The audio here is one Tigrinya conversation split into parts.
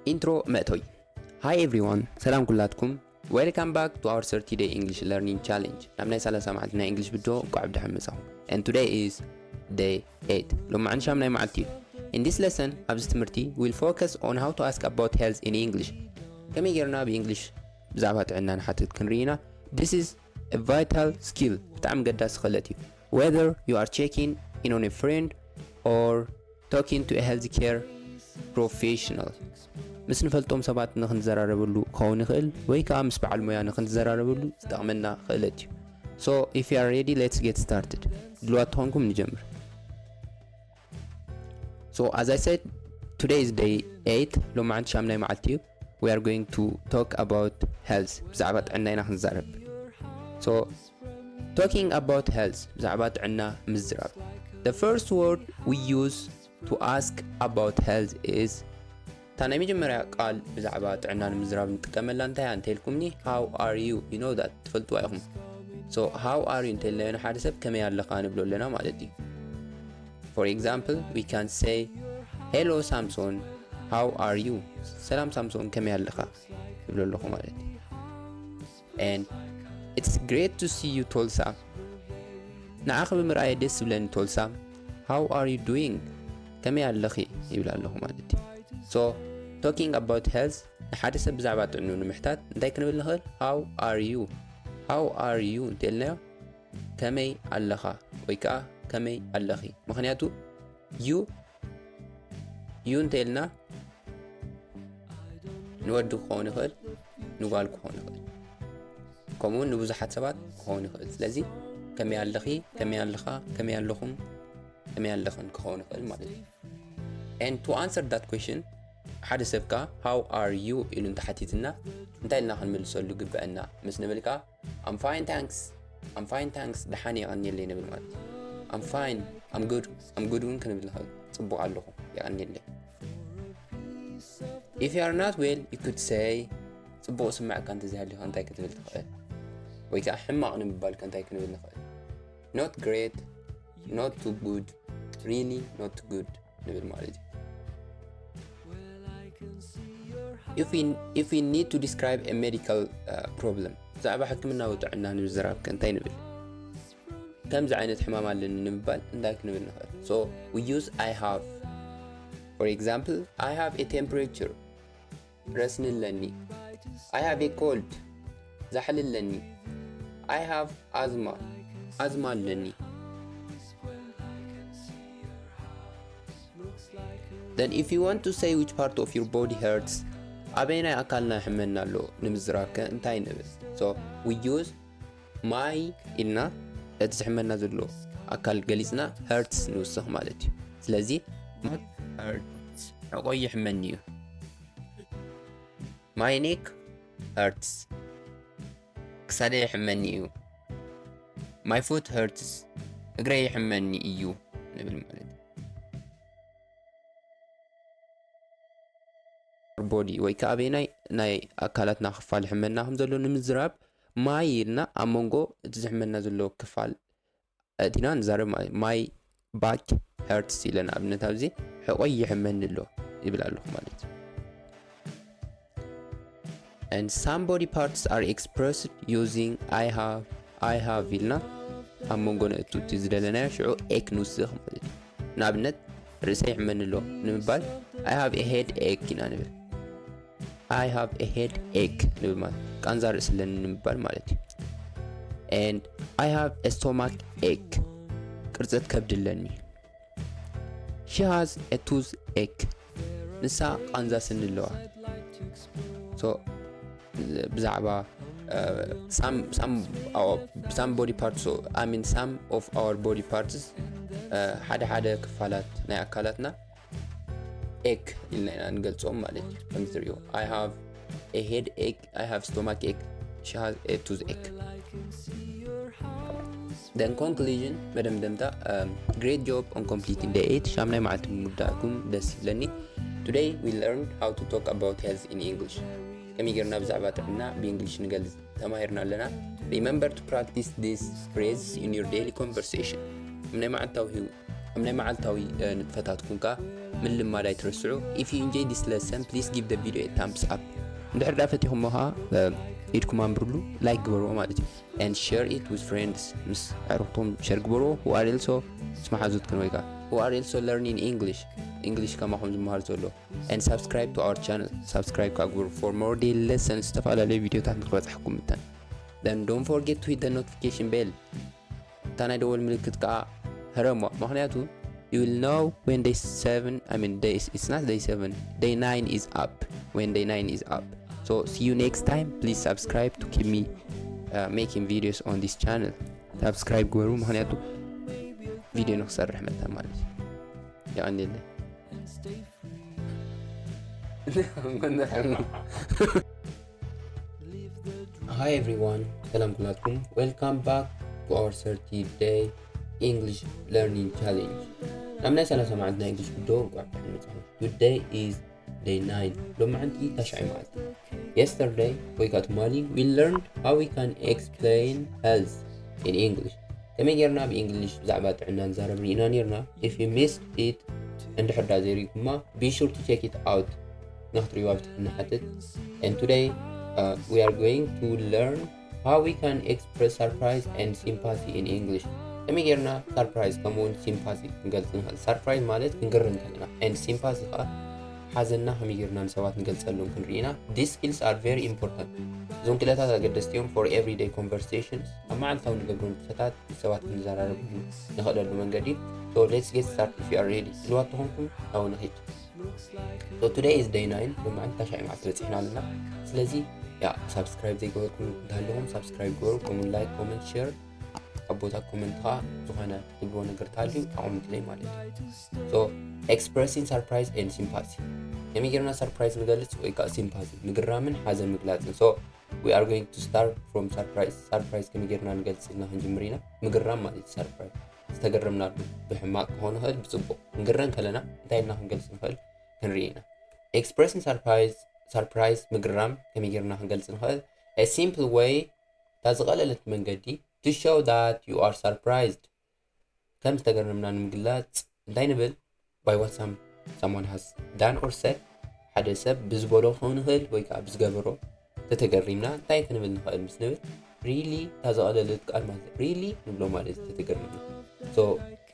Intro መእተዊ። Hi everyone፣ ሰላም ኩላትኩም። Welcome back to our thirty day English learning challenge። ናብ ናይ ሰላሳ መዓልቲ ናይ እንግሊሽ ቪድዮ እንኳዕ ብደሓን መጻኹም። And today is day eight። ሎማዓንቲ ሻምናይ መዓልቲ እዩ። In this lesson፣ ኣብዚ ትምህርቲ፣ we'll focus on how to ask about health in English። ከመይ ጌርና ብእንግሊሽ ብዛዕባ ጥዕና ንሓትት ክንርኢ ኢና። This is a vital skill። ብጣዕሚ ገዳሲ ክእለት እዩ። Whether you are checking in on a friend or talking to a healthcare professional፣ ምስ ንፈልጦም ሰባት ንክንዘራረበሉ ክኸውን ይኽእል፣ ወይ ከዓ ምስ በዓል ሞያ ንክንዘራረበሉ ዝጠቕመና ክእለት እዩ። So if you are ready, let's get started። ድልዋት ተኾንኩም ንጀምር። So as I said, today is day eight። ሎማዓንቲ ሻምናይ መዓልቲ እዩ። We are going to talk about health። ብዛዕባ ጥዕና ኢና ክንዛረብ። So talking about health፣ ብዛዕባ ጥዕና ምዝራብ። The first word we use to ask about health is፣ እታ ናይ መጀመርያ ቃል ብዛዕባ ጥዕና ንምዝራብ ንጥቀመላ እንታይ እያ እንተልኩምኒ፣ how are you? You know that፣ ትፈልጥዋ ኢኹም። So how are you እንተልናዮ ንሓደ ሰብ ከመይ ኣለኻ ንብሎ ኣለና ማለት እዩ። For example, we can say, "Hello Samson, how are you?" ሰላም ሳምሶን፣ ከመይ ኣለኻ? ይብሎ ኣለኹ ማለት እዩ። And it's great to see you Tolsa። ንዓኺ ብምርኣየ ደስ ዝብለኒ ቶልሳ። How are you doing? ከመይ ኣለኺ? ይብል ኣለኹ ማለት እዩ። So talking about health፣ ንሓደ ሰብ ብዛዕባ ጥዕንኡ ንምሕታት እንታይ ክንብል ንኽእል? How are you? How are you እንተልናዮ ከመይ ኣለኻ ወይ ከዓ ከመይ ኣለኺ? ምኽንያቱ you፣ you እንተልና ንወዲ ክኸውን ይኽእል፣ ንጓል ክኸውን ይኽእል፣ ከምኡ እውን ንብዙሓት ሰባት ክኸውን ይኽእል። ስለዚ ከመይ ኣለኺ፣ ከመይ ኣለኻ፣ ከመይ ኣለኹም፣ ከመይ ኣለኽን ክኸውን ይኽእል ማለት እዩ። And to answer that question፣ ሓደ ሰብ ከኣ how are you ኢሉ እንተሓቲትና እንታይ ኢልና ክንምልሰሉ ግበአና ምስ ንብል ከኣ I'm fine thanks፣ I'm fine thanks፣ ደሓን እየ የቐንየለይ ንብል ማለት እዩ። I'm fine፣ I'm good፣ I'm good እውን ክንብል ንኽእል። ጽቡቕ ኣለኹ፣ የቐንየለይ። If you are not well, you could say፣ ጽቡቕ ስምዕካ እንተዘይሃልዩ እንታይ ክትብል ትኽእል? ወይ ከዓ ሕማቕ ንምባል ከ እንታይ ክንብል ንኽእል? Not great፣ not too good፣ really not good ንብል ማለት እዩ። If we, if we need to describe a medical problem፣ ብዛዕባ ሕክምናዊ ጥዕና ንምዝራብ ከ እንታይ ንብል? ከምዚ ዓይነት ሕማም ኣለኒ ንምባል እንታይ ክንብል ንኽእል? So we use I have። For example, I have a temperature፣ ረስኒ ኣለኒ። I have a cold፣ ዛሕሊ ኣለኒ። I have asthma፣ ኣዝማ ኣለኒ። Then if you want to say which part of your body hurts፣ ኣበየናይ ኣካልና ይሕመና ኣሎ ንምዝራብ ከ እንታይ ንብል? So we use my ኢልና እቲ ዝሕመና ዘሎ ኣካል ገሊጽና hurts ንውስኽ ማለት እዩ። ስለዚ my hurts፣ ሕቆይ ይሕመኒ እዩ። My neck hurts፣ ክሳደይ ይሕመኒ እዩ። My foot hurts፣ እግረይ ይሕመኒ እዩ ንብል ማለት እዩ። ቦዲ ወይ ከዓ ኣበየናይ ናይ ኣካላትና ክፋል ይሕመና ከም ዘሎ ንምዝራብ my ኢልና ኣብ መንጎ እቲ ዝሕመና ዘሎ ክፋል ኣእቲና ንዛረብ ማለት እዩ። My back hurts ኢለ ንኣብነት ኣብዚ ሕቆይ ይሕመኒ ኣሎ ይብል ኣለኹ ማለት እዩ። And some body parts are expressed using I have፣ I have ኢልና ኣብ መንጎ ነእቱ እቲ ዝደለናዮ ሽዑ ache ንውስኽ ማለት እዩ። ንኣብነት ርእሰይ ይሕመኒ ኣሎ ንምባል I have a headache ኢና ንብል። I have a headache ንብል ማለት ቃንዛ ርእሲ ኣለኒ ንምባል ማለት እዩ። And I have a stomach ache፣ ቅርጸት ከብዲ ኣለኒ። She has a toothache፣ ንሳ ቃንዛ ስኒ ኣለዋ። So ብዛዕባ some some some body parts፣ so I mean some of our body parts፣ ሓደ ሓደ ክፋላት ናይ ኣካላትና ache ኢልና ኢና ንገልጾም ማለት እዩ። ከምዚ ትሪኦ፣ I have a headache፣ I have stomach ache፣ she has a toothache። Then conclusion፣ መደምደምታ፣ great job on completing day eight። ሻምናይ መዓልቲ ብምውዳእኩም ደስ ይብለኒ። Today we learned how to talk about health in English። ከመይ ጌርና ብዛዕባ ጥዕና ብእንግሊሽ ንገልጽ ተማሂርና ኣለና። Remember to practice these phrases in your daily conversation። ኣብ ናይ መዓልታዊ ኣብ ናይ መዓልታዊ ንጥፈታትኩም ከኣ ምልማድ ኣይትረስዑ። If you enjoy this lesson, please give the video a thumbs up. እንድሕር ዳ ፈቲኹሞ ኸዓ ኢድኩም ኣንብርሉ፣ like ግበርዎ ማለት እዩ። And share it with friends. ምስ ኣዕሩኽቶም share ግበርዎ። Who are also ምስ መሓዙትክን ወይ ከዓ who are also learning English፣ English ከማኹም ዝመሃር ዘሎ። And subscribe to our channel. Subscribe ከዓ ግበሩ for more daily lessons፣ ዝተፈላለዩ ቪዲዮታት ንክበፅሐኩም ምተን። Then don't forget to hit the notification bell. እታ ናይ ደወል ምልክት ከዓ ህረሞ፣ ምክንያቱ you will know when day seven, I mean, day, it's not day seven, day nine is up. When day nine is up. So see you next time. Please subscribe to keep me uh, making videos on this channel. Subscribe ግበሩ፣ ምክንያቱ ቪዲዮ ንክሰርሕ መታ ማለት እዩ። የቀንየለይ። Hi everyone, ሰላም ኩላትኩም። Welcome back to our thirty day English learning challenge. ናብ ናይ ሰላሳ መዓልቲ ናይ እንግሊሽ ጉዶ እንቋዕ ብደሓን መጻኹም። Today is day nine. ሎማዓንቲ ታሽዓይ መዓልቲ። Yesterday ወይ ከዓ ትማሊ we learned how we can explain health in English. ከመይ ጌርና ብእንግሊሽ ብዛዕባ ጥዕና ንዛረብ ርኢና ኔርና። If you missed it፣ እንድሕር ዳ ዘይሪእኩማ፣ be sure to check it out። ንክትሪእዋ ብትሕትና ንሓትት። And today uh, we are going to learn how we can express surprise and sympathy in English. ከመይ ጌርና surprise ከምኡ እውን sympathy ክንገልጽ ንኽእል። Surprise ማለት ክንግረም ከለና፣ and sympathy ከዓ ሓዘንና ከመይ ጌርና ንሰባት ንገልጸሎም ክንርኢ ኢና። These skills are very important. እዞም ክእለታት ኣገደስቲ እዮም for everyday conversations፣ ኣብ መዓልታዊ ንገብሮ ንጥፈታት ምስ ሰባት ክንዘራረብ ንኽእለሉ መንገዲ። So let's get started if you are ready. ድልዋት ተኾንኩም ናብኡ ንኺድ። So today is day nine፣ ሎማዓንቲ ታሽዓይ መዓልቲ በጺሕና ኣለና። ስለዚ ያ subscribe ዘይገበርኩም እንተሃለኹም subscribe ግበሩ፣ ከምኡ like፣ comment፣ share፣ ኣብ ቦታ comment ከዓ ዝኾነ ትብልዎ ነገር ተሃልዩ ኣቐምጡለይ ማለት እዩ። So expressing surprise and sympathy፣ ከመይ ጌርና surprise ንገልጽ ወይ ከዓ sympathy ምግራምን ሓዘን ምግላጽን። So we are going to start from surprise። Surprise ከመይ ጌርና ንገልጽ ኢልና ክንጅምር ኢና። ምግራም ማለት እዩ surprise፣ ዝተገረምናሉ፣ ብሕማቕ ክኾን ይኽእል ብጽቡቕ። ክንግረም ከለና እንታይ ኢልና ክንገልጽ ንኽእል ክንርኢ ኢና። Expressing surprise፣ surprise ምግራም ከመይ ጌርና ክንገልጽ ንኽእል? A simple way፣ እታ ዝቐለለት መንገዲ፣ to show that you are surprised፣ ከም ዝተገረምና ንምግላጽ እንታይ ንብል? By what some someone has done or said፣ ሓደ ሰብ ብዝበሎ ክኸውን ይኽእል ወይ ከዓ ብዝገበሮ ተተገሪምና እንታይ ክንብል ንኽእል ምስ ንብል፣ really፣ እታ ዝቐለለት ቃል ማለት really ንብሎ ማለት እዩ፣ ተተገሪምና። So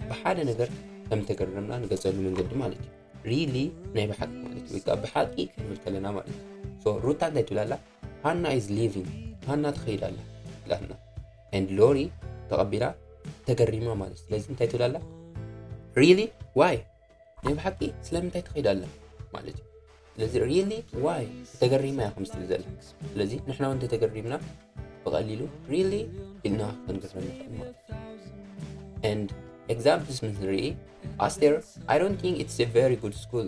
ብሓደ ነገር ከም ዝተገረምና ንገልጸሉ መንገዲ ማለት እዩ። Really ናይ ብሓቂ ማለት እዩ፣ ወይ ከዓ ብሓቂ ክንብል ከለና ማለት እዩ። So ሩታ እንታይ ትብል ኣላ? ሃና is leaving፣ ሃና ትኸይድ ኣላ ኢላትና። And ሎሪ ተቐቢላ ተገሪማ ማለት እዩ። ስለዚ እንታይ ትብል ኣላ? Really? Why? ናይ ብሓቂ ስለምንታይ ትኸይድ ኣላ ማለት እዩ። ስለዚ really? Why? ተገሪማ እያ ከም ትብል ዘላ። ስለዚ ንሕና እውን እንተተገሪምና ብቐሊሉ really ኢልና ክንግረም ንኽእል ማለት እዩ። And examples ምስ ንርኢ፣ ኣስቴር፣ I don't think it's a very good school፣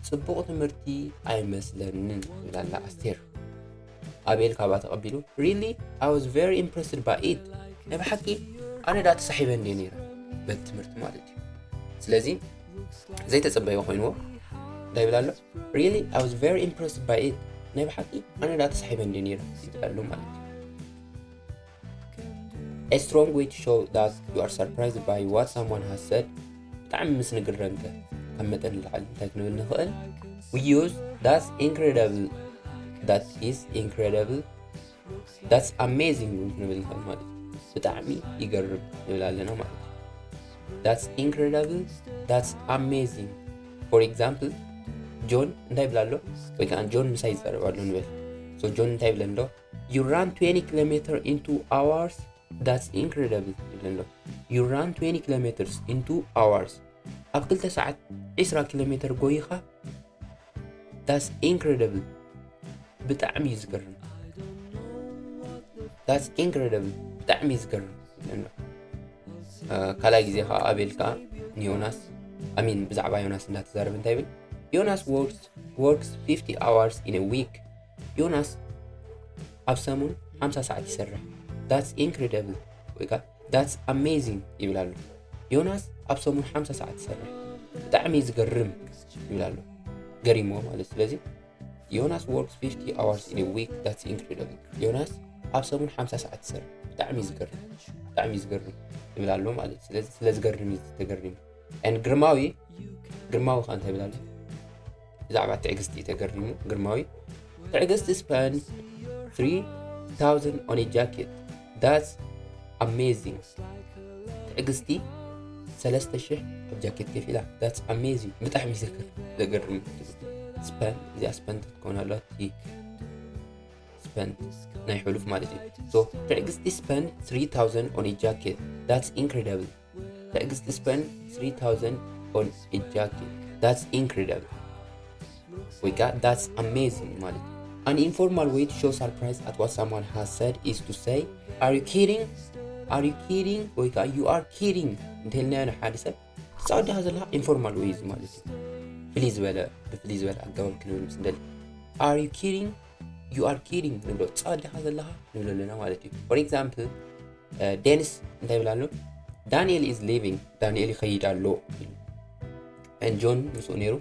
ጽቡቕ ትምህርቲ ኣይመስለንን ትብል ኣላ ኣስቴር። ኣቤል ካብኣ ተቐቢሉ፣ Really? I was very impressed by it። ናይ ብሓቂ ኣነ ደኣ ተሳሒበ እንድየ ነይረ በቲ ትምህርቲ ማለት እዩ። ስለዚ ዘይተጸበዮ ኮይንዎ እንታይ ይብል ኣሎ? Really? I was very impressed by it። ናይ ብሓቂ ኣነ ደኣ ተሳሒበ እንድየ ነይረ ይብል ኣሎ ማለት እዩ። A strong way to show that you are surprised by what someone has said፣ ብጣዕሚ ምስ ንግረምከ ካብ መጠን ንላዕሊ እንታይ ክንብል ንኽእል? We use that's incredible፣ that is incredible፣ that's amazing እውን ክንብል ንኽእል ማለት እዩ። ብጣዕሚ ይገርም ንብል ኣለና ማለት እዩ። That's incredible፣ that's amazing። For example፣ ጆን እንታይ ይብል ኣሎ? ወይ ከዓ ጆን ምሳይ ይዛረብ ኣሎ ንበል። So ጆን እንታይ ይብለኒ ኣሎ? You run twenty kilometer in two hours፣ that's incredible ይብለኒ ኣሎ። You run twenty kilometers in two hours፣ ኣብ ክልተ ሰዓት ዕስራ ኪሎ ሜትር ጎይኻ፣ that's incredible፣ ብጣዕሚ እዩ ዝገርም። That's incredible፣ ብጣዕሚ እዩ ዝገርም ይብለኒ ኣሎ። እ፣ ካልኣይ ግዜ ከዓ ኣቤል ከዓ ንዮናስ፣ I mean ብዛዕባ ዮናስ እንዳተዛረበ እንታይ ይብል? Jonas works works fifty hours in a week። ዮናስ ኣብ ሰሙን ሓምሳ ሰዓት ይሰርሕ። That's incredible ወይ ከዓ that's amazing ይብል ኣሎ። ዮናስ ኣብ ሰሙን ሓምሳ ሰዓት ይሰርሕ፣ ብጣዕሚ እዩ ዝገርም ይብል ኣሎ። ገሪምዎ ማለት። ስለዚ Jonas works fifty hours in a week፣ that's incredible። ዮናስ ኣብ ሰሙን ሓምሳ ሰዓት ይሰርሕ፣ ብጣዕሚ እዩ ዝገርም፣ ብጣዕሚ እዩ ዝገርም ይብል ኣሎ ማለት። ስለዚ ስለ ዝገርም እዩ ተገሪሙ። And ግርማዊ ግርማዊ ከ እንታይ ብላለ? ብዛዕባ ትዕግስቲ ተገሪሙ ግርማዊ፣ ትዕግስቲ spend three thousand on a jacket, that's amazing። ትዕግስቲ ሰለስተ ሽሕ ኣብ ጃኬት ከፊላ፣ that's amazing። ብጣዕሚ ዘገርም። Spend፣ እዚኣ spend ክትከውን ኣለዋ። Spend ናይ ሕሉፍ ማለት እዩ። So ትዕግስቲ spend three thousand on a jacket, that's incredible። ትዕግስቲ spend three thousand on a jacket, that's incredible። ወይ ከዓ that's amazing ማለት እዩ። An informal way to show surprise at what someone has said is to say, are you kidding? Are you kidding? ወይ ከዓ you are kidding እንተልናዮ ንሓደ ሰብ፣ ትፃወድኻ ዘለኻ informal way እዚ ማለት እዩ። ፍልይ ዝበለ ብፍልይ ዝበለ ኣገባብ ክንብል ምስ እንደሊ፣ are you kidding? You are kidding ንብሎ። ትፃወድኻ ዘለኻ ንብሎ ኣለና ማለት እዩ። For example፣ ዴኒስ እንታይ ይብል ኣሎ? Daniel is leaving፣ ዳንኤል ይኸይድ ኣሎ። And John ምስኡ ነይሩ።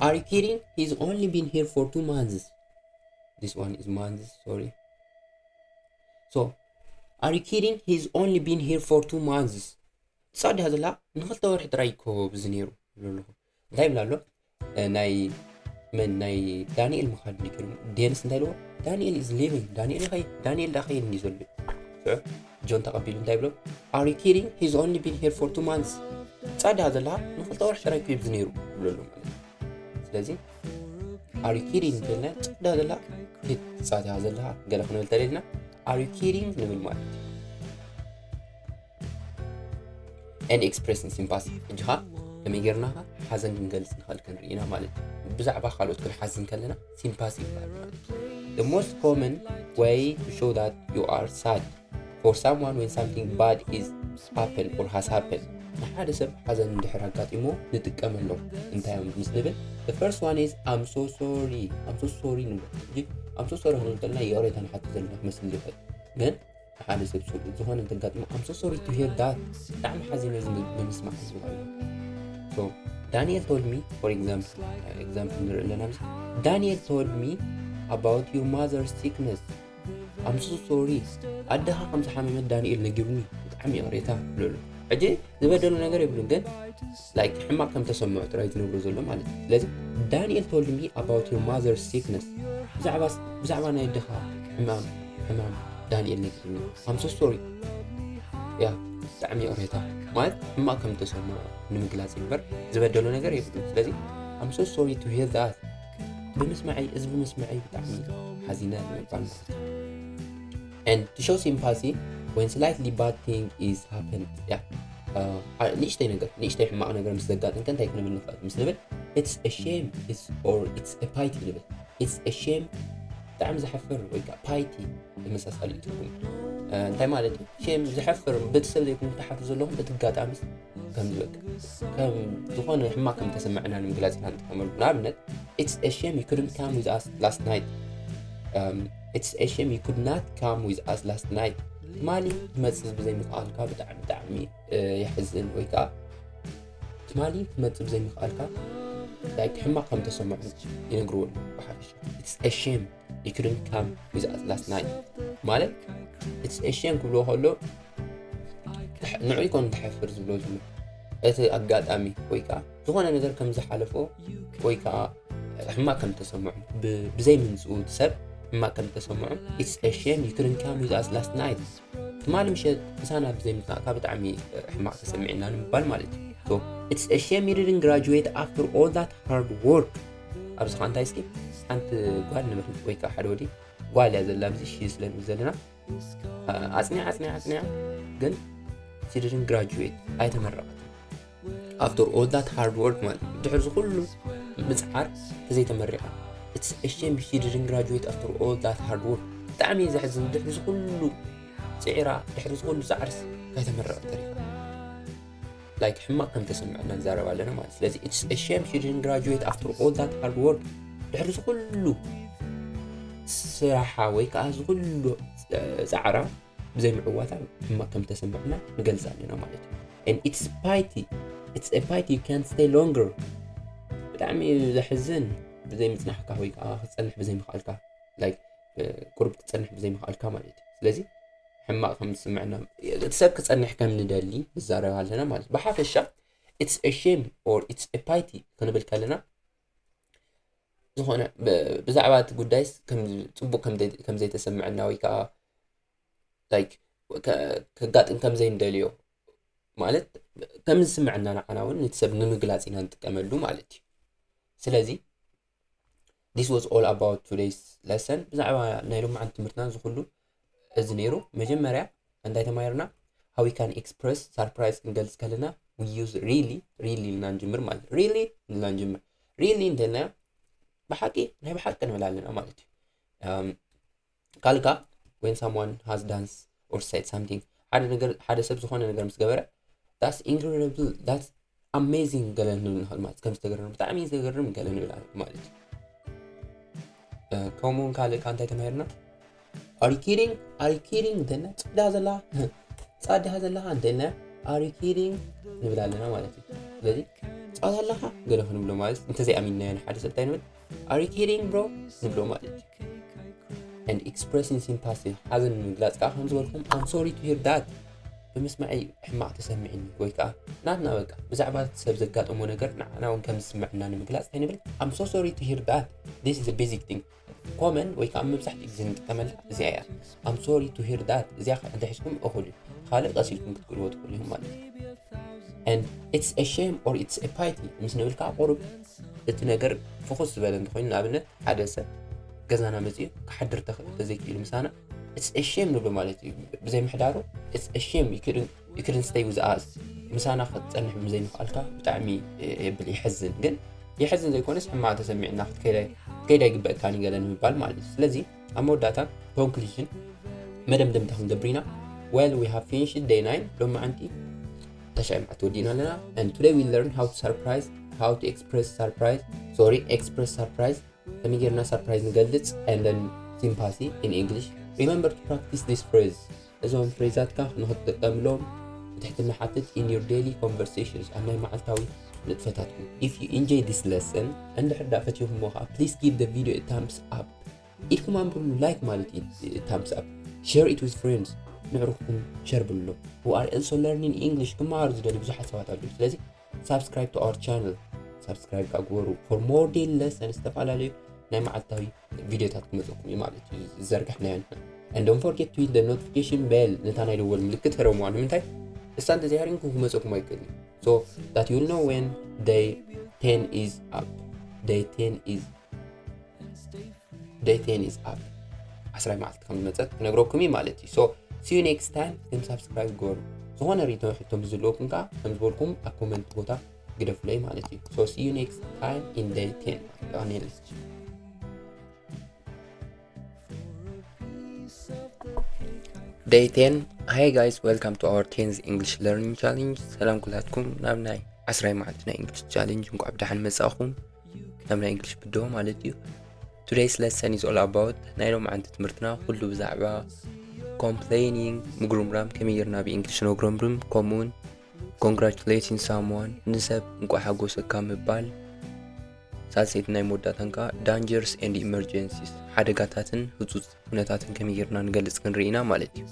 Are you kidding? He's only been here for two months። This one is months, sorry። So are you kidding? He's only been here for two months። ትፃወድኻ ዘለኻ ንክልተ ወርሒ ጥራይ እኮ ኣብዚ ነይሩ ይብሎ ኣለኹ። እንታይ ይብል ኣሎ? ናይ መን ናይ ዳንኤል ምኻድ ንገርም። ዴንስ እንታይ ኢልዎ? Daniel is leaving። ዳንኤል ይኸይድ። ዳንኤል ዳ ኸይድ እንዲ ዘሎ። ጆን ተቐቢሉ እንታይ ብሎ? Are you kidding? He's only been here for two months። ፃዳ ዘለኻ ንክልተ ወርሒ ጥራይ ክብዝ ነይሩ ብሎ ኣሎ ማለት እዩ። ስለዚ are you kidding እንተልና ፃዳ ዘላ ፃዳ ዘለኻ ገለ ክንብል ተደልና are you kidding ንብል ማለት እዩ። And expressing sympathy። እጅኻ ከመይ ጌርናኻ ሓዘን ክንገልጽ ንኽእል ክንርኢ ኢና ማለት እዩ። ብዛዕባ ካልኦት ክንሓዝን ከለና sympathy ይበሃል ማለት እዩ። The most common way to show that you are sad for someone when something bad is happen or has happened። ንሓደ ሰብ ሓዘን እንድሕር ኣጋጢሞ ንጥቀመሎም እንታይ እዮም ምስ ንብል፣ the first one is I'm so sorry። I'm so sorry ንብል። I'm so sorry ክንብል ከለና ይቕሬታ ንሓቶ ዘለና ክመስል ይኽእል፣ ግን ሓደ ሰብ ሱቅ ዝኾነ እንተጋጥሞ I'm so sorry to hear that፣ ብጣዕሚ ሓዚነ እዚ ብምስማዕ ዝበሉ። So Daniel told me, for example, example ንርኢ ኣለና። Daniel told me about your mother's sickness. I'm so sorry፣ ኣደኻ ከም ዝሓመመት ዳንኤል ነጊሩኒ፣ ብጣዕሚ ይቕሬታ ብለሉ። ሕጂ ዝበደሎ ነገር የብሉን፣ ግን like ሕማቅ ከም ተሰምዖ ጥራይ ዝነግሮ ዘሎ ማለት እዩ። ስለዚ Daniel told me about your mother's sickness፣ ብዛዕባ ናይ ኣደኻ ሕማም ሕማም ዳንኤል ነጊሩኒ። I'm so sorry። ያ ብጣዕሚ ይቕሬታ ማለት ሕማቅ ከም ተሰምዖ ንምግላጽ እምበር ዝበደሎ ነገር የብሉን። ስለዚ I'm so sorry to hear that፣ ብምስማዐይ እዚ ብምስማዐይ ብጣዕሚ ሓዚነ ንምባል ማለት እዩ። And to show sympathy when slightly bad thing is happened። ያ ንእሽተይ ነገር ንእሽተይ ሕማቕ ነገር ምስ ዘጋጥምከ እንታይ ክንብል ንኽእል ምስ ንብል it's a shame or it's a pity ንብል። It's a shame ብጣዕሚ ዘሕፍር ወይ ከዓ pity ተመሳሳሊ ትርጉም እንታይ ማለት እዩ? ሼም ዘሕፍር በቲ ሰብ ዘይኮነ ተሓፍር ዘለኹም እቲ ኣጋጣሚ ከም ዝበቅ ከም ዝኾነ ሕማቅ ከም ተሰምዐና ንምግላጽ ኢና ንጥቀመሉ። ንኣብነት it's a shame you couldn't come with us last night. It's a shame you could not come with us last night። ትማሊ ትመጽእ ብዘይምኽኣልካ ብጣዕሚ ብጣዕሚ የሕዝን ወይ ከዓ ትማሊ ትመጽእ ብዘይምኽኣልካ like ሕማቅ ከም ተሰምዑ ይነግርዎ ብሓፈሻ። It's a shame you couldn't come with us last night ማለት it's a shame ክብሎ ከሎ ንዑ ይኮን ተሕፍር ዝብሎ ዝም እቲ ኣጋጣሚ ወይ ከዓ ዝኾነ ነገር ከም ዝሓለፎ ወይ ከዓ ሕማቅ ከም ተሰምዑ ብዘይ ምምፅኡ ሰብ ሕማቅ ከም ተሰምዑ it's a shame you couldn't come with us last night። ትማሊ ምሸት ምሳና ብዘይ ምጽናዕካ ብጣዕሚ ሕማቅ ተሰሚዕና ንምባል ማለት እዩ። It's a shame you didn't graduate after all that hard work። ኣብዚ ከዓ እንታይ እስኪ ሓንቲ ጓል ንብል ወይ ከዓ ሓደ ወዲ ጓል እያ ዘላ ኣብዚ ሺ ስለንብል ዘለና ኣጽኒዓ ኣጽኒዓ ኣጽኒዓ ግን she didn't graduate ኣይተመረቐትን። After all that hard work ማለት ድሕሪ ዝኩሉ ምጽዓር ተዘይተመሪቓ it's a shame she didn't graduate after all that hard work። ብጣዕሚ እዩ ዘሕዝን ድሕሪ ዝኩሉ ጽዒራ ድሕሪ ዝኩሉ ጻዕርስ ከይተመረቐት ተሪፋ። Like ሕማቅ ከም ተሰምዐና ንዛረብ ኣለና ማለት ስለዚ it's a shame she didn't graduate after all that hard work። ድሕሪ ዝኩሉ ስራሓ ወይ ከዓ ዝኩሉ ጻዕራ ብዘይ ምዕዋታ ሕማቅ ከም ተሰምዐና ንገልጽ ኣለና ማለት እዩ። And it's pity, it's a pity you can't stay longer። ብጣዕሚ ዘሕዝን ብዘይ ምጽናሕካ ወይ ከዓ ክጸንሕ ብዘይ ምኽኣልካ like ቁሩብ ክጸንሕ ብዘይ ምኽኣልካ ማለት እዩ። ስለዚ ሕማቅ ከም ዝስምዐና እቲ ሰብ ክጸንሕ ከም ንደሊ ንዛረብ ኣለና ማለት ብሓፈሻ it's a shame or it's a pity ክንብል ከለና ዝኾነ ብዛዕባ እቲ ጉዳይስ ጽቡቅ ከም ዘይተሰምዐና ወይ ከዓ ከጋጥም ከም ዘይንደልዮ ማለት ከም ዝስምዐና ንዓና እውን ነቲ ሰብ ንምግላፅ ኢና ንጥቀመሉ ማለት እዩ። ስለዚ this was all about today's lesson። ብዛዕባ ናይ ሎማዓንቲ ትምህርትና እዚ ኩሉ እዚ ነይሩ። መጀመርያ እንታይ ተማሂርና? How we can express surprise ክንገልፅ ከለና we use really። Really ኢልና ንጅምር ማለት really ኢልና ንጅምር። Really እንተልና ብሓቂ ናይ ብሓቂ ንብል ኣለና ማለት እዩ። ካልካ when someone has done or said something ሓደ ነገር ሓደ ሰብ ዝኾነ ነገር ምስ ገበረ that's incredible that's amazing ገለ ንብል ንኽእል ማለት ከም ዝተገረም ብጣዕሚ ዘገርም ገለ ንብል ማለት እዩ። ከምኡ እውን ካልእ ካብ እንታይ ተማሂርና? Are you kidding? Are you kidding እንተልና ጻድያ ዘላ ጻድያ ዘለኻ እንተልና are you kidding ንብል ኣለና ማለት እዩ። ስለዚ ጻድያ ኣለኻ ገለ ክንብሎ ማለት እንተዘይኣሚንናዮ ንሓደ ሰብ እንታይ ንብል? Are you kidding bro ንብሎ ማለት እዩ። And expressing sympathy ሓዘን ንምግላፅ ከዓ ከም ዝበልኩም I'm sorry to hear that ብምስማዐይ ሕማቕ ተሰሚዕኒ ወይ ከዓ ናትና በቃ ብዛዕባ እቲ ሰብ ዘጋጠሞ ነገር ንዓና እውን ከም ዝስምዐና ንምግላፅ እንታይ ንብል I'm so sorry to hear that this is a basic thing common ወይ ከዓ መብዛሕትኡ ግዜ ንጥቀመላ እዚኣ እያ። I'm sorry to hear that እዚኣ እንተሒዝኩም እኹል እዩ። ካልእ ቀስ ኢልኩም ክትክእልዎ ትኽእሉ ኢኹም ማለት እዩ። And it's a shame or it's a pity ምስ ንብል ከዓ ቁሩብ እቲ ነገር ፍኹስ ዝበለ እንተኮይኑ ንኣብነት ሓደ ሰብ ገዛና መፅኡ ክሓድር ተዘይክእል ምሳና it's a shame ንብሎ ማለት እዩ። ብዘይ ምሕዳሩ it's a shame you couldn't stay with us ምሳና ክትፀንሕ ብዘይ ምኽኣልካ ብጣዕሚ የብል ይሕዝን። ግን ይሕዝን ዘይኮነስ ሕማቕ ተሰሚዕና ክትከይድ ኣይግበእካን ገለ ንምባል ማለት እዩ። ስለዚ ኣብ መወዳእታ conclusion መደምደምታ ክንገብር ኢና። Well we have finished day nine ሎማዓንቲ ተሻይ መዓልቲ ወዲእና ኣለና። And today we learn how to surprise how to express surprise sorry express surprise ከመይ ጌርና surprise ንገልፅ and then sympathy in English. Remember to practice this phrase እዞም ፍሬዛትካ ንክትጥቀምሎም ብትሕትና ሓትት in your daily conversations ኣብ ናይ መዓልታዊ ንጥፈታትኩም። If you enjoy this lesson እንድሕር ዳ ፈቲኹሞ ከዓ please give the video a thumbs up ኢድኩም ኣንብሩሉ like ማለት እዩ thumbs up share it with friends ንዕሩኽኩም share ብሉሎም who are also learning English ክመሃሩ ዝደልዩ ብዙሓት ሰባት ኣለዉ። ስለዚ subscribe to our channel subscribe ከዓ ግበሩ for more daily lesson ዝተፈላለዩ ናይ መዓልታዊ ቪዲዮታት ክመፀኩም እዩ ማለት እዩ ዝዘርጋሕናዮ ንሕና። And don't forget to hit the notification bell ነታ ናይ ደወል ምልክት ህረምዋ ንምንታይ እሳ እንተዘይሃሪምኩም ክመፀኩም ኣይክእል እዩ። So that you'll know when day ten is up day ten is day ten is up ዓስራይ መዓልቲ ከም ዝመፀት ክነግረኩም እዩ ማለት እዩ። So see you next time ግን subscribe ግበሩ። ዝኾነ ሪቶ ሕቶ ምስ ዘለወኩም ከዓ ከም ዝበልኩም ኣብ comment ቦታ ግደፉለይ ማለት እዩ። So see you next time in day ten የቐንየለይ። Day ten Hi guys, welcome to our tenth English learning challenge. ሰላም ኩላትኩም ናብ ናይ ዓስራይ መዓልቲ ናይ English challenge እንኳዕ ብደሓን መጻኹም። ናብ ናይ English ብድሆ ማለት እዩ። Today's lesson is all about ናይ ሎምዓንቲ ትምህርትና ኩሉ ብዛዕባ complaining ምጉርምራም ከመይ ጌርና ብ English ነጉረምርም ከምኡውን congratulating someone ንሰብ እንቋዕ ሓጎሰካ ምባል ሳልሰይቲ ናይ መወዳእታን ከዓ dangers and emergencies ሓደጋታትን ህፁፅ ኩነታትን ከመይ ጌርና ንገልፅ ክንርኢ ኢና ማለት እዩ።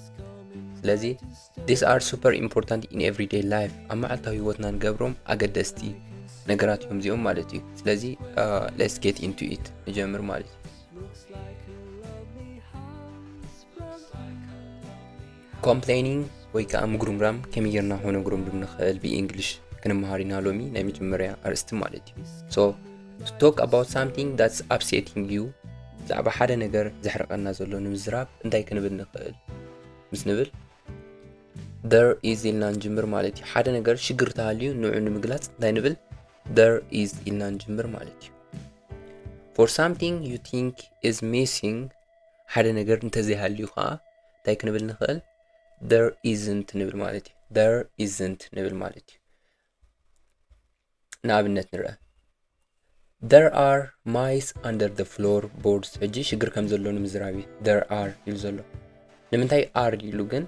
ስለዚ these are super important in everyday life ኣብ መዓልታዊ ህይወትና ንገብሮም ኣገደስቲ ነገራት እዮም እዚኦም ማለት እዩ። ስለዚ let's get into it ንጀምር ማለት እዩ። Complaining ወይ ከዓ ምጉርምራም ከመይ ጌርና ክነጉረምርም ንኽእል ብ English ክንመሃር ኢና ሎሚ ናይ መጀመርያ ኣርእስቲ ማለት እዩ። So to talk about something that's upsetting you ብዛዕባ ሓደ ነገር ዘሕርቐና ዘሎ ንምዝራብ እንታይ ክንብል ንኽእል ምስ ንብል there is ኢልና ንጅምር ማለት እዩ። ሓደ ነገር ሽግር ተሃልዩ ንዑ ንምግላፅ እንታይ ንብል there is ኢልና ንጅምር ማለት እዩ። For something you think is missing ሓደ ነገር እንተዘይሃልዩ ከዓ እንታይ ክንብል ንኽእል there isn't ንብል ማለት እዩ። There isn't ንብል ማለት እዩ። ንኣብነት ንርአ There are mice under the floorboards ሕጂ ሽግር ከም ዘሎ ንምዝራብ እዩ there are ኢሉ ዘሎ። ንምንታይ are ኢሉ ግን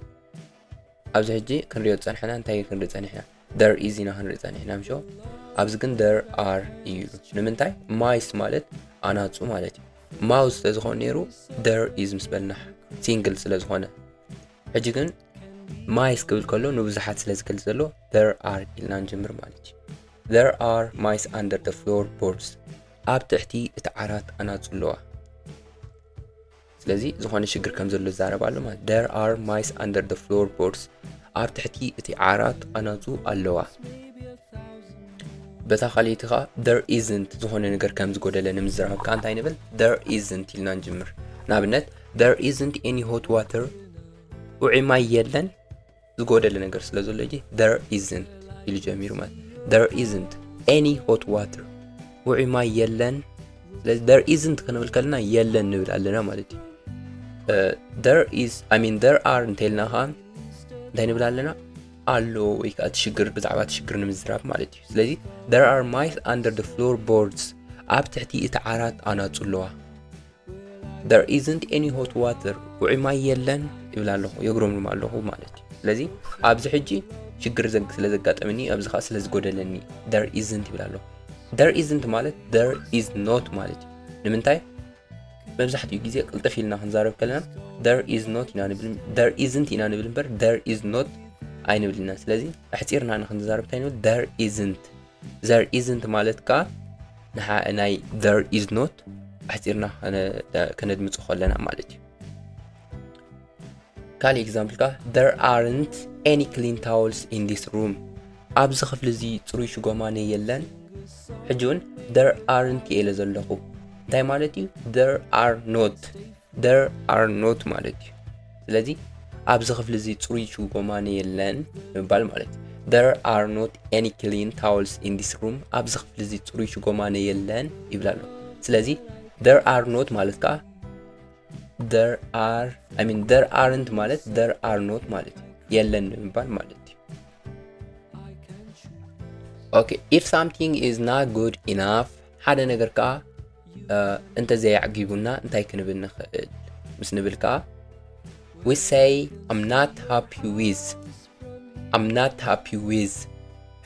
ኣብዚ ሕጂ ክንሪኦ ዝፀንሐና እንታይ ክንርኢ ፀኒሕና there is ኢና ክንርኢ ፀኒሕና ምሾ ኣብዚ ግን there are እዩ ኢሉ ንምንታይ mice ማለት ኣናፁ ማለት እዩ mouse ስለዝኾነ ነይሩ there is ምስ በልና single ስለዝኾነ ሕጂ ግን mice ክብል ከሎ ንብዙሓት ስለ ዝገልፅ ዘሎ there are ኢልና ንጅምር ማለት እዩ። There are mice under the floorboards. ኣብ ትሕቲ እቲ ዓራት ኣናጹ ኣለዋ። ስለዚ ዝኾነ ሽግር ከም ዘሎ ዝዛረብ ኣሎ ማለት። There are mice under the floorboards. ኣብ ትሕቲ እቲ ዓራት ኣናጹ ኣለዋ። በታ ካልኣይቲ ኸዓ there isn't፣ ዝኾነ ነገር ከም ዝጎደለ ንምዝራብ ከኣ እንታይ ንብል? There isn't ኢልና ንጅምር። ንኣብነት there isn't any hot water፣ ውዑይ ማይ የለን። ዝጎደለ ነገር ስለ ዘሎ ሕጂ there isn't ኢሉ ጀሚሩ ማለት። There isn't any hot water፣ ውዑይ ማይ የለን። ስለዚ there isn't ክንብል ከለና የለን ንብል ኣለና ማለት እዩ። There is I mean there are እንተልና ከዓ እንታይ ንብል ኣለና? ኣሎ ወይ ከዓ እቲ ሽግር፣ ብዛዕባ እቲ ሽግር ንምዝራብ ማለት እዩ። ስለዚ there are mice under the floorboards፣ ኣብ ትሕቲ እቲ ዓራት ኣናጹ ኣለዋ። There isn't any hot water፣ ውዑይ ማይ የለን ይብል ኣለኹ፣ የጉረምርም ኣለኹ ማለት እዩ። ስለዚ ኣብዚ ሕጂ ሽግር ስለ ዘጋጠመኒ፣ ኣብዚ ከዓ ስለ ዝጎደለኒ there isn't ይብል ኣለኹ። There isn't ማለት there is not ማለት እዩ። ንምንታይ? መብዛሕትኡ ግዜ ቅልጥፍ ኢልና ክንዛረብ ከለና there is not ኢና ንብል፣ there isn't ኢና ንብል እምበር there is not ኣይንብል ኢና። ስለዚ ኣሕፂርና ንክንዛረብ እንታይ ንብል? There isn't። There isn't ማለት ከዓ ናይ there is not ኣሕፂርና ከነድምፁ ከለና ማለት እዩ። ካልእ example ከዓ there aren't any clean towels in this room፣ ኣብዚ ክፍሊ እዚ ፅሩይ ሽጎማነ የለን። ሕጂ እውን there aren't ኢለ ዘለኹ እንታይ ማለት እዩ? There are not፣ there are not ማለት እዩ። ስለዚ ኣብዚ ክፍሊ እዚ ፅሩይ ሽጎማነ የለን ምባል ማለት እዩ። There are not any clean towels in this room፣ ኣብዚ ክፍሊ እዚ ፅሩይ ሽጎማነ የለን ይብል ኣሎ። ስለዚ there are not ማለት ከዓ there are I mean there aren't ማለት there are not ማለት እዩ፣ የለን ንምባል ማለት እዩ። Okay, if something is not good enough፣ ሓደ ነገር ከዓ እንተዘይኣዕጊቡና እንታይ ክንብል ንኽእል ምስ ንብል ከዓ we say I'm not happy with I'm not happy with፣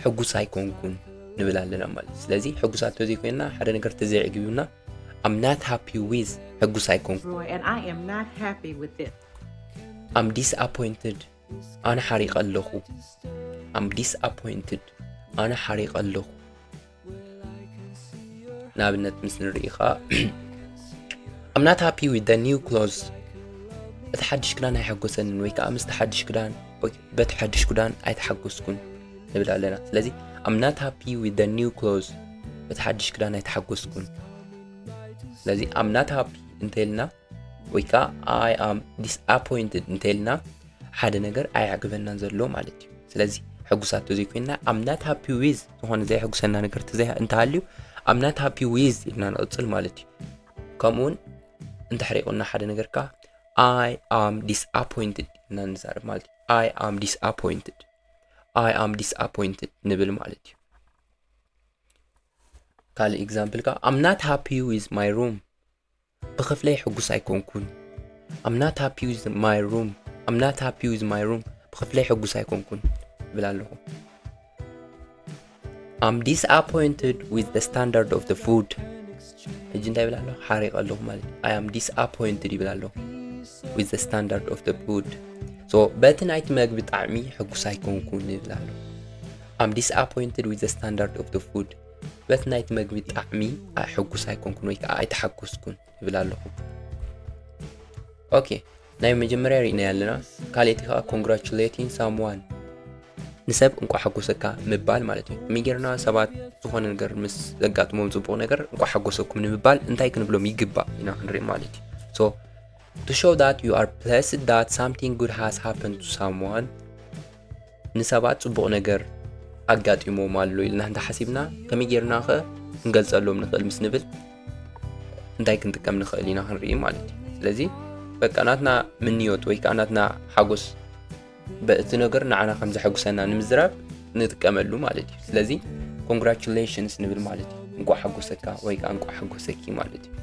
ሕጉስ ኣይኮንኩን ንብል ኣለና ማለት እዩ። ስለዚ ሕጉሳት ተዘይኮይንና ሓደ ነገር ተዘይዕጊቡና I'm not happy with፣ ሕጉስ ኣይኮንኩን። Roy, and I am not happy with this. I'm disappointed፣ ኣነ ሓሪቐ ኣለኹ። I'm disappointed፣ ኣነ ሓሪቐ ኣለኹ። ንኣብነት ምስ ንርኢ ኸዓ I'm not happy with the new clothes፣ እቲ ሓድሽ ክዳን ኣይሓጎሰንን ወይ ከዓ ምስቲ ሓድሽ ክዳን ወይ በቲ ሓድሽ ክዳን ኣይተሓጎስኩን ንብል ኣለና። ስለዚ I'm not happy with the new clothes፣ በቲ ሓድሽ ክዳን ኣይተሓጎስኩን። ስለዚ I'm not happy እንተልና ወይ ከዓ I am disappointed እንተልና ሓደ ነገር ኣየዕግበናን ዘሎ ማለት እዩ። ስለዚ ሕጉሳት ተዘይኮይንና I'm not happy with ዝኾነ ዘየሕጉሰና ነገር እንተሃልዩ I'm not happy with ኢልና ንቕፅል ማለት እዩ። ከምኡውን እንተሕሪቑና ሓደ ነገር ከዓ I am disappointed ኢልና ንዛረብ ማለት እዩ። I am disappointed፣ I am disappointed ንብል ማለት እዩ። ካልእ example ከዓ I'm not happy with my room፣ ብኽፍለይ ሕጉስ ኣይኮንኩን። I'm not happy with my room፣ I'm not happy with my room፣ ብኽፍለይ ሕጉስ ኣይኮንኩን እብል ኣለኹ። I'm disappointed with the standard of the food። ሕጂ እንታይ ይብል ኣሎ? ሓሪቐ ኣለኹ ማለት እዩ። I am disappointed ይብል ኣሎ with the standard of the food። So በቲ ናይቲ መግቢ ጣዕሚ ሕጉስ ኣይኮንኩን ይብል ኣሎ። I'm disappointed with the standard of the food። በቲ ናይቲ መግቢ ጣዕሚ ሕጉስ ኣይኮንኩን ወይ ከዓ ኣይተሓጎስኩን ይብል ኣለኹ። Okay፣ ናይ መጀመርያ ርኢናያ ኣለና። ካልኣይቲ ከዓ congratulating someone፣ ንሰብ እንቋዕ ሓጎሰካ ምባል ማለት እዩ። ከመይ ጌርና ሰባት ዝኾነ ነገር ምስ ዘጋጥሞም ፅቡቕ ነገር እንቋዕ ሓጎሰኩም ንምባል እንታይ ክንብሎም ይግባእ ኢና ክንርኢ ማለት እዩ። So to show that you are pleased that something good has happened to someone፣ ንሰባት ፅቡቕ ነገር ኣጋጢሞም ኣሎ ኢልና እንተሓሲብና ከመይ ጌርና ኸ ክንገልፀሎም ንኽእል ምስ ንብል እንታይ ክንጥቀም ንኽእል ኢና ክንርኢ ማለት እዩ። ስለዚ በቃ ናትና ምንዮት ወይ ከዓ ናትና ሓጎስ በእቲ ነገር ንዓና ከም ዘሐጉሰና ንምዝራብ ንጥቀመሉ ማለት እዩ። ስለዚ congratulations ንብል ማለት እዩ። እንቋዕ ሓጎሰካ ወይ ከዓ እንቋዕ ሓጎሰኪ ማለት እዩ።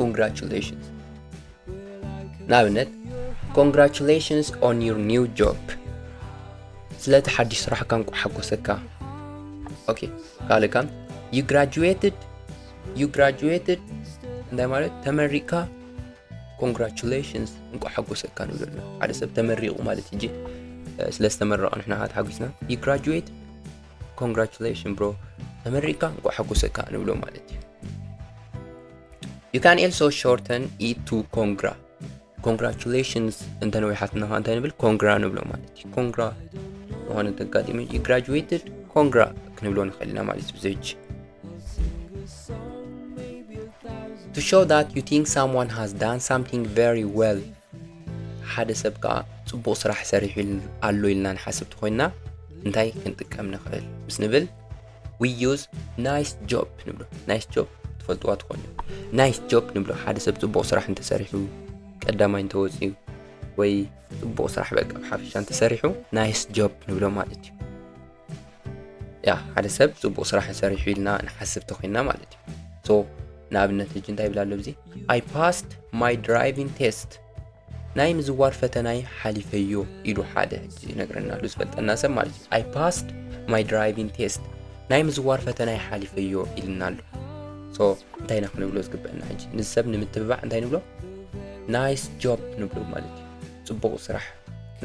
Congratulations። ንኣብነት congratulations on your new job፣ ስለቲ ሓድሽ ስራሕካ እንቋዕ ሓጎሰካ። Okay፣ ካልእ ከም you graduated፣ you graduated እንታይ ማለት? ተመሪቕካ። Congratulations፣ እንቋዕ ሓጎሰካ ንብለሉ። ሓደ ሰብ ተመሪቑ ማለት ሕጂ ስለ ዝተመረቐ ንሕና ተሓጒስና። You graduate፣ congratulations bro፣ ተመሪቕካ እንኳዕ ሓጎሰካ ንብሎ ማለት እዩ። You can also shorten it to congra። Congratulations እንተነዊሓትና ከዓ እንታይ ንብል? ኮንግራ ንብሎ ማለት እዩ። ኮንግራ ዝኾነ ተጋጢሙ፣ you graduated፣ ኮንግራ ክንብሎ ንኽእል ኢና ማለት እዩ። ብዝሕጂ to show that you think someone has done something very well፣ ሓደ ሰብ ከዓ ፅቡቕ ስራሕ ሰሪሑ ኣሎ ኢልና ንሓስብ ተኾይንና እንታይ ክንጥቀም ንኽእል ምስ ንብል፣ we use nice job ንብሎ። Nice job ትፈልጥዋ ትኾኑ። Nice job ንብሎ ሓደ ሰብ ፅቡቕ ስራሕ እንተሰሪሑ፣ ቀዳማይ እንተወፅዩ ወይ ፅቡቕ ስራሕ በቃ ብሓፈሻ እንተሰሪሑ nice job ንብሎ ማለት እዩ። ያ ሓደ ሰብ ፅቡቕ ስራሕ ሰሪሑ ኢልና ንሓስብ ተኾይንና ማለት እዩ። So ንኣብነት ሕጂ እንታይ ይብል ኣሎ ኣብዚ? I passed my driving test፣ ናይ ምዝዋር ፈተናይ ሓሊፈዮ ኢሉ ሓደ ሕጂ ይነግረና ኣሎ ዝፈልጠና ሰብ ማለት እዩ። I passed my driving test፣ ናይ ምዝዋር ፈተናይ ሓሊፈዮ ኢልና ኣሎ። So እንታይ ኢና ክንብሎ ዝግበአና ሕጂ? ንዚ ሰብ ንምትብባዕ እንታይ ንብሎ? Nice job ንብሎ ማለት እዩ። ፅቡቕ ስራሕ፣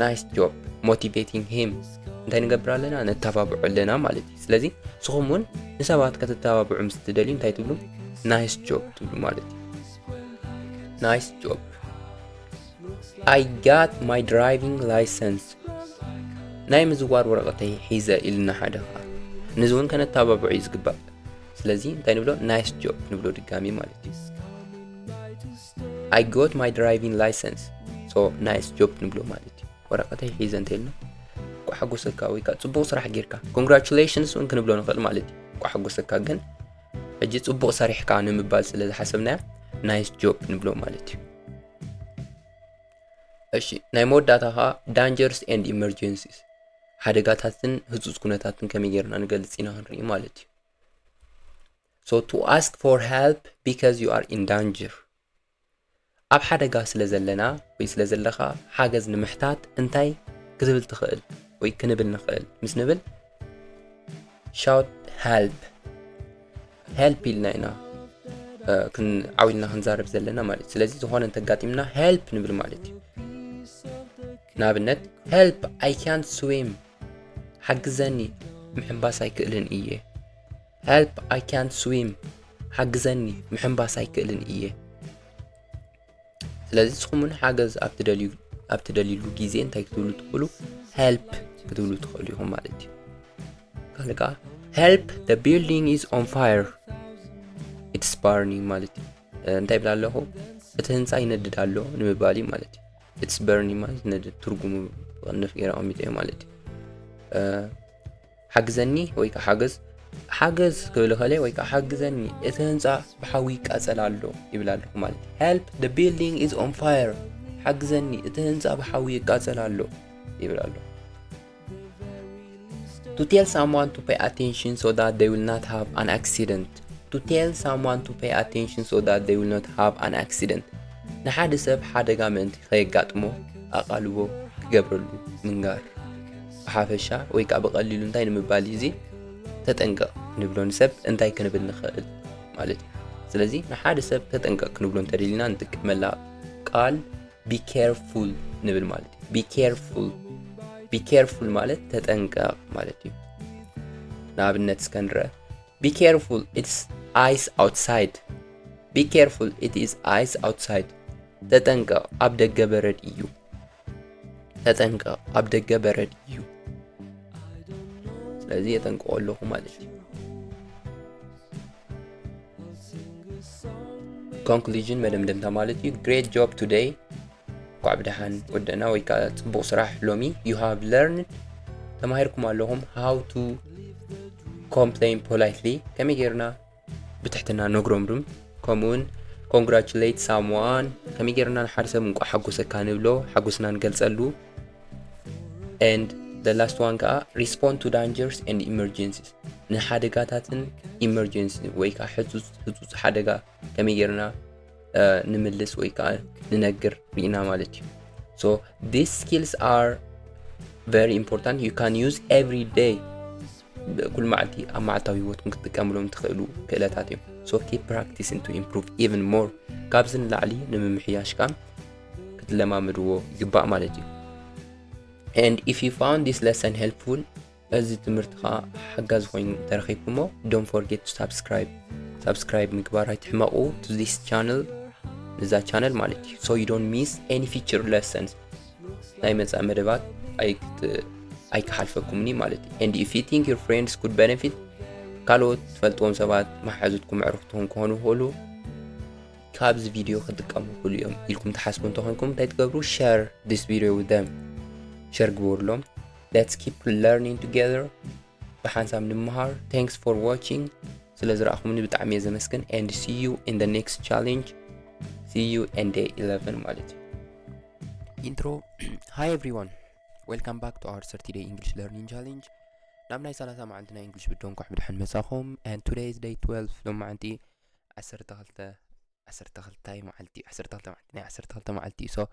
nice job። Motivating him፣ እንታይ ንገብር ኣለና? ነተባብዖ ኣለና ማለት እዩ። ስለዚ ንስኹም እውን ንሰባት ከተተባብዑ ምስ ትደልዩ እንታይ ትብሉ? Nice job ትብሉ ማለት እዩ። Nice job። I got my driving license፣ ናይ ምዝዋር ወረቐተይ ሒዘ ኢልና ሓደ ከዓ፣ ንዚ እውን ከነተባብዖ እዩ ዝግባእ። ስለዚ እንታይ ንብሎ? Nice job ንብሎ ድጋሚ ማለት እዩ። I got my driving license፣ so nice job ንብሎ ማለት እዩ። ወረቐተይ ሒዘ እንተኢልና፣ እንኳዕ ሓጎሰካ ወይ ከዓ ፅቡቕ ስራሕ ጌርካ፣ congratulations እውን ክንብሎ ንኽእል ማለት እዩ። እንኳዕ ሓጎሰካ ግን ሕጂ ፅቡቕ ሰሪሕካ ንምባል ስለ ዝሓሰብናዮ nice job ንብሎ ማለት እዩ። እሺ፣ ናይ መወዳእታ ከዓ dangers and emergencies፣ ሓደጋታትን ህፁፅ ኩነታትን ከመይ ጌርና ንገልፅ ኢና ክንርኢ ማለት እዩ። So to ask for help because you are in danger፣ ኣብ ሓደጋ ስለ ዘለና ወይ ስለ ዘለኻ ሓገዝ ንምሕታት እንታይ ክትብል ትኽእል ወይ ክንብል ንኽእል ምስ ንብል፣ shout help፣ help ኢልና ኢና ዓው ኢልና ክንዛረብ ዘለና ማለት እዩ። ስለዚ ዝኾነ እንተጋጢምና help ንብል ማለት እዩ። ንኣብነት help I can't swim፣ ሓግዘኒ ምሕንባስ ኣይክእልን እየ። Help I can't swim፣ ሓግዘኒ ምሕንባስ ኣይክእልን እየ። ስለዚ ንስኹም እውን ሓገዝ ኣብ ትደልዩሉ ግዜ እንታይ ክትብሉ ትኽእሉ? Help ክትብሉ ትኽእሉ ኢኹም ማለት እዩ። ካልእ ከዓ help the building is on fire፣ it's burning ማለት እዩ። እንታይ ይብል ኣለኹ? እቲ ህንፃ ይነድድ ኣሎ ንምባል እዩ ማለት እዩ። It's burning ማለት ይነድድ፣ ትርጉሙ ብቕንፍ ገይረ ኣቐሚጠዮ ማለት እዩ። ሓግዘኒ ወይ ከዓ ሓገዝ፣ ሓገዝ ክብል ከለ ወይ ከዓ ሓግዘኒ እቲ ህንፃ ብሓዊ ይቃፀል ኣሎ ይብል ኣለኹ ማለት እዩ። Help the building is on fire፣ ሓግዘኒ እቲ ህንፃ ብሓዊ ይቃፀል ኣሎ ይብል ኣሎ። To tell someone to pay attention so that they will not have an accident። To tell someone to pay attention so that they will not have an accident። ንሓደ ሰብ ሓደጋ ምእንቲ ከየጋጥሞ ኣቓልቦ ክገብረሉ ምንጋር። ብሓፈሻ ወይ ከዓ ብቐሊሉ እንታይ ንምባል እዩ? እዚ ተጠንቀቕ ንብሎ ንሰብ እንታይ ክንብል ንኽእል ማለት እዩ። ስለዚ ንሓደ ሰብ ተጠንቀቕ ክንብሎ እንተደሊና ንጥቀመላ ቃል be careful ንብል ማለት እዩ። Be careful፣ be careful ማለት ተጠንቀቕ ማለት እዩ። ንኣብነት እስከ ንረአ። Be careful, it's ice outside። Be careful, it is ice outside። ተጠንቀቕ፣ ኣብ ደገ በረድ እዩ። ተጠንቀቕ፣ ኣብ ደገ በረድ እዩ። ስለዚ የጠንቅቖ ኣለኹ ማለት እዩ። Conclusion፣ መደምደምታ ማለት እዩ። Great job today። እንኳዕ ብደሓን ወደና ወይ ከዓ ፅቡቕ ስራሕ ሎሚ። You have learned፣ ተማሂርኩም ኣለኹም። How to complain politely፣ ከመይ ጌርና ብትሕትና ነግሮምሩም። ከምኡውን congratulate someone፣ ከመይ ጌርና ንሓደ ሰብ እንቋዕ ሓጎሰካ ንብሎ፣ ሓጎስና ንገልጸሉ። And the last one ከዓ respond to dangers and emergencies፣ ንሓደጋታትን ኢመርጀንሲ ወይ ከዓ ህፁፅ ህፁፅ ሓደጋ ከመይ ጌርና ንምልስ ወይ ከዓ ንነግር ርኢና ማለት እዩ። So these skills are very important, you can use every day፣ ኩሉ መዓልቲ ኣብ መዓልታዊ ህይወትኩም ክትጥቀምሎም ትኽእሉ ክእለታት እዮም። So keep practicing to improve even more። ካብዚ ንላዕሊ ንምምሕያሽ ከዓ ክትለማምድዎ ይግባእ ማለት እዩ። And if you found this lesson helpful, እዚ ትምህርቲ ከዓ ሓጋዚ ኮይኑ ተረኺብኩሞ፣ don't forget to subscribe። ሳብስክራይብ ምግባር ኣይትሕመቑ to this channel፣ ንዛ ቻነል ማለት እዩ። So you don't miss any future lessons። ናይ መጻኢ መደባት ኣይክሓልፈኩምኒ ማለት እዩ። And if you think your friends could benefit፣ ካልኦት ትፈልጥዎም ሰባት መሓዙትኩም ኣዕሩኽትኹም ክኾኑ ይኽእሉ፣ ካብዚ ቪድዮ ክጥቀሙ ይኽእሉ እዮም ኢልኩም ትሓስቡ እንተኾንኩም እንታይ ትገብሩ? Share this video with them። ሸር ግበሩሎም። Let's keep learning together። ብሓንሳብ ንምሃር። Thanks for watching። ስለ ዝረኣኹምኒ ብጣዕሚ እየ ዘመስግን። And see you in the next challenge። See you in day eleven ማለት እዩ። Intro. Hi everyone, welcome back to our thirty day English learning challenge። ናብ ናይ ሰላሳ መዓልቲ ናይ እንግሊሽ ቪድዮ እንኳዕ ብድሓን መጻኹም። And today is day twelve። ሎማዓንቲ ዓሰርተ ክልተ፣ ዓሰርተ ክልተ መዓልቲ፣ ዓሰርተ ክልተ መዓልቲ፣ ናይ ዓሰርተ ክልተ መዓልቲ። So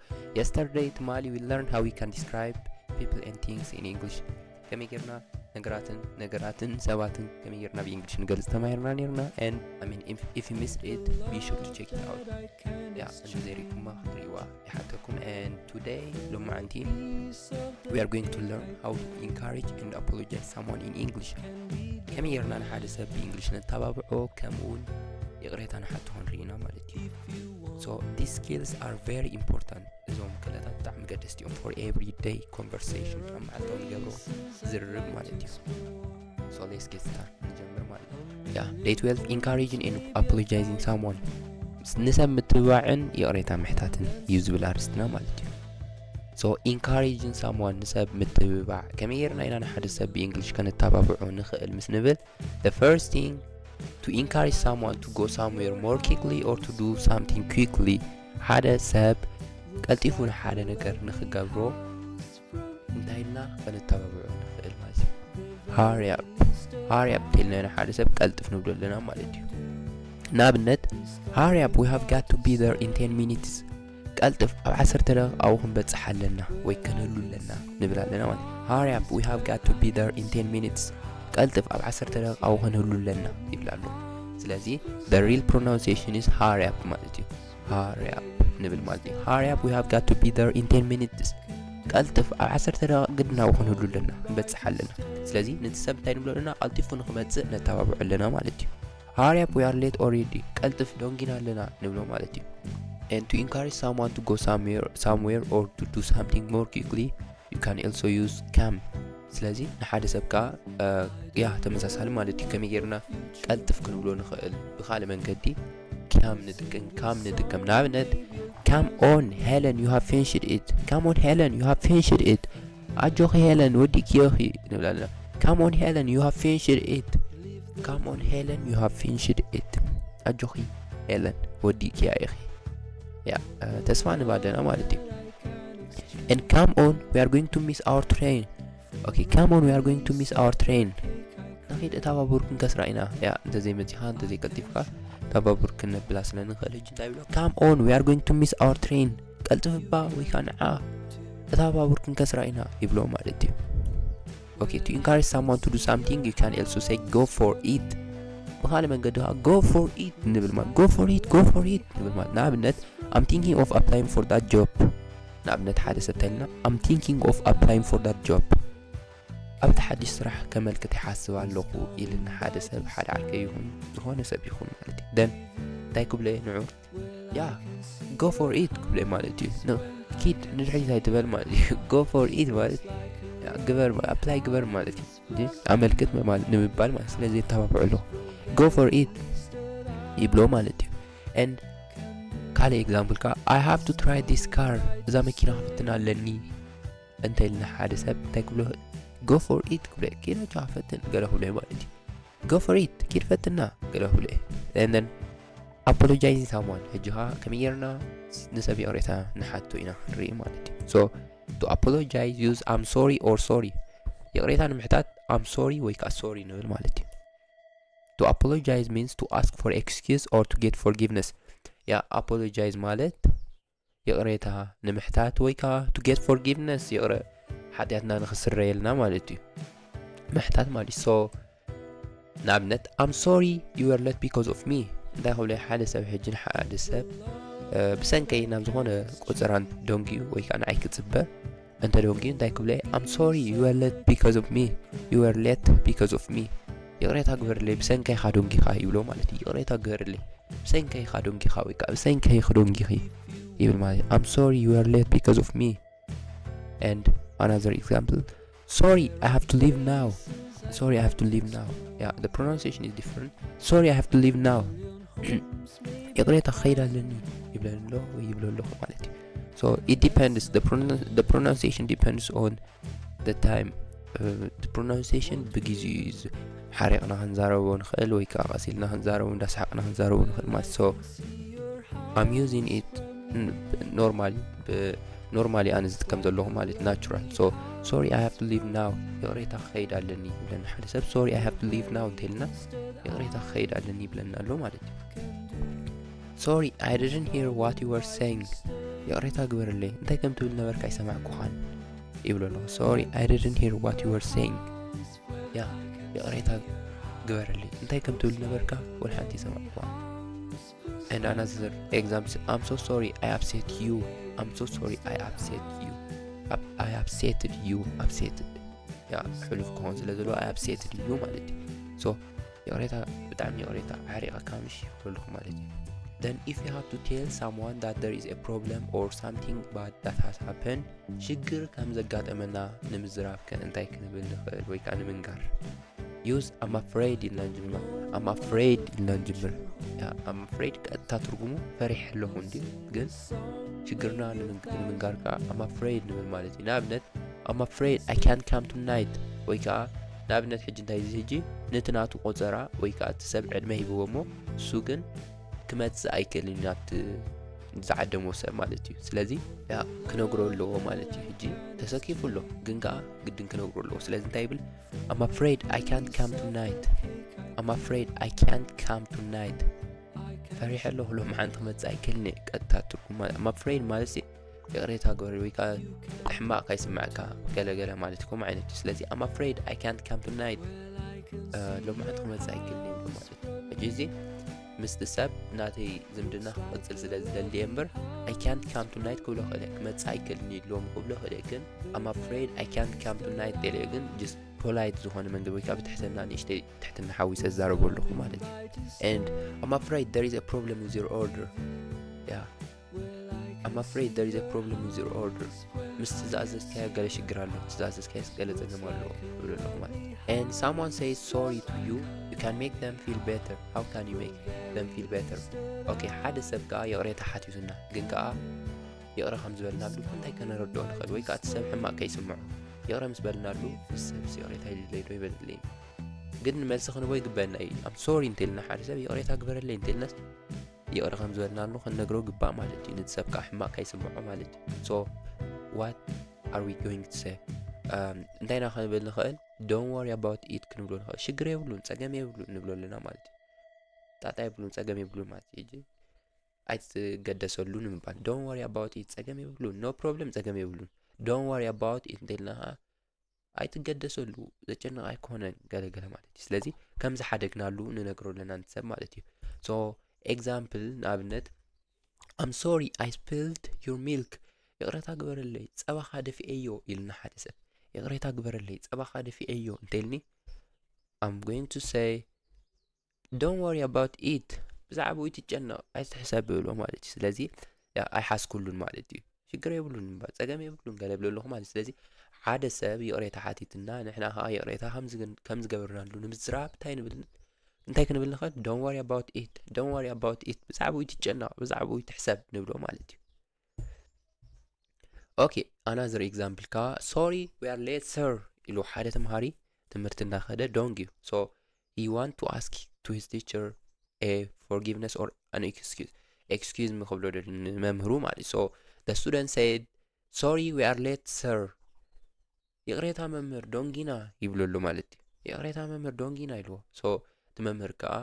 yesterday ትማሊ we learn how we can describe people and things in English። ከመይ ጌርና ነገራትን ነገራትን ሰባትን ከመይ ጌርና ብእንግሊሽ ንገልጽ ተማሂርና ኔርና። And I mean, if, if you missed it, be sure to check it out። ያ እንተ ዘይሪእኩማ ክትሪእዋ ይሓተኩም። And today ሎማዓንቲ we are going to learn how to encourage and apologize someone in English። ከመይ ጌርና ንሓደ ሰብ ብእንግሊሽ ነተባብዖ፣ ከምኡ እውን ይቕሬታ ንሓቶ ክንርኢ ኢና ማለት እዩ። So these skills are very important። እዞም ክእለታት ብጣዕሚ ገደስቲ እዮም for everyday conversation፣ ኣብ መዓልታዊ ንገብሮ ዝርርብ ማለት እዩ። So let's get start፣ ንጀምር ማለት እዩ። ያ፣ day twelve, encouraging and apologizing someone። ንሰብ ምትብባዕን ይቕሬታ ምሕታትን እዩ ዝብል ኣርእስትና ማለት እዩ። So encouraging someone፣ ንሰብ ምትብባዕ። ከመይ ጌርና ኢና ንሓደ ሰብ ብእንግሊሽ ከነተባብዖ ንኽእል ምስ ንብል፣ the first thing, to encourage someone to go somewhere more quickly or to do something quickly። ሓደ ሰብ ቀልጢፉ ንሓደ ነገር ንኽገብሮ እንታይ ኢልና ከነተባብዖ ንኽእል ማለት እዩ? Hurry up። Hurry up እንተኢልና ንሓደ ሰብ ቀልጥፍ ንብሎ ኣለና ማለት እዩ። ንኣብነት፣ hurry up, we have got to be there in ten minutes። ቀልጥፍ፣ ኣብ ዓሰርተ ደቂቃ ኣብኡ ክንበጽሕ ኣለና ወይ ከነህሉ ኣለና ንብል ኣለና ማለት እዩ። Hurry up, we have got to be there in ten minutes። ቀልጥፍ፣ ኣብ ዓሰርተ ደቂቃ ኣብኡ ከነህሉ ኣለና ይብል ኣሎ። ስለዚ the real pronunciation is hurry up ማለት እዩ። Hurry up ንብል ማለት እዩ። Hurry up, we have got to be there in ten minutes። ቀልጥፍ፣ ኣብ ዓሰርተ ደቂቃ ግድን ኣብኡ ክንህሉ ኣለና፣ ክንበጽሕ ኣለና። ስለዚ ነቲ ሰብ እንታይ ንብሎ ኣለና? ቀልጢፉ ንኽመጽእ ነተባብዖ ኣለና ማለት እዩ። Hurry up, we are late already። ቀልጥፍ፣ ደንጊና ኣለና ንብሎ ማለት እዩ። And to encourage someone to go somewhere, somewhere or to do something more quickly, you can also use come። ስለዚ ንሓደ ሰብ ከኣ፣ እ፣ ያ ተመሳሳሊ ማለት እዩ። ከመይ ጌርና ቀልጥፍ ክንብሎ ንኽእል? ብኻልእ መንገዲ come ንጥቀም፣ come ንጥቀም። ንኣብነት፣ come on Helen, you have finished it። Come on Helen, you have finished it። ኣጆኺ ሄለን፣ ወዲእክዮ ኢኺ ንብል ኣለና። Come on Helen, you have finished it። Come on Helen, you have finished it። ኣጆኺ ሄለን፣ ወዲእክያ ኢኺ። ያ፣ እ፣ ተስፋ ንህብ ኣለና ማለት እዩ። And come on, we are going to miss our train። Okay, come on, we are going to miss our train። ንኺድ፣ እታ ባቡር ክንከስራ ኢና። ያ፣ እንተዘይመጺኻ፣ እንተዘይቀልጢፍካ፣ እታ ባቡር ክነብላ ስለ ንኽእል፣ ሕጂ እንታይ ይብሎ? Come on, we are going to miss our train። ቀልጥፍ እባ፣ ወይ ከዓ ንዓ፣ እታ ባቡር ክንከስራ ኢና ይብሎ ማለት እዩ። Okay, to encourage someone to do something, you can also say go for it። ብኻልእ መንገዲ ከዓ go for it ንብል ማለት፣ go for it, go for it ንብል ማለት፣ ንኣብነት፣ I'm thinking of applying for that job። ንኣብነት፣ ሓደ ሰብ እንታይ ኢልና? I'm thinking of applying for that job። ኣብቲ ሓድሽ ስራሕ ከመልክት ይሓስብ ኣለኹ ኢልኒ ሓደ ሰብ፣ ሓደ ዓርከይ ይኹን ዝኾነ ሰብ ይኹን ማለት እዩ። Then እንታይ ክብሎ እየ ንዑ? ያ፣ go for it ክብሎ እየ ማለት እዩ። ን-፣ ኪድ፣ ንድሕሪት ኣይትበል ማለት እዩ። Go for it ማለት፣ ያ፣ ግበር፣ apply ግበር ማለት እዩ። እንጂ ኣመልክት ማለት፣ ንምባል ማለት፣ ስለዚ የተባብዑ ኣለኹ። Go for it ይብሎ ማለት እዩ። And ካልእ example ከኣ፣ I have to try this car፣ እዛ መኪና ክፍትና ኣለኒ እንተ ኢልና ሓደ ሰብ እንታይ ክብሎ? Go for it ክብሎ እየ። ኪድ ኣጆኻ ፈትን ገለ ክብሎ እየ ማለት እዩ። Go for it፣ ኪድ ፈትና ገለ ክብሎ እየ። And then apologizing someone፣ ሕጂ ኸኣ ከመይ ጌርና ንሰብ ይቕሬታ ንሓቶ ኢና ክንርኢ ማለት እዩ። So to apologize, use I'm sorry or sorry። ይቕሬታ ንምሕታት I'm sorry ወይ ከኣ sorry ንብል ማለት እዩ። To apologize means to ask for excuse or to get forgiveness። ያ፣ apologize ማለት ይቕሬታ ንምሕታት ወይ ከኣ to get forgiveness፣ ይቕረ፣ ሓጢኣትና ንኽስረየልና ማለት እዩ። ምሕታት ማለት እዩ። So ንኣብነት፣ I'm sorry you were late because of me። እንታይ ክብሎ ሓደ ሰብ፣ ሕጂ ንሓደ ሰብ፣ እ፣ ብሰንከይ ናብ ዝኾነ ቁጽራን ደንጊዩ ወይ ከኣ ንዓይ ክጽበ እንተ ደንጊዩ እንታይ ክብሎ? I'm sorry you were late because of me። you were late because of me. ይቕሬታ ግበርለይ፣ ብሰንከይ ኢኻ ደንጊኻ ይብሎ ማለት እዩ። ይቕሬታ ግበርለይ፣ ብሰንከይ ኢኻ ደንጊኻ ወይ ከዓ ብሰንከይ ኢኺ ደንጊኺ ይብል ማለት እዩ። I'm sorry, you were late because of me. And another example, sorry, I have to leave now. Sorry, I have to leave now. Yeah, the pronunciation is different. Sorry, I have to leave now. ይቕሬታ ክኸይድ ኣለኒ ይብለኒ ኣሎ ወይ ይብሎ ኣለኹ ማለት እዩ። So it depends, the pronoun- the pronunciation depends on the time. Pronunciation ብግዜኡ እዩ። ሓሪቕና ክንዛረቦ ንኽእል ወይ ከዓ ቀስ ኢልና ክንዛረቦ፣ እንዳስሓቕና ክንዛረቦ ንኽእል ማለት። So I'm using it normally, normally ኣነ ዝጥቀም ዘለኹ ማለት natural. So sorry, I have to leave now. ይቕሬታ ክኸይድ ኣለኒ ይብለና ሓደ ሰብ። Sorry, I have to leave now እንተልና ይቕሬታ ክኸይድ ኣለኒ ይብለና ኣሎ ማለት እዩ። Sorry, I didn't hear what you were saying. ይቕሬታ ግበርለይ፣ እንታይ ከም ትብል ነበርካ ኣይሰማዕኩኻን ይብሎ ኣለኹ። Sorry, I didn't hear what you were saying. ያ ይቕሬታ ግበርለይ፣ እንታይ ከም ትብል ነበርካ ወላ ሓንቲ ኣይሰማዕኩኻን። And another example, I'm so sorry I upset you. I'm so sorry I upset you. I upsetted you. Upsetted. ያ ሕሉፍ ክኾን ስለ ዘለዎ I upsetted you ማለት እዩ። So ይቕሬታ፣ ብጣዕሚ ይቕሬታ፣ ሓሪቐካ ምሽ ይብለልኩ ማለት እዩ። Then if you have to tell someone that there is a problem or something bad that has happened, ሽግር ከም ዘጋጠመና ንምዝራብ ከ እንታይ ክንብል ንኽእል ወይ ከዓ ንምንጋር? Use I'm afraid ኢልና ንጅምር። I'm afraid ኢልና ንጅምር። I'm afraid ቀጥታ ትርጉሙ ፈሪሕ ኣለኹ እንዲ፣ ግን ሽግርና ንምንጋር ከዓ I'm afraid ንብል ማለት እዩ። ንኣብነት I'm afraid I can't come tonight ወይ ከዓ ንኣብነት ሕጂ እንታይ እዚ ሕጂ ነቲ ናቱ ቆፀራ ወይ ከዓ እቲ ሰብ ዕድመ ሂብዎ እሞ እሱ ግን ክመፅእ ኣይክእልን ናብቲ ዝዓደሞ ሰብ ማለት እዩ። ስለዚ ክነግሮ ኣለዎ ማለት እዩ። ሕጂ ተሰኪፉ ኣሎ ግን ከዓ ግድን ክነግሮ ኣለዎ። ስለዚ እንታይ ይብል? I'm afraid I can't come tonight. I'm afraid I can't come tonight. ፈሪሐ ኣለኹ ሎም ሓንቲ ክመፅእ ኣይክእልን እየ። ቀጥታ ትርጉም ማለት I'm afraid ማለት ይቕሬታ ግበሪ ወይ ከዓ ሕማቕ ካይስማዕካ ገለገለ ማለት ከምኡ ዓይነት እዩ። ስለዚ I'm afraid I can't come tonight፣ ሎማዕንቲ ክመፅእ ኣይክእልን እየ ማለት እዩ። ሕጂ እዚ ምስቲ ሰብ ናተይ ዝምድና ክቕፅል ስለ ዝደሊ እየ እምበር I can't come tonight ክብሎ ክእል እየ። ክመፅእ ኣይክእልን እዩ ሎም ክብሎ ክእል እየ። ግን I'm afraid I can't come tonight ተለ ግን just polite ዝኾነ መንገዲ ወይ ከዓ ብትሕትና ንእሽተይ ትሕትና ሓዊሰ ዝዛረቦ ኣለኹ ማለት እዩ። And I'm afraid there is a problem with your order. Yeah. I'm afraid there is a problem with your order. ምስ ዝኣዘዝካዮ ገለ ሽግር ኣሎ፣ ዝኣዘዝካዮ ገለ ጸገም ኣሎ ይብሎ ኣለኹ ማለት እዩ። And someone says sorry to you, you can make them feel better. How can you make them feel better? Okay፣ ሓደ ሰብ ከዓ ይቕሬታ ሓቲቱና ግን ከዓ ይቕረ ከም ዝበልናሉ እንታይ ከነረድኦ ንኽእል ወይ ከዓ እቲ ሰብ ሕማቕ ከይስምዖ ይቕረ ምስ በልናሉ እዚ ሰብስ ይቕሬታ ይደለይ ዶ ይበለለይ? ግን ንመልሲ ክንቦ ይግበአና እዩ። I'm sorry እንተልና ሓደ ሰብ ይቕሬታ ግበረለይ እንተልናስ ይቕረ ከም ዝበልናሉ ክንነግሮ ግባእ ማለት እዩ። ነቲ ሰብ ከዓ ሕማቕ ከይስምዖ ማለት እዩ። So what are we going to say? እንታይ ኢና ክንብል ንኽእል? Don't worry about it ክንብሎ ንኽእል። ሽግር የብሉን፣ ጸገም የብሉን ንብሎ ኣለና ማለት እዩ። ጣጣ የብሉን፣ ጸገም የብሉን ማለት እዩ። ሕጂ ኣይትገደሰሉ ንምባል don't worry about it፣ ጸገም የብሉን፣ no problem፣ ጸገም የብሉን። Don't worry about it እንተልና ከዓ ኣይትገደሰሉ፣ ዘጨንቕ ኣይኮነን ገለገለ ማለት እዩ። ስለዚ ከም ዝሓደግናሉ ንነግሮ ኣለና ንሰብ ማለት እዩ። So example ንኣብነት I'm sorry I spilled your milk፣ ይቕሬታ ግበረለይ ጸባኻ ደፊኤዮ ኢልና ሓደ ሰብ ይቕሬታ ግበረለይ ጸባኻ ደፊኤዮ እንተልኒ I'm going to say don't worry about it፣ ብዛዕባኡ ኣይትጨነቕ ኣይትሕሰብ ብሎ ማለት እዩ። ስለዚ ኣይሓዝኩሉን ማለት እዩ። ሽግር የብሉን እባ ጸገም የብሉን ገለ ብሎ ኣለኹ ማለት። ስለዚ ሓደ ሰብ ይቕሬታ ሓቲትና ንሕና ከዓ ይቕሬታ ከም ዝገበርናሉ ንምዝራብ እንታይ ንብል እንታይ ክንብል ንኽእል? Don't worry about it፣ don't worry about it፣ ብዛዕባኡ ኣይትጨነቕ ብዛዕባኡ ኣይትሕሰብ ንብሎ ማለት እዩ። Okay, another example ከዓ sorry we are late sir ኢሉ ሓደ ተምሃሪ ትምህርቲ እንዳኸደ ደንጊዩ። So he want to ask to his teacher a forgiveness or an excuse. Excuse me ክብሎ ደልዩ ንመምህሩ ማለት እዩ። So the student said sorry we are late sir፣ ይቕሬታ መምህር ደንጊና ይብሎ ኣሎ ማለት እዩ። ይቕሬታ መምህር ደንጊና ኢልዎ። So እቲ መምህር ከዓ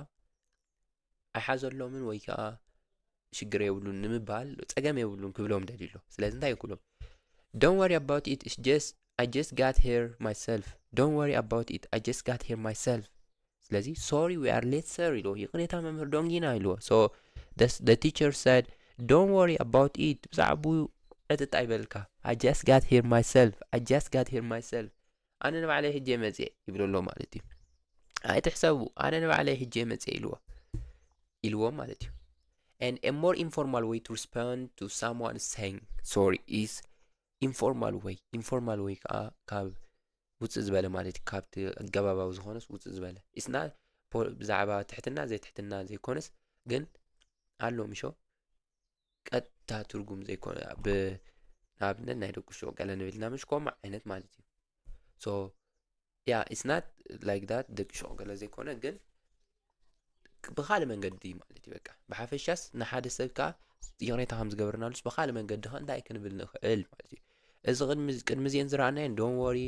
ኣይሓዘሎምን ወይ ከዓ ሽግር የብሉን ንምባል ጸገም የብሉን ክብሎም ደልዩ ኣሎ። ስለዚ እንታይ ይክሎም? Don't worry about it, it's just I just got here myself. Don't worry about it, I just got here myself። ስለዚ sorry we are late sir ኢልዎ። ይቕሬታ መምህር ደንጊና ኢልዎ። So the teacher said don't worry about it፣ ብዛዕባኡ ዕጥጥ ኣይበልካ። I just got here myself, I just got here myself። ኣነ ንባዕለይ ሕጂ መፅየ ይብሎ ኣሎ ማለት እዩ። ኣይትሕሰቡ፣ ኣነ ንባዕለይ ሕጂ መፅየ ኢልዎ ኢልዎም ማለት እዩ። And a more informal way to respond to someone saying sorry is informal way. Informal way ከዓ ካብ ውፅእ ዝበለ ማለት እዩ። ካብቲ ኣገባባዊ ዝኾነስ ውፅእ ዝበለ ኢስና ብዛዕባ ትሕትና ዘይትሕትና ዘይኮነስ ግን ኣሎ ምሾ ቀጥታ ትርጉም ዘይኮነ ንኣብነት ናይ ደቂ ሾ ገለ ንብልና ምሽ ኮማ ዓይነት ማለት እዩ። So yeah, it's not like that ደቂ ሾ ገለ ዘይኮነ ግን ብካልእ መንገዲ ማለት እዩ። በቃ ብሓፈሻስ ንሓደ ሰብ ከዓ ይቕሬታ ከም ዝገበርናሉስ ብካልእ መንገዲ ከ እንታይ ክንብል ንኽእል ማለት እዩ። እዚ ቅድሚ እዚአን ዝረኣናየን don't worry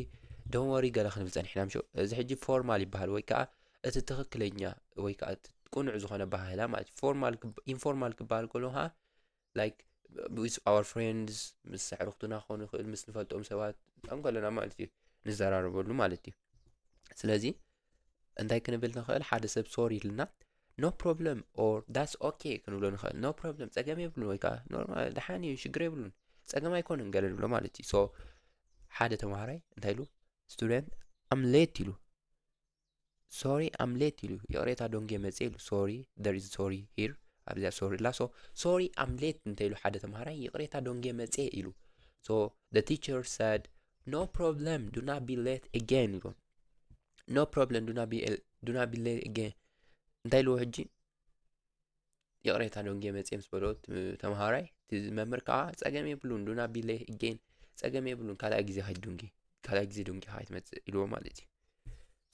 don't worry ገለ ክንብል ፀኒሕና ምሽ። እዚ ሕጂ ፎርማል ይበሃል ወይ ከዓ እቲ ትኽክለኛ ወይ ከዓ እቲ ቅኑዕ ዝኾነ ባህላ ማለት እዩ። ፎርማል ኢንፎርማል ክበሃል ከሎ ከዓ like with our friends ምስ ኣዕሩኽትና ክኾኑ ይኽእል ምስ ንፈልጦም ሰባት እንከለና ማለት እዩ ንዘራረበሉ ማለት እዩ። ስለዚ እንታይ ክንብል ንኽእል? ሓደ ሰብ ሶሪ ኢልና no problem or that's okay ክንብሎ ንኽእል። No problem ፀገም የብሉን ወይ ከዓ ኖርማል ደሓን እዩ ሽግር የብሉን ፀገም ኣይኮነን ገለ ንብሎ ማለት እዩ። So ሓደ ተምሃራይ እንታይ ኢሉ? Student, I'm late ኢሉ። Sorry, I'm late ኢሉ። ይቕሬታ ደንጉየ መፅየ ኢሉ። Sorry, there is sorry here ኣብዚኣ ሶሪ ላ። So sorry, I'm late እንተ ኢሉ ሓደ ተምሃራይ ይቕሬታ ደንጉየ መፅየ ኢሉ። So the teacher said no problem, do not be late again ኢሉ። No problem, do not be do not be late again እንታይ ኢልዎ ሕጂ? ይቕሬታ ደንጉየ መፅየ ምስ በሎ ተምሃራይ እቲ መምህር ከዓ ፀገም የብሉን do not be late again፣ ፀገም የብሉን ካልኣይ ግዜ ከይትድንጉ ካልኣይ ግዜ ደንጉኻ ከይትመፅእ ኢልዎ ማለት እዩ።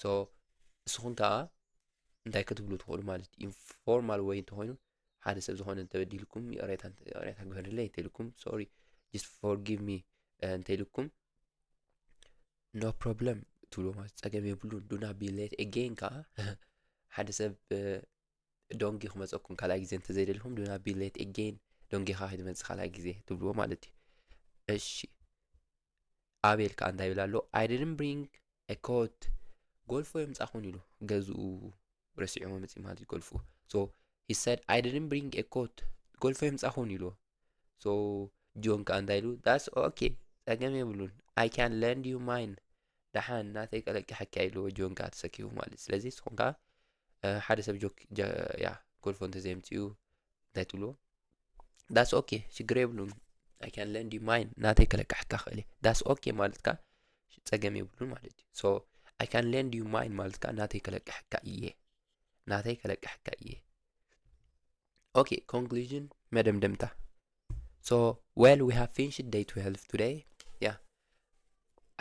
So ንስኹም ከዓ እንታይ ክትብሉ ትኽእሉ ማለት ኢንፎርማል ወይ እንተኾይኑ ሓደ ሰብ ዝኾነ እንተበዲልኩም ይቕሬታ ይቕሬታ ግበርለይ እንተኢልኩም sorry just forgive me እንተኢልኩም no problem ትብሉ ማለት ፀገም የብሉን do not be late again ከዓ ሓደ ሰብ ደንጉ ክመፀኩም ካልኣይ ግዜ እንተዘይደሊኹም do not be late again ደንጉኻ ከይትመፅእ ካልኣይ ግዜ ትብልዎ ማለት እዩ። እሺ ኣቤል ከዓ እንታይ ይብል ኣሎ? I didn't bring a coat ጎልፎ የምፃኹን ኢሉ ገዝኡ ረሲዑ መምፅእ ማለት እዩ ጎልፎ። So he said I didn't bring a coat ጎልፎ የምፃኹን ኢልዎ። So ጆን ከዓ እንታይ ኢሉ? That's okay ፀገም የብሉን I can lend you mine ደሓን ናተይ ከለቅሐካ ኢልዎ ጆን ከዓ ተሰኪፉ ማለት እዩ። ስለዚ ንስኹም ከዓ ሓደ ሰብ ጆክ ያ ጎልፎ እንተዘየምፅኡ እንታይ ትብልዎ? That's okay ሽግር የብሉን I can lend you mine ናተይ ከለቅሐካ ክእል እየ። That's okay ማለት ከዓ ፀገም የብሉን ማለት እዩ። So I can lend you mine ማለት ከዓ ናተይ ከለቅሐካ እየ ናተይ ከለቅሐካ እየ። Okay conclusion መደምደምታ። So well we have finished day twelve today. Yeah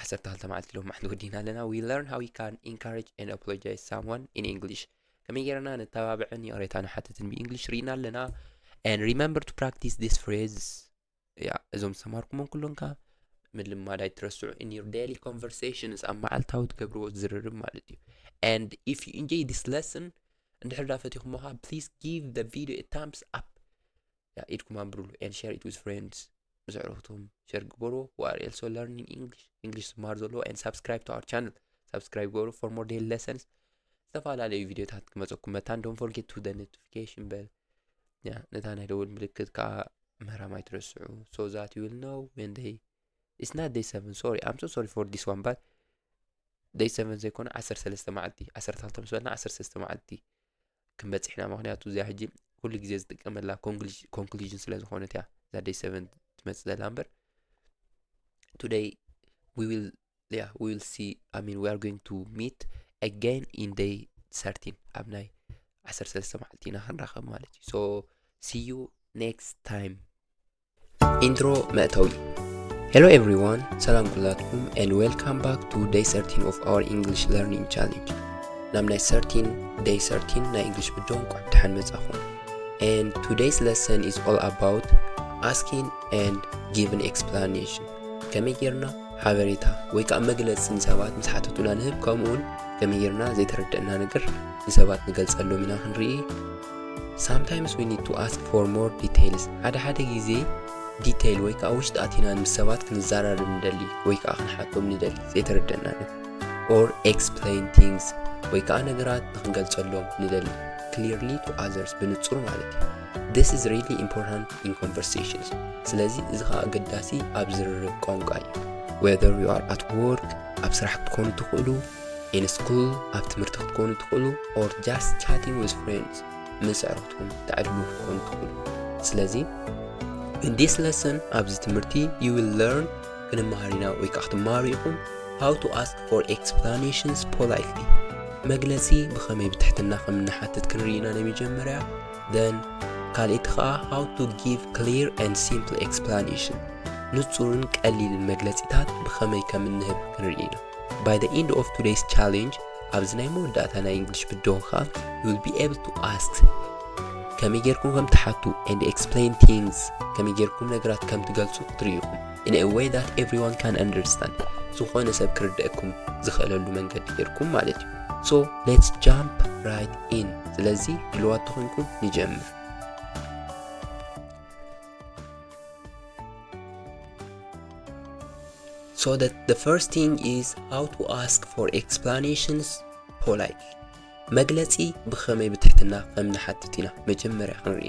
ዓሰርተ ክልተ መዓልቲ ሎም መዓልቲ ወዲና ኣለና። We learn how we can encourage and apologize someone in English ከመይ ጌርና ነተባብዕን ይቕሬታ ንሓትትን ብ English ርኢና ኣለና። And remember to practice this phrase yeah እዞም ዝተማርኩሞም ኩሎም ከዓ ምልማድ ኣይትረስዑ in your daily conversations ኣብ መዓልታዊ ትገብርዎ ዝርርብ ማለት እዩ። And if you enjoy this lesson እንድሕር ዳ ፈቲኹሞ ከዓ please give the video a thumbs up ኢድኩም ኣንብሩሉ and share it with friends ምስ ኣዕሩኽትኩም share ግበርዎ። We are also learning English English ዝመሃሩ ዘለዎ and subscribe to our channel subscribe ግበሩ for more daily lessons ዝተፈላለዩ ቪዲዮታት ክመፀኩም መታን don't forget to the notification bell ነታ ናይ ደወል ምልክት ከዓ ምህራም ኣይትረስዑ so that you will know when they it's not day seven sorry I'm so sorry for this one but day seven ዘይኮነ ዓሰርተ ሰለስተ መዓልቲ ዓሰርተ ክልተ ምስ በልና ዓሰርተ ሰለስተ መዓልቲ ክንበፅሕ ኢና። ምክንያቱ እዚኣ ሕጂ ኩሉ ግዜ ዝጥቀመላ conclusion ስለ ዝኾነት እያ እዛ day seven ትመፅእ ዘላ እምበር today we will yeah we will see I mean we are going to meet again in day thirteen ኣብ ናይ ዓሰርተ ሰለስተ መዓልቲ ኢና ክንራኸብ ማለት እዩ። So see you next time። Intro መእተዊ Hello everyone ሰላም ኩላትኩም and welcome back to day thirteen of our English learning challenge ናብ ናይ thirteen day thirteen ናይ English ብደንቆ ብድሓን መጻኹም። And today's lesson is all about asking and giving explanation ከመይ ጌርና ሓበሬታ ወይ ከዓ መግለፂ ንሰባት ምስ ሓተቱና ንህብ ከምኡውን ከመይ ጌርና ዘይተረደእና ነገር ንሰባት ንገልፀሎም ኢና ክንርኢ። Sometimes we need to ask for more details ሓደ ሓደ ግዜ detail ወይ ከዓ ውሽጢ ኣቲና ምስ ሰባት ክንዘራረብ ንደሊ ወይ ከዓ ክንሓቶም ንደሊ ዘይተረደእና ነገር or explain things ወይ ከዓ ነገራት ንክንገልፀሎም ንደሊ clearly to others ብንፁር ማለት እዩ። This is really important in conversations ስለዚ እዚ ከዓ ኣገዳሲ ኣብ ዝርርብ ቋንቋ እዩ። Whether you are at work, ኣብ ስራሕ ክትኮኑ ትኽእሉ፣ in school፣ ኣብ ትምህርቲ ክትኮኑ ትኽእሉ፣ or just chatting with friends፣ ምስ ኣዕሩኽትኩም ተዕልሉ ክትኮኑ ትኽእሉ። ስለዚ in this lesson፣ ኣብዚ ትምህርቲ you will learn፣ ክንመሃር ኢና ወይ ከዓ ክትመሃሩ ኢኹም how to ask for explanations politely፣ መግለጺ ብኸመይ ብትሕትና ከም እንሓትት ክንርኢ ኢና ናይ መጀመርያ። Then ካልኣይቲ ከዓ how to give clear and simple explanation፣ ንጹርን ቀሊልን መግለጺታት ብኸመይ ከም እንህብ ክንርኢ ኢና። By the end of today's challenge፣ ኣብዚ ናይ መወዳእታ ናይ English video ከዓ you will be able to ask፣ ከመይ ጌርኩም ከም ትሓቱ and explain things፣ ከመይ ጌርኩም ነገራት ከም ትገልጹ ክትርእዩ ኢኹም in a way that everyone can understand፣ ዝኾነ ሰብ ክርደአኩም ዝኽእለሉ መንገዲ ጌርኩም ማለት እዩ። So let's jump right in። ስለዚ ድልዋት ተኾንኩም ንጀምር። So that the first thing is how to ask for explanations politely። መግለጺ ብኸመይ ብትሕትና ከም ንሓትት ኢና መጀመርያ ክንርኢ።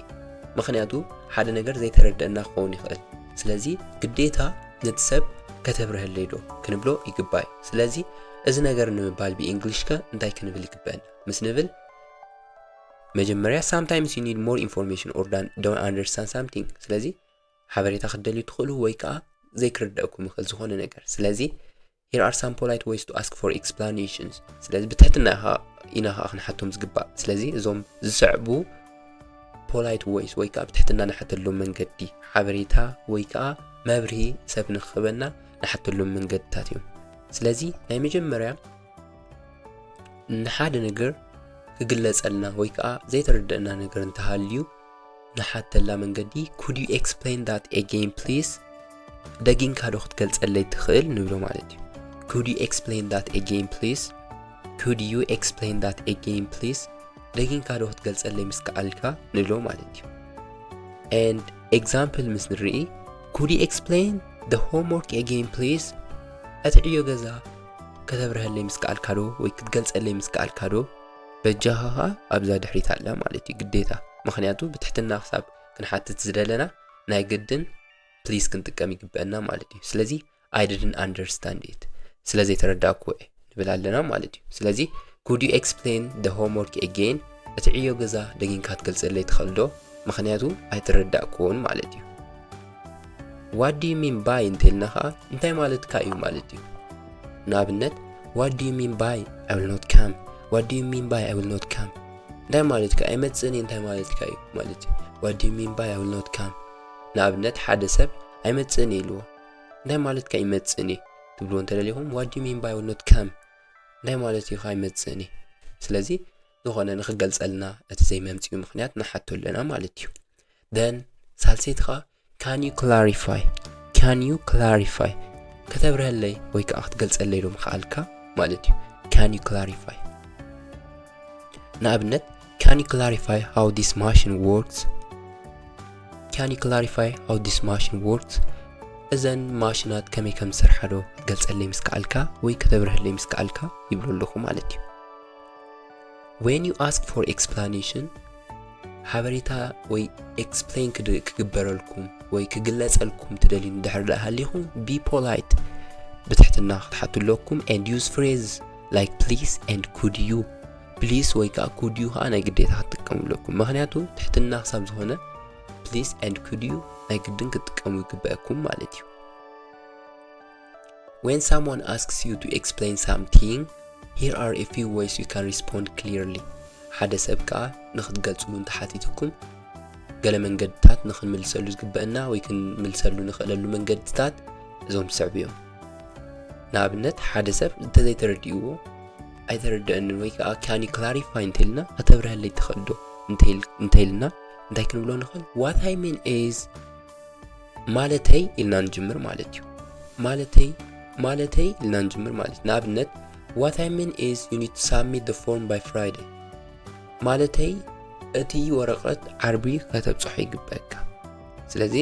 ምኽንያቱ ሓደ ነገር ዘይተረደአና ክኸውን ይኽእል። ስለዚ ግዴታ ነቲ ሰብ ከተብርሀለይ ዶ ክንብሎ ይግባእ። ስለዚ እዚ ነገር ንምባል ብእንግሊሽ ከ እንታይ ክንብል ይግበአና? ምስ ንብል መጀመርያ sometimes you need more information or don't understand something። ስለዚ ሓበሬታ ክትደልዩ ትኽእሉ ወይ ከዓ ዘይክርደአኩም ይኽእል ዝኾነ ነገር። ስለዚ here are some polite ways to ask for explanations። ስለዚ ብትሕትና ኢኻ ኢና ከዓ ክንሓቶም ዝግባእ። ስለዚ እዞም ዝስዕቡ polite ways ወይ ከዓ ብትሕትና ንሓተሎም መንገዲ፣ ሓበሬታ ወይ ከዓ መብርሂ ሰብ ንክህበና ንሓተሎም መንገድታት እዮም። ስለዚ ናይ መጀመርያ ንሓደ ነገር ክግለጸልና ወይ ከዓ ዘይተረደአና ነገር እንተሃልዩ ንሓተላ መንገዲ could you explain that again please? ደጊምካ ዶ ክትገልጸለይ ትኽእል ንብሎ ማለት እዩ። Could you explain that again please? Could you explain that again please? ደጊምካ ዶ ክትገልጸለይ ምስ ከኣልካ ንብሎ ማለት እዩ። And example ምስ ንርኢ could you explain the homework again please? እቲ ዕዮ ገዛ ከተብርሀለይ ምስ ከኣልካ ዶ ወይ ክትገልጸለይ ምስ ከኣልካ ዶ? በጃኻ ኸኣ ኣብዛ ድሕሪት ኣላ ማለት እዩ ግዴታ። ምኽንያቱ ብትሕትና ክሳብ ክንሓትት ዝደለና ናይ ግድን please ክንጥቀም ይግበአና ማለት እዩ። ስለዚ I didn't understand it፣ ስለ ዘይተረዳእኩዎ እየ ንብል ኣለና ማለት እዩ። ስለዚ could you explain the homework again? እቲ ዕዮ ገዛ ደጊምካ ክትገልጸለይ ትኽእል ዶ? ምኽንያቱ ኣይተረዳእኩዎን ማለት እዩ። What do you mean by እንተልና ኸዓ እንታይ ማለትካ እዩ ማለት እዩ። ንኣብነት what do you mean by I will not come? What do you mean by I will not come? እንታይ ማለትካ ኣይመጽእን እየ እንታይ ማለትካ እዩ ማለት እዩ። What do you mean by I will not come? ንኣብነት ሓደ ሰብ ኣይመጽእን እየ ኢልዎ። እንታይ ማለትካ ኣይመጽእን እየ ትብልዎ እንተደሊኹም what do you mean by I will not come? እንታይ ማለት እዩ ኣይመጽእን እየ? ስለዚ ዝኾነ ንኽገልጸልና እቲ ዘይመምጽኡ ምኽንያት ንሓቶ ኣለና ማለት እዩ። Then ሳልሰይቲ ኸዓ can you clarify? Can you clarify? ከተብርሀለይ ወይ ከዓ ክትገልጸለይ ዶ ምኽኣልካ ማለት እዩ። Can you clarify? ንኣብነት can you clarify how this machine works? Can you clarify how this machine works? እዘን ማሽናት ከመይ ከም ዝሰርሓ ዶ ክትገልጸለይ ምስ ከኣልካ ወይ ከተብርሀለይ ምስ ከኣልካ ይብሎ ኣለኹ ማለት እዩ። When you ask for explanation ሓበሬታ ወይ explain ክግበረልኩም ወይ ክግለጸልኩም ትደልዩ እንድሕር ደኣ ሃሊኹም be polite ብትሕትና ክትሓቱ ኣለኩም and use phrase like please and could you። Please ወይ ከዓ could you ከዓ ናይ ግዴታ ክትጥቀሙ ኣለኩም። ምኽንያቱ ትሕትና ክሳብ ዝኾነ please and could you ናይ ግድን ክትጥቀሙ ይግበአኩም ማለት እዩ። When someone asks you to explain something, here are a few ways you can respond clearly። ሓደ ሰብ ከዓ ንኽትገልጽሉ እንተሓቲትኩም ገለ መንገድታት ንኽንምልሰሉ ዝግበአና ወይ ክንምልሰሉ ንኽእለሉ መንገድታት እዞም ዝስዕቡ እዮም። ንኣብነት ሓደ ሰብ እንተዘይተረዲእዎ ኣይተረደአንን ወይ ከዓ can you clarify እንተኢልና ከተብርሀለይ ትኽእል ዶ እንተኢልና እንታይ ክንብሎ ንኽእል? What I mean is ማለተይ ኢልና ንጅምር ማለት እዩ። ማለተይ ማለተይ ኢልና ንጅምር ማለት ንኣብነት what I mean is you need to submit the form by Friday ማለተይ እቲ ወረቐት ዓርቢ ከተብፅሖ ይግበእካ። ስለዚ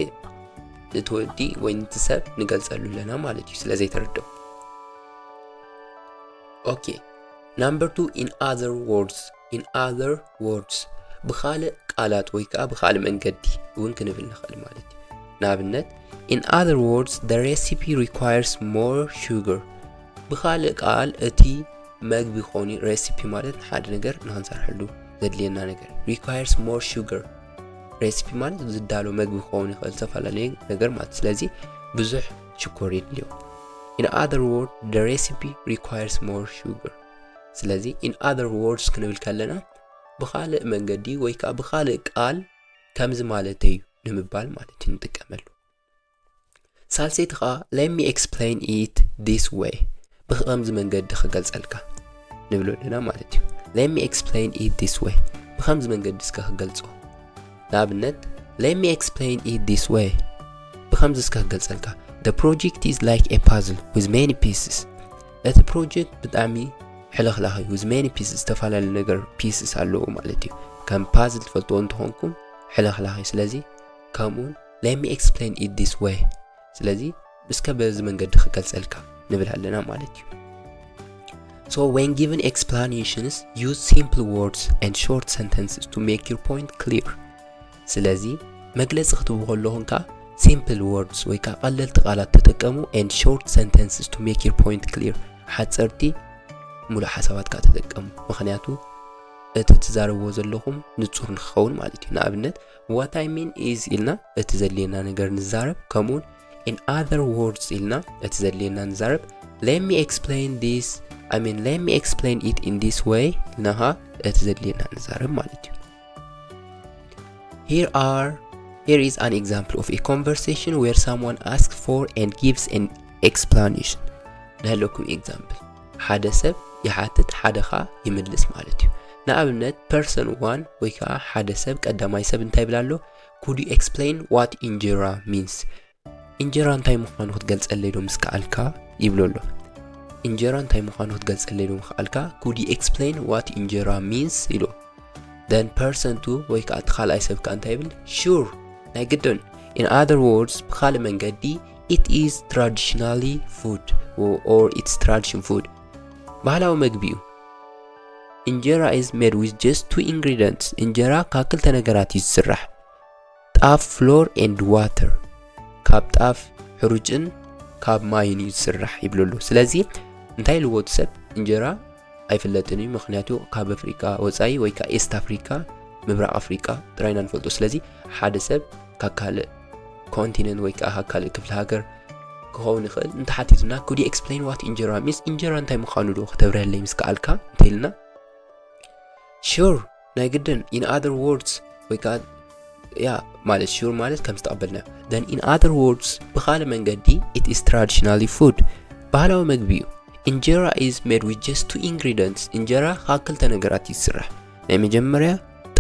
ነቲ ወዲ ወይ ነቲ ሰብ ንገልጸሉ ኣለና ማለት እዩ ስለ ዘይተረድኦ። Okay, number two, in other words. In other words ብኻልእ ቃላት ወይ ከዓ ብኻልእ መንገዲ እውን ክንብል ንኽእል ማለት እዩ። ንኣብነት in other words the recipe requires more sugar። ብኻልእ ቃል እቲ መግቢ ክኸውን እዩ። recipe ማለት ንሓደ ነገር ንኽንሰርሐሉ ዘድልየና ነገር requires more sugar። recipe ማለት ዝዳሎ መግቢ ክኸውን ይኽእል፣ ዝተፈላለየ ነገር ማለት። ስለዚ ብዙሕ ሽኮር የድልዮ። In other words the recipe requires more sugar። ስለዚ in other words ክንብል ከለና ብኻልእ መንገዲ ወይ ከዓ ብኻልእ ቃል ከምዚ ማለት እዩ ንምባል ማለት እዩ ንጥቀመሉ። ሳልሰይቲ ከዓ let me explain it this way፣ ብኸምዚ መንገዲ ክገልጸልካ ንብሎ ኣለና ማለት እዩ። Let me explain it this way፣ ብኸምዚ መንገዲ እስከ ክገልጾ። ንኣብነት let me explain it this way፣ ብኸምዚ እስከ ክገልጸልካ። The project is like a puzzle with many pieces። እቲ ፕሮጀክት ብጣዕሚ ሕልኽላኽ እዩ። With many pieces፣ ዝተፈላለዩ ነገር pieces ኣለዎ ማለት እዩ። ከም ፓዝል ትፈልጥዎ እንተኾንኩም ሕልኽላኽ እዩ። ስለዚ ከምኡውን let me explain it this way። ስለዚ እስከ በዚ መንገዲ ክገልጸልካ ንብል ኣለና ማለት እዩ። So when given explanations, use simple words and short sentences to make your point clear። ስለዚ መግለጺ ክትህቡ ከለኹም ከኣ simple words ወይ ከኣ ቀለልቲ ቃላት ተጠቀሙ and short sentences to make your point clear። ሓጸርቲ ሙሉእ ሓሳባት ከኣ ተጠቀሙ። ምኽንያቱ እቲ ትዛረብዎ ዘለኹም ንጹር ንክኸውን ማለት እዩ። ንኣብነት what I mean is ኢልና እቲ ዘድልየና ነገር ንዛረብ፣ ከምኡውን in other words ኢልና እቲ ዘድልየና ንዛረብ። Let me explain this, I mean let me explain it in this way ኢልና ኸኣ እቲ ዘድልየና ንዛረብ ማለት እዩ። Here are here is an example of a conversation where someone asks for and gives an explanation። ናሃለኩም example፣ ሓደ ሰብ ይሓትት ሓደ ኸኣ ይምልስ ማለት እዩ። ንኣብነት person one ወይ ከዓ ሓደ ሰብ ቀዳማይ ሰብ እንታይ ይብል ኣሎ? Could you explain what እንጀራ means? እንጀራ እንታይ ምዃኑ ክትገልጸለይ ዶ ምስ ከኣልካ ይብሎ ኣሎ። እንጀራ እንታይ ምዃኑ ክትገልጸለይ ዶ ምስ ከኣልካ? Could you explain what እንጀራ means? ኢሉ። Then person two ወይ ከዓ እቲ ካልኣይ ሰብ ከዓ እንታይ ይብል? Sure፣ ናይ ግድን። In other words ብኻልእ መንገዲ it is traditionally food or it's tradition food፣ ባህላዊ መግቢ እዩ። እንጀራ is made with just two ingredients፣ እንጀራ ካብ ክልተ ነገራት እዩ ዝስራሕ። ጣፍ፣ flour and water፣ ካብ ጣፍ፣ ሕሩጭን ካብ ማይን እዩ ዝስራሕ ይብሉ ኣለዉ። ስለዚ እንታይ ኢልዎ እቲ ሰብ? እንጀራ ኣይፍለጥን እዩ፣ ምኽንያቱ ካብ ኣፍሪቃ ወጻኢ ወይ ከዓ ኢስት ኣፍሪካ፣ ምብራቕ ኣፍሪቃ ጥራይ ኢና ንፈልጦ። ስለዚ ሓደ ሰብ ካብ ካልእ ኮንቲነንት ወይ ከዓ ካብ ካልእ ክፍለ ሃገር ክኸውን ይኽእል እንተሓቲቱና፣ could you explain what እንጀራ means? እንጀራ እንታይ ምዃኑ ዶ ከተብርሀለይ ምስ ከኣልካ እንተኢልና፣ sure፣ ናይ ግድን። In other words ወይ ከዓ ያ ማለት sure ማለት ከም ዝተቐበልናዮ። Then in other words ብኻልእ መንገዲ it is traditionally food፣ ባህላዊ መግቢ እዩ። እንጀራ is made with just two ingredients፣ እንጀራ ካብ ክልተ ነገራት እዩ ዝስራሕ። ናይ መጀመርያ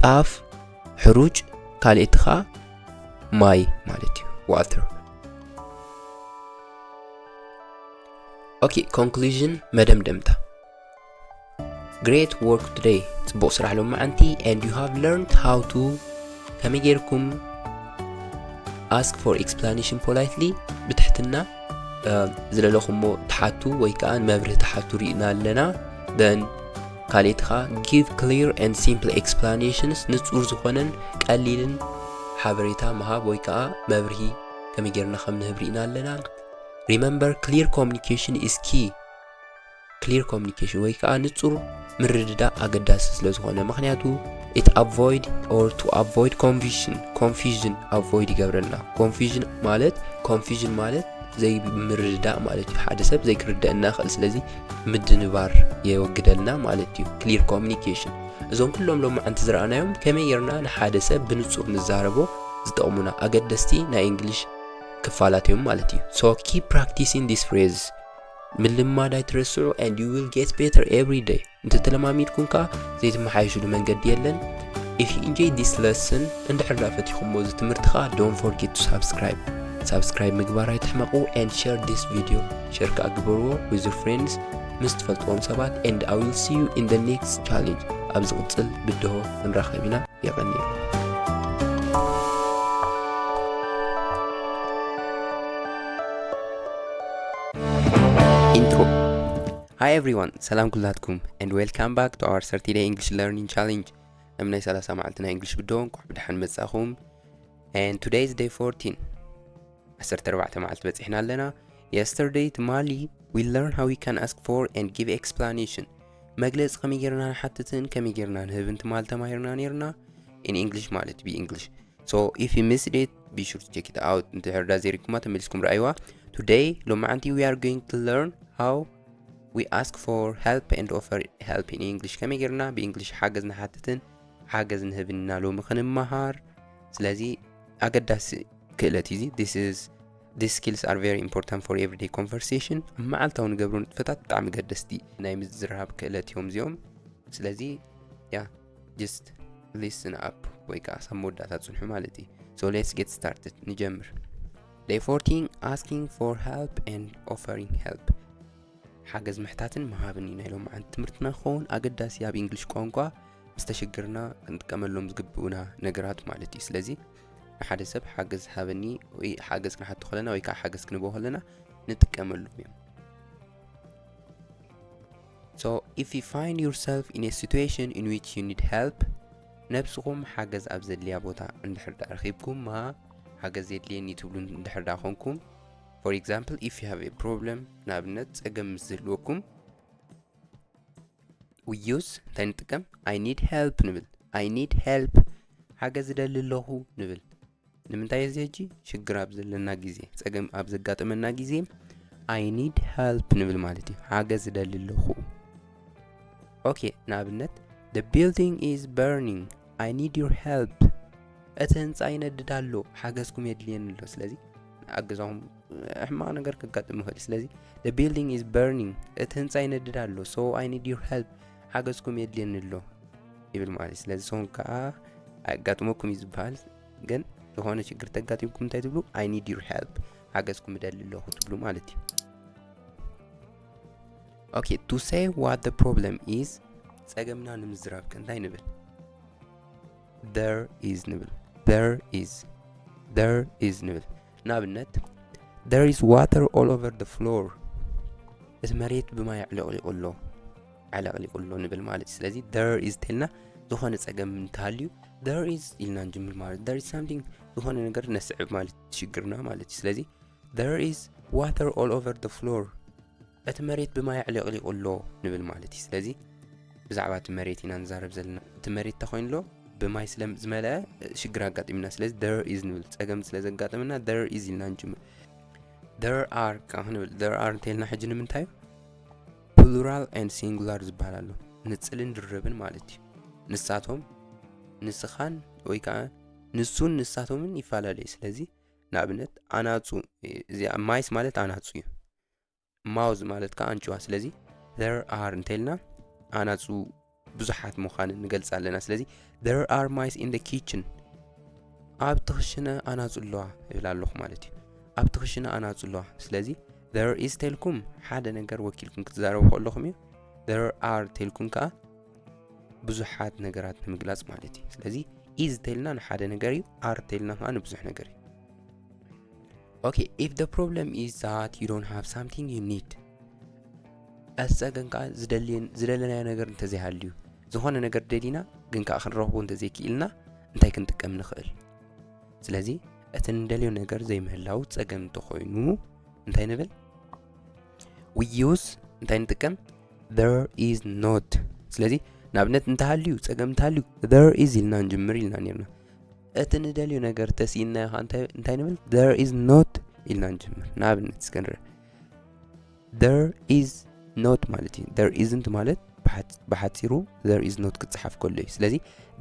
ጣፍ፣ ሕሩጭ፣ ካልኣይቲ ኸኣ ማይ ማለት እዩ፣ water። Okay፣ conclusion፣ መደምደምታ። Great work today፣ ጽቡቕ ስራሕ ሎማዓንቲ። And you have learned how to፣ ከመይ ጌርኩም ask for explanation politely፣ ብትሕትና ዝለለኹሞ ትሓቱ ወይ ከዓ መብርሂ ትሓቱ ርኢና ኣለና። Then ካልኣይቲ ከዓ give clear and simple explanations፣ ንጹር ዝኾነን ቀሊልን ሓበሬታ ምሃብ ወይ ከዓ መብርሂ ከመይ ጌርና ከም ንህብ ርኢና ኣለና። Remember clear communication is key። Clear communication ወይ ከዓ ንጹር ምርድዳእ ኣገዳሲ ስለ ዝኾነ፣ ምኽንያቱ it avoid or to avoid confusion፣ confusion avoid ይገብረልና። Confusion ማለት confusion ማለት ዘይምርድዳእ ማለት እዩ። ሓደ ሰብ ዘይክርደአና ይኽእል፣ ስለዚ ምድንባር የወግደልና ማለት እዩ። Clear communication እዞም ኩሎም ሎማዓንቲ ዝረኣናዮም ከመይ ጌርና ንሓደ ሰብ ብንጹር ንዛረቦ ዝጠቕሙና ኣገደስቲ ናይ እንግሊሽ ክፋላት እዮም ማለት እዩ። So keep practicing these phrases። ምልማድ ኣይትረስዑ and you will get better every day። እንተተለማሚድኩም ከኣ ዘይትመሓየሽሉ መንገዲ የለን። If you enjoy this lesson፣ እንድሕር ዳ ፈቲኹሞ እዚ ትምህርቲ ከኣ don't forget to subscribe። Subscribe ምግባር ኣይትሕመቑ and share this video። Share ከኣ ግበርዎ with your friends፣ ምስ ትፈልጥዎም ሰባት። And I will see you in the next challenge። ኣብ ዝቕጽል ብድሆ ክንራኸብ ኢና። የቐንየልና። Intro። Hi everyone፣ ሰላም ኩላትኩም and welcome back to our thirty day English learning challenge። ኣብ ናይ ሰላሳ መዓልቲ ናይ እንግሊሽ ብድሆ እንኳዕ ብደሓን መጻኹም። And today is day fourteen። ዓሰርተ ኣርባዕተ መዓልቲ በጺሕና ኣለና። Yesterday ትማሊ we learn how we can ask for and give explanation። መግለጺ ከመይ ጌርና ንሓትትን ከመይ ጌርና ንህብን ትማሊ ተማሂርና ኔርና። In English ማለት ብ English. So if you missed it, be sure to check it out. እንድሕር ዳ ዘይሪኩማ ተመሊስኩም ረኣይዋ። Today ሎማዓንቲ we are going to learn how we ask for help and offer help in English። ከመይ ጌርና ብ English ሓገዝ ንሓትትን ሓገዝ ንህብን ኢና ሎሚ ክንመሃር። ስለዚ ኣገዳሲ ክእለት እዩ እዚ። This is these skills are very important for everyday conversation። ኣብ መዓልታዊ ንገብሩ ንጥፈታት ብጣዕሚ ገደስቲ ናይ ምዝርራብ ክእለት እዮም እዚኦም። ስለዚ yeah, just listen up ወይ ከዓ ሳብ መወዳእታ ጽንሑ ማለት እዩ። So let's get started፣ ንጀምር። Day fourteen, asking for help and offering help። ሓገዝ ምሕታትን ምሃብን እዩ ናይ ሎማዓንቲ ትምህርትና ክኸውን ኣገዳሲ ኣብ English ቋንቋ ምስ ተሸገርና ክንጥቀመሎም ዝግብኡና ነገራት ማለት እዩ። ስለዚ ንሓደ ሰብ ሓገዝ ሃበኒ ወይ ሓገዝ ክንሓቶ ከለና ወይ ከዓ ሓገዝ ክንቦ ከለና ንጥቀመሎም እዮም። So if you find yourself in a situation in which you need help፣ ነብስኹም ሓገዝ ኣብ ዘድልያ ቦታ እንድሕር ዳ ረኺብኩማ፣ ሓገዝ የድልየኒ ትብሉ እንድሕር ዳ ኾንኩም፣ for example if you have a problem፣ ንኣብነት ጸገም ምስ ዝህልወኩም፣ we use እንታይ ንጥቀም? I need help ንብል። I need help፣ ሓገዝ እደሊ ኣለኹ ንብል። ንምንታይ እዚ ሕጂ ሽግር ኣብ ዘለና ግዜ፣ ጸገም ኣብ ዘጋጠመና ግዜ I need help ንብል ማለት እዩ። ሓገዝ እደሊ ኣለኹ። ኦኬ፣ ንኣብነት the building is burning, I need your help። እቲ ህንጻ ይነድድ ኣሎ፣ ሓገዝኩም የድልየኒ ኣሎ። ስለዚ ኣገዛኹም ሕማቕ ነገር ከጋጥም ይኽእል። ስለዚ the building is burning፣ እቲ ህንጻ ይነድድ ኣሎ፣ so I need your help፣ ሓገዝኩም የድልየኒ ኣሎ ይብል ማለት እዩ። ስለዚ ንስኹም ከዓ ኣጋጥመኩም እዩ ዝበሃል፣ ግን ዝኾነ ሽግር ተጋጢምኩም እንታይ ትብሉ? I need your help፣ ሓገዝኩም እደሊ ኣለኹ ትብሉ ማለት እዩ። Okay, to say what the problem is፣ ጸገምና ንምዝራብ ከ እንታይ ንብል? There is ንብል። There is፣ there is ንብል። ንኣብነት there is water all over the floor፣ እቲ መሬት ብማይ ኣዕለቕሊቑ ኣሎ፣ ኣዕለቕሊቑ ኣሎ ንብል ማለት እዩ። ስለዚ there is ተልና ዝኾነ ጸገም እንተሃልዩ there is ኢልና ንጅምር ማለት፣ there is something፣ ዝኾነ ነገር ነስዕብ ማለት ሽግርና ማለት እዩ። ስለዚ there is water all over the floor፣ እቲ መሬት ብማይ ኣዕለቕሊቑ ኣሎ ንብል ማለት እዩ። ስለዚ ብዛዕባ እቲ መሬት ኢና ንዛረብ ዘለና። እቲ መሬት ተኾይኑ ኣሎ ብማይ ስለ ዝመልአ ሽግር ኣጋጢምና። ስለዚ there is ንብል፣ ጸገም ስለ ዘጋጠመና there is ኢልና ንጅምር። There are ከዓ ክንብል፣ there are እንተልና ሕጂ ንምንታይ እዩ? Plural and singular ዝበሃል ኣሎ፣ ንጽልን ድርብን ማለት እዩ። ንሳቶም፣ ንስኻን ወይ ከዓ ንሱን ንሳቶምን ይፈላለዩ። ስለዚ ንኣብነት ኣናጹ፣ እዚኣ ማይስ ማለት ኣናጹ እዩ። ማውዝ ማለት ከዓ ኣንጭዋ። ስለዚ there are እንተልና ኣናጹ ብዙሓት ምዃንን ንገልጽ ኣለና። ስለዚ there are mice in the kitchen፣ ኣብቲ ክሽነ ኣናጹ ኣለዋ ይብል ኣለኹ ማለት እዩ። ኣብቲ ክሽነ ኣናጹ ኣለዋ። ስለዚ there is ተልኩም ሓደ ነገር ወኪልኩም ክትዛረቡ ከለኹም እዩ። There are ተልኩም ከዓ ብዙሓት ነገራት ንምግላጽ ማለት እዩ። ስለዚ is ተልና ንሓደ ነገር እዩ፣ are ተልና ከዓ ንብዙሕ ነገር እዩ። Okay, if the problem is that you don't have something you need፣ እቲ ጸገም ከዓ ዝደልየን-፣ ዝደለናዮ ነገር እንተዘይሃልዩ፣ ዝኾነ ነገር ደሊና ግን ከዓ ክንረኽቦ እንተዘይክኢልና እንታይ ክንጥቀም ንኽእል? ስለዚ እቲ ንደልዮ ነገር ዘይምህላው ጸገም እንተኾይኑ እንታይ ንብል? We use እንታይ ንጥቀም? There is not። ስለዚ ንኣብነት እንተሃልዩ፣ ጸገም እንተሃልዩ there is ኢልና ንጅምር ኢልና ኔርና። እቲ ንደልዮ ነገር ተስኢናዮ ኸዓ እንታይ፣ እንታይ ንብል? There is not ኢልና ንጅምር። ንኣብነት እስከ ንርእ። There is not ማለት እዩ። There isn't ማለት ብሓጽ-፣ ብሓጺሩ there is not ክጽሓፍ ከሎ እዩ። ስለዚ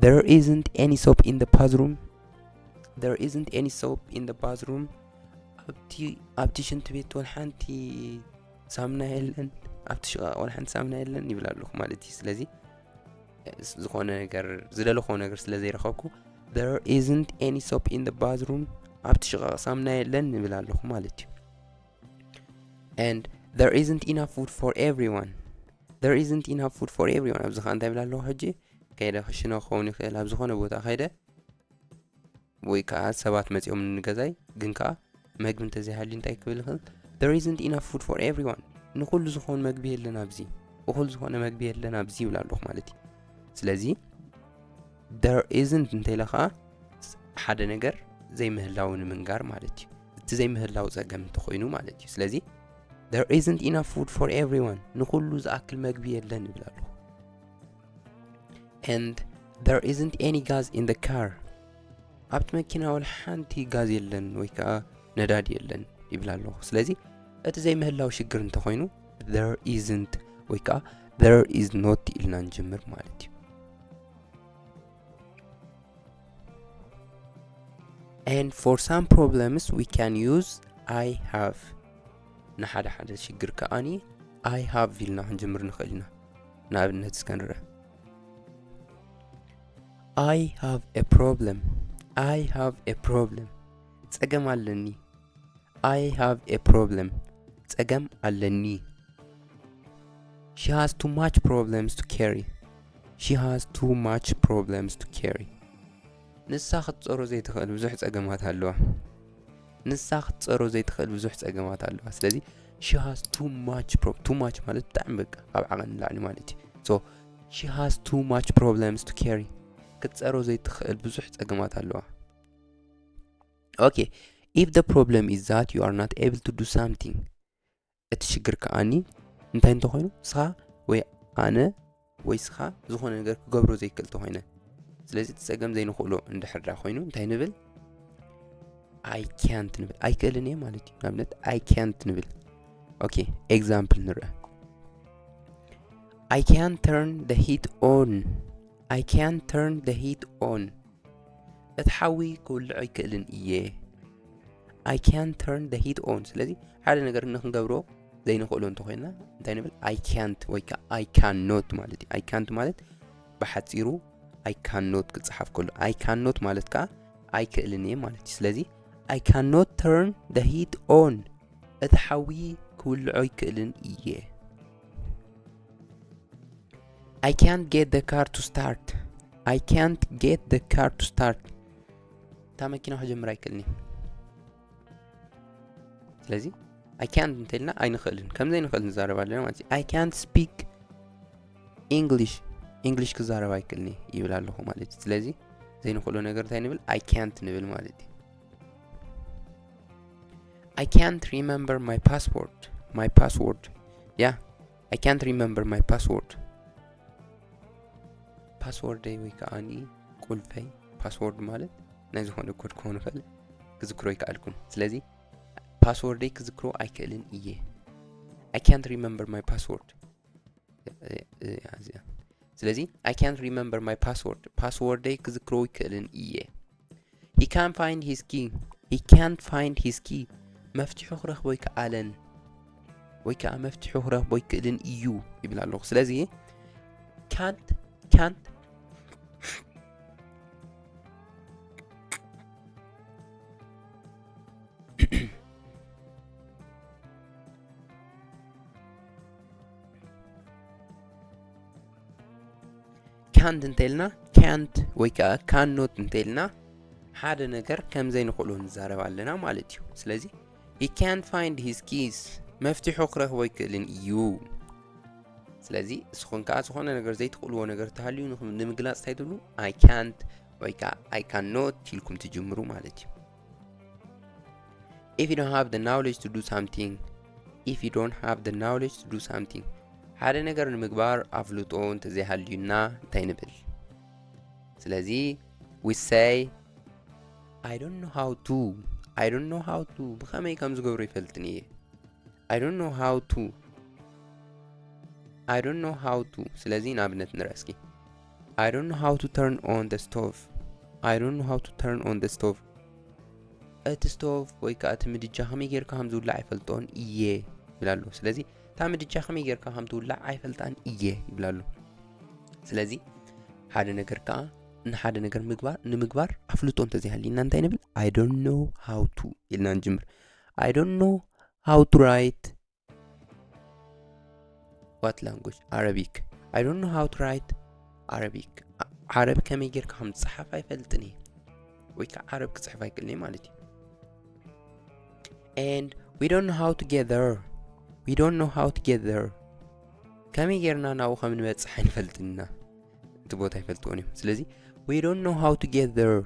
there isn't any soap in the bathroom። There isn't any soap in the bathroom። ኣብቲ፣ ኣብቲ ሽንቲ ቤት ወላ ሓንቲ ሳሙና የለን፣ ኣብቲ ሽቓቕ ወላ ሓንቲ ሳሙና የለን ይብል ኣለኹ ማለት እዩ። ስለዚ ዝኾነ ነገር፣ ዝደለኹዎ ነገር ስለ ዘይረኸብኩ there isn't any soap in the bathroom፣ ኣብቲ ሽቓቕ ሳሙና የለን ይብል ኣለኹ ማለት እዩ። And there isn't enough food for everyone። There isn't enough food for everyone። ኣብዚ ኸዓ እንታይ ይብል ኣለኹ ሕጂ? ከይደ ክሽነ ክኸውን ይኽእል፣ ኣብ ዝኾነ ቦታ ከይደ ወይ ከዓ ሰባት መጺኦም ንገዛይ፣ ግን ከዓ መግቢ እንተዘይሃልዩ እንታይ ክብል ይኽእል? There isn't enough food for everyone። ንኹሉ ዝኾን መግቢ የለን ኣብዚ፣ እኹል ዝኾነ መግቢ የለን ኣብዚ ይብል ኣለኹ ማለት እዩ። ስለዚ there isn't እንተኢለ ከዓ ሓደ ነገር ዘይምህላው ንምንጋር ማለት እዩ። እቲ ዘይምህላው ጸገም እንተኾይኑ ማለት እዩ። ስለዚ there isn't enough food for everyone፣ ንኹሉ ዝኣክል መግቢ የለን ይብል ኣለኹ። And there isn't any gas in the car፣ ኣብቲ መኪና ወላ ሓንቲ ጋዝ የለን ወይ ከዓ ነዳዲ የለን ይብል ኣለኹ። ስለዚ እቲ ዘይምህላው ሽግር እንተኾይኑ there isn't ወይ ከዓ there is not ኢልና ንጅምር ማለት እዩ። And for some problems we can use I have። ንሓደ ሓደ ሽግር ከኣኒ I have ኢልና ክንጅምር ንኽእል ኢና። ንኣብነት እስከ ንርአ። I have a problem። I have a problem። ጸገም ኣለኒ። I have a problem። ጸገም ኣለኒ። She has too much problems to carry። She has too much problems to carry። ንሳ ክትጸሮ ዘይትኽእል ብዙሕ ጸገማት ኣለዋ። ንሳ ክትጸሮ ዘይትኽእል ብዙሕ ጸገማት ኣለዋ። ስለዚ she has too much pro too much ማለት ብጣዕሚ በቃ ካብ ዓቐን ንላዕሊ ማለት እዩ። So she has too much problems to carry። ክትጸሮ ዘይትኽእል ብዙሕ ጸገማት ኣለዋ። Okay, if the problem is that you are not able to do something፣ እቲ ሽግር ከኣኒ እንታይ እንተኾይኑ፣ ንስኻ ወይ ኣነ ወይ ንስኻ ዝኾነ ነገር ክገብሮ ዘይክእል እንተኾይነ፣ ስለዚ እቲ ጸገም ዘይንኽእሎ እንድሕር ዳ ኮይኑ እንታይ ንብል? I can't ንብል። ኣይክእልን እየ ማለት እዩ። ንኣብነት I can't ንብል። Okay, example ንርአ። I can't turn the heat on። I can't turn the heat on። እቲ ሓዊ ክውልዖ ኣይክእልን እየ። I can't turn the heat on። ስለዚ ሓደ ነገር ንክንገብሮ ዘይንኽእሎ እንተኾይንና እንታይ ንብል? I can't ወይ ከዓ I cannot ማለት እዩ። I can't ማለት ብሓፂሩ I cannot ክፀሓፍ ከሎ፣ I cannot ማለት ከዓ ኣይክእልን እየ ማለት እዩ። ስለዚ I cannot turn the heat on፣ እቲ ሓዊ ክውልዖ ኣይክእልን እየ። I can't get the car to start። I can't get the car to start። እታ መኪና ክጀምር ኣይክእልን እየ። ስለዚ I can't እንተልና ኣይንኽእልን፣ ከም ዘይንኽእል ንዛረብ ኣለና ማለት እዩ። I can't speak English። English ክዛረብ ኣይክእልን እየ ይብል ኣለኹ ማለት እዩ። ስለዚ ዘይንኽእሎ ነገር እንታይ ንብል? I can't ንብል ማለት እዩ። I can't remember my password። My password። Yeah, I can't remember my password። ፓስወርደይ ወይ ከዓኒ ቁልፈይ፣ ፓስወርድ ማለት ናይ ዝኾነ ኮድ ክኸውን ይኽእል፣ ክዝክሮ ኣይከኣልኩን። ስለዚ ፓስወርደይ ክዝክሮ ኣይክእልን እየ። I can't remember my password። እ-፣ እ-፣ እዚኣ። ስለዚ I can't remember my password፣ ፓስወርደይ ክዝክሮ ኣይክእልን እየ። He can't find his key። He can't find his key። መፍትሑ ክረኽቦ ኣይከኣለን ወይ ከዓ መፍትሑ ክረኽቦ ኣይክእልን እዩ ይብል ኣለኹ። ስለዚ can't፣ can't፣ can't እንተልና፣ can't ወይ ከዓ cannot እንተልና ሓደ ነገር ከም ዘይንኽእሎ ንዛረብ ኣለና ማለት እዩ። ስለዚ he can't find his keys፣ መፍትሑ ክረኽቦ ኣይክእልን እዩ። ስለዚ እስኹም ከዓ ዝኾነ ነገር ዘይትኽእልዎ ነገር ተሃልዩ ንኽ-፣ ንምግላፅ እንታይ ትብሉ? I can't ወይ ከዓ I cannot ኢልኩም ትጅምሩ ማለት እዩ። If you don't have the knowledge to do something፣ if you don't have the knowledge to do something፣ ሓደ ነገር ንምግባር ኣፍልጦ እንተዘይሃልዩና እንታይ ንብል? ስለዚ we say I don't know how to፣ I don't know how to፣ ብኸመይ ከም ዝገብሮ ይፈልጥን እየ። I don't know how to፣ I don't know how to። ስለዚ ንኣብነት ንርአ እስኪ። I don't know how to turn on the stove። I don't know how to turn on the stove። እቲ ስቶቭ ወይ ከዓ እቲ ምድጃ ከመይ ጌርካ ከም ዝውላዕ ኣይፈልጦን እየ ይብል ኣሎ። ስለዚ እታ ምድጃ ከመይ ጌርካ ከም ትውላዕ ኣይፈልጣን እየ ይብል ኣሎ። ስለዚ ሓደ ነገር ከዓ ንሓደ ነገር ምግባር፣ ንምግባር ኣፍልጦ እንተዘይሃልዩና እንታይ ንብል? I don't know how to ኢልና ንጅምር። I don't know how to write what language? Arabic። I don't know how to write Arabic። ዓ-፣ ዓረብ ከመይ ጌርካ ከም ዝፅሓፍ ኣይፈልጥን እየ። ወይ ከዓ ዓረብ ክፅሕፍ ኣይክእልን እየ ማለት እዩ። And we don't know how to get there። We don't know how to get there። ከመይ ጌርና ናብኡ ከም ንበፅሕ ኣይንፈልጥን ኢና። እቲ ቦታ ኣይፈልጥዎን እዮም። ስለዚ we don't know how to get there።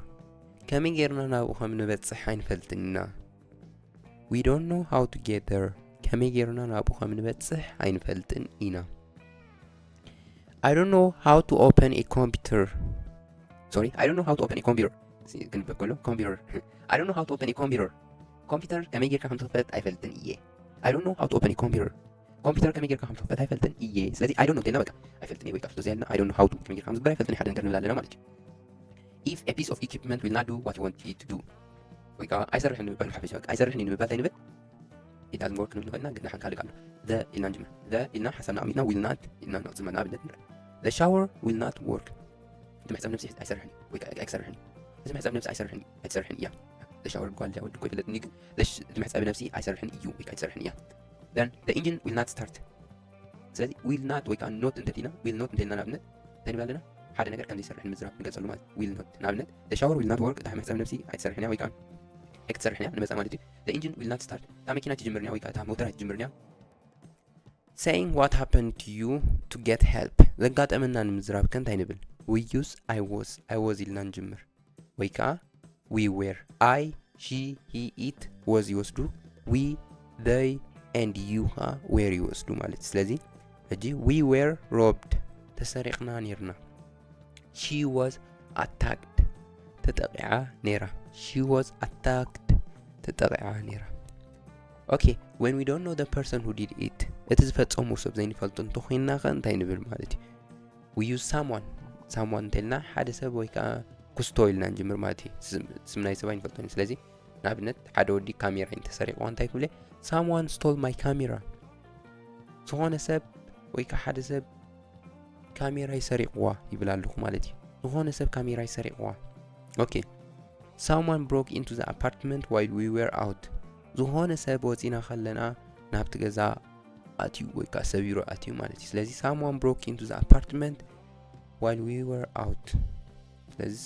ከመይ ጌርና ናብኡ ከም ንበፅሕ ኣይንፈልጥን ኢና። We don't know how to get there. ከመይ ጌርና ናብኡ ከም ንበጽሕ ኣይንፈልጥን ኢና። I don't know how to open a computer. Sorry, I don't know how to open a computer. ክንበብ ከሎ ኮምፒውተር። I don't know how to open a computer. ኮምፒውተር ከመይ ጌርካ ከም ትኽፈት ኣይፈልጥን እየ። I don't know how to open a computer. ኮምፒውተር ከመይ ጌርካ ከም ትኽፈት ኣይፈልጥን እየ። ስለዚ I don't know እንተልና በቃ ኣይፈልጥን እየ ወይ ከዓ ፍልጠት የልና። I don't know how to ከመይ ጌርካ ከም ዝግበር ኣይፈልጥን እየ። ሓደ ነገር ንብል ኣለና ማለት እዩ። If a piece of equipment will not do what you want it to do. ወይ ከዓ ኣይሰርሕን ንምባል ሓፈሻ በቃ ኣይሰርሕን እዩ ንምባል እንታይ ንብል? It doesn't work ክንብል ንኽእል ኢና፣ ግን ንሓን ካልእ ኣሎ። The ኢልና ንጅምር። The ኢልና ሓሳብና ኣሚትና will not ኢልና ንቕጽል። ንኣብነት ንርኢ። The shower will not work. እቲ መሕጸብ ነብሲ ኣይሰርሕን እዩ ወይ ከዓ ኣይሰርሕን እዩ። እዚ መሕጸብ ነብሲ ኣይሰርሕን እዩ፣ ኣይትሰርሕን እያ። The shower ጓል ድያ ወዲ እኮ ይፍለጥኒ፣ ግን the sh- እቲ መሕጸቢ ነብሲ ኣይሰርሕን እዩ ወይ ከዓ ኣይትሰርሕን እያ። Then the engine will not start. ስለዚ will not ወይ ከዓ not እንተልና፣ will not እንተልና ንኣብነት እንታይ ንብል ኣለና? ሓደ ነገር ከም ዘይሰርሕ ንምዝራብ ንገልጸሉ ማለት will not። ንኣብነት the shower will not work፣ እታ መሕጸቢ ነብሲ ኣይትሰርሕን እያ ወይ ከዓ ኣይትሰርሕን እያ ንመጻ ማለት እዩ። The engine will not start፣ እታ መኪና ትጅምርንያ ወይ ከዓ እታ ሞተር ኣይትጅምርንያ። Saying what happened to you to get help፣ ዘጋጠመና ንምዝራብ ከ እንታይ ንብል? We use I was፣ I was ኢልና ንጅምር። ወይ ከዓ we were። I, she, he, it፣ was ይወስዱ። We፣ they and you ከዓ were ይወስዱ ማለት እዩ። ስለዚ ሕጂ we were robbed፣ ተሰሪቕና ኔርና። She was attacked፣ ተጠቂዓ ኔራ። She was attacked፣ ተጠቂዓ ኔራ። Okay, when we don't know the person who did it፣ እቲ ዝፈጸሙ ሰብ ዘይንፈልጦ እንተኾይንና ከ እንታይ ንብል ማለት እዩ? We use someone። Someone እንተልና ሓደ ሰብ ወይ ከዓ ክስቶ ኢልና ንጅምር ማለት እዩ። ስም ናይ ሰብ ኣይንፈልጦን እዩ። ስለዚ ንኣብነት ሓደ ወዲ ካሜራ እንተሰሪቕዋ እንታይ ክብለ? Someone stole my camera። ዝኾነ ሰብ ወይ ከዓ ሓደ ሰብ ካሜራ ይሰሪቕዋ ይብል ኣለኹ ማለት እዩ። ዝኾነ ሰብ ካሜራ ይሰሪቕዋ። Okay, someone broke into the apartment while we were out። ዝኾነ ሰብ ወፂና ከለና ናብቲ ገዛ ኣትዩ ወይ ከዓ ሰቢሩ ኣትዩ ማለት እዩ። ስለዚ someone broke into the apartment while we were out። ስለዚ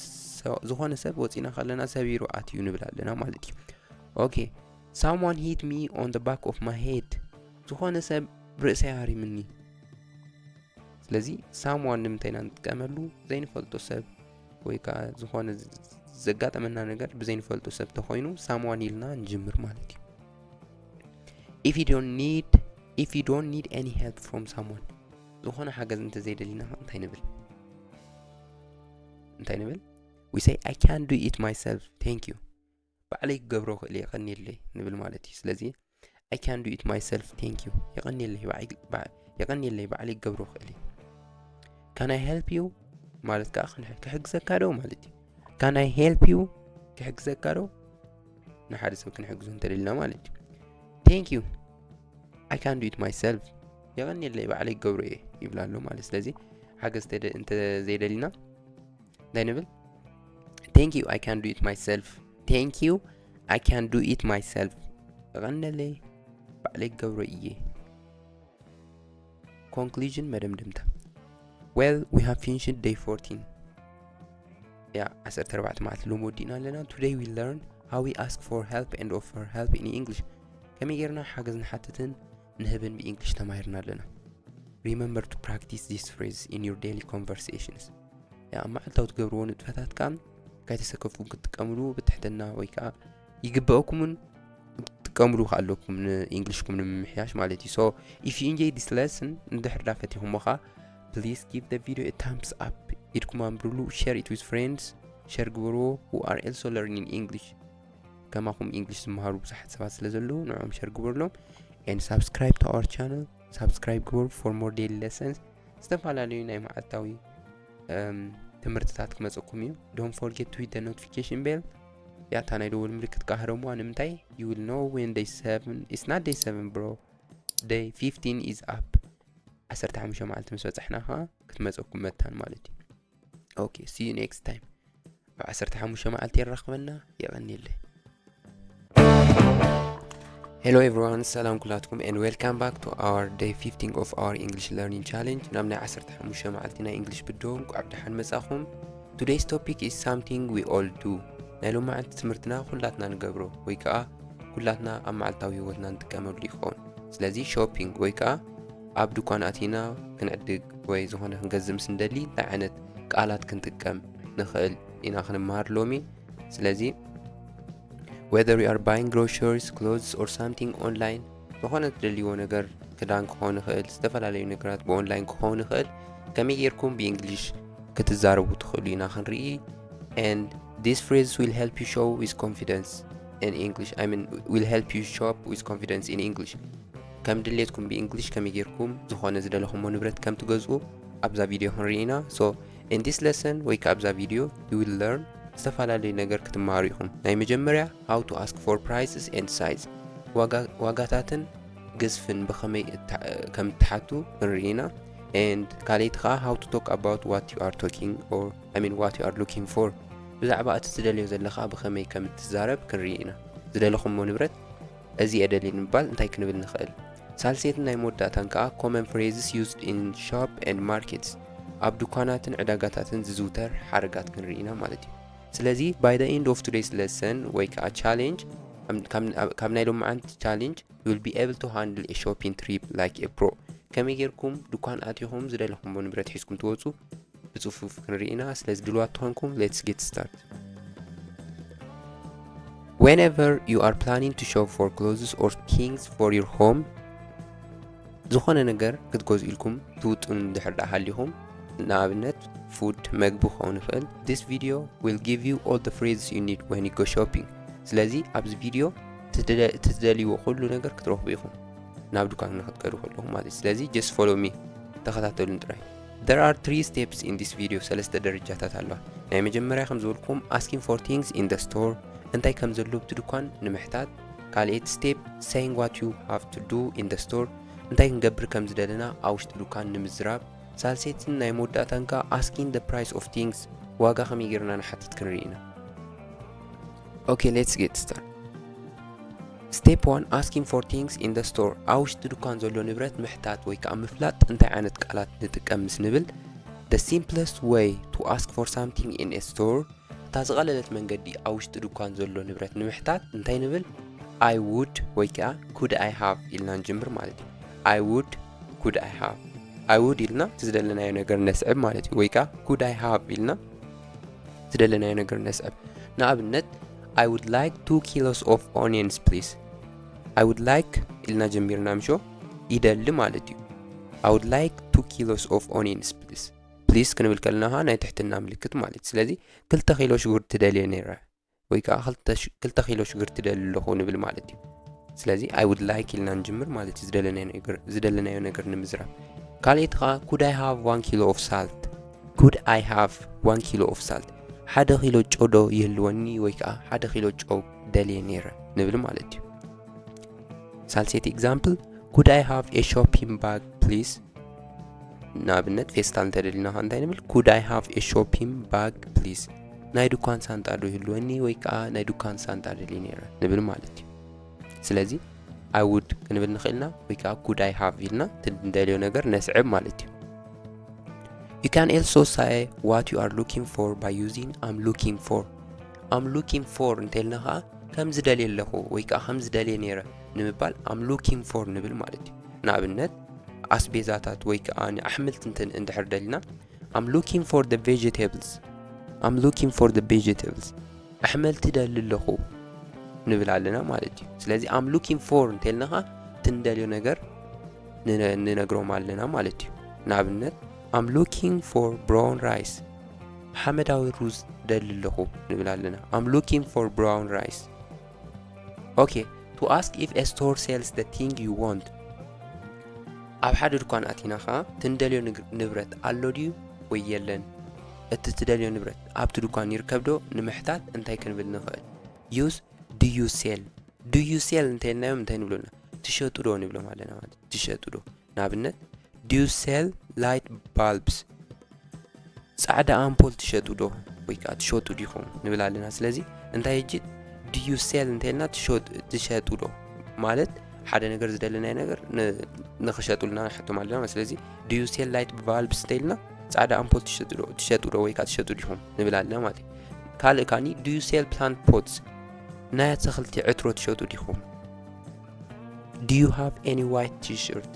ዝኾነ ሰብ ወፂና ከለና ሰቢሩ ኣትዩ ንብል ኣለና ማለት እዩ። Okay, someone hit me on the back of my head። ዝኾነ ሰብ ርእሰይ ሃሪምኒ። ስለዚ someone ንምንታይ ኢና ንጥቀመሉ? ዘይንፈልጦ ሰብ ወይ ከዓ ዝኾነ ዘጋጠመና ነገር ብዘይንፈልጦ ሰብ ተኾይኑ someone ኢልና ንጅምር ማለት እዩ። If you don't need if you don't need any help from someone፣ ዝኾነ ሓገዝ እንተዘይደሊና እንታይ ንብል? እንታይ ንብል? We say I can do it myself, thank you። ባዕለይ ክገብሮ ክእል እየ፣ የቐንየለይ ንብል ማለት እዩ። ስለዚ I can do it myself, thank you። የቐንየለይ ባዕለይ ባዕለይ ክገብሮ ክእል እየ። Can I help you ማለት ከዓ ክሕግዘካ ዶ ማለት እዩ። Can I help you? ክሕግዘካ ዶ? ንሓደ ሰብ ክንሕግዞ እንተደሊና ማለት እዩ። Thank you, I can do it myself። የቐንየለይ ባዕለይ ክገብሮ እየ ይብል ኣሎ ማለት። ስለዚ ሓገዝ እንተዘይደሊና እንታይ ንብል? Thank you, I can do it myself. Thank you, I can do it myself። የቐንየለይ ባዕለይ ክገብሮ እየ። Conclusion፣ መደምደምታ። Well, we have finished day fourteen። ያ ዓሰርተ ኣርባዕተ መዓልቲ ሎም ወዲእና ኣለና። Today we learn how we ask for help and offer help in English። ከመይ ጌርና ሓገዝ ንሓትትን ንህብን ብ English ተማሂርና ኣለና። Remember to practice this phrase in your daily conversations። ያ ኣብ መዓልታዊ ትገብርዎ ንጥፈታት ከዓ ካይተሰከፍኩም ክትጥቀምሉ ብትሕትና ወይ ከዓ ይግበአኩምን ክትጥቀምሉ ከኣለኩም ን Englishኩም ንምምሕያሽ ማለት እዩ። So if you enjoy this lesson፣ እንድሕር ዳ ፈቲኹሞ ከዓ please give the video a thumbs up። ኢድኩም ኣንብርሉ፣ share it with friends፣ share ግበርዎ who are also learning English። ከማኹም English ዝመሃሩ ብዙሓት ሰባት ስለ ዘለዉ ንዕኦም share ግበርሎም። And subscribe to our channel፣ subscribe ግበሩ for more daily lessons። ዝተፈላለዩ ናይ መዓልታዊ ትምህርትታት ክመፀኩም እዩ። Don't forget to hit the notification bell። ያታ ናይ ደወል ምልክት ካህረሙዋ ንምንታይ? You will know when day seven, it's not day seven bro, day fifteen is up። ዓሰርተ ሓሙሽተ መዓልቲ ምስ በፃሕና ከዓ ክትመፀኩም መታን ማለት እዩ። Okay, see you next time። ብ ዓሰርተ ሓሙሽተ መዓልቲ የራኽበና። የቐንየለይ። Hello everyone፣ ሰላም ኩላትኩም and welcome back to our day fifteen of our English learning challenge። ናብ ናይ ዓሰርተ ሓሙሽተ መዓልቲ ናይ English ብድሆ እንኳዕ ብደሓን መጻኹም። Today's topic is something we all do። ናይ ሎማዓንቲ ትምህርትና ኩላትና ንገብሮ ወይ ከዓ ኩላትና ኣብ መዓልታዊ ህይወትና ንጥቀመሉ ይኸውን። ስለዚ shopping ወይ ከዓ ኣብ ድኳን ኣቲና ክንዕድግ ወይ ዝኾነ ክንገዝእ ምስ እንደሊ እንታይ ዓይነት ቃላት ክንጥቀም ንኽእል ኢና ክንመሃር ሎሚ። ስለዚ Whether you are buying groceries, clothes, or something online, ዝኾነ ትደልይዎ ነገር፣ ክዳን ክኸውን ይኽእል፣ ዝተፈላለዩ ነገራት ብኦንላይን ክኸውን ይኽእል፣ ከመይ ጌርኩም ብእንግሊሽ ክትዛረቡ ትኽእሉ ኢና ክንርኢ። And this phrase will help you show with confidence in English. I mean, will help you shop with confidence in English. ከም ድሌትኩም ብእንግሊሽ ከመይ ጌርኩም ዝኾነ ዝደለኹሞ ንብረት ከም ትገዝኡ ኣብዛ ቪድዮ ክንርኢ ኢና። So in this lesson ወይ ከኣ ኣብዛ ቪድዮ you will learn ዝተፈላለዩ ነገር ክትመሃሩ ኢኹም። ናይ መጀመርያ how to ask for prices and size፣ ዋጋ ዋጋታትን ግዝፍን ብኸመይ እታ- ከም ትሓቱ ክንርኢ ኢና። And ካልኣይቲ ከኣ how to talk about what you are talking or I mean what you are looking for፣ ብዛዕባ እቲ ትደልዮ ዘለኻ ብኸመይ ከም እትዛረብ ክንርኢ ኢና። ዝደለኹሞ ንብረት እዚ እየ ደልየ ንምባል እንታይ ክንብል ንኽእል? ሳልሰይትን ናይ መወዳእታን ከኣ common phrases used in shop and markets፣ ኣብ ድኳናትን ዕዳጋታትን ዝዝውተር ሓረጋት ክንርኢ ኢና ማለት እዩ። ስለዚ by the end of today's lesson ወይ ከኣ challenge፣ ካብ- ካብ- ካብ ናይ ሎማዓንቲ challenge you will be able to handle a shopping trip like a pro። ከመይ ጌርኩም ድኳን ኣቲኹም ዝደለኹምዎ ንብረት ሒዝኩም ትወፁ ብጽፉፍ ክንርኢ ኢና። ስለዚ ድልዋት ተኾንኩም let's get start። Whenever you are planning to shop for clothes or things for your home፣ ዝኾነ ነገር ክትገዝኡ ኢልኩም ትውጥኑ እንድሕር ደኣ ሃሊኹም፣ ንኣብነት food፣ መግቢ ክኸውን ይኽእል፣ this video will give you all the phrases you need when you go shopping። ስለዚ ኣብዚ ቪድዮ ትደለ- ትደልይዎ ኩሉ ነገር ክትረኽቡ ኢኹም ናብ ድኳን ንክትከዱ ከለኹም ማለት እዩ። ስለዚ just follow me፣ ተኸታተሉን ጥራይ። There are three steps in this video፣ ሰለስተ ደረጃታት ኣለዋ። ናይ መጀመርያ ከም ዝበልኩም asking for things in the store፣ እንታይ ከም ዘሎ ኣብቲ ድኳን ንምሕታት። ካልኣይቲ step saying what you have to do in the store፣ እንታይ ክንገብር ከም ዝደለና ኣብ ውሽጢ ድኳን ንምዝራብ። ሳልሰይትን ናይ መወዳእታን ከኣ asking the price of things፣ ዋጋ ከመይ ጌርና ንሓትት ክንርኢ ኢና። Okay, let's get started. Step one, asking for things in the store። ኣብ ውሽጢ ድኳን ዘሎ ንብረት ምሕታት ወይ ከኣ ምፍላጥ እንታይ ዓይነት ቃላት ንጥቀም ምስ ንብል፣ the simplest way to ask for something in a store፣ እታ ዝቐለለት መንገዲ ኣብ ውሽጢ ድኳን ዘሎ ንብረት ንምሕታት እንታይ ንብል? I would ወይ ከኣ could I have ኢልና ንጅምር ማለት እዩ። I would፣ could I have። I would ኢልና እቲ ዝደለናዮ ነገር ነስዕብ ማለት እዩ። ወይ ከኣ could I have ኢልና ዝደለናዮ ነገር ነስዕብ። ንኣብነት I would like two kilos of onions please። I would like ኢልና ጀሚርና ምሾ፣ ይደሊ ማለት እዩ። I would like two kilos of onions please። Please ክንብል ከለና ኸዓ ናይ ትሕትና ምልክት ማለት እዩ። ስለዚ ክልተ ኪሎ ሽጉርቲ ደልየ ነይረ ወይ ከዓ ክልተ ሽ- ክልተ ኪሎ ሽጉርቲ ደሊ ኣለኹ ንብል ማለት እዩ። ስለዚ I would like ኢልና ንጅምር ማለት እዩ። ዝደለናዮ ነገር ዝደለናዮ ነገር ንምዝራብ። ካልኣይቲ ከዓ could I have one kilo of salt? Could I have one kilo of salt? ሓደ ኪሎ ጨው ዶ ይህልወኒ ወይ ከዓ ሓደ ኪሎ ጨው ደልየ ነይረ ንብል ማለት እዩ። ሳልሰይቲ example, could I have a shopping bag please? ንኣብነት ፌስታል እንተደሊና ከ እንታይ ንብል? Could I have a shopping bag please? ናይ ድኳን ሳንጣ ዶ ይህልወኒ ወይ ከዓ ናይ ድኳን ሳንጣ ደልየ ነይረ ንብል ማለት እዩ። ስለዚ I would ክንብል ንኽእል ኢና ወይ ከዓ could I have ኢልና እቲ እንደልዮ ነገር ነስዕብ ማለት እዩ። You can also say what you are looking for by using I'm looking for. I'm looking for እንተልና ከዓ ከም ዝደልየ ኣለኹ ወይ ከዓ ከም ዝደልየ ነይረ ንምባል I'm looking for ንብል ማለት እዩ። ንኣብነት ኣስቤዛታት ወይ ከዓ ንኣሕምልቲ እንተ- እንድሕር ደሊና I'm looking for the vegetables. I'm looking for the vegetables. ኣሕምልቲ ደሊ ኣለኹ ንብል ኣለና ማለት እዩ። ስለዚ I'm looking for እንተልና ከዓ እቲ እንደልዮ ነገር ንነ- ንነግሮም ኣለና ማለት እዩ። ንኣብነት I'm looking for brown rice. ሓመዳዊ ሩዝ ደሊ ኣለኹ ንብል ኣለና። I'm looking for brown rice. Okay, to ask if a store sells the thing you want. ኣብ ሓደ ድኳን ኣቲና ኸዓ ትንደልዮ ንግ- ንብረት ኣሎ ድዩ ወይ የለን? እቲ ትደልዮ ንብረት ኣብቲ ድኳን ይርከብ ዶ ንምሕታት እንታይ ክንብል ንኽእል? Use do you sell? Do you sell እንተልናዮም እንታይ ንብሎና? ትሸጡ ዶ ንብሎም ኣለና ማለት እዩ። ትሸጡ ዶ? ንኣብነት do you sell light bulbs? ጻዕዳ ኣምፖል ትሸጡ ዶ ወይ ከዓ ትሸጡ ዲኹም ንብል ኣለና። ስለዚ እንታይ ሕጂ do you sell እንተልና ትሸጡ ትሸጡ ዶ ማለት ሓደ ነገር ዝደለናይ ነገር ን- ንኽሸጡልና ንሓቶም ኣለና። ስለዚ do you sell light bulbs እንተልና ጻዕዳ ኣምፖል ትሸጡ ዶ ትሸጡ ዶ ወይ ከዓ ትሸጡ ዲኹም ንብል ኣለና ማለት እዩ። ካልእ ካኒ do you sell plant pots ናይ ኣትክልቲ ዕትሮ ትሸጡ ዲኹም? Do you have any white t-shirt?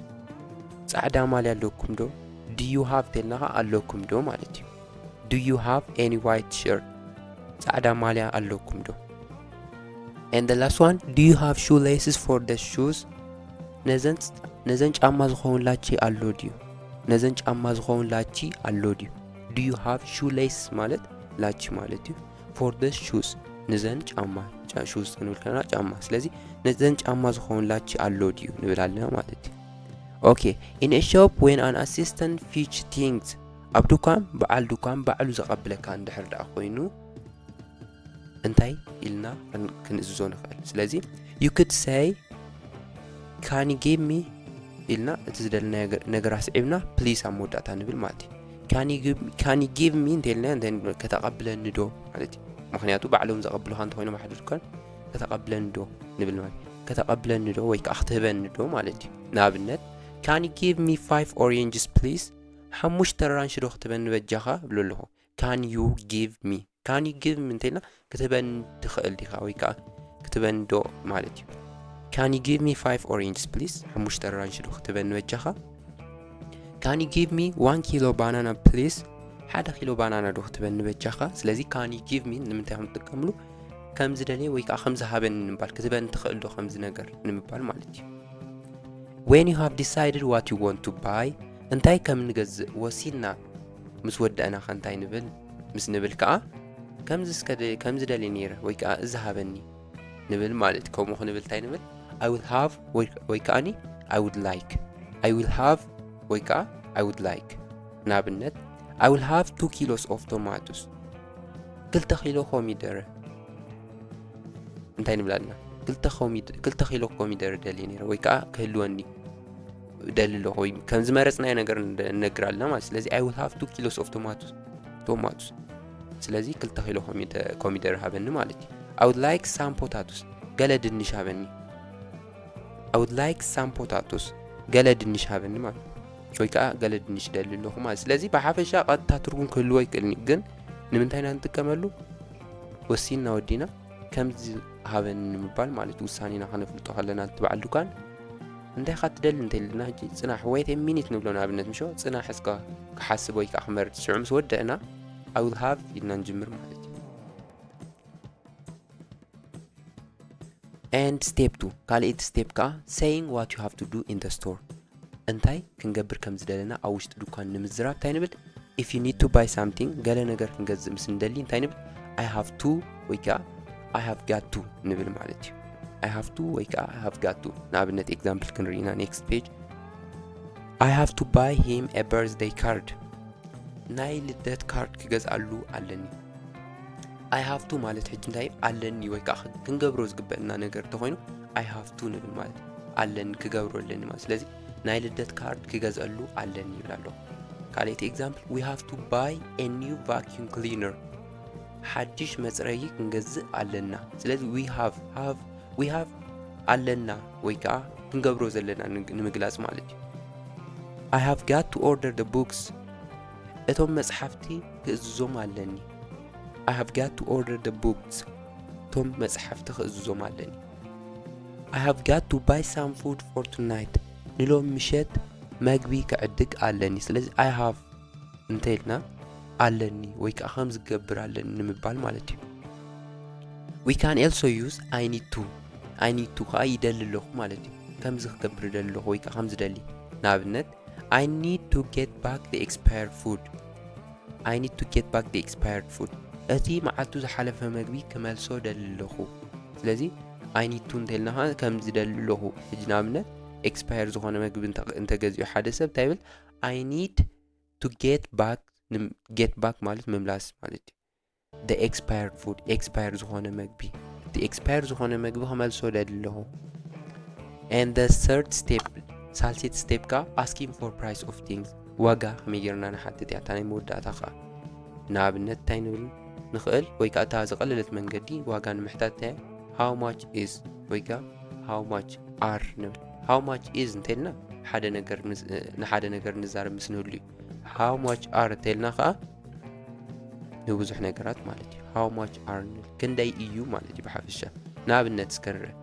ጻዕዳ ማልያ ኣለኩም ዶ? Do you have ተልና ኸዓ ኣለኩም ዶ ማለት እዩ። Do you have any white shirt? ጻዕዳ ማልያ ኣለኩም ዶ? And the last one, do you have shoelaces for the shoes? ነዘን ነዘን ጫማ ዝኸውን ላቺ ኣሎ ድዩ? ነዘን ጫማ ዝኸውን ላቺ ኣሎ ድዩ? Do you have shoelaces ማለት ላቺ ማለት እዩ። For the shoes፣ ንዘን ጫማ፣ shoes ክንብል ከለና ጫማ። ስለዚ ነዘን ጫማ ዝኸውን ላቺ ኣሎ ድዩ ንብል ኣለና ማለት እዩ። Okay, in a shop, when an assistant fetch things፣ ኣብ ድኳን በዓል ድኳን ባዕሉ ዘቐብለካ እንድሕር ደኣ ኮይኑ እንታይ ኢልና ክንእዝዞ ንኽእል? ስለዚ you could say, can you give me ኢልና እቲ ዝደለናዮ ነገር ኣስዒብና please ኣብ መወዳእታ ንብል ማለት እዩ። Can you give me እንተኢልና እንተ ከተቐብለኒ ዶ ማለት እዩ። ምክንያቱ ባዕሎም ዘቐብሉኻ እንተኮይኖም ሓደ ድኳን ከተቐብለኒ ዶ ንብል ማለት እዩ። ከተቐብለኒ ዶ ወይ ከዓ ክትህበኒ ዶ ማለት እዩ። ንኣብነት can you give me five oranges please? ሓሙሽተ ኣራንሺ ዶ ክትበኒ በጃኻ እብሎ ኣለኹ። Can you give me? Can you give me እንተኢልና ክትበኒ ትኽእል ዲኻ ወይ ከዓ ክትበኒ ዶ ማለት እዩ። Can you give me five oranges please? ሓሙሽተ ኣራንሺ ዶ ክትበኒ በጃኻ? Can you give me one kilo banana please? ሓደ ኪሎ ባናና ዶ ክትበኒ በጃኻ? ስለዚ can you give me ንምንታይ ከም ትጥቀምሉ ከም ዝደልየ ወይ ከዓ ከም ዝሃበኒ ንምባል ክትበኒ ትኽእል ዶ ከምዚ ነገር ንምባል ማለት እዩ። When you have decided what you want to buy እንታይ ከም ንገዝእ ወሲንና ምስ ወዳእና ከ እንታይ ንብል? ምስ ንብል ከዓ ከምዚ እስከ ከም ዝደልየ ነይረ ወይ ከዓ እዚ ሃበኒ ንብል ማለት እዩ። ከምኡ ክንብል እንታይ ንብል? I will have ወይ ከዓኒ I would like። I will have ወይ ከዓ I would like። ንኣብነት I will have two kilos of tomatoes። ክልተ ኪሎ ኮሚደረ እንታይ ንብል ኣለና? ክልተ ኪሎ ኮሚደረ ደልየ ነይረ ወይ ከዓ ክህልወኒ ደሊ ኣለኹ ወይ ከም ዝመረፅናዮ ነገር ንነግር ኣለና ማለት። ስለዚ I will have two kilos of tomatoes tomatoes። ስለዚ ክልተ ኪሎ ኮሚደረ ሃበኒ ማለት እዩ። I would like some potatoes፣ ገለ ድንሽ ሃበኒ። I would like some potatoes፣ ገለ ድንሽ ሃበኒ ማለት ወይ ከዓ ገለ ድንሽ ደሊ ኣለኹ ማለት። ስለዚ ብሓፈሻ ቀጥታ ትርጉም ክህልዎ ይክእልኒ፣ ግን ንምንታይ ኢና ንጥቀመሉ? ወሲንና ወዲና ከምዚ ሃበኒ ንምባል ማለት ውሳኔና ከነፍልጦ ከለና እቲ በዓል ድኳን እንታይ ኢኻ ትደሊ እንተልና ሕጂ ጽናሕ wait a minute ንብሎ ንኣብነት ምሾ ጽናሕ እስከ ክሓስብ ወይ ከዓ ክመርጽ ሽዑ ምስ ወደእና I will have ኢልና ንጅምር ማለት እዩ። And step two ካልኣይቲ step ከዓ saying what you have to do in the store እንታይ ክንገብር ከም ዝደለና ኣብ ውሽጢ ድኳን ንምዝራብ እንታይ ንብል? If you need to buy something ገለ ነገር ክንገዝእ ምስ እንደሊ እንታይ ንብል? I have to ወይ ከዓ I have got to ንብል ማለት እዩ። I have to ወይ ከዓ I have got to። ንኣብነት example ክንርኢ ኢና next page። I have to buy him a birthday card ናይ ልደት ካርድ ክገዝኣሉ ኣለኒ። I have to ማለት ሕጂ እንታይ ኣለኒ ወይ ከዓ ክንገብሮ ዝግበእና ነገር እንተኮይኑ I have to ንብል ማለት ኣለኒ ክገብሮ ኣለኒ ማለት። ስለዚ ናይ ልደት ካርድ ክገዝኣሉ ኣለኒ ይብል ኣሎ። ካልኣይቲ example we have to buy a new vacuum cleaner ሓድሽ መፅረዪ ክንገዝእ ኣለና። ስለዚ we have have we have ኣለና ወይ ከዓ ክንገብሮ ዘለና ንምግላፅ ማለት እዩ። I have got to order the books እቶም መፅሓፍቲ ክእዝዞም ኣለኒ። I have got to order the books እቶም መፅሓፍቲ ክእዝዞም ኣለኒ። I have got to buy some food for tonight ንሎም ምሸት መግቢ ክዕድግ ኣለኒ። ስለዚ I have እንተ ኢልና ኣለኒ ወይ ከዓ ከም ዝገብር ኣለኒ ንምባል ማለት እዩ። We can also use I need to I need to ከዓ ይደሊ ኣለኹ ማለት እዩ። ከምዚ ክገብር ይደሊ ኣለኹ ወይ ከዓ ከም ዝደሊ ንኣብነት I need to get back the expired food I need to get back the expired food እቲ መዓልቱ ዝሓለፈ መግቢ ክመልሶ ደሊ ኣለኹ። ስለዚ I need to እንተልና ከዓ ከም ዝደሊ ኣለኹ። ሕጂ ንኣብነት expire ዝኾነ መግቢ እንተገዚኡ ሓደ ሰብ እንታይ ይብል? I need to get back get back ማለት ምምላስ ማለት እዩ። The expired food expire ዝኾነ መግቢ እቲ expire ዝኾነ መግቢ ክመልሶ ደሊ ኣለኹ። And the third step ሳልሴት step ካ asking for price of things ዋጋ ከመይ ጌርና ንሓትት እያ እታ ናይ መወዳእታ ከዓ ንኣብነት እንታይ ንብል ንኽእል ወይ ከዓ እታ ዝቐለለት መንገዲ ዋጋ ንምሕታት እንታይ how much is ወይ ከዓ how much are ንብል። How much is እንተልና ሓደ ነገር ንሓደ ነገር ንዛረብ ምስ ንህሉ እዩ። How much are እንተልና ከዓ ንብዙሕ ነገራት ማለት እዩ። How much are ክንደይ እዩ ማለት እዩ ብሓፈሻ። ንኣብነት እስከ ንርእ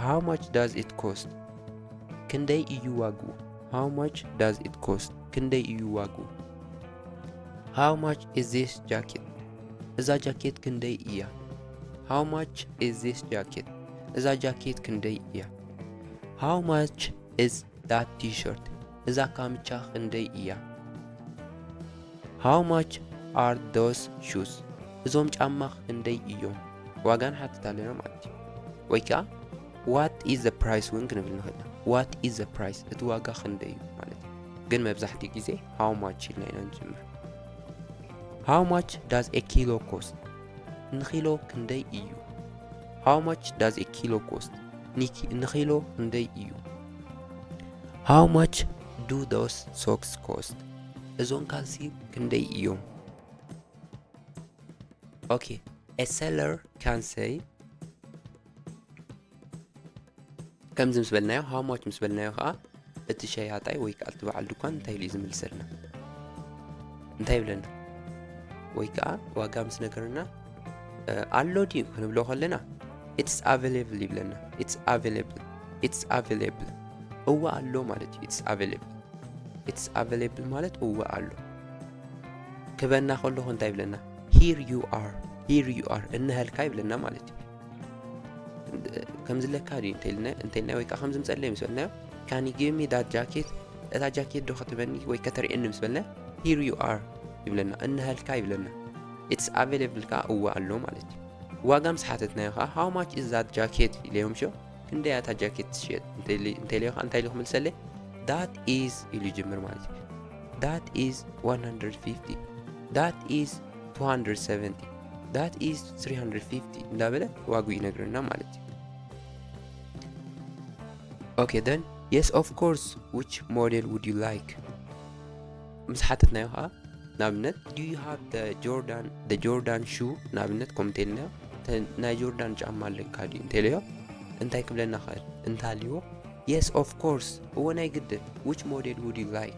how much does it cost ክንደይ እዩ ዋግኡ? How much does it cost ክንደይ እዩ ዋግኡ? How much is this jacket እዛ ጃኬት ክንደይ እያ? How much is this jacket? እዛ ጃኬት ክንደይ እያ? How much is that t-shirt? እዛ ካምቻ ክንደይ እያ? How much are those shoes? እዞም ጫማ ክንደይ እዮም? ዋጋ ንሓትት ኣለና ማለት እዩ። ወይ ከዓ what is the price እውን ክንብል ንኽእል ኢና። What is the price? እቲ ዋጋ ክንደይ እዩ ማለት እዩ። ግን መብዛሕትኡ ግዜ how much ኢልና ኢና ንጅምር። How much does a kilo cost? ንኪሎ ክንደይ እዩ? How much does a kilo cost? ንኪ- ንኪሎ ክንደይ እዩ? How much do those socks cost? እዞም ካልሲ ክንደይ እዮም? Okay, a seller can say ከምዚ ምስ በልናዮ፣ how much ምስ በልናዮ ከዓ እቲ ሸያጣይ ወይ ከዓ እቲ በዓል ድኳን እንታይ ኢሉ እዩ ዝምልሰልና? እንታይ ይብለና? ወይ ከዓ ዋጋ ምስ ነገርና ኣሎ ድዩ ክንብሎ ከለና it's available ይብለና። It's available. It's available. እወ ኣሎ ማለት እዩ። It's available. It's available ማለት እወ ኣሎ። ክበና ከለኹ እንታይ ይብለና? Here you are. Here you are. እነሀልካ ይብለና ማለት እዩ። ከምዚ ለካ ድዩ እንተልና እንተልና ወይ ከዓ ከምዚ ምፀለይ ምስ በልና can you give me that jacket? እታ ጃኬት ዶ ክትበኒ ወይ ከተርእየኒ ምስ በልና here you are ይብለና። እነሀልካ ይብለና። It's available ከዓ እወ ኣሎ ማለት እዩ። ዋጋ ምስ ሓተትናዮ ከዓ how much is that jacket ኢለዮም ሸ ክንደይ እያ እታ ጃኬት ትሽየጥ እንተኢለዮ ከዓ እንታይ ኢሉ ክምልሰለይ? That is ኢሉ ይጅምር ማለት እዩ። That is one hundred fifty. That is two hundred seventy. That is three hundred fifty እንዳበለ ዋግኡ ይነግረና ማለት እዩ። Okay, then yes, of course, which model would you like? ምስ ሓተትናዮ ከዓ ንኣብነት do you have the Jordan the Jordan shoe ንኣብነት ከምኡ እንተኢልናዮ ናይ ጆርዳን ጫማ ኣለካ ድዩ እንተኢለዮ እንታይ ክብለና ክእል እንተሃልይዎ? Yes, of course. እወ ናይ ግድን። Which model would you like?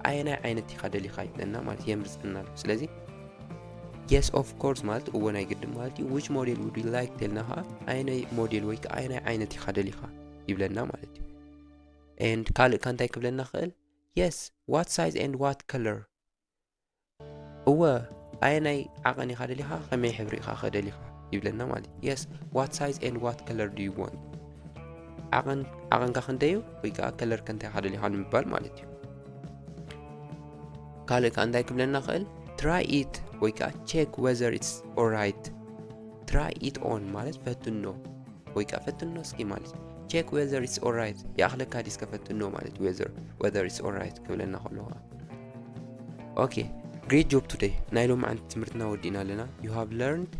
ኣየናይ ዓይነት ኢኻ ደሊኻ ይብለና ማለት የምርፀና ኣሎ። ስለዚ yes, of course ማለት እወ ናይ ግድን ማለት እዩ። Which model would you like ተልና ከዓ ኣየናይ ሞዴል ወይ ከዓ ኣየናይ ዓይነት ኢኻ ደሊኻ ይብለና ማለት እዩ። And ካልእ ከ እንታይ ክብለና ክእል? Yes, what size and what color? እወ ኣየናይ ዓቐን ኢኻ ደሊኻ ከመይ ሕብሪ ኢኻ ከደሊኻ ይብለና ማለት እዩ። Yes, what size and what color do you want? ዓቐን ዓቐንካ ክንደይ እዩ ወይ ከዓ color ከ እንታይ ኢኻ ደሊኻ ንምባል ማለት እዩ። ካልእ ከዓ እንታይ ክብለና ክእል? Try it ወይ ከዓ check whether it's alright. Try it on ማለት ፈትኖ ወይ ከዓ ፈትኖ እስኪ ማለት check whether it's alright ይኣኽለካ ድዩ እስከ ፈትኖ ማለት whether whether it's alright ክብለና ከሎ ከዓ okay, great job today። ናይ ሎማዓንቲ ትምህርትና ወዲእና ኣለና። You have learned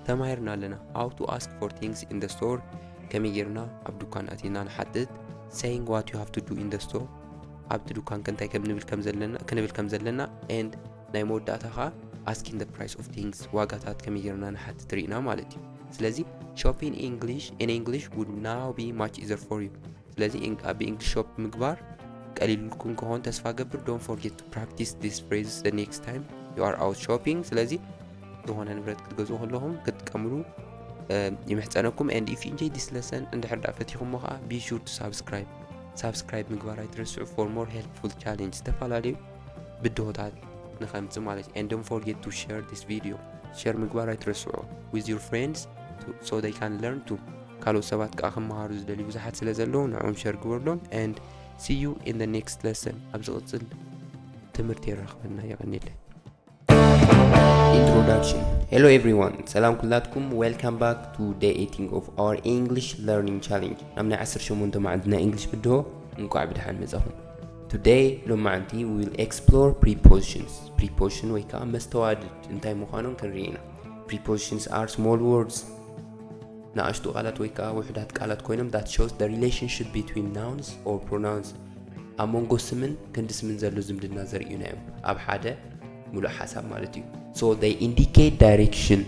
ተማሂርና ኣለና። How to ask for things in the store ከመይ ጌርና ኣብ ድኳን ኣቲና ንሓትት። Saying what you have to do in the store ኣብቲ ድኳን ከ እንታይ ከም ንብል ከም ዘለና ክንብል ከም ዘለና and ናይ መወዳእታ ከዓ asking the price of things ዋጋታት ከመይ ጌርና ንሓትት ርኢና ማለት እዩ። ስለዚ shopping English in English would now be much easier for you። ስለዚ ብ English shop ምግባር ቀሊልኩም ክኾን ተስፋ ገብር። Don't forget to practice this phrase the next time you are out shopping። ስለዚ ዝኾነ ንብረት ክትገዝኡ ከለኹም ክትጥቀምሉ ይምሕፀነኩም። And if you enjoy this lesson እንድሕር ዳ ፈቲኹሞ ከዓ be sure to subscribe። Subscribe ምግባር ኣይትረስዑ for more helpful challenge። ዝተፈላለዩ ብድሆታት ንኸምፅእ ማለት እዩ። And don't forget to share this video። Share ምግባር ኣይትረስዑ with your friends so they can learn too። ካልኦት ሰባት ከዓ ክመሃሩ ዝደልዩ ብዙሓት ስለ ዘለዉ ንዕኦም share ግበርሎም። And see you in the next lesson። ኣብ ዝቕፅል ትምህርቲ የራኽበና። የቐኒለይ። Introduction. Hello everyone. ሰላም ኩላትኩም። Welcome back to day eighteen of our English learning challenge. ናብ ናይ ዓሰርተ ሸሞንተ መዓልቲ ናይ English ብድሆ እንኳዕ ብደሓን መጻኹም። Today ሎማዓንቲ we will explore prepositions. Preposition ወይ ከዓ መስተዋድድ እንታይ ምዃኖም ክንርኢ ኢና። Prepositions are small words. ንኣሽቱ ቃላት ወይ ከዓ ውሑዳት ቃላት ኮይኖም that shows the relationship between nouns or pronouns ኣብ መንጎ ስምን ክንዲ ስምን ዘሎ ዝምድና ዘርእዩና እዮም። ኣብ ሓደ ሙሉእ ሓሳብ ማለት እዩ። So they indicate direction,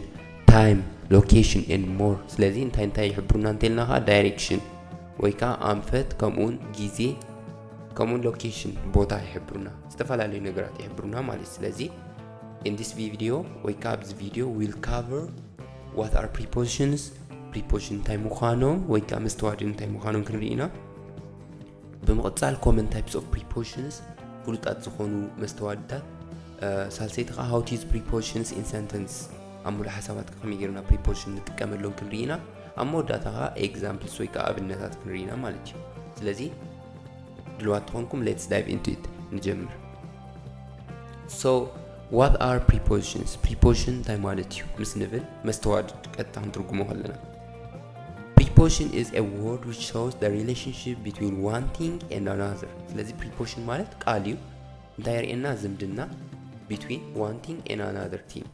time, location and more. ስለዚ እንታይ እንታይ ይሕብሩና እንተልና ከዓ direction ወይ ከዓ ኣንፈት ከምኡውን ግዜ ከምኡውን location ቦታ ይሕብሩና። ዝተፈላለዩ ነገራት ይሕብሩና ማለት እዩ። ስለዚ in this video ወይ ከዓ ኣብዚ ቪድዮ we'll cover what are prepositions, preposition እንታይ ምዃኖም ወይ ከዓ መስተዋድድ እንታይ ምዃኖም ክንርኢ ኢና። ብምቕፃል common types of prepositions ፍሉጣት ዝኾኑ መስተዋድታት፣ ሳልሰይቲ ከዓ how to use prepositions in sentence ኣብ ሙሉእ ሓሳባት ከመይ ጌርና preposition ንጥቀመሎም ክንርኢ ኢና። ኣብ መወዳእታ ከዓ examples ወይ ከዓ ኣብነታት ክንርኢ ኢና ማለት እዩ። ስለዚ ድልዋት ተኾንኩም let's dive into it፣ ንጀምር። So what are prepositions? Preposition እንታይ ማለት እዩ ምስ ንብል መስተዋድድ ቀጥታ ክንትርጉሞ ከለና preposition is a word which shows the relationship between one thing and another። ስለዚ preposition ማለት ቃል እዩ። እንታይ የርእየና? ዝምድና between one thing and another thing፣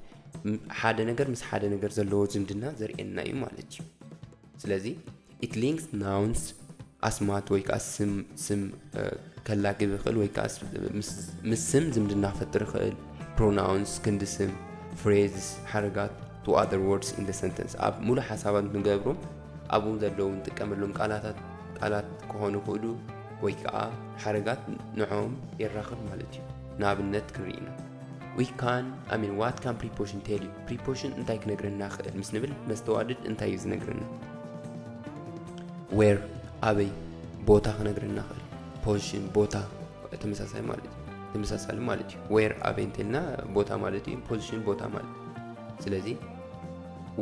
ሓደ ነገር ምስ ሓደ ነገር ዘለዎ ዝምድና ዘርእየና እዩ ማለት እዩ። ስለዚ it links nouns፣ ኣስማት ወይ ከዓ ስም ስም ከላግብ ይኽእል ወይ ከዓ ምስ ስም ዝምድና ክፈጥር ይኽእል። Pronouns፣ ክንዲ ስም፣ phrases፣ ሓረጋት to other words in the sentence፣ ኣብ ሙሉእ ሓሳባት ንገብሮም ኣብኡ ዘለዉ ንጥቀመሎም ቃላታት ቃላት ክኾኑ ይኽእሉ ወይ ከዓ ሓረጋት ንዖም የራኽብ ማለት እዩ። ንኣብነት ክንርኢ ኢና። We can I mean what can preposition tell you? Preposition እንታይ ክነግረና ይኽእል ምስ ንብል መስተዋድድ እንታይ እዩ ዝነግረና? Where ኣበይ፣ ቦታ ክነግረና ይኽእል። Position ቦታ ተመሳሳይ ማለት እዩ፣ ተመሳሳሊ ማለት እዩ። Where ኣበይ እንተልና ቦታ ማለት እዩ። Position ቦታ ማለት እዩ። ስለዚ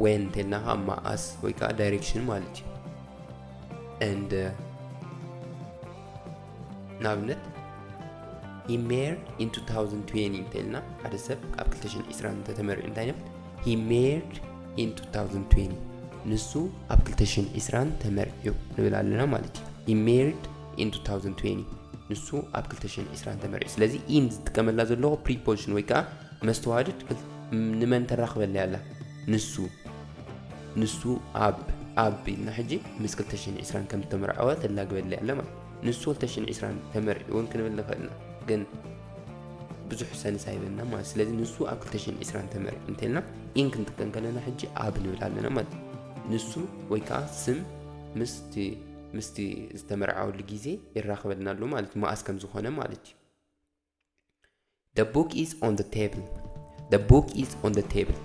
when እንተልና ከዓ መዓስ ወይ ከዓ direction ማለት እዩ። And ንኣብነት he married in two thousand twenty እንተልና ሓደ ሰብ ኣብ ክልተ ሽሕን ዕስራን እንተተመሪዑ እንታይ ንብል? He married in two thousand twenty፣ ንሱ ኣብ ክልተ ሽሕን ዕስራን ተመሪዑ ንብል ኣለና ማለት እዩ። He married in two thousand twenty፣ ንሱ ኣብ ክልተ ሽሕን ዕስራን ተመሪዑ። ስለዚ in ዝጥቀመላ ዘለኹ preposition ወይ ከዓ መስተዋድድ ንመን ተራኽበለይ ኣላ? ንሱ ንሱ ኣብ ኣብ ኢልና ሕጂ ምስ ክልተ ሽሕን ዕስራን ከም ዝተመርዐወ ተላግበለይ ኣለ ማለት። ንሱ ክልተ ሽሕን ዕስራን ተመርዒ እውን ክንብል ንኽእል ኢና፣ ግን ብዙሕ ሰንስ ኣይበና ማለት። ስለዚ ንሱ ኣብ ክልተ ሽሕን ዕስራን ተመርዒ እንተልና in ክንጥቀም ከለና ሕጂ ኣብ ንብል ኣለና ማለት እዩ። ንሱ ወይ ከዓ ስም ምስቲ ምስቲ ዝተመርዓወሉ ግዜ ይራኽበልና ኣሎ ማለት እዩ፣ መኣስ ከም ዝኾነ ማለት እዩ። The book is on the table። The book is on the table።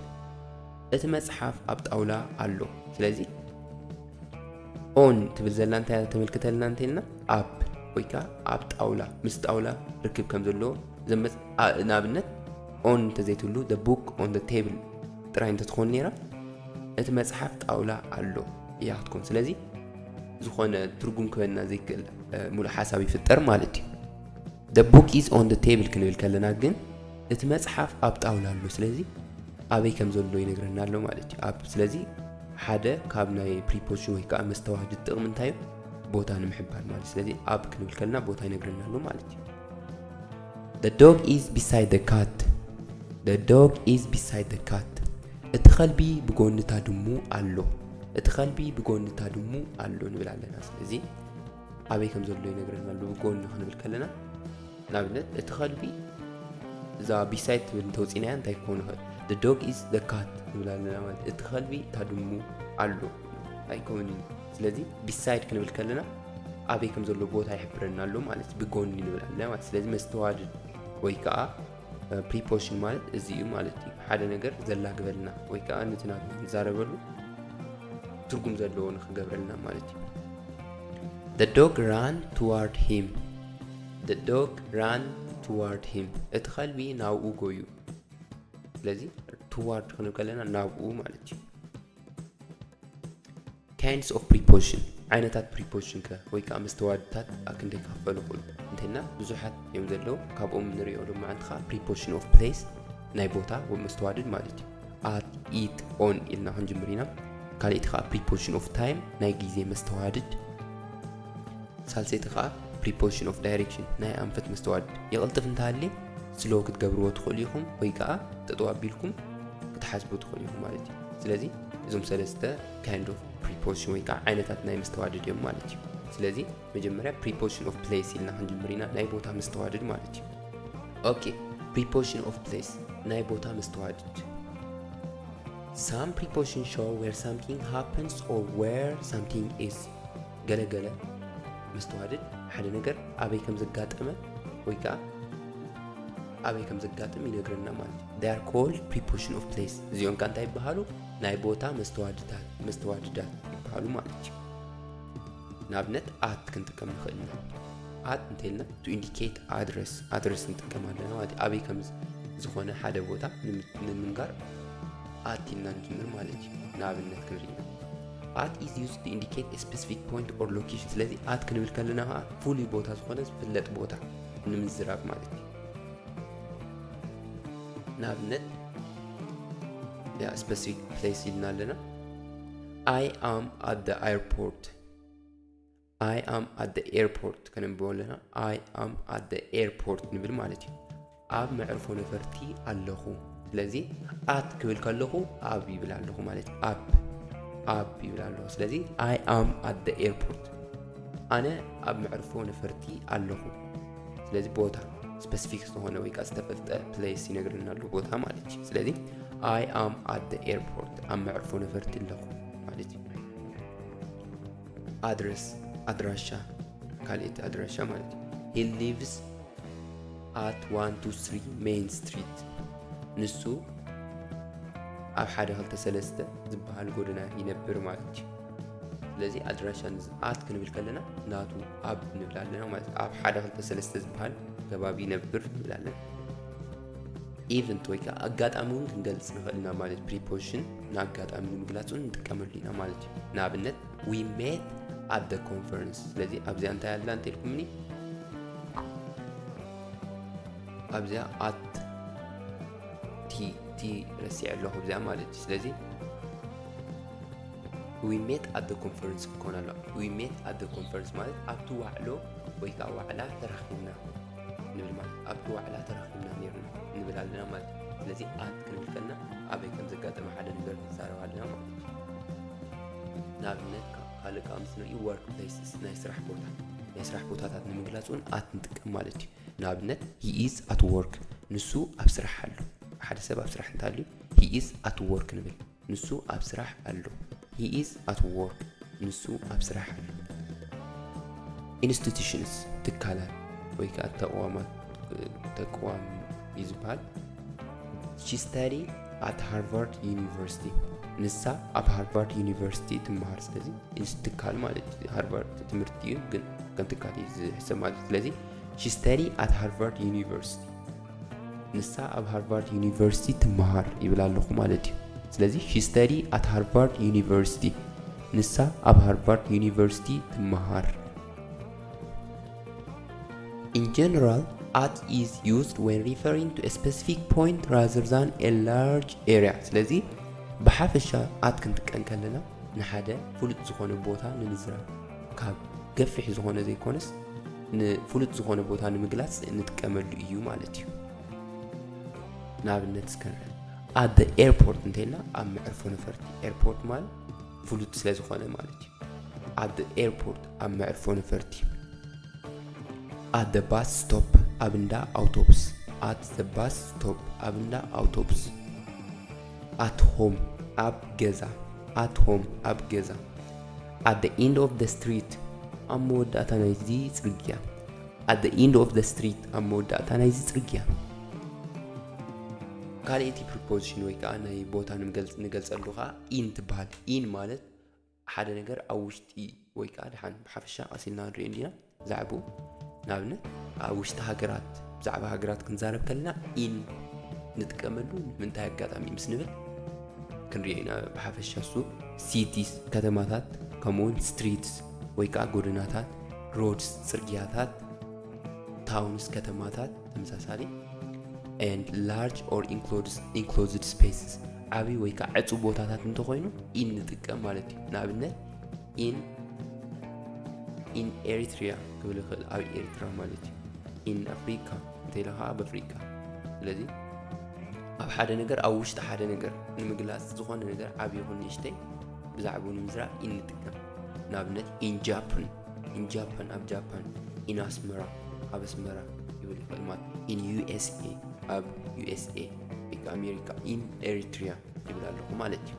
እቲ መጽሓፍ ኣብ ጣውላ ኣሎ። ስለዚ on ትብል ዘላ እንታይ ተመልክተልና እንተልና ኣብ ወይ ከዓ ኣብ ጣውላ ምስ ጣውላ ርክብ ከም ዘለዎ ዘመጽ ንኣብነት on እንተዘይትህሉ the book on the table ጥራይ እንተትኾን ነይራ እቲ መጽሓፍ ጣውላ ኣሎ እያ ክትኮን። ስለዚ ዝኾነ ትርጉም ክበና ዘይክእል ሙሉእ ሓሳብ ይፍጠር ማለት እዩ። The book is on the table ክንብል ከለና ግን እቲ መጽሓፍ ኣብ ጣውላ ኣሎ። ስለዚ ኣበይ ከም ዘሎ ይነግረና ኣሎ ማለት እዩ። ኣብ ስለዚ ሓደ ካብ ናይ preposition ወይ ከዓ መስተዋድድ ጥቕሚ እንታይ እዩ? ቦታ ንምሕባር ማለት። ስለዚ ኣብ ክንብል ከለና ቦታ ይነግረና ኣሎ ማለት እዩ። The dog is beside the cat። The dog is beside the cat። እቲ ከልቢ ብጎኒ እታ ድሙ ኣሎ። እቲ ከልቢ ብጎኒ እታ ድሙ ኣሎ ንብል ኣለና። ስለዚ ኣበይ ከም ዘሎ ይነግረና ኣሎ። ብጎኒ ክንብል ከለና ንኣብነት እቲ ከልቢ እዛ beside ትብል እንተውፂናያ እንታይ ክኸውን ይኽእል? The dog is the cat ንብል ኣለና ማለት እቲ ከልቢ እታ ድሙ ኣሎ ኣይከውንን። ስለዚ beside ክንብል ከለና ኣበይ ከም ዘሎ ቦታ ይሕብረና ኣሎ ማለት ብጎኒ ንብል ኣለና ማለት። ስለዚ መስተዋድድ ወይ ከዓ preposition ማለት እዚ እዩ ማለት እዩ። ሓደ ነገር ዘላግበልና ወይ ከዓ ነቲ ናትና ንዛረበሉ ትርጉም ዘለዎ ንክገብረልና ማለት እዩ። The dog ran toward him። The dog ran toward him። እቲ ከልቢ ናብኡ ጎዩ። ስለዚ toward ክንብል ከለና ናብኡ ማለት እዩ። Kinds of preposition፣ ዓይነታት preposition ከ ወይ ከዓ መስተዋድታት ኣክንደይ ክኽፈሉ ይኽእሉ እንተልና ብዙሓት እዮም ዘለዉ። ካብኦም ንሪኦ ሎማዓንቲ ከዓ preposition of place፣ ናይ ቦታ መስተዋድድ ማለት እዩ። At፣ it፣ on ኢልና ክንጅምር ኢና። ካልኣይቲ ከዓ preposition of time፣ ናይ ግዜ መስተዋድድ። ሳልሰይቲ ከዓ preposition of direction፣ ናይ ኣንፈት መስተዋድድ። ይቕልጥፍ እንተሃልየ slow ክትገብርዎ ትኽእሉ ኢኹም ወይ ከዓ ጠጠው ኣቢልኩም ክትሓስቡ ትኽእሉ ኢኹም ማለት እዩ። ስለዚ እዞም ሰለስተ kind of preposition ወይ ከዓ ዓይነታት ናይ መስተዋድድ እዮም ማለት እዩ። ስለዚ መጀመርያ preposition of place ኢልና ክንጅምር ኢና፣ ናይ ቦታ መስተዋድድ ማለት እዩ። Okay፣ preposition of place፣ ናይ ቦታ መስተዋድድ። Some prepositions show where something happens or where something is። ገለገለ መስተዋድድ ሓደ ነገር ኣበይ ከም ዘጋጠመ ወይ ከዓ ኣበይ ከም ዘጋጥም ይነግረና ማለት እዩ። They are called preposition of place። እዚኦም ከ እንታይ ይበሃሉ? ናይ ቦታ መስተዋድዳት መስተዋድዳት ይበሃሉ ማለት እዩ። ንኣብነት at ክንጥቀም ንኽእል ኢና። At እንተልና to indicate address፣ address ንጥቀም ኣለና ማለት እዩ። ኣበይ ከም ዝኾነ ሓደ ቦታ ንምንጋር at ኢልና ንጅምር ማለት እዩ። ንኣብነት ክንርኢ ኢና። At is used to indicate a specific point or location። ስለዚ at ክንብል ከለና ከዓ ፍሉይ ቦታ ዝኾነ ዝፍለጥ ቦታ ንምዝራብ ማለት እዩ። ንኣብነት ያ specific place ኢልና ኣለና። I am at the airport። I am at the airport ከነንብቦ ኣለና። I am at the airport ንብል ማለት እዩ። ኣብ መዕርፎ ነፈርቲ ኣለኹ። ስለዚ at ክብል ከለኹ ኣብ ይብል ኣለኹ ማለት እዩ። ኣብ ኣብ ይብል ኣለኹ። ስለዚ I am at the airport፣ ኣነ ኣብ መዕርፎ ነፈርቲ ኣለኹ። ስለዚ ቦታ specific ዝኾነ ወይ ከዓ ዝተፈልጠ place ይነግረና ኣሎ፣ ቦታ ማለት እዩ። ስለዚ I am at the airport፣ ኣብ መዕርፎ ነፈርቲ ኣለኹ ማለት እዩ። Address፣ ኣድራሻ፣ ካልእ ኣድራሻ ማለት እዩ። He lives at one two three Main Street፣ ንሱ ኣብ ሓደ ክልተ ሰለስተ ዝበሃል ጎደና ይነብር ማለት እዩ። ስለዚ ኣድራሻ ንዝ-፣ at ክንብል ከለና ናቱ ኣብ ንብል ኣለና ማለት እዩ። ኣብ ሓደ ክልተ ሰለስተ ዝበሃል ከባቢ ይነብር ንብል ኣለና። Event ወይ ከዓ ኣጋጣሚ እውን ክንገልጽ ንኽእል ኢና ማለት፣ preposition ንኣጋጣሚ ንምግላጽ እውን ንጥቀመሉ ኢና ማለት እዩ። ንኣብነት we met at the conference። ስለዚ ኣብዚኣ እንታይ ኣላ እንተልኩምኒ፣ ኣብዚኣ at፣ t፣ t ረሲዐ ኣለኹ ኣብዚኣ ማለት እዩ። ስለዚ we met at the conference ክኾን ኣሎ። We met at the conference ማለት ኣብቲ ዋዕሎ ወይ ከዓ ዋዕላ ተራኺብና ንብል ማለት፣ ኣብቲ ዋዕላ ተራኺብና ነይርና ንብል ኣለና ማለት እዩ። ስለዚ at ክንብል ከለና ኣበይ ከም ዘጋጠመ ሓደ ነገር ንዛረብ ኣለና ማለት እዩ። ንኣብነት ካ-፣ ካልእ ከዓ ምስ ንርኢ work places፣ ናይ ስራሕ ቦታ፣ ናይ ስራሕ ቦታታት ንምግላጽ እውን at ንጥቀም ማለት እዩ። ንኣብነት he is at work፣ ንሱ ኣብ ስራሕ ኣሎ። ሓደ ሰብ ኣብ ስራሕ እንተሃልዩ he is at work ንብል፣ ንሱ ኣብ ስራሕ ኣሎ። He is at work፣ ንሱ ኣብ ስራሕ ኣሎ። Institutions፣ ትካላት ወይ ከዓ ተቋማት፣ ተቋም እዩ ዝበሃል። She study at Harvard University፣ ንሳ ኣብ ሃርቫርድ ዩኒቨርሲቲ ትመሃር። ስለዚ ኢንስ-፣ ትካል ማለት እዩ። ሃርቫርድ ትምህርቲ እዩ፣ ግን ከም ትካል እዩ ዝሕሰብ ማለት እዩ። ስለዚ she study at Harvard University፣ ንሳ ኣብ ሃርቫርድ ዩኒቨርሲቲ ትመሃር ይብል ኣለኹ ማለት እዩ። ስለዚ she study at Harvard University፣ ንሳ ኣብ ሃርቫርድ ዩኒቨርሲቲ ትመሃር። In general, at is used when referring to a specific point rather than a large area። ስለዚ ብሓፈሻ at ክንጥቀም ከለና ንሓደ ፍሉጥ ዝኾነ ቦታ ንምዝራብ፣ ካብ ገፊሕ ዝኾነ ዘይኮነስ ንፍሉጥ ዝኾነ ቦታ ንምግላጽ ንጥቀመሉ እዩ ማለት እዩ። ንኣብነት እስከ ንርአ። At the airport እንተኢልና ኣብ መዕርፎ ነፈርቲ፣ ኤርፖርት ማለት ፍሉጥ ስለ ዝኾነ ማለት እዩ። At the airport፣ ኣብ መዕርፎ ነፈርቲ። At the bus stop፣ ኣብ እንዳ ኣውቶቡስ። At the bus stop፣ ኣብ እንዳ ኣውቶቡስ። At home፣ ኣብ ገዛ። At home፣ ኣብ ገዛ። At the end of the street፣ ኣብ መወዳእታ ናይዚ ጽርግያ። At the end of the street፣ ኣብ መወዳእታ ናይዚ ጽርግያ። ካልኣይቲ ፕሪፖዚሽን ወይ ከዓ ናይ ቦታ ንምገልጽ-፣ ንገልጸሉ ከዓ ኢን ትበሃል። ኢን ማለት ሓደ ነገር ኣብ ውሽጢ ወይ ከዓ ደሓን ብሓፈሻ ቀሲልና ንሪኦ እንዲና ብዛዕባኡ። ንኣብነት ኣብ ውሽጢ ሃገራት፣ ብዛዕባ ሃገራት ክንዛረብ ከለና ኢን ንጥቀመሉ ንምንታይ ኣጋጣሚ ምስ ንብል ክንሪኦ ኢና። ብሓፈሻ እሱ ሲቲስ፣ ከተማታት፣ ከምኡውን ስትሪትስ ወይ ከዓ ጎደናታት፣ ሮድስ፣ ጽርግያታት፣ ታውንስ፣ ከተማታት ተመሳሳሊ፣ and large or enclosed, enclosed spaces፣ ዓብዪ ወይ ከዓ ዕጹው ቦታታት እንተኾይኑ ኢን ንጥቀም ማለት እዩ። ንኣብነት in፣ in Eritrea ክብል ይኽእል፣ ኣብ ኤርትራ ማለት እዩ። In Africa እንተ ኢለ ከዓ ኣብ ኣፍሪካ። ስለዚ ኣብ ሓደ ነገር፣ ኣብ ውሽጢ ሓደ ነገር ንምግላጽ ዝኾነ ነገር ዓብዪ ይኹን ንእሽተይ ብዛዕባኡ ንምዝራብ ኢን ንጥቀም። ንኣብነት in Japan፣ in Japan ኣብ ጃፓን፣ in ኣስመራ ኣብ ኣስመራ ይብል ይኽእል ማለት፣ in ዩ ኤስ ኤ ኣብ ዩ ኤስ ኤ ወይ ከዓ ኣሜሪካ፣ in Eritrea ይብል ኣለኹ ማለት እዩ።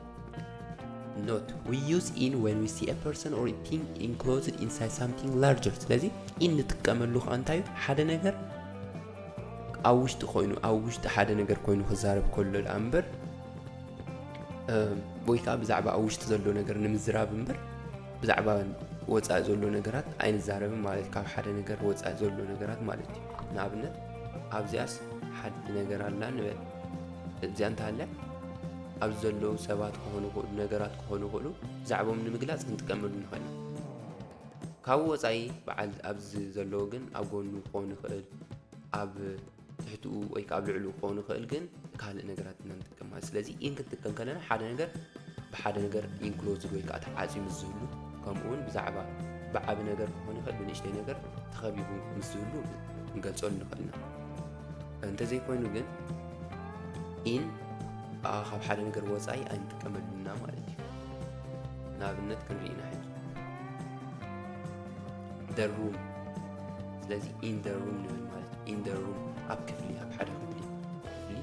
Note፣ we use in when we see a person or a thing enclosed inside something larger። ስለዚ ኢን ንጥቀመሉ ከዓ እንታይ እዩ? ሓደ ነገር ኣብ ውሽጢ ኮይኑ፣ ኣብ ውሽጢ ሓደ ነገር ኮይኑ ክዛረብ ከሎ ደኣ እምበር፣ እ፣ ወይ ከዓ ብዛዕባ ኣብ ውሽጢ ዘሎ ነገር ንምዝራብ እምበር ብዛዕባ ወፃኢ ዘሎ ነገራት ኣይንዛረብን ማለት፣ ካብ ሓደ ነገር ወፃኢ ዘሎ ነገራት ማለት እዩ። ንኣብነት ኣብዚኣስ ሓንቲ ነገር ኣላ ንበል። እዚኣ እንተሃልያ ኣብ ዘለዉ ሰባት ክኾኑ ይኽእሉ፣ ነገራት ክኾኑ ይኽእሉ፣ ብዛዕባኦም ንምግላጽ ክንጥቀመሉ ንኽእል ኢና። ካብኡ ወጻኢ በዓል ኣብዚ ዘለዉ ግን ኣብ ጎኑ ክኾን ይኽእል፣ ኣብ ትሕትኡ ወይ ከዓ ኣብ ልዕሊኡ ክኾን ይኽእል፣ ግን ካልእ ነገራት ኢና ንጥቀም ማለት። ስለዚ ኢን ክንጥቀም ከለና ሓደ ነገር ብሓደ ነገር ኢንክሎዝድ ወይ ከዓ ተዓፅዩ ምስ ዝህሉ፣ ከምኡ እውን ብዛዕባ ብዓቢ ነገር ክኾን ይኽእል ብንእሽተይ ነገር ተኸቢቡ ምስ ዝህሉ ክንገልፀሉ ንኽእል ኢና። እንተዘይኮይኑ ግን ኢን ካብ ሓደ ነገር ወፃኢ ኣይንጥቀመሉና ማለት እዩ። ንኣብነት ክንርኢ ኢና ሕጂ the room። ስለዚ in the room ንብል ማለት እዩ። In the room ኣብ ክፍሊ፣ ኣብ ሓደ ክፍሊ፣ ክፍሊ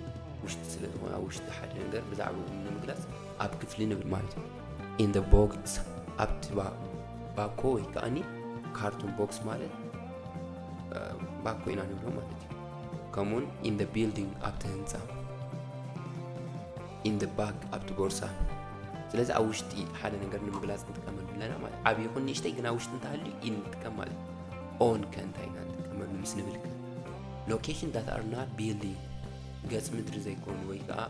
ውሽጢ ስለ ዝኾነ ኣብ ውሽጢ ሓደ ነገር ብዛዕባኡ ንምግላፅ ኣብ ክፍሊ ንብል ማለት እዩ። In the box ኣብቲ ባ- ባኮ ወይ ከዓኒ ካርቶን ቦክስ ማለት እ፣ ባኮ ኢና ንብሎ ማለት እዩ። ከምኡውን in the building ኣብቲ ህንፃ፣ in the bag ኣብቲ ቦርሳ። ስለዚ ኣብ ውሽጢ ሓደ ነገር ንምግላፅ ንጥቀመሉ ኣለና ማለት ዓብዪ ይኹን ንእሽተይ ግን ኣብ ውሽጢ እንተሃልዩ ኢን ንጥቀም ማለት እዩ። ኦን ከ እንታይ ኢና ንጥቀመሉ ምስ ንብል ከ? Location that are not building፣ ገፅ ምድሪ ዘይኮኑ ወይ ከዓ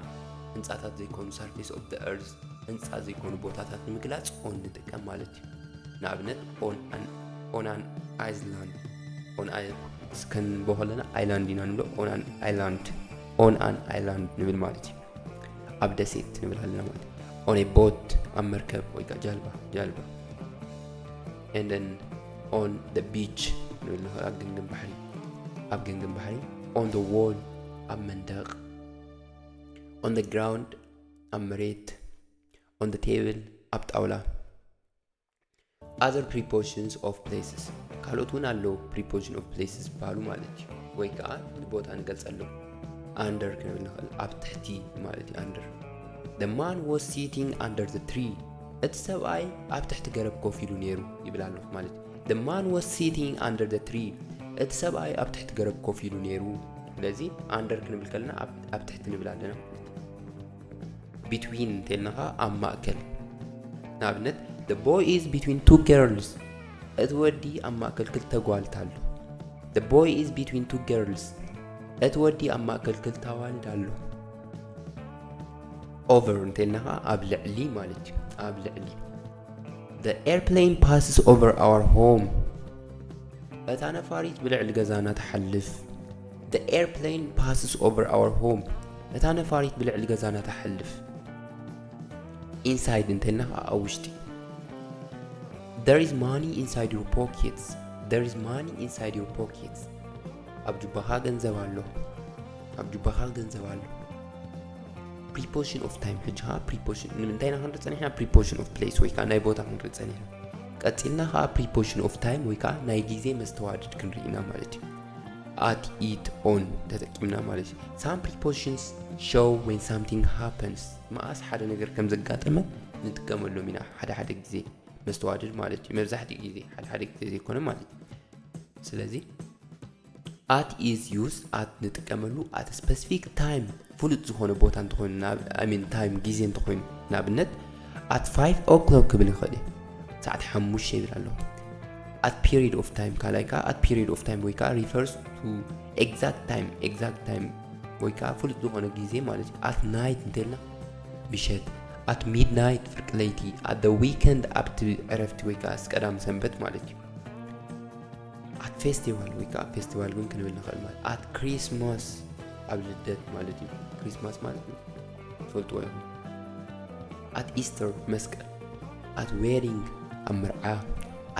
ህንፃታት ዘይኮኑ፣ surface of the earth፣ ህንፃ ዘይኮኑ ቦታታት ንምግላፅ ኦን ንጥቀም ማለት እዩ። ንኣብነት on an on an island on i- እስከንቦ ከለና ኣይላንድ ኢና ንብሎ። On an island on an island ንብል ማለት እዩ። ኣብ ደሴት ንብል ኣለና ማለት እዩ። On a boat ኣብ መርከብ ወይ ከዓ ጃልባ ጃልባ። And then on the beach ንብል ንኽእል ኣብ ገምገም ባሕሪ ኣብ ገምገም ባሕሪ። On the wall ኣብ መንደቕ። On the ground ኣብ መሬት። On the table ኣብ ጣውላ። Other prepositions of places ካልኦት እውን ኣለዉ። Preposition of places ዝበሃሉ ማለት እዩ። ወይ ከዓ ንቦታ ንገልፀሎም። Under ክንብል ንኽእል ኣብ ትሕቲ ማለት እዩ። Under the man was sitting under the tree እቲ ሰብኣይ ኣብ ትሕቲ ገረብ ኮፍ ኢሉ ነይሩ ይብል ኣሎ ማለት እዩ። The man was sitting under the tree እቲ ሰብኣይ ኣብ ትሕቲ ገረብ ኮፍ ኢሉ ነይሩ። ስለዚ under ክንብል ከለና ኣብ ኣብ ትሕቲ ንብል ኣለና። Between እንተልና ከዓ ኣብ ማእከል። ንኣብነት the boy is between two girls እቲ ወዲ ኣብ ማእከል ክልተ ኣጓልት ኣሎ። The boy is between two girls እቲ ወዲ ኣብ ማእከል ክልተ ኣዋልድ ኣሎ። Over እንተልና ከዓ ኣብ ልዕሊ ማለት እዩ። ኣብ ልዕሊ። The airplane passes over our home እታ ነፋሪት ብልዕሊ ገዛና ትሓልፍ። The airplane passes over our home እታ ነፋሪት ብልዕሊ ገዛና ትሓልፍ። Inside እንተልና ከዓ ኣብ ውሽጢ። There is money inside your pockets there is money inside your pockets ኣብ ጁባኻ ገንዘብ ኣሎ። ኣብ ጁባኻ ገንዘብ ኣሎ። Preposition of time ሕጂ ከዓ preposition ንምንታይ ኢና ክንርኢ ፀኒሕና? Preposition of place ወይ ከዓ ናይ ቦታ ክንርኢ ፀኒሕና። ቀፂልና ከዓ preposition of time ወይ ከዓ ናይ ግዜ መስተዋድድ ክንርኢ ኢና ማለት እዩ። At it on ተጠቂምና ማለት እዩ። Some prepositions show when something happens መኣስ ሓደ ነገር ከም ዘጋጠመ ንጥቀመሎም ኢና ሓደ ሓደ ግዜ። መስተዋድድ ማለት እዩ። መብዛሕትኡ ግዜ ሓደ ሓደ ግዜ ዘይኮነ ማለት እዩ። ስለዚ at is use at ንጥቀመሉ at specific time ፍሉጥ ዝኾነ ቦታ እንተኾይኑ I mean time ግዜ እንተኾይኑ ንኣብነት at five o'clock ክብል ይኽእል እዩ። ሰዓት ሓሙሽተ ይብል ኣለኹ። At period of time ካልኣይ ከዓ at period of time ወይ ከዓ refers to exact time exact time ወይ ከዓ ፍሉጥ ዝኾነ ግዜ ማለት እዩ። At night እንተልና ምሸት። At midnight ፍርቂ ለይቲ። At the weekend ኣብቲ ዕረፍቲ ወይ ከዓ ቀዳም ሰንበት ማለት እዩ። At festival ወይ ከዓ festival እውን ክንብል ንኽእል ማለት at Christmas ኣብ ልደት ማለት እዩ። Christmas ማለት ትፈልጥዎ ኢኹም። At Easter መስቀል። At wedding ኣብ መርዓ።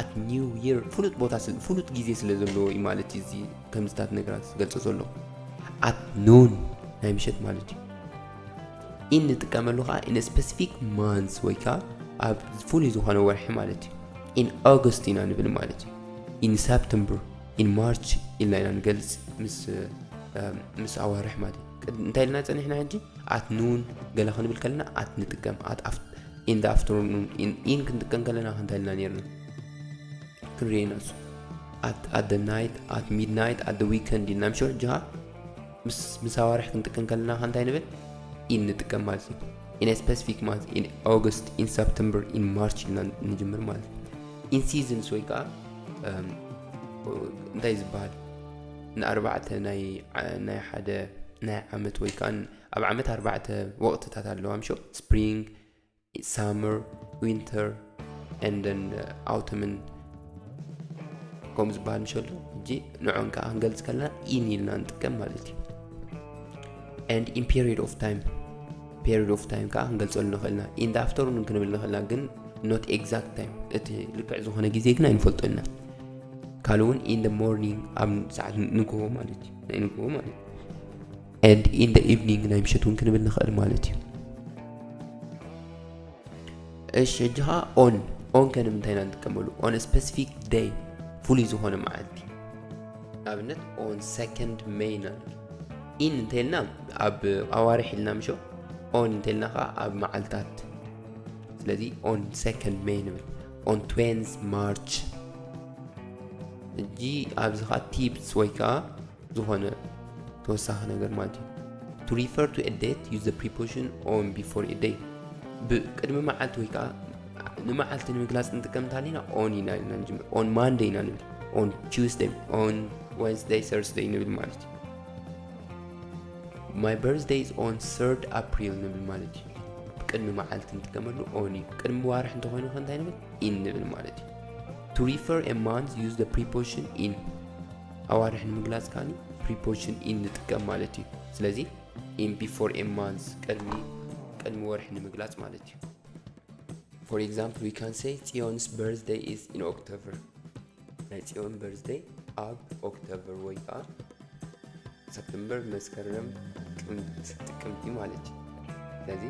At New Year ፍሉጥ ቦታ ፍሉጥ ግዜ ስለ ዘለዎ እዩ ማለት እዩ። እዚ ከምዚታት ነገራት ዝገልጾ ዘሎ at noon ናይ ምሸት ማለት እዩ። In ንጥቀመሉ ከዓ in specific months ወይ ከዓ ኣብ ፍሉይ ዝኾነ ወርሒ ማለት እዩ። In August ኢና ንብል ማለት እዩ። In September in March ኢልና ኢና ንገልፅ ምስ ምስ ኣዋርሕ ማለት እዩ። እንታይ ኢልና ፀኒሕና ሕጂ? At noon ገለ ክንብል ከለና at ንጥቀም at in the afternoon in ክንጥቀም ከለና እንታይ ኢልና ነርና? ክንሪኦ ኢና እሱ። At the night at midnight at the weekend ኢልና ምሽ ሕጂ ምስ ኣዋርሕ ክንጥቀም ከለና እንታይ ንብል? In ንጥቀም ማለት እዩ። In specific month in August in September in March ኢልና ንጅምር ማለት እዩ። In seasons ወይ ከዓ እንታይ ዝበሃል ንኣርባዕተ ናይ ሓደ ናይ ዓመት ወይ ከዓ ኣብ ዓመት ኣርባዕተ ወቕትታት ኣለዋ ምሾ፣ spring, summer, winter, and then autumn ከምኡ ዝበሃል ምሸሎ። ሕጂ ንዖን ከዓ ክንገልፅ ከለና in ኢልና ንጥቀም ማለት እዩ። And in period of time፣ period of time ከዓ ክንገልፀሉ ንኽእልና። In the afternoon ክንብል ንኽእልና፣ ግን not exact time፣ እቲ ልክዕ ዝኾነ ግዜ ግን ኣይንፈልጦ ኢና። ካልእ እውን in the morning፣ ኣብ ሰዓት ንግሆ ማለት እዩ፣ ናይ ንግሆ ማለት እዩ። And in the evening፣ ናይ ምሸት እውን ክንብል ንኽእል ማለት እዩ። እሺ፣ ሕጂ ኸዓ on፣ on ከ ንምንታይ ኢና ንጥቀመሉ? On specific day፣ ፍሉይ ዝኾነ መዓልቲ። ኣብነት on second May ኢና ንብል። In እንተልና ኣብ ኣዋርሕ ኢልና ምሾ፣ on እንተልና ኸዓ ኣብ መዓልታት። ስለዚ on second May ንብል። On twentieth March። ሕጂ ኣብዚ ኸዓ tips ወይ ከዓ ዝኾነ ተወሳኺ ነገር ማለት እዩ። To refer to a date, use the preposition on before a day። ብቅድሚ መዓልቲ ወይ ከዓ ንመዓልቲ ንምግላፅ ንጥቀም እንተሃሊና on ኢና ኢልና ንጅምር። On Monday ኢና ንብል። On Tuesday፣ on Wednesday፣ Thursday ንብል ማለት እዩ። My birthday is on third April ንብል ማለት እዩ። ብቅድሚ መዓልቲ ንጥቀመሉ on እዩ። ቅድሚ ዋርሕ እንተኾይኑ ከ እንታይ ንብል? In ንብል ማለት እዩ። To refer a month, use the preposition in። ኣዋርሕ ንምግላፅ ከዓኒ preposition in ንጥቀም ማለት እዩ። ስለዚ in before a month፣ ቅድሚ፣ ቅድሚ ወርሒ ንምግላፅ ማለት እዩ። For example, we can say Zion's birthday is in October። ናይ ፅዮን birthday ኣብ October ወይ ከዓ September፣ መስከረም፣ ጥቅምቲ፣ ጥቅምቲ ማለት እዩ። ስለዚ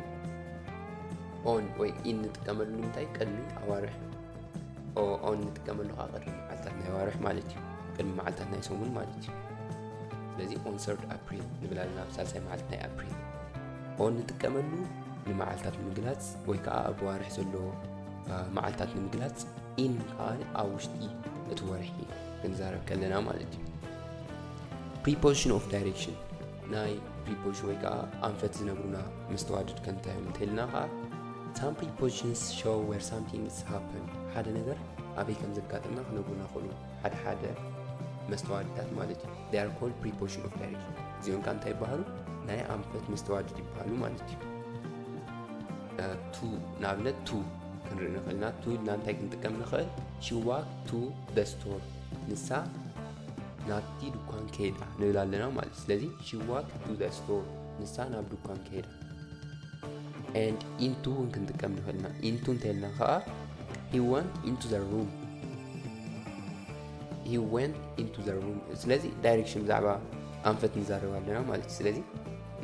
on ወይ in ንጥቀመሉ ንምንታይ? ቅድሚ ኣዋርሕ። O-፣ on ንጥቀመሉ ከዓ ቅድሚ መዓልታት ናይ ኣዋርሕ ማለት እዩ። ቅድሚ መዓልታት ናይ ሰሙን ማለት እዩ። ስለዚ on third April ንብል ኣለና፣ ኣብ ሳልሳይ መዓልቲ ናይ ኣፕሪል። On ንጥቀመሉ ንመዓልታት ንምግላፅ ወይ ከዓ ኣብ ዋርሕ ዘሎ፣ አ፣ መዓልታት ንምግላፅ፣ in ከዓ ኣብ ውሽጢ እቲ ወርሒ ክንዛረብ ከለና ማለት እዩ። Preposition of direction፣ ናይ preposition ወይ ከዓ ኣንፈት ዝነግሩና መስተዋድድ ከ እንታይ እዮም እንተልና ከዓ፣ some prepositions show where something is happen፣ ሓደ ነገር ኣበይ ከም ዘጋጠመ ክነግሩና ይኽእሉ፣ ሓደ ሓደ መስተዋድዳት ማለት እዩ። They are called preposition of direction። እዚኦም ከዓ እንታይ ይበሃሉ? ናይ ኣንፈት መስተዋድድ ይበሃሉ ማለት እዩ። እ፣ to፣ ንኣብነት to ክንርኢ ንኽእል ኢና። To ኢልና እንታይ ክንጥቀም ንኽእል? She walked to the store፣ ንሳ ናብቲ ድኳን ከይዳ ንብል ኣለና ማለት እዩ። ስለዚ she walked to the store፣ ንሳ ናብ ድኳን ከይዳ። And into እውን ክንጥቀም ንኽእል ኢና። Into እንተልና ከዓ he went into the room፣ he went into the room። ስለዚ direction፣ ብዛዕባ ኣንፈት ንዛረብ ኣለና ማለት እዩ። ስለዚ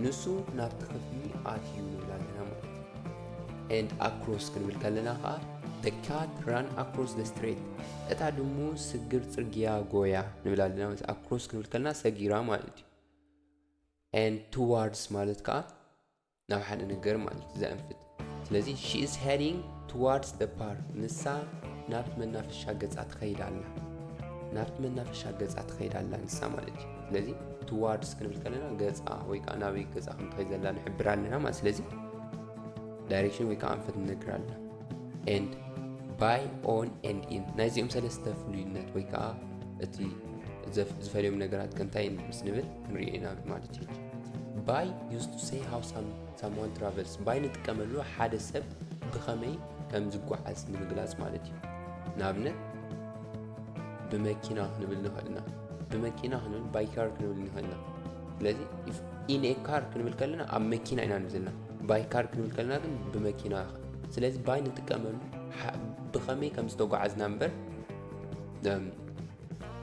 ንሱ ናብቲ ክፍሊ ኣትዩ ንብል ኣለና ማለት እዩ። And across ክንብል ከለና ከዓ the cat ran across the street፣ እታ ድሙ ስግር ፅርግያ ጎያ ንብል ኣለና ማለት እዩ። Across ክንብል ከለና ሰጊራ ማለት እዩ። And towards ማለት ከዓ ናብ ሓደ ነገር ማለት እዩ ዘንፍት። ስለዚ she is heading towards the park፣ ንሳ ናብቲ መናፈሻ ገፃ ትኸይድ ኣላ። ናብቲ መናፈሻ ገፃ ትኸይድ ኣላ ንሳ ማለት እዩ። ስለዚ towards ክንብል ከለና ገፃ ወይ ከዓ ናበይ ገፃ ከም ትኸይድ ዘላ ንሕብር ኣለና ማለት። ስለዚ direction ወይ ከዓ ኣንፈት ንነግር ኣለና። And by፣ on and in፣ ናይዚኦም ሰለስተ ፍሉይነት ወይ ከዓ እቲ ዘፍ-፣ ዝፈልዮም ነገራት ከ እንታይ ምስ ንብል ክንሪኦ ኢና ማለት እዩ። By used to say how some፣ someone travels። By ንጥቀመሉ ሓደ ሰብ ብኸመይ ከም ዝጓዓዝ ንምግላፅ ማለት እዩ። ንኣብነት ብመኪና ክንብል ንኽእል ኢና። ብመኪና ክንብል፣ by car ክንብል ንኽእል ኢና። ስለዚ if in a car ክንብል ከለና ኣብ መኪና ኢና ንብል ዘለና። By car ክንብል ከለና ግን ብመኪና። ስለዚ by ንጥቀመሉ ሓ-፣ ብኸመይ ከም ዝተጓዓዝና እምበር፣ እም፣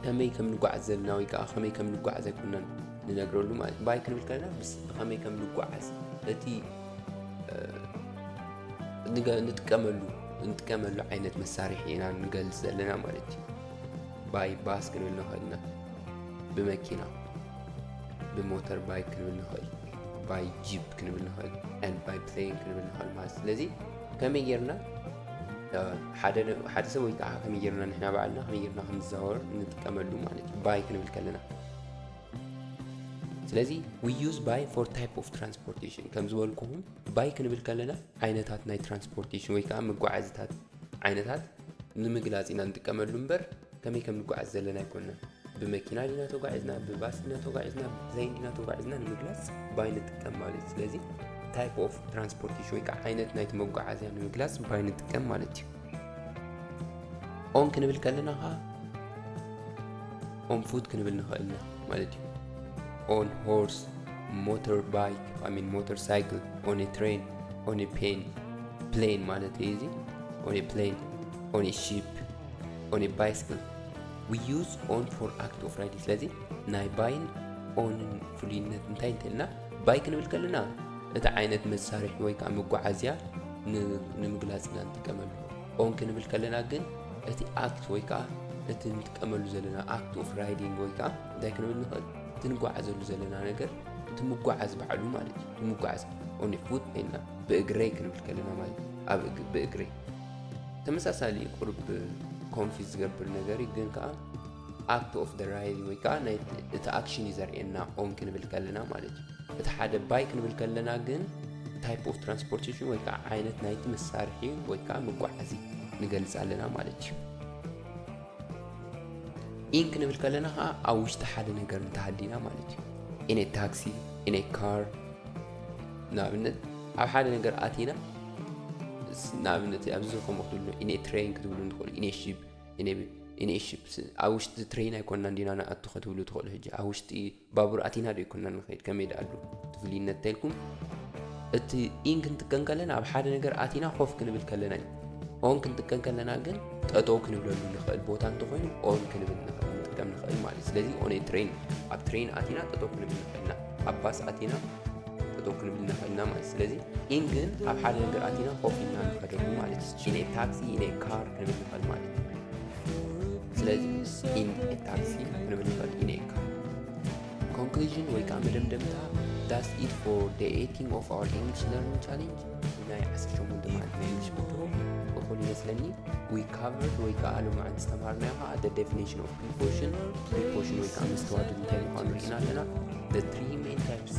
ከመይ ከም ንጓዓዝ ዘለና ወይ ከዓ ከመይ ከም ንጓዓዝ ኣይኮናን ንነግረሉ ማለት። By ክንብል ከለና ብስ-፣ ብኸመይ ከም ንጓዓዝ፣ እቲ፣ እ፣ ንገ-፣ ንጥቀመሉ፣ ንጥቀመሉ ዓይነት መሳርሒ ኢና ንገልፅ ዘለና ማለት እዩ። By bus ክንብል ንኽእል ኢና፣ ብመኪና፣ ብሞተር ባይክ ክንብል ንኽእል፣ by jeep ክንብል ንኽእል፣ and by plane ክንብል ንኽእል ማለት። ስለዚ ከመይ ጌርና፣ እ፣ ሓደ ነ-፣ ሓደ ሰብ ወይ ከዓ ከመይ ጌርና ንሕና ባዕልና ከመይ ጌርና ክንዘዋወር ንጥቀመሉ ማለት እዩ፣ by ክንብል ከለና። ስለዚ we use by for type of transportation። ከም ዝበልኩኹም፣ by ክንብል ከለና ዓይነታት ናይ ትራንስፖርቴሽን ወይ ከዓ መጓዓዝታት ዓይነታት ንምግላፅ ኢና ንጥቀመሉ እምበር ከመይ ከም ንጓዓዝ ዘለና ኣይኮንና። ብመኪና ዲና ተጓዒዝና፣ ብባስ ዲና ተጓዒዝና፣ ብፕሌን ዲና ተጓዒዝና ንምግላጽ by ንጥቀም ማለት እዩ። ስለዚ type of transportation ወይ ከዓ ዓይነት ናይቲ መጓዓዝያ ንምግላጽ by ንጥቀም ማለት እዩ። On ክንብል ከለና ከዓ on foot ክንብል ንኽእል ኢና ማለት እዩ። On horse, motorbike, I mean motorcycle, on a train, on a plane, plane ማለት እዩ እዚ። On a plane, on a ship, on a bicycle. We use on for act of riding። ስለዚ ናይ by ን on ን ፍሉይነት እንታይ እንተልና፣ by ክንብል ከለና እቲ ዓይነት መሳርሒ ወይ ከዓ መጓዓዝያ ን-፣ ንምግላጽ ኢና ንጥቀመሉ። On ክንብል ከለና ግን እቲ act ወይ ከዓ እቲ ንጥቀመሉ ዘለና act of riding ወይ ከዓ እንታይ ክንብል ንኽእል፣ እቲ ንጓዓዘሉ ዘለና ነገር፣ እቲ ምጓዓዝ ባዕሉ ማለት እዩ። እቲ ምጓዓዝ on foot ኢልና ብእግረይ ክንብል ከለና ማለት እዩ። ኣብ እግ-፣ ብእግረይ ተመሳሳሊ ቁርብ confuse ዝገብር ነገር እዩ፣ ግን ከዓ act of the ride ወይ ከዓ ናይ እቲ action እዩ ዘርእየና on ክንብል ከለና ማለት እዩ። እቲ ሓደ by ክንብል ከለና ግን type of transportation ወይ ከዓ ዓይነት ናይቲ መሳርሒ ወይ ከዓ መጓዓዚ ንገልጽ ኣለና ማለት እዩ። In ክንብል ከለና ከዓ ኣብ ውሽጢ ሓደ ነገር እንተሃሊና ማለት እዩ። In a taxi, in a car፣ ንኣብነት ኣብ ሓደ ነገር ኣቲና፣ ስ-፣ ንኣብነት ኣብዚ ከምኡ ክትብሉ፣ in a train ክትብሉ ንኽእሉ፣ in a ship፣ in a፣ in a ship፣ ስ-፣ ኣብ ውሽጢ ትሬን ኣይኮንና እንዲና ንኣቱ ክትብሉ ትኽእሉ። ሕጂ ኣብ ውሽጢ ባቡር ኣቲና ዶ ኣይኮንና ንኸይድ፣ ከመይ ደኣ ኣሎ እቲ ፍልይነት እንተልኩም፣ እቲ in ክንጥቀም ከለና ኣብ ሓደ ነገር ኣቲና ኮፍ ክንብል ከለና እዩ። On ክንጥቀም ከለና ግን ጠጠው ክንብለሉ ንኽእል ቦታ እንተኾይኑ on ክንብል ንኽእል፣ ንጥቀም ንኽእል ማለት እዩ። ስለዚ on a train፣ ኣብ ትሬን ኣቲና ጠጠው ክንብል ንኽእል ኢና። ኣብ ባስ ኣቲና ጠጠው ክንብል ንኽእል ኢና ማለት እዩ። ስለዚ in ግን ኣብ ሓደ ነገር ኣቲና ኮፍ ኢልና ንኸደሉ ማለት እዩ። In a taxi, in a car ክንብል ንኽእል ማለት እዩ። ስለዚ in a taxi ክንብል ንኽእል፣ in a car። Conclusion ወይ ከዓ መደምደምታ፣ that's it for day eighteen of our English learning challenge። ናይ ዓሰርተ ሸሞንተ መዓልቲ ናይ እንግሊሽ ብድሆ እኹል ይመስለኒ። We covered ወይ ከዓ ሎማዓንቲ ዝተምሃርናዮ ከዓ the definition of preposition፣ preposition ወይ ከዓ መስተዋድድ እንታይ ምዃኑ ርኢና ኣለና። The three main types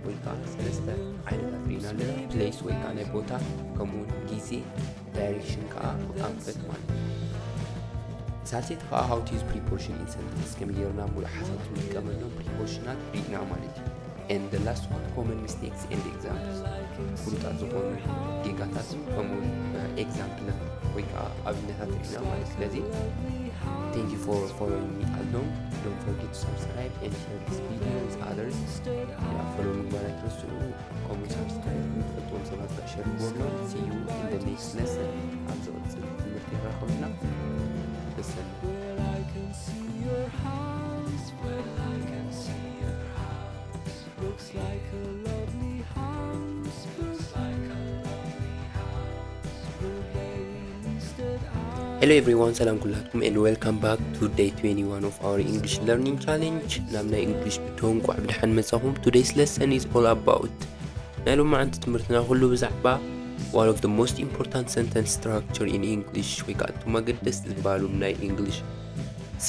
ወይ ከዓ ሰለስተ ዓይነታት ርኢና ኣለና። Place ወይ ከዓ ናይ ቦታ፣ ከምኡ እውን ግዜ፣ direction ከዓ ኣንፈት ማለት እዩ። ሳልሰይቲ ከዓ how to use preposition in sentence፣ ከመይ ጌርና ሙሉእ ሓሳብ ክንጥቀመሎም preposition ኣት ርኢና ማለት እዩ። And the last one, common mistakes and examples፣ ፍሉጣት ዝኾኑ ጌጋታት ከምኡ እውን example ወይ ከዓ ኣብነታት ርኢና ማለት እዩ። ስለዚ thank you for following me along። Don't forget to subscribe and share this video with others። ያ፣ follow ምግባር ኣይትረስዑ። ከምኡ subscribe ንትፈልጥዎም ሰባት ከዓ share ግበሩሎም። See you in the next lesson። ኣብ ዝቕጽል ትምህርቲ ይራኸብና። ተሰንዩ። Hello everyone፣ ሰላም ኩላትኩም and welcome back to day twenty-one of our English learning challenge። ናብ ናይ እንግሊሽ ብድሆ እንቋዕ ብደሓን መጻኹም። Today's lesson is all about፣ ናይ ሎማዓንቲ ትምህርትና ኩሉ ብዛዕባ one of the most important sentence structure in English ወይ ከዓ እቶም ኣገደስቲ ዝበሃሉ ናይ እንግሊሽ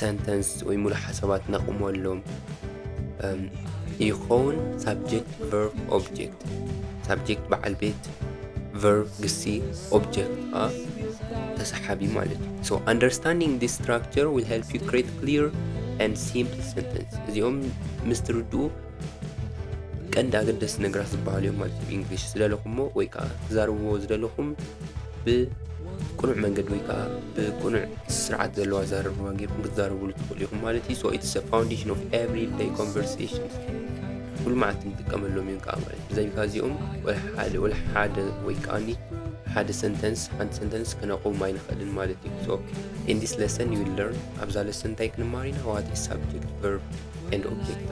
ሰንተንስ ወይ ሙሉእ ሓሳባት ነቕመሎም፣ እም፣ ይኸውን። Subject፣ verb፣ object። Subject በዓል ቤት፣ verb ግሲ፣ object ከዓ ተሰሓቢ ማለት እዩ። So understanding this structure will help you create clear and simple sentence። እዚኦም ምስ ትርድኡ ቀንዲ ኣገደስቲ ነገራት ዝበሃሉ እዮም ማለት እዩ። ብእንግሊሽ ዝደለኹሞ ወይ ከዓ ትዛረብዎ ዝደለኹም ብቅኑዕ መንገዲ ወይ ከዓ ብቅኑዕ ስርዓት ዘለዎ ኣዘራርባ ጌርኩም ክትዛረብሉ ትኽእሉ ኢኹም ማለት እዩ። So it's a foundation of everyday conversation። ኩሉ መዓልቲ ንጥቀመሎም እዮም ከዓ ማለት እዩ። ብዘይካ እዚኦም ወላ ሓደ፣ ወላ ሓደ ወይ ከዓ ሓደ ሰንተንስ፣ ሓንቲ ሰንተንስ ክነቕውም ኣይንኽእልን ማለት እዩ። So in this lesson you will learn፣ ኣብዛ lesson እንታይ ክንማር ኢና? What is subject፣ verb and object።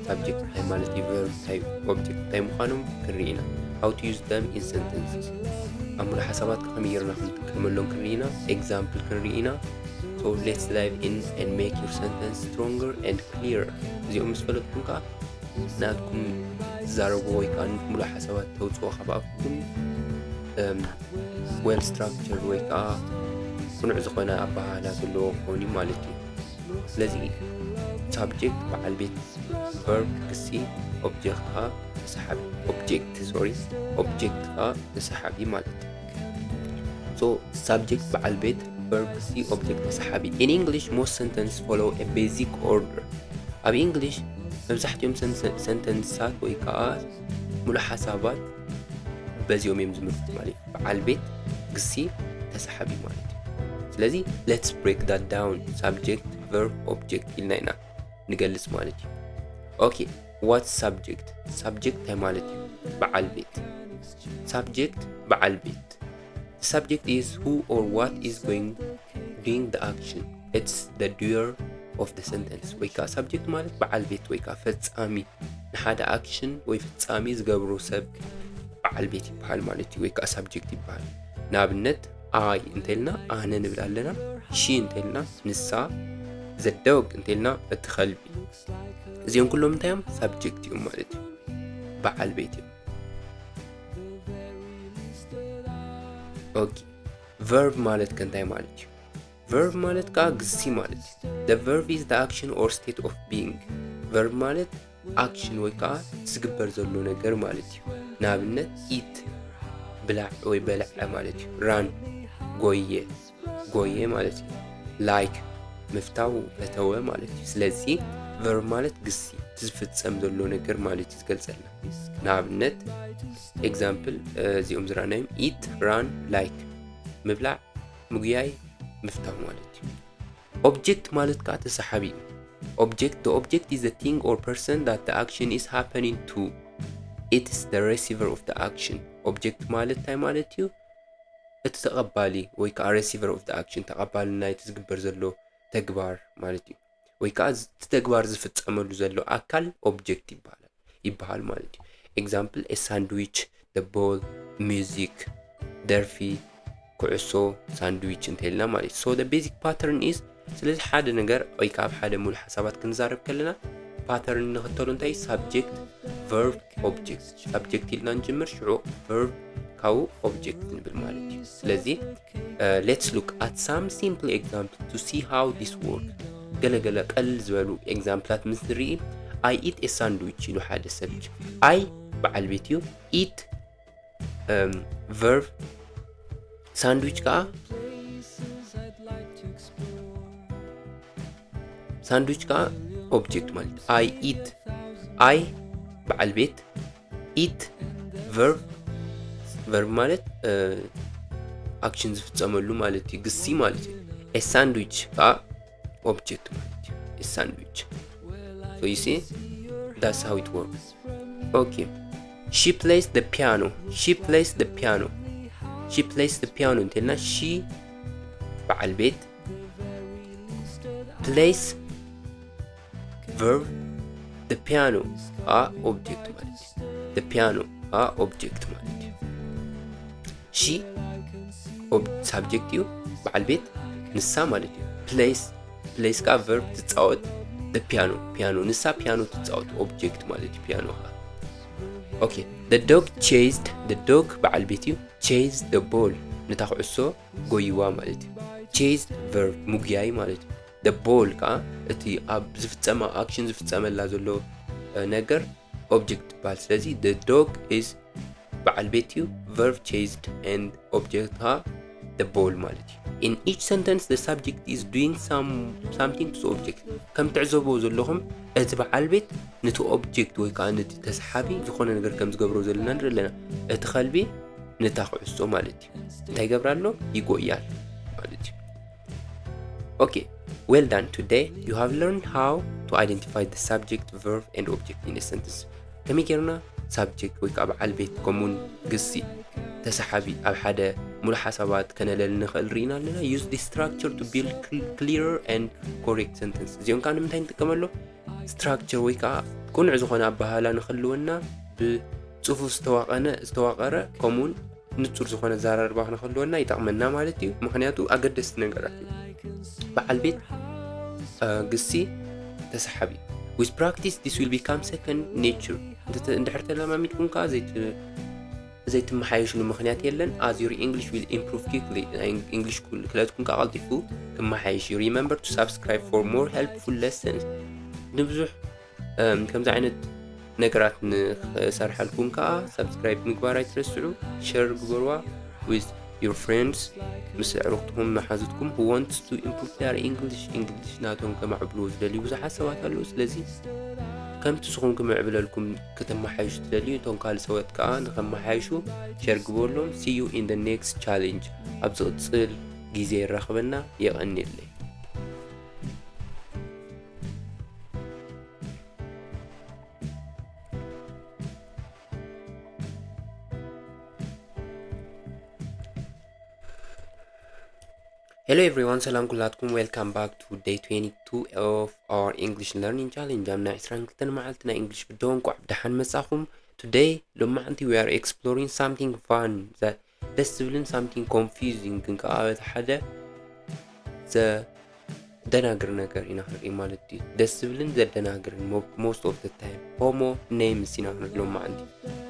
Subject እንታይ ማለት እዩ? Verb እንታይ፣ object እንታይ ምዃኖም ክንርኢ ኢና። How to use them in sentences፣ ኣብ ሙሉእ ሓሳባት ከመይ ጌርና ክንጥቀመሎም ክንርኢ ኢና። Example ክንርኢ ኢና። So let's dive in and make your sentence stronger and clearer። እዚኦም ምስ ፈለጥኩም ከዓ ናትኩም ትዛረቡ ወይ ከዓ ሙሉእ ሓሳባት ተውፅኦ ካብ ኣፍኩም፣ እም፣ well structure ወይ ከዓ ቅኑዕ ዝኾነ ኣበሃህላ ዘለዎ ክኸውን እዩ ማለት እዩ። ስለዚ subject በዓል ቤት፣ verb ግሲ፣ object ከዓ ተሰሓቢ፣ object፣ sorry፣ object ከዓ ተሰሓቢ ማለት እዩ። So subject በዓል ቤት፣ verb ግሲ፣ object ተሰሓቢ። In English most sentence follow a basic order። ኣብ English መብዛሕትኦም ሰንተ- sentence ታት ወይ ከዓ ሙሉ ሓሳባት በዚኦም እዮም ዝምርቱ ማለት እዩ። በዓል ቤት፣ ግሲ፣ ተሰሓቢ ማለት እዩ። ስለዚ let's break that down። Subject፣ verb፣ object ኢልና ኢና ንገልጽ ማለት እዩ። Okay, what subject? Subject እንታይ ማለት እዩ? በዓል ቤት። Subject በዓል ቤት። The subject is who or what is going doing the action. It's the doer of the sentence። ወይ ከዓ subject ማለት በዓል ቤት ወይ ከዓ ፈጻሚ፣ ንሓደ action ወይ ፍጻሜ ዝገብሮ ሰብ በዓል ቤት ይበሃል ማለት እዩ፣ ወይ ከዓ subject ይበሃል። ንኣብነት I እንተልና ኣነ ንብል ኣለና፣ she እንተልና ንሳ፣ the dog እንተልና እቲ ከልቢ። እዚኦም ኩሎም እንታይ እዮም? Subject እዮም ማለት እዩ፣ በዓል ቤት እዮም። Okay, verb ማለት ከ እንታይ ማለት እዩ? Verb ማለት ከዓ ግሲ ማለት እዩ። The verb is the action or state of being። Verb ማለት action ወይ ከዓ ዝግበር ዘሎ ነገር ማለት እዩ። ንኣብነት eat፣ ብላዕ ወይ በልዐ ማለት እዩ። Run፣ ጎየ፣ ጎየ ማለት እዩ። Like፣ ምፍታው፣ ፈተወ ማለት እዩ። ስለዚ verb ማለት ግሲ፣ እቲ ዝፍጸም ዘሎ ነገር ማለት እዩ ዝገልጸልና። ንኣብነት example፣ እዚኦም ዝረኣናዮም eat፣ run፣ like፣ ምብላዕ፣ ምጉያይ፣ ምፍታው ማለት እዩ። Object ማለት ከዓ ተሰሓቢ እዩ። Object፣ the object is the thing or person that the action is happening to. It is the receiver of the action. Object ማለት እንታይ ማለት እዩ? እቲ ተቐባሊ ወይ ከዓ receiver of the action፣ ተቐባሊ ናይቲ ዝግበር ዘሎ ተግባር ማለት እዩ። ወይ ከዓ ዝ- እቲ ተግባር ዝፍጸመሉ ዘሎ ኣካል object ይበሃል፣ ይበሃል ማለት እዩ። Example፣ a sandwich፣ the ball፣ music፣ ደርፊ፣ ኩዕሶ፣ sandwich እንተልና ማለት እዩ። So the basic pattern is፣ ስለዚ ሓደ ነገር ወይ ከዓ ኣብ ሓደ ሙሉ ሓሳባት ክንዛረብ ከለና pattern ንኽተሉ እንታይ? Subject፣ verb፣ object። Subject ኢልና ንጅምር፣ ሽዑ verb፣ ካብኡ object ንብል ማለት እዩ። ስለዚ let's look at some simple example to see how this work። ገለገለ ቀል ዝበሉ example ታት ምስ ንርኢ፣ I eat a sandwich ኢሉ ሓደ ሰብ። I በዓል ቤት እዩ። Eat verb፣ sandwich ከዓ sandwich ከዓ object ማለት። I eat፣ I በዓል ቤት፣ eat verb፣ verb ማለት action ዝፍጸመሉ ማለት እዩ፣ ግሲ ማለት እዩ። A sandwich ከዓ object ማለት እዩ። A sandwich። So you see, that's how it works. Okay, she plays the piano. She plays the piano. She plays the piano እንተልና፣ she በዓል ቤት፣ plays verb፣ the piano ከዓ object ማለት እዩ። The piano ከዓ object ማለት እዩ። She subject እዩ፣ በዓል ቤት፣ ንሳ ማለት እዩ። Plays፣ plays ከዓ verb፣ ትጻወት። The piano፣ ፒያኖ፣ ንሳ ፒያኖ ትጻወት፣ object ማለት እዩ ፒያኖ ከዓ። Okay, the dog chased፣ the dog በዓል ቤት እዩ። Chased the ball፣ ነታ ኩዕሶ ጎይዋ ማለት እዩ። Chased verb፣ ምጉያይ ማለት እዩ። The ball ከዓ እቲ ኣብ ዝፍጸማ፣ action ዝፍጸመላ ዘሎ ነገር object ይበሃል። ስለዚ the dog is በዓል ቤት እዩ፣ verb chased and object ከዓ the ball ማለት እዩ። In each sentence the subject is doing some something to the object። ከም ትዕዘብዎ ዘለኹም እቲ በዓል ቤት ነቲ object ወይ ከዓ ነቲ ተሰሓቢ ዝኾነ ነገር ከም ዝገብሮ ዘለና ንርኢ ኣለና። እቲ ከልቢ ነታ ኩዕሶ ማለት እዩ። እንታይ ይገብር ኣሎ? ይጎያ ኣሎ ማለት እዩ። Okay, well done. Today you have learned how to identify the subject, verb and object in a sentence. ከመይ ጌርና subject ወይ ከዓ በዓል ቤት ከምኡውን ግሲ ተሰሓቢ ኣብ ሓደ ሙሉ ሓሳባት ከነለሊ ንኽእል ርኢና ኣለና። Use this structure to build cl- clearer and correct sentence። እዚኦም ከዓ ንምንታይ ንጥቀመሎም? Structure ወይ ከዓ ቅኑዕ ዝኾነ ኣበሃህላ ንኽህልወና፣ ብጽፉፍ ዝተዋቐነ ዝተዋቐረ ከምኡውን ንጹር ዝኾነ ኣዘራርባ ንኽህልወና ይጠቕመና ማለት እዩ። ምኽንያቱ ኣገደስቲ ነገራት እዩ። በዓል ቤት፣ ግሲ፣ ተሰሓቢ። With practice this will become second nature። እንድሕር ተለማሚድኩም ከዓ ዘይት ዘይትመሓየሽሉ ምኽንያት የለን። As your English will improve quickly፣ ናይ English ክእለትኩም ከዓ ቀልጢፉ ክመሓየሽ እዩ። Remember to subscribe for more helpful lessons። ንብዙሕ ከምዚ ዓይነት ነገራት ንኽሰርሐልኩም ከዓ subscribe ምግባር ኣይትረስዑ። Share ግበርዋ with your friends፣ ምስ ኣዕሩኽትኩም መሓዙትኩም who wants to improve their English፣ English ናቶም ከማዕብልዎ ዝደልዩ ብዙሓት ሰባት ኣለዉ። ስለዚ ከምቲ ንስኹም ክምዕብለልኩም ከተመሓይሹ ትደልዩ፣ እቶም ካልእ ሰባት ከኣ ንኸመሓይሹ share ግበሩሎም። See you in the next challenge። ኣብ ዝቕጽል ግዜ ይራኸበና። የቐንየለይ። Hello everyone፣ ሰላም ኩላትኩም። Welcome back to day twenty-two of our English learning challenge። ኣብ ናይ ዕስራን ክልተን መዓልቲ ናይ እንግሊሽ ቪድዮ እንቋዕ ብደሓን መጻኹም። Today፣ ሎማዓንቲ፣ we are exploring something fun፣ that ደስ ዝብልን something confusing፣ ግን ከኣ በቲ ሓደ ዘደናግር ነገር ኢና ክንርኢ ማለት እዩ። ደስ ዝብልን ዘደናግርን፣ mo-፣ most of the time። Homo names ኢና ክንርኢ ሎማዓንቲ።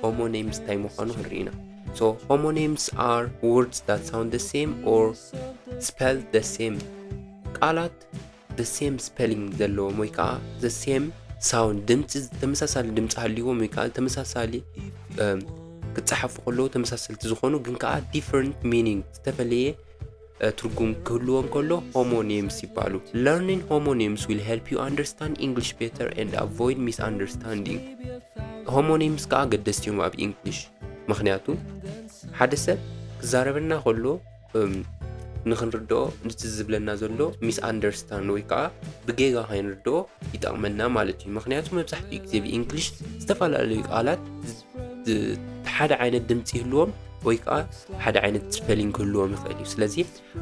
Homo names እንታይ ምዃኑ ክንርኢ ኢና። So homonyms are words that sound the same or spell the same። ቃላት the same spelling ዘለዎም ወይ ከዓ the same sound፣ ድምፂ፣ ተመሳሳሊ ድምፂ ሃልይዎም ወይ ከዓ ተመሳሳሊ፣ እም፣ ክፀሓፉ ከለዉ ተመሳሰልቲ ዝኾኑ ግን ከዓ different meaning፣ ዝተፈለየ፣ እ፣ ትርጉም ክህልዎም ከሎ homonyms ይበሃሉ። Learning homonyms will help you understand English better and avoid misunderstanding። Homonyms ከዓ ኣገደስቲ እዮም ኣብ English። ምኽንያቱ ሓደ ሰብ ክዛረበና ከሎ፣ እም፣ ንኽንርድኦ፣ ነቲ ዝብለና ዘሎ misunderstand ወይ ከዓ ብጌጋ ከይንርድኦ ይጠቕመና ማለት እዩ። ምኽንያቱ መብዛሕትኡ ግዜ ብ English ዝተፈላለዩ ቃላት ዝ-፣ ዝ-፣ ሓደ ዓይነት ድምፂ ይህልዎም ወይ ከዓ ሓደ ዓይነት spelling ክህልዎም ይኽእል እዩ። ስለዚ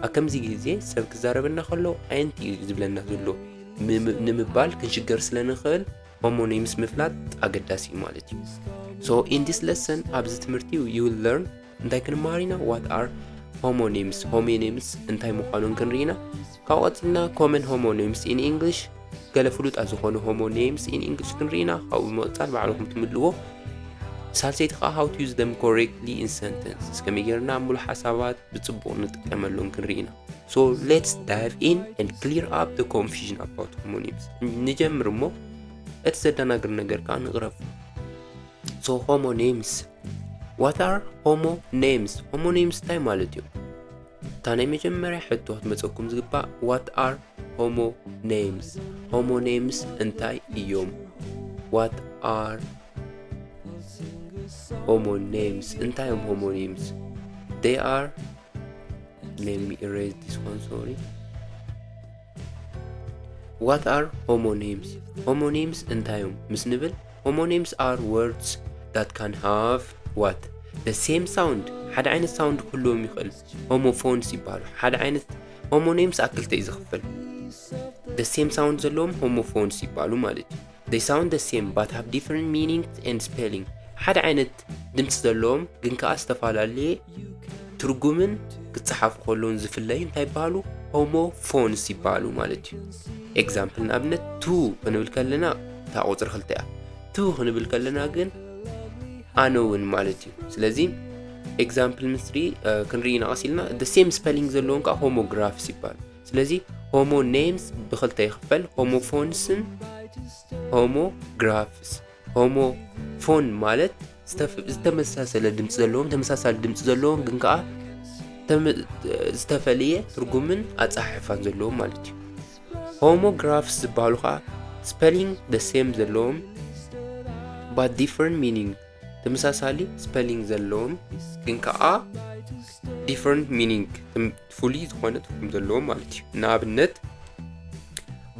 ኣብ ከምዚ ግዜ ሰብ ክዛረበና ከሎ ኣየንቲ እዩ ዝብለና ዘሎ ም-፣ ም-፣ ንምባል ክንሽገር ስለ ንኽእል፣ homonyms ምፍላጥ ኣገዳሲ እዩ ማለት እዩ። So in this lesson፣ ኣብዚ ትምህርቲ፣ you will learn እንታይ ክንመሃር ኢና? What are homonyms? Homonyms እንታይ ምዃኖም ክንርኢ ኢና። ካብኡ ቀፂልና common homonyms in English፣ ገለ ፍሉጣት ዝኾኑ homonyms in English ክንርኢ ኢና። ካብኡ ብምቕፃል ባዕልኹም ትምልዎ። ሳልሰይቲ ከዓ how to use them correctly in sentence፣ ከመይ ጌርና ኣብ ሙሉእ ሓሳባት ብፅቡቕ ንጥቀመሎም ክንርኢ ኢና። So let's dive in and clear up the confusion about homonyms። ንጀምር እሞ እቲ ዘደናግር ነገር ከዓ ንቕረፍ። So homonyms። What are homonyms? Homonyms እንታይ ማለት እዩ? እታ ናይ መጀመርያ ሕቶ ክትመፀኩም ዝግባእ፣ what are homonyms? Homonyms እንታይ እዮም? What are homonyms? እንታይ እዮም homonyms? They are Let me erase this one, sorry. What are homonyms? Homonyms እንታይ እዮም ምስ ንብል፣ homonyms are words that can have what? The same sound። ሓደ ዓይነት sound ክህልዎም ይኽእል። Homophones ይባሉ። ሓደ ዓይነት homonyms ኣብ ክልተ እዩ ዝኽፈል። The same sound ዘለዎም homophones ይባሉ ማለት እዩ። They sound the same but have different meanings and spelling። ሓደ ዓይነት ድምፂ ዘለዎም ግን ከዓ ዝተፈላለየ ትርጉምን ክፀሓፉ ከለውን ዝፍለዩ እንታይ ይበሃሉ? Homophones ይበሃሉ ማለት እዩ። Example፣ ንኣብነት፣ ቱ ክንብል ከለና እታ ቁፅሪ ክልተ እያ። ቱ ክንብል ከለና ግን ኣነውን ማለት እዩ። ስለዚ example ምስ ርኢ፣ እ፣ ክንርኢ ኢና ቀስ ኢልና፣ the same spelling ዘለዎም ከዓ homographs ይበሃሉ። ስለዚ homonyms ብኽልተ ይኽፈል፣ homophones ን homographs። Homophone ማለት ዝተፍ-፣ ዝተመሳሰለ ድምፂ ዘለዎም፣ ተመሳሳሊ ድምፂ ዘለዎም ግን ከዓ ተመ-፣ ዝተፈለየ ትርጉምን ኣፀሓሕፋን ዘለዎም ማለት እዩ። Homographs ዝበሃሉ ከዓ spelling the same ዘለዎም but different meaning፣ ተመሳሳሊ spelling ዘለዎም ግን ከዓ different meaning፣ ትም-፣ ፍሉይ ዝኾነ ትርጉም ዘለዎም ማለት እዩ። ንኣብነት፣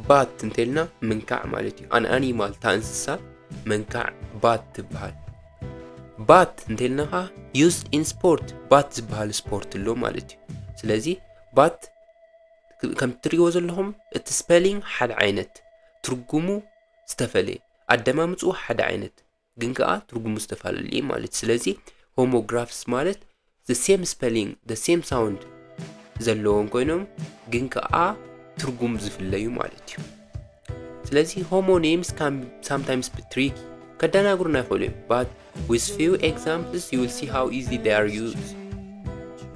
bat እንተልና ምንካዕ ማለት እዩ። An animal፣ እታ እንስሳ፣ መንካዕ፣ bat ትበሃል። Bat እንተልና ከዓ used in sport፣ bat ዝበሃል ስፖርት ኣሎ ማለት እዩ። ስለዚ bat ክ-፣ ከም ትሪእዎ ዘለኹም እቲ spelling ሓደ ዓይነት፣ ትርጉሙ ዝተፈለየ፣ ኣደማምፅኡ ሓደ ዓይነት ግን ከዓ ትርጉሙ ዝተፈላለየ ማለት። ስለዚ homographs ማለት the same spelling፣ the same sound ዘለዎም ኮይኖም ግን ከዓ ትርጉም ዝፍለዩ ማለት እዩ። ስለዚ homonyms can sometimes be tricky፣ ከደናግሩና ይኽእሉ እዮም። But with few examples you will see how easy they are used።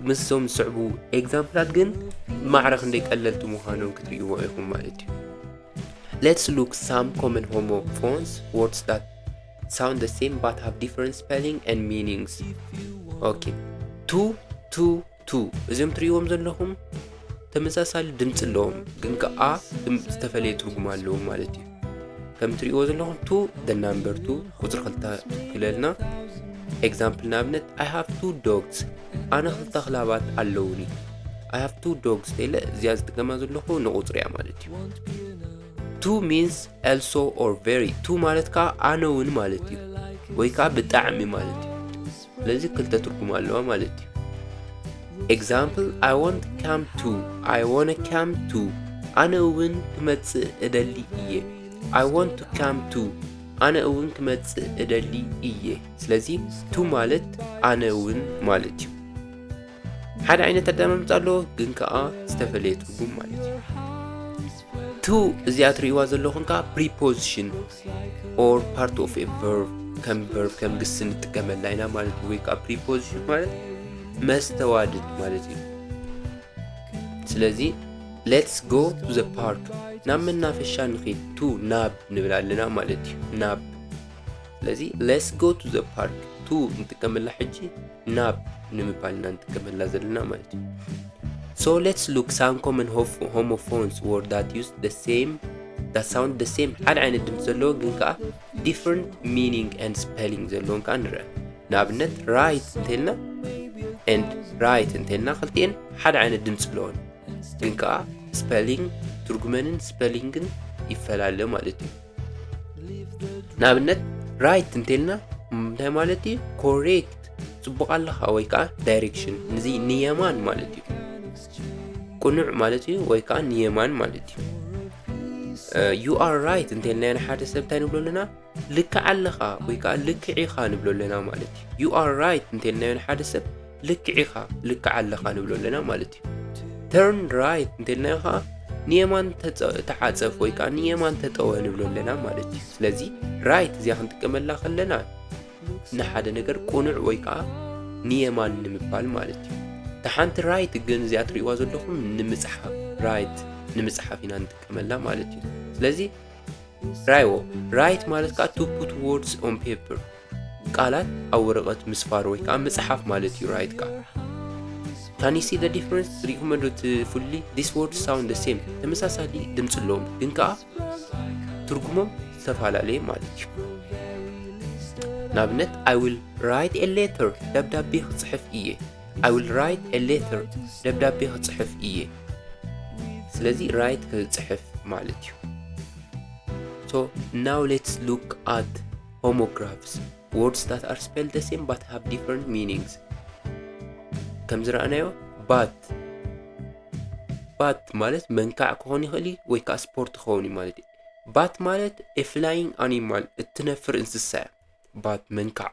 ምስዞም ዝስዕቡ exampleኣት ግን ማዕረ ክንደይ ቀለልቲ ምዃኖም ክትርእይዎ ኢኹም ማለት እዩ። Let's look some common homophones, words that sound the same but have different spelling and meanings. Okay. Two, two, ቱ። እዚኦም ትርእይዎም ዘለኹም ተመሳሳሊ ድምፂ ኣለዎም፣ ግን ከዓ ድም- ዝተፈለየ ትርጉም ኣለዎም ማለት እዩ። ከም ትርእይዎ ዘለኹም ቱ፣ the number two፣ ቁፅሪ ክልተ ክለልና። Example፣ ንኣብነት፣ I have two dogs፣ ኣነ ክልተ ክላባት ኣለውኒ። I have two dogs ተለ እዚኣ ዝጥቀማ ዘለኹ ንቁፅሪ እያ ማለት እዩ። Two means also or very። ቱ ማለት ከዓ ኣነ እውን ማለት እዩ፣ ወይ ከዓ ብጣዕሚ ማለት እዩ። ስለዚ ክልተ ትርጉም ኣለዋ ማለት እዩ። Example፣ I want come to፣ I wanna come to፣ ኣነ እውን ክመጽእ እደሊ እየ። I want to come to፣ ኣነ እውን ክመጽእ እደሊ እየ። ስለዚ ቱ ማለት ኣነ እውን ማለት እዩ። ሓደ ዓይነት ኣደማምፃ ኣለዎ፣ ግን ከዓ ዝተፈለየ ትርጉም ማለት እዩ። ቱ እዚኣ ትርእይዋ ዘለኹም ከዓ preposition or part of a verb፣ ከም verb፣ ከም ግስ ንጥቀመላ ኢና ማለት እዩ። ወይ ከዓ preposition ማለት መስተዋድድ ማለት እዩ። ስለዚ let's go to the park፣ ናብ መናፈሻ ንኺድ። ቱ ናብ ንብል ኣለና ማለት እዩ። ናብ። ስለዚ let's go to the park፣ ቱ ንጥቀመላ ሕጂ ናብ ንምባል ኢና ንጥቀመላ ዘለና ማለት እዩ። So let's look some common hof- homophones word that use the same, that sound the same፣ ሓደ ዓይነት ድምፂ ዘለዎ ግን ከዓ different meaning and spelling ዘለዎም ከዓ ንርአ። ንኣብነት right እንተልና and right እንተልና ክልቲኤን ሓደ ዓይነት ድምፂ ኣለዎን፣ ግን ከዓ spelling፣ ትርጉመንን spellingን ይፈላለ ማለት እዩ። ንኣብነት right እንተልና እንታይ ማለት እዩ? Correct፣ ፅቡቕ ኣለኻ ወይ ከዓ direction፣ ንዚ ንየማን ማለት እዩ። ቅኑዕ ማለት እዩ ወይ ከዓ ንየማን ማለት እዩ። You are right እንተልናዮ ንሓደ ሰብ እንታይ ንብሎ ኣለና? ልክዕ ኣለኻ ወይ ከዓ ልክዕ ኢኻ ንብሎ ኣለና ማለት እዩ። You are right እንተልናዮ ንሓደ ሰብ ልክዕ ኢኻ፣ ልክዕ ኣለኻ ንብሎ ኣለና ማለት እዩ። Turn right እንተልናዮ ከዓ ንየማን ተጸ- ተዓጸፍ ወይ ከዓ ንየማን ተጠወ ንብሎ ኣለና ማለት እዩ። ስለዚ right እዚኣ ክንጥቀመላ ከለና ንሓደ ነገር ቅኑዕ ወይ ከዓ ንየማን ንምባል ማለት እዩ። እታ ሓንቲ right ግን እዚኣ ትርእይዋ ዘለኹም ንምጽሓፍ፣ right ንምጽሓፍ ኢና ንጥቀመላ ማለት እዩ። ስለዚ ራይዎ፣ write ማለት ከዓ to put words on paper፣ ቃላት ኣብ ወረቐት ምስፋር ወይ ከዓ ምጽሓፍ ማለት እዩ። Write ከዓ Can you see the difference? ሪኢኹም ዶ እቲ ፍሊ? These words sound the same፣ ተመሳሳሊ ድምፂ ኣለዎም፣ ግን ከዓ ትርጉሞም ዝተፈላለየ ማለት እዩ። ንኣብነት I will write a letter፣ ደብዳቤ ክፅሕፍ እየ። I will write a letter፣ ደብዳቤ ክፅሕፍ እየ። ስለዚ write ክፅሕፍ ማለት እዩ። So now let's look at homographs, words that are spelled the same but have different meanings። ከም ዝረኣናዮ bat፣ bat ማለት መንካዕ ክኾን ይኽእል እዩ ወይ ከዓ ስፖርት ክኸውን እዩ ማለት እዩ። Bat ማለት a flying animal፣ እትነፍር እንስሳ እያ። Bat መንካዕ።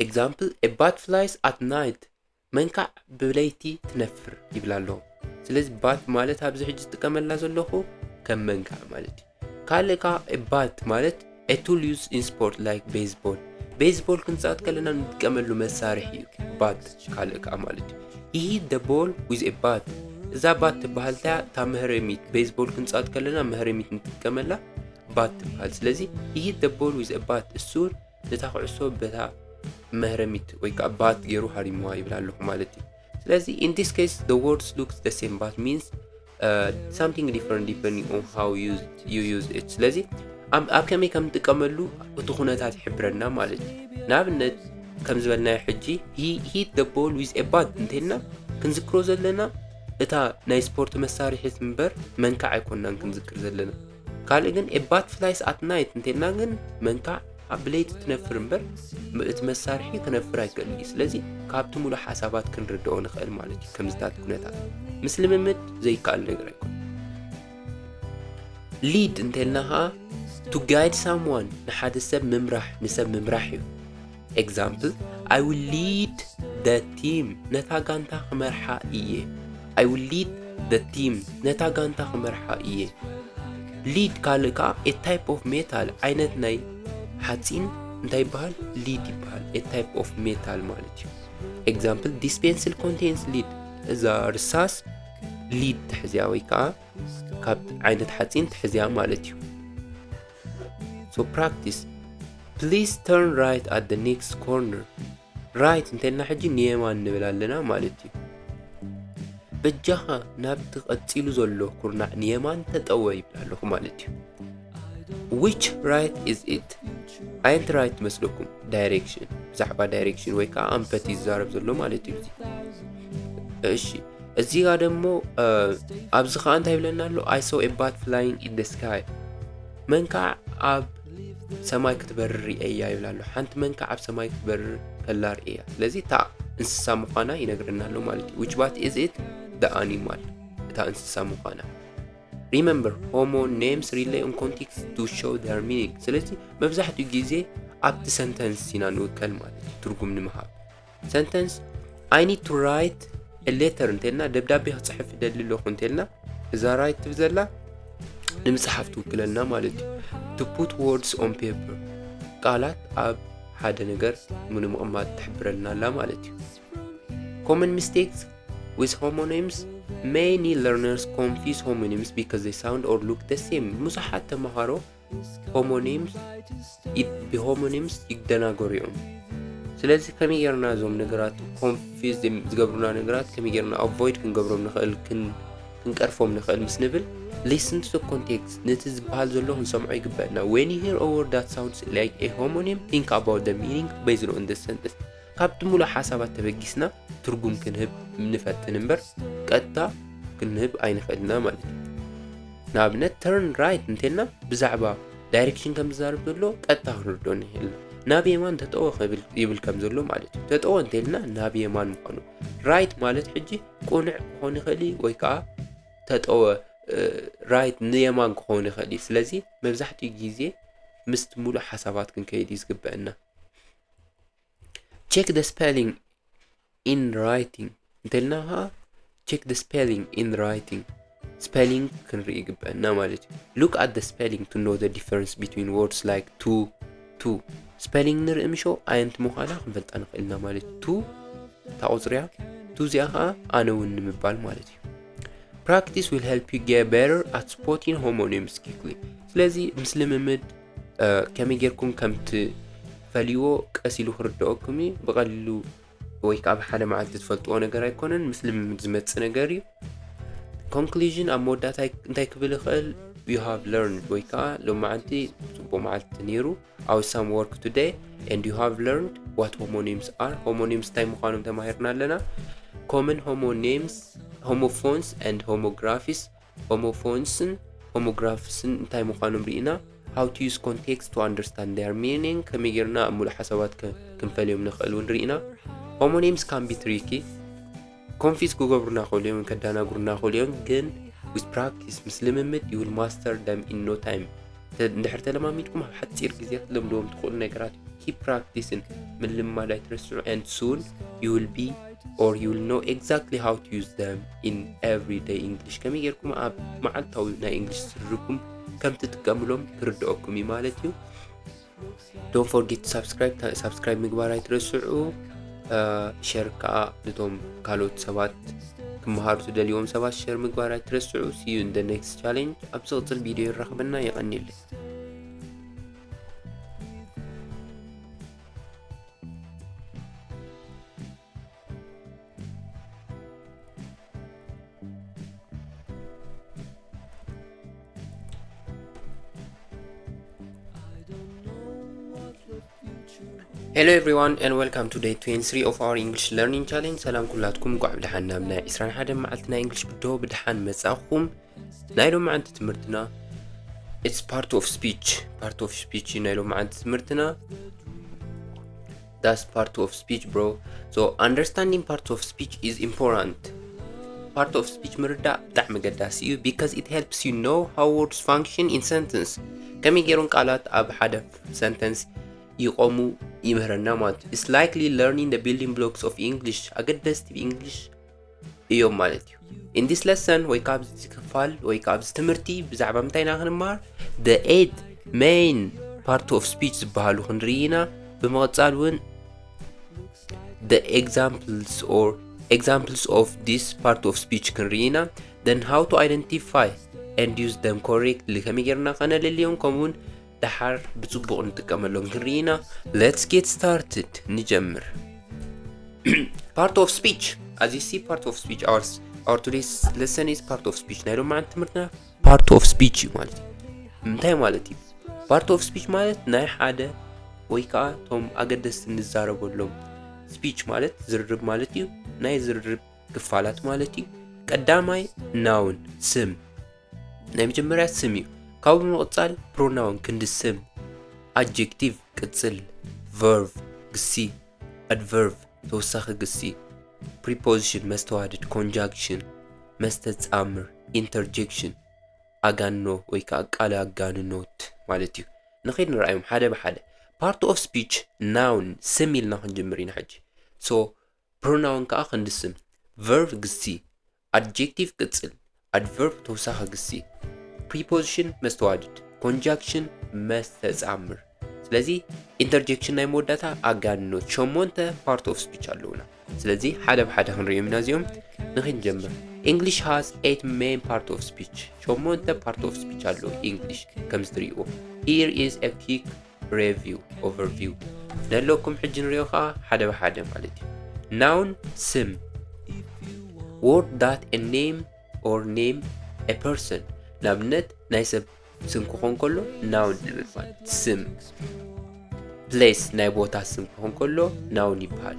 Example፣ a bat flies at night፣ መንካዕ ብለይቲ ትነፍር ይብል ኣሎ። ስለዚ bat ማለት ኣብዚ ሕጂ ዝጥቀመላ ዘለኹ ከም መንካዕ ማለት እዩ። ካልእ ከዓ bat ማለት a tool used in sport like baseball፣ ቤዝቦል ክንፃወት ከለና ንጥቀመሉ መሳርሒ እዩ bat። ካልእ ከዓ ማለት እዩ he hit the ball with a bat፣ እዛ bat ትበሃል እንታይ እያ? እታ መህረሚት፣ ቤዝቦል ክንፃወት ከለና መህረሚት ንጥቀመላ bat ትበሃል። ስለዚ he hit the ball with a bat፣ እሱ ነታ ኩዕሶ በታ መህረሚት ወይ ከዓ bat ገይሩ ሃሪምዋ ይብል ኣለኹ ማለት እዩ። ስለዚ in this case the words looks the same but means something different depending on how you use it። ስለዚ ኣብ ከመይ ከም ንጥቀመሉ እቲ ኩነታት ይሕብረና ማለት እዩ። ንኣብነት ከም ዝበልናዮ ሕጂ he hit the ball with a bat እንተልና ክንዝክሮ ዘለና እታ ናይ ስፖርት መሳርሒት እምበር መንካዕ ኣይኮንናን ክንዝክር ዘለና። ካልእ ግን a bat flies at night እንተልና ግን መንካዕ ኣብ ብለይቲ ትነፍር እምበር እቲ መሳርሒ ክነፍር ኣይክእልን እዩ። ስለዚ ካብቲ ሙሉእ ሓሳባት ክንርድኦ ንኽእል ማለት እዩ። ከምዝታት ኩነታት ምስ ልምምድ ዘይከኣል ነገር ኣይኮን። Lead እንተልና ከዓ to guide someone፣ ንሓደ ሰብ ምምራሕ፣ ንሰብ ምምራሕ እዩ። Example፣ I will lead the team፣ ነታ ጋንታ ክመርሓ እየ። I will lead the team፣ ነታ ጋንታ ክመርሓ እየ። Lead ካልእ ከዓ a type of metal፣ ዓይነት ናይ ሓፂን እንታይ ይበሃል? Lead ይበሃል። A type of metal ማለት እዩ። Example፣ this pencil contains lead፣ እዛ ርሳስ lead ትሕዝያ ወይ ከዓ ካብ ዓይነት ሓፂን ትሕዝያ ማለት እዩ። So practice፣ please turn right at the next corner። right እንተልና ሕጂ ንየማን ንብል ኣለና ማለት እዩ። በጃኻ ናብቲ ቀጺሉ ዘሎ ኩርናዕ ንየማን ተጠወ ይብል ኣለኹ ማለት እዩ። Which right is it? ኣየንቲ right መስለኩም? Direction፣ ብዛዕባ direction ወይ ከዓ ኣንፈት እዩ ዝዛረብ ዘሎ ማለት እዩ። እዚ እሺ፣ እዚጋ ደሞ ኣብዚ ከዓ እንታይ ይብለና ኣሎ? I saw a bat flying in the sky። መንካዕ ኣብ ሰማይ ክትበርር ርእየ እያ ይብል ኣሎ። ሓንቲ መንካዕ ኣብ ሰማይ ክትበርር ከላ ርእየ እያ። ስለዚ እታ እንስሳ ምዃና ይነግረና ኣሎ ማለት እዩ። Which bat is it? The animal፣ እታ እንስሳ ምዃና። Remember, homonyms rely on context to show their meaning። ስለዚ መብዛሕትኡ ግዜ ኣብቲ ሰንተንስ ኢና ንውከል ማለት እዩ፣ ትርጉም ንምሃብ። ሰንተንስ፣ I need to write a letter እንተልና ደብዳቤ ክፅሕፍ እደሊ ኣለኹ እንተልና እዛ right ትብል ዘላ ንምፅሓፍ ትውክለና ማለት እዩ። To put words on paper፣ ቃላት ኣብ ሓደ ነገር ንምቕማጥ ትሕብረልና ኣላ ማለት እዩ። Common mistakes with homonyms. Many learners confuse homonyms because they sound or look the same። ብዙሓት ተምሃሮ homonyms ይ- ብ homonyms ይደናገሩ እዮም። ስለዚ ከመይ ጌርና እዞም ነገራት፣ confuse ዝገብሩና ነገራት ከመይ ጌርና avoid ክንገብሮም ንኽእል፣ ክን- ክንቀርፎም ንኽእል ምስ ንብል፣ listen to the context፣ ነቲ ዝበሃል ዘሎ ክንሰምዖ ይግበአና። When you hear a word that sounds like a homonym, think about the meaning based on the sentence። ካብቲ ሙሉእ ሓሳባት ተበጊስና ትርጉም ክንህብ ንፈትን እምበር ቀጥታ ክንህብ ኣይንኽእልና ማለት እዩ። ንኣብነት turn right እንተልና ብዛዕባ direction ከም ዝዛረብ ዘሎ ቀጥታ ክንርድኦ ንኽእል ኢና። ናብ የማን ተጠወ ክብል ይብል ከም ዘሎ ማለት እዩ። ተጠወ እንተልና ናብ የማን ምዃኑ። Right ማለት ሕጂ ቅኑዕ ክኾን ይኽእል እዩ ወይ ከዓ ተጠወ፣ right ንየማን ክኸውን ይኽእል እዩ። ስለዚ መብዛሕትኡ ግዜ ምስቲ ሙሉእ ሓሳባት ክንከይድ እዩ ዝግበአና። Check the spelling in writing እንተልና ከዓ check the spelling in writing፣ spelling ክንርኢ ይግበአና ማለት እዩ። Look at the spelling to know the difference between words like to, to። Spelling ንርኢ ምሾ ኣየንቲ ምዃና ክንፈልጣ ንኽእል ኢና ማለት እዩ። To እታ ቁፅሪ እያ፣ to እዚኣ ከዓ ኣነ እውን ንምባል ማለት እዩ። Practice will help you get better at spotting homonyms quickly። ስለዚ ምስ ልምምድ ከመይ ጌርኩም ከም ትፈልይዎ ቀስ ኢሉ ክርድኦኩም እዩ። ብቐሊሉ ወይ ከዓ ብሓደ መዓልቲ ትፈልጥዎ ነገር ኣይኮነን፣ ምስ ልምምድ ዝመፅእ ነገር እዩ። Conclusion፣ ኣብ መወዳእታ እንታይ ክብል ይኽእል? You have learned፣ ወይ ከዓ ሎማዓንቲ ፅቡቕ መዓልቲ ነይሩ፣ our some work today and you have learned what homonyms are። Homonyms እንታይ ምዃኖም ተማሂርና ኣለና። Common homonyms, homophones and homographies። Homophones ን homographies ን እንታይ ምዃኖም ርኢና። How to use context to understand their meaning፣ ከመይ ጌርና ኣብ ሙሉእ ሓሳባት ክንፈልዮም ንኽእል እውን ርኢና። Homonyms can be tricky፣ confuse ክገብሩና ክእሉ እዮም፣ ከዳናግሩና ክእሉ እዮም፣ ግን with practice፣ ምስ ልምምድ፣ you will master them in no time። እንድሕር ተለማሚድኩም ኣብ ሓፂር ግዜ ክትለምድዎም ትኽእሉ ነገራት። Keep practicing፣ ምልማድ ኣይትረስዑ፣ and soon you will be or you will know exactly how to use them in everyday English። ከመይ ጌርኩም ኣብ መዓልታዊ ናይ እንግሊሽ ዝርርብኩም ከም ትጥቀምሎም ክርድኦኩም እዩ ማለት እዩ። Don't forget to subscribe፣ subscribe ምግባር ኣይትረስዑ። ሸር ከዓ ነቶም ካልኦት ሰባት ክመሃሩ ትደልይዎም ሰባት ሸር ምግባር ኣይትረስዑ። See you in the next challenge። ኣብ ዝቕፅል ቪድዮ ይራኸበና። የቐኒለይ። Hello everyone and welcome to day twenty-three of our English learning challenge። ሰላም ኩላትኩም፣ እንኳዕ ብደሓን ናብ ናይ ዕስራን ሓደን መዓልቲ ናይ እንግሊሽ ብድሆ ብደሓን መጻኹም። ናይ ሎማዓንቲ ትምህርትና it's part of speech፣ part of speech ናይ ሎማዓንቲ ትምህርትና። That's part of speech, bro. So understanding part of speech is important። Part of speech ምርዳእ ብጣዕሚ ገዳሲ እዩ፣ because it helps you know how words function in sentence። ከመይ ገይሮም ቃላት ኣብ ሓደ ሰንተንስ ይቆሙ ይምህረና ማለት እዩ። It's likely learning the building blocks of English። ኣገደስቲ እንግሊሽ እዮም ማለት እዩ። In this lesson ወይ ካብዚ ክፋል ወይ ካብዚ ትምህርቲ ብዛዕባ ምንታይ ኢና ክንማር? The eight main part of speech ዝበሃሉ ክንርኢ ኢና። ብምቕጻል እውን the examples or examples of this part of speech ክንርኢ ኢና። Then how to identify and use them correctly፣ ከመይ ጌርና ከነለልዮም፣ ከምኡውን ደሓር ብጽቡቕ ንጥቀመሎም ክንርኢ ኢና። Let's get started፣ ንጀምር። Part of speech. As you see, part of speech, our, our today's lesson is part of speech. ናይ ሎማዓንቲ ትምህርትና part of speech እዩ ማለት እዩ። እንታይ ማለት እዩ? Part of speech ማለት ናይ ሓደ ወይ ከዓ እቶም ኣገደስቲ እንዛረበሎም፣ speech ማለት ዝርርብ ማለት እዩ። ናይ ዝርርብ ክፋላት ማለት እዩ። ቀዳማይ noun፣ ስም፣ ናይ መጀመርያ ስም እዩ። ካብኡ ብምቕፃል pronoun፣ ክንዲ ስም፣ adjective፣ ቅፅል፣ verb፣ ግሲ፣ adverb፣ ተወሳኺ ግሲ፣ preposition፣ መስተዋድድ፣ conjunction፣ መስተፃምር፣ interjection፣ ኣጋንኖ ወይ ከዓ ቃለ ኣጋንኖት ማለት እዩ። ንኸይድ ንርኣዮም ሓደ ብሓደ። Part of speech፣ noun፣ ስም ኢልና ክንጅምር ኢና ሕጂ። So pronoun ከዓ ክንዲ ስም፣ verb፣ ግሲ፣ adjective፣ ቅፅል፣ adverb፣ ተወሳኺ ግሲ፣ preposition፣ መስተዋድድ፣ conjunction፣ መስተፃምር። ስለዚ interjection፣ ናይ መወዳእታ ኣጋንኖት። ሸሞንተ part of speech ኣለውና። ስለዚ ሓደ ብሓደ ክንሪኦም ኢና እዚኦም። ንኽንጀምር፣ English has eight main part of speech። ሸሞንተ part of speech ኣለዉ English ከም ዝትሪእዎ። Here is a quick review፣ overview። ነለኩም ሕጂ ንሪኦ ከዓ ሓደ ብሓደ ማለት እዩ። Noun፣ ስም፣ word that a name or name a person። ንኣብነት ናይ ሰብ ስም ክኾን ከሎ noun ንብል ማለት ስም። Place፣ ናይ ቦታ ስም ክኾን ከሎ noun ይበሃል።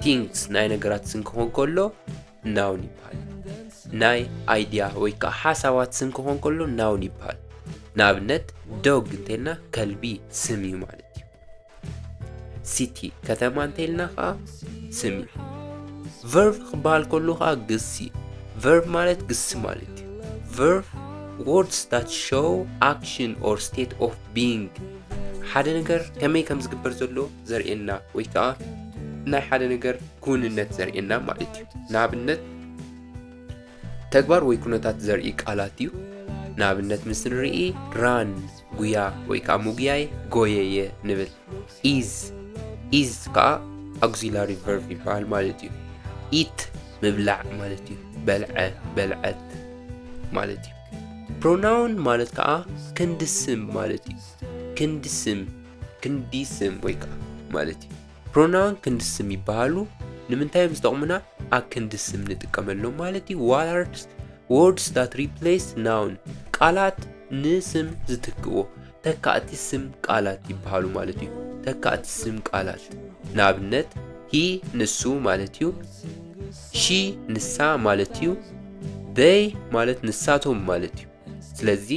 Things፣ ናይ ነገራት ስም ክኾን ከሎ noun ይበሃል። ናይ idea ወይ ከዓ ሓሳባት ስም ክኾን ከሎ noun ይበሃል። ንኣብነት dog እንተልና ከልቢ ስም እዩ ማለት እዩ። City፣ ከተማ እንተልና ከዓ ስም እዩ። Verb ክበሃል ከሎ ከዓ ግሲ። Verb ማለት ግሲ ማለት እዩ። Verb፣ words that show action or state of being። ሓደ ነገር ከመይ ከም ዝግበር ዘሎ ዘርእየና ወይ ከዓ ናይ ሓደ ነገር ክውንነት ዘርእየና ማለት እዩ። ንኣብነት ተግባር ወይ ኩነታት ዘርኢ ቃላት እዩ። ንኣብነት ምስ ንርኢ run፣ ጉያ ወይ ከዓ ምጉያይ፣ ጎየየ ንብል። Is፣ is ከዓ auxiliary verb ይበሃል ማለት እዩ። Eat፣ ምብላዕ ማለት እዩ። በልዐ፣ በልዐት ማለት እዩ። Pronoun ማለት ከዓ ክንዲ ስም ማለት እዩ። ክንዲ ስም፣ ክንዲ ስም ወይ ከዓ ማለት እዩ። Pronoun ክንዲ ስም ይበሃሉ። ንምንታይ እዮም ዝጠቕሙና? ኣብ ክንዲ ስም ንጥቀመሎም ማለት እዩ። What are words that replace noun? ቃላት ንስም ዝትክእዎ፣ ተካእቲ ስም ቃላት ይበሃሉ ማለት እዩ። ተካእቲ ስም ቃላት፣ ንኣብነት he፣ ንሱ ማለት እዩ። She፣ ንሳ ማለት እዩ። They ማለት ንሳቶም ማለት እዩ። ስለዚ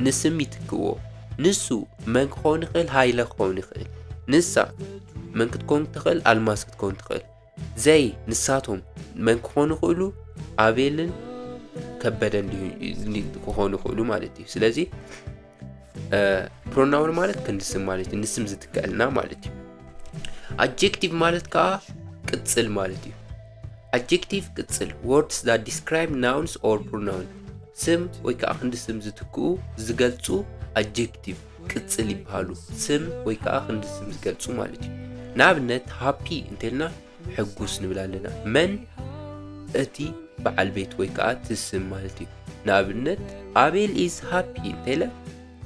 ንስም ይትክእዎ። ንሱ መን ክኸውን ይኽእል? ሃይለ ክኸውን ይኽእል። ንሳ መን ክትከውን ትኽእል? ኣልማዝ ክትከውን ትኽእል። They፣ ንሳቶም መን ክኾኑ ይኽእሉ? ኣቤልን ከበደን ሊ-፣ ሊ-፣ ክኾኑ ይኽእሉ ማለት እዩ። ስለዚ pronoun ማለት ክንዲ ስም ማለት እዩ፣ ንስም ዝትከኣልና ማለት እዩ። Adjective ማለት ከዓ ቅጽል ማለት እዩ። Adjective ቅጽል፣ words that describe nouns or pronoun፣ ስም ወይ ከዓ ክንዲ ስም ዝትክኡ፣ ዝገልጹ adjective ቅጽል ይበሃሉ። ስም ወይ ከዓ ክንዲ ስም ዝገልጹ ማለት እዩ። ንኣብነት happy እንተልና ሕጉስ ንብል ኣለና። መን? እቲ በዓል ቤት ወይ ከዓ እቲ ስም ማለት እዩ። ንኣብነት ኣቤል is happy እንተለ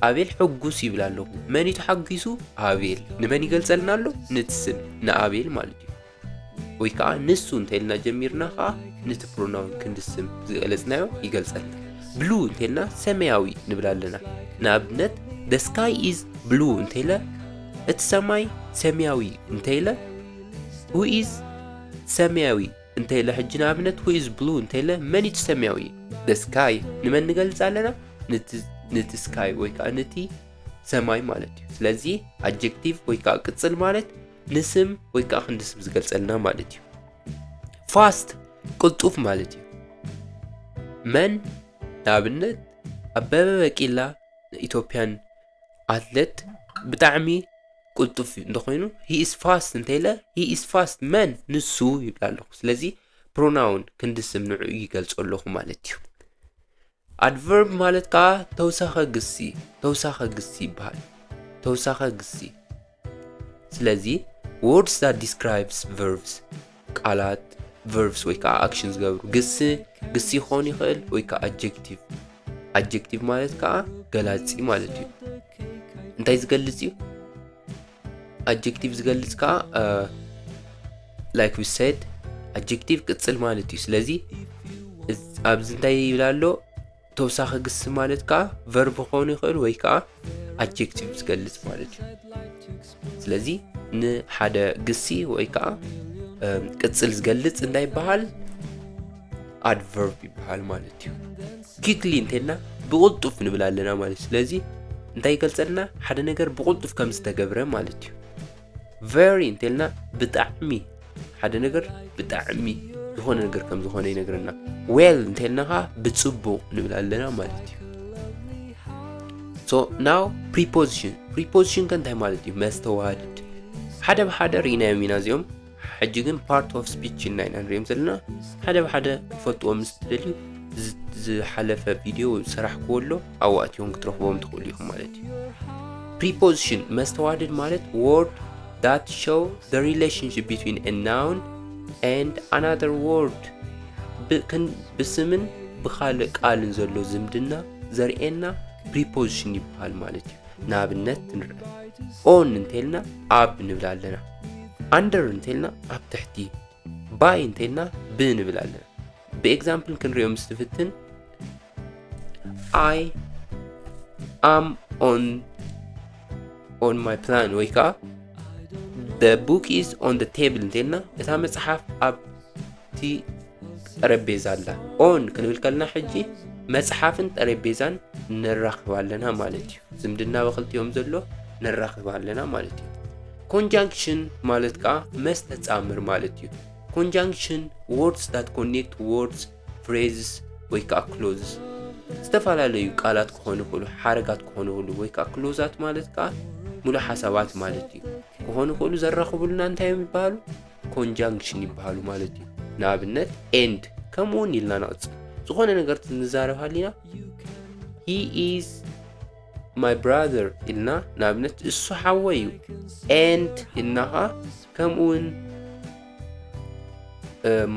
ኣቤል ሕጉስ ይብል ኣለኹ። መን እዩ ተሓጒሱ? ኣቤል። ንመን ይገልጸልና ኣሎ? ነቲ ስም፣ ንኣቤል ማለት እዩ። ወይ ከዓ ንሱ እንተልና ጀሚርና ከዓ ነቲ pronoun ክንዲ ስም ዝገለጽናዮ ይገልጸልና። Blue እንተልና ሰማያዊ ንብል ኣለና። ንኣብነት the sky is blue እንተለ እቲ ሰማይ ሰማያዊ እንተለ who is ሰማያዊ እንተለ ሕጂ ንኣብነት who is blue እንተለ መን እዩ ሰማያዊ? The sky። ንመን ንገልጽ ኣለና? ነቲ፣ ነቲ sky ወይ ከዓ ነቲ ሰማይ ማለት እዩ። ስለዚ adjective ወይ ከዓ ቅጽል ማለት ንስም ወይ ከዓ ክንዲ ስም ዝገልጸልና ማለት እዩ። Fast ቅልጡፍ ማለት እዩ። መን ንኣብነት ኣበበ በቂላ ኢትዮጵያን ኣትሌት ብጣዕሚ ቅልጡፍ እንተኾይኑ he is fast እንተኢለ he is fast መን ንሱ ይብል ኣለኹ። ስለዚ pronoun ክንዲ ስም ንዕኡ ይገልጾ ኣለኹ ማለት እዩ። Adverb ማለት ከዓ ተውሳኸ ግሲ፣ ተውሳኸ ግሲ ይበሃል። ተውሳኸ ግሲ። ስለዚ words that describes verbs ቃላት verbs ወይ ከዓ action ዝገብሩ ግሲ፣ ግሲ ክኾን ይኽእል ወይ ከዓ adjective። Adjective ማለት ከዓ ገላጺ ማለት እዩ። እንታይ ዝገልጽ እዩ? Adjective ዝገልጽ ከዓ እ፣ like we said, adjective ቅጽል ማለት እዩ። ስለዚ ኣብዚ እንታይ ይብል ኣሎ? ተውሳኺ ግሲ ማለት ከዓ verb ክኾኑ ይኽእል ወይ ከዓ adjective ዝገልጽ ማለት እዩ። ስለዚ ንሓደ ግሲ ወይ ከዓ ቅጽል ዝገልጽ እንታይ ይበሃል? Adverb ይበሃል ማለት እዩ። Quickly እንተልና ብቕልጡፍ ንብል ኣለና ማለት እዩ። ስለዚ እንታይ ይገልጸልና? ሓደ ነገር ብቕልጡፍ ከም ዝተገብረ ማለት እዩ። Very እንተልና ብጣዕሚ፣ ሓደ ነገር ብጣዕሚ ዝኾነ ነገር ከም ዝኾነ ይነግረና። Well እንተልና ከዓ ብጽቡቕ ንብል ኣለና ማለት እዩ። So now preposition። Preposition ከ እንታይ ማለት እዩ? መስተዋድድ። ሓደ ብሓደ ርኢናዮም ኢና እዚኦም። ሕጂ ግን part of speech እና ኢና ንሪኦም ዘለና። ሓደ ብሓደ ክፈልጥዎም ምስ ትደልዩ ዝሓለፈ ቪድዮ ዝሰራሕክዎ ኣሎ፣ ኣብኡ ኣትዮም ክትረኽቦም ትኽእሉ ኢኹም ማለት እዩ። Preposition መስተዋድድ ማለት word that show the relationship between a noun and another word። ብስምን ብኻልእ ቃልን ዘሎ ዝምድና ዘርእየና preposition ይበሃል ማለት እዩ። ንኣብነት ንርአ። On እንተልና ኣብ ንብል ኣለና። Under እንተልና ኣብ ትሕቲ። By እንተልና ብ ንብል ኣለና። ብኤግዛምፕል ክንሪኦ ምስ ትፍትን I am on on my plan ወይ ከዓ the book is on the table እንተልና እታ መፅሓፍ ኣብቲ ጠረጴዛ ኣላ። On ክንብል ከለና ሕጂ መፅሓፍን ጠረጴዛን ነራኽብ ኣለና ማለት እዩ። ዝምድና ብክልቲኦም ዘሎ ነራኽብ ኣለና ማለት እዩ። Conjunction ማለት ከዓ መስተፃምር ማለት እዩ። Conjunction words that connect words, phrases ወይ ከዓ clauses። ዝተፈላለዩ ቃላት ክኾኑ ይኽእሉ፣ ሓረጋት ክኾኑ ይኽእሉ ወይ ከዓ clauseኣት ማለት ከዓ ሙሉእ ሓሳባት ማለት እዩ። ክኾኑ ይኽእሉ ዘራኽቡልና እንታይ እዮም ይበሃሉ? Conjunction ይበሃሉ ማለት እዩ። ንኣብነት and ከምኡ እውን ኢልና ንቕጽል። ዝኾነ ነገር ንዛረብ ሃሊና he is my brother ኢልና፣ ንኣብነት እሱ ሓወይ እዩ። And ኢልና ከዓ ከምኡ እውን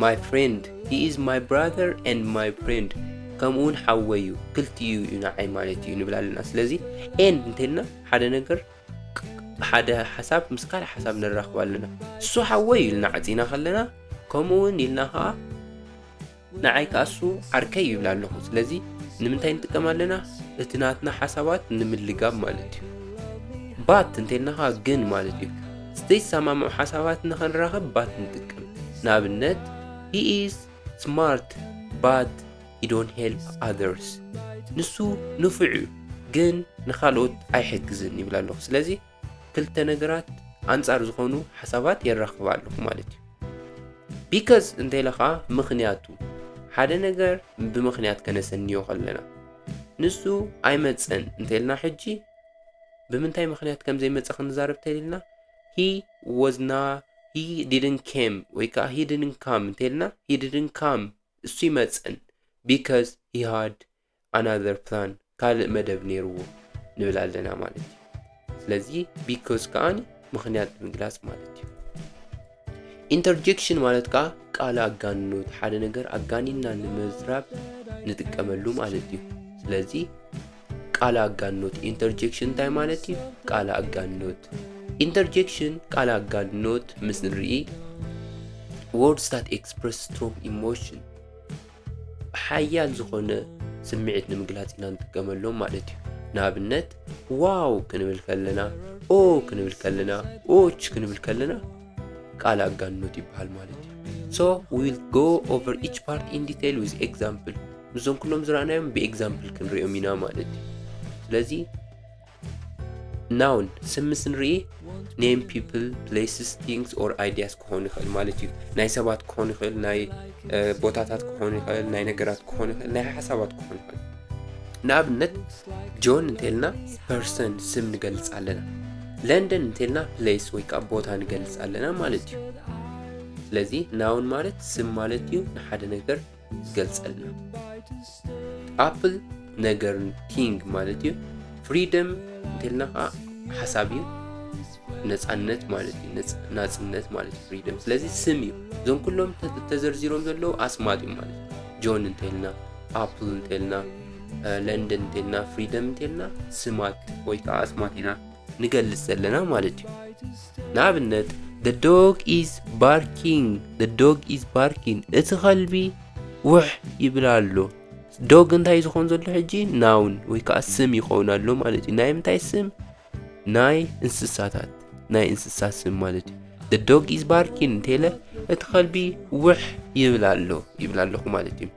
my friend, he is my brother and my friend፣ ከምኡ እውን ሓወይ እዩ፣ ክልቲኡ እዩ ንዓይ ማለት እዩ ንብል ኣለና። ስለዚ and እንተልና ሓደ ነገር ሓደ ሓሳብ ምስ ካልእ ሓሳብ ነራኽብ ኣለና። እሱ ሓወይ እዩ ኢልና ዓጺና ከለና ከምኡ እውን ኢልና ከዓ ንዓይ ከዓ እሱ ዓርከይ ይብል ኣለኹ። ስለዚ ንምንታይ ንጥቀም ኣለና? እቲ ናትና ሓሳባት ንምልጋብ ማለት እዩ። But እንተልና ከዓ ግን ማለት እዩ። ዘይሰማምዑ ሓሳባት ንኸንራኽብ but ንጥቀም። ንኣብነት he is smart but he don't help others። ንሱ ንፉዕ እዩ ግን ንኻልኦት ኣይሕግዝን ይብል ኣለኹ። ስለዚ ክልተ ነገራት ኣንጻር ዝኾኑ ሓሳባት የራኽብ ኣለኹ ማለት እዩ። Because እንተኢለ ከዓ ምኽንያቱ ሓደ ነገር ብምኽንያት ከነሰንዮ ከለና ንሱ ኣይመፀን እንተልና ሕጂ ብምንታይ ምኽንያት ከም ዘይመፀ ክንዛረብ ተሊልና he was not he didn't came ወይ ከዓ he didn't come እንተልና he didn't come እሱ ይመፀን because he had another plan ካልእ መደብ ነይርዎ ንብል ኣለና ማለት እዩ። ስለዚ because ከዓኒ ምኽንያት ንምግላፅ ማለት እዩ። Interjection ማለት ከዓ ቃል ኣጋንኖት ሓደ ነገር ኣጋኒና ንምዝራብ ንጥቀመሉ ማለት እዩ። ስለዚ ቃል ኣጋንኖት interjection እንታይ ማለት እዩ? ቃል ኣጋንኖት interjection ቃል ኣጋንኖት ምስ ንርኢ words that express strong emotion ሓያል ዝኾነ ስምዒት ንምግላፅ ኢና ንጥቀመሎም ማለት እዩ። ንኣብነት ዋው ክንብል ከለና፣ ኦ ክንብል ከለና፣ ኦች ክንብል ከለና ቃል ኣጋንኖት ይበሃል ማለት እዩ። So we will go over each part in detail with example። ምስዞም ኩሎም ዝረኣናዮም ብኤግዛምፕል ክንሪኦም ኢና ማለት እዩ። ስለዚ noun ስም ምስ ንርኢ name people, places, things or ideas ክኾን ይኽእል ማለት እዩ። ናይ ሰባት ክኾን ይኽእል፣ ናይ ቦታታት ክኾን ይኽእል፣ ናይ ነገራት ክኾን ይኽእል፣ ናይ ሓሳባት ክኾን ይኽእል። ንኣብነት ጆን እንተልና person ስም ንገልፅ ኣለና። ለንደን እንተልና place ወይ ከዓ ቦታ ንገልፅ ኣለና ማለት እዩ። ስለዚ noun ማለት ስም ማለት እዩ፣ ንሓደ ነገር ዝገልፀልና። Apple ነገር thing ማለት እዩ። Freedom እንተልና ከዓ ሓሳብ እዩ፣ ነፃነት ማለት እዩ። ናፅነት ማለት እዩ freedom። ስለዚ ስም እዩ። እዞም ኩሎም ተዘርዚሮም ዘለዉ ኣስማት እዮም ማለት እዩ። ጆን እንተልና፣ ኣፕል እንተልና፣ ለንደን እንተልና፣ ፍሪደም እንተልና ስማት ወይ ከዓ ኣስማት ኢና ንገልጽ ዘለና ማለት እዩ። ንኣብነት the dog is barking፣ the dog is barking፣ እቲ ከልቢ ውሕ ይብል ኣሎ። ዶግ እንታይ ዝኸውን ዘሎ ሕጂ? ናውን ወይ ከዓ ስም ይኸውን ኣሎ ማለት እዩ። ናይ ምንታይ ስም? ናይ እንስሳታት፣ ናይ እንስሳ ስም ማለት እዩ። The dog is barking እንተለ እቲ ከልቢ ውሕ ይብል ኣሎ ይብል ኣለኹ ማለት እዩ።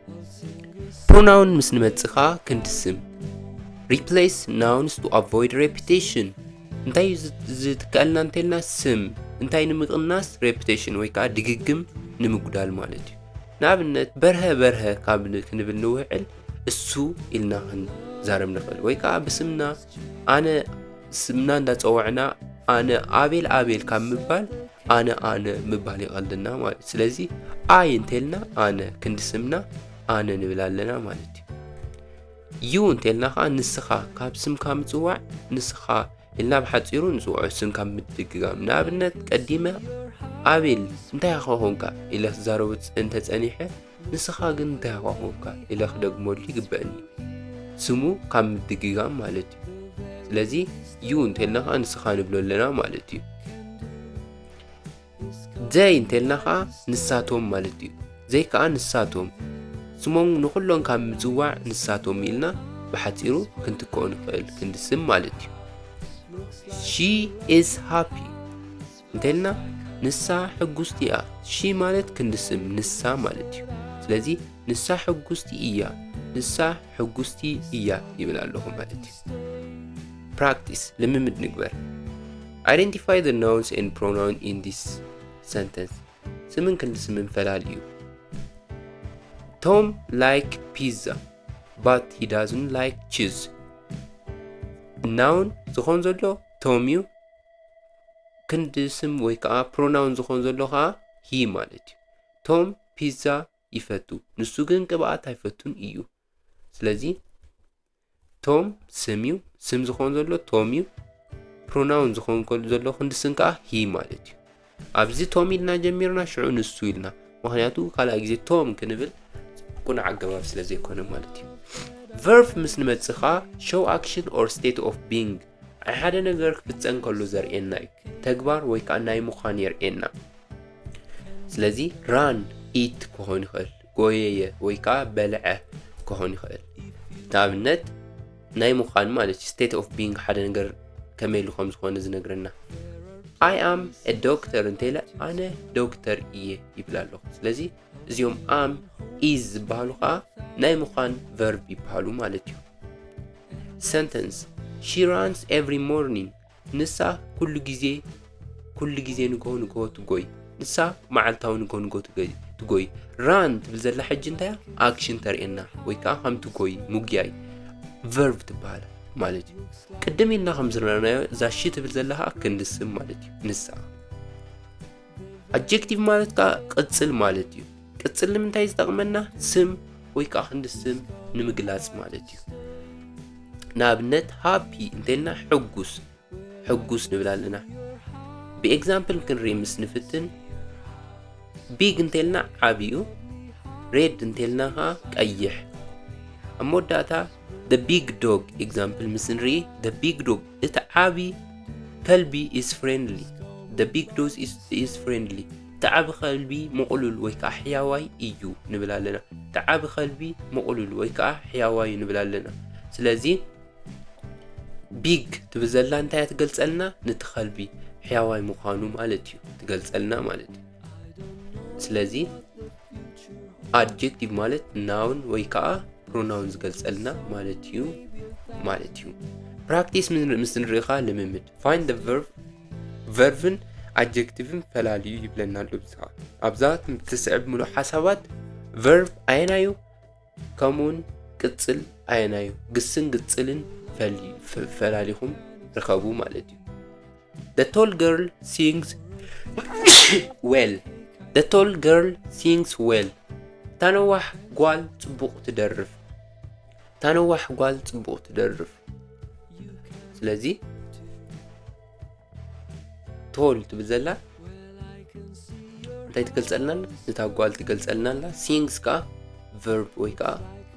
ፕሮናውን ምስ ንመጽኻ ክንዲ ስም replace nouns to avoid repetition። እንታይ እዩ ዝ- ዝትከኣልና እንተልና ስም እንታይ ንምቕናስ? Repetition ወይ ከዓ ድግግም ንምጉዳል ማለት እዩ። ንኣብነት በርሀ በርሀ ካብ ን- ክንብል ንውዕል እሱ ኢልና ክንዛረብ ንኽእል ወይ ከዓ ብስምና ኣነ ስምና እንዳፀዋዕና ኣነ ኣቤል ኣቤል ካብ ምባል ኣነ ኣነ ምባል ይቐልልና ማለት እዩ። ስለዚ ኣይ እንተልና ኣነ ክንዲ ስምና ኣነ ንብል ኣለና ማለት እዩ። ዩ እንተልና ከዓ ንስኻ ካብ ስምካ ምፅዋዕ ንስኻ ኢልና ብሓፂሩ ንፅውዖ ስም ካብ ምድግጋም። ንኣብነት ቀዲመ ኣቤል እንታይ ኢኻ ኮንካ ኢለ ክዛረቦ እንተፀኒሐ ንስኻ ግን እንታይ ኢኻ ኮንካ ኢለ ክደግመሉ ይግበእኒ። ስሙ ካብ ምድግጋም ማለት እዩ። ስለዚ ዩ እንተልና ከዓ ንስኻ ንብሎ ኣለና ማለት እዩ። ዘይ እንተልና ከዓ ንሳቶም ማለት እዩ። ዘይ ከዓ ንሳቶም ስሞም ንኩሎም ካብ ምፅዋዕ ንሳቶም ኢልና ብሓፂሩ ክንትክኦ ንኽእል ክንዲ ስም ማለት እዩ። She is happy እንተልና ንሳ ሕጉስቲ እያ። ሺ ማለት ክንዲ ስም ንሳ ማለት እዩ። ስለዚ ንሳ ሕጉስቲ እያ፣ ንሳ ሕጉስቲ እያ ይብል ኣለኹ ማለት እዩ። ፕራክቲስ ልምምድ ንግበር። Identify the nouns and pronoun in this sentence። ስምን ክንዲ ስምን ፈላልዩ። Tom like pizza but he doesn't like cheese። ናውን ዝኾን ዘሎ ቶም እዩ። ክንዲ ስም ወይ ከዓ ፕሮናውን ዝኾን ዘሎ ከዓ ሂ ማለት እዩ። ቶም ፒዛ ይፈቱ፣ ንሱ ግን ቅብኣት ኣይፈቱን እዩ። ስለዚ ቶም ስም እዩ፣ ስም ዝኾን ዘሎ ቶም እዩ። ፕሮናውን ዝኾን ከ- ዘሎ ክንዲ ስም ከዓ ሂ ማለት እዩ። ኣብዚ ቶም ኢልና ጀሚርና ሽዑ ንሱ ኢልና፣ ምክንያቱ ካልኣይ ግዜ ቶም ክንብል ቁኑዕ ኣገባብ ስለ ዘይኮነ ማለት እዩ። ቨርብ ምስ ንመጽእ ከዓ show action or state of being፣ ሓደ ነገር ክፍጸም ከሎ ዘርእየና እዩ። ተግባር ወይ ከዓ ናይ ምዃን የርእየና። ስለዚ ራን፣ ኢት ክኾን ይኽእል፣ ጎየየ ወይ ከዓ በልዐ ክኾን ይኽእል። ንኣብነት ናይ ምዃን ማለት እዩ። State of being ሓደ ነገር ከመይ ኢሉ ከም ዝኾነ ዝነግረና። I am a doctor እንተኢለ ኣነ ዶክተር እየ ይብል ኣለኹ። ስለዚ እዚኦም am፣ is ዝበሃሉ ከዓ ናይ ምዃን ቨርብ ይበሃሉ ማለት እዩ። Sentence። She runs every morning። ንሳ ኩሉ ግዜ ኩሉ ግዜ ንግሆ ንግሆ ትጎይ። ንሳ መዓልታዊ ንግሆ ንግሆ ትጎይ። ትጎይ። ራን ትብል ዘላ ሕጂ እንታይ እያ? ኣክሽን ተርእየና ወይ ከዓ ከም ትጎይ፣ ምጉያይ ቨርብ ትበሃል ማለት እዩ። ቅድም ኢልና ከም ዝረኣናዮ እዛ ሺ ትብል ዘላ ከዓ ክንዲ ስም ማለት እዩ። ንሳ ኣጀክቲቭ ማለት ከዓ ቅጽል ማለት እዩ። ቅጽል ንምንታይ ዝጠቕመና? ስም ወይ ከዓ ክንዲ ስም ንምግላጽ ማለት እዩ። ንኣብነት ሃፒ እንተልና ሕጉስ፣ ሕጉስ ንብል ኣለና። ብኤግዛምፕል ክንርኢ ምስ ንፍትን፣ ቢግ እንተልና ዓብዩ፣ ሬድ እንተልና ከዓ ቀይሕ። ኣብ መወዳእታ the big dog ኤግዛምፕል ምስ ንርኢ፣ the big dog እቲ ዓቢ ከልቢ is friendly። The big dog is, is friendly። እቲ ዓቢ ከልቢ ምቕሉል ወይ ከዓ ሕያዋይ እዩ ንብል ኣለና። እቲ ዓቢ ከልቢ ምቕሉል ወይ ከዓ ሕያዋይ እዩ ንብል ኣለና። ስለዚ ቢግ ትብል ዘላ እንታይ እያ ትገልጸልና? ነቲ ከልቢ ሕያዋይ ምዃኑ ማለት እዩ ትገልጸልና ማለት እዩ። ስለዚ ኣድጀክቲቭ ማለት ናውን ወይ ከዓ ፕሮናውን ዝገልጸልና ማለት እዩ ማለት እዩ። ፕራክቲስ ምስ ንርኢ ከዓ ልምምድ። Find the verb፣ ቨርብን ኣድጀክቲቭን ፈላልዩ ይብለና ኣሎ። ብዝኻ ኣብዛ ትስዕብ ምሉእ ሓሳባት ቨርብ ኣየናዩ ከምኡውን ቅጽል ኣየናዩ ግስን ግጽልን ፈሊ- ፈ- ፈላሊኹም ርከቡ ማለት እዩ። The tall girl sings well. The tall girl sings well. እታ ነዋሕ ጓል ጽቡቕ ትደርፍ። እታ ነዋሕ ጓል ጽቡቕ ትደርፍ። ስለዚ ቶል ትብል ዘላ እንታይ ትገልጸልና ኣላ? ነታ ጓል ትገልጸልና ኣላ። ሲንግስ ከዓ ቨርብ ወይ ከዓ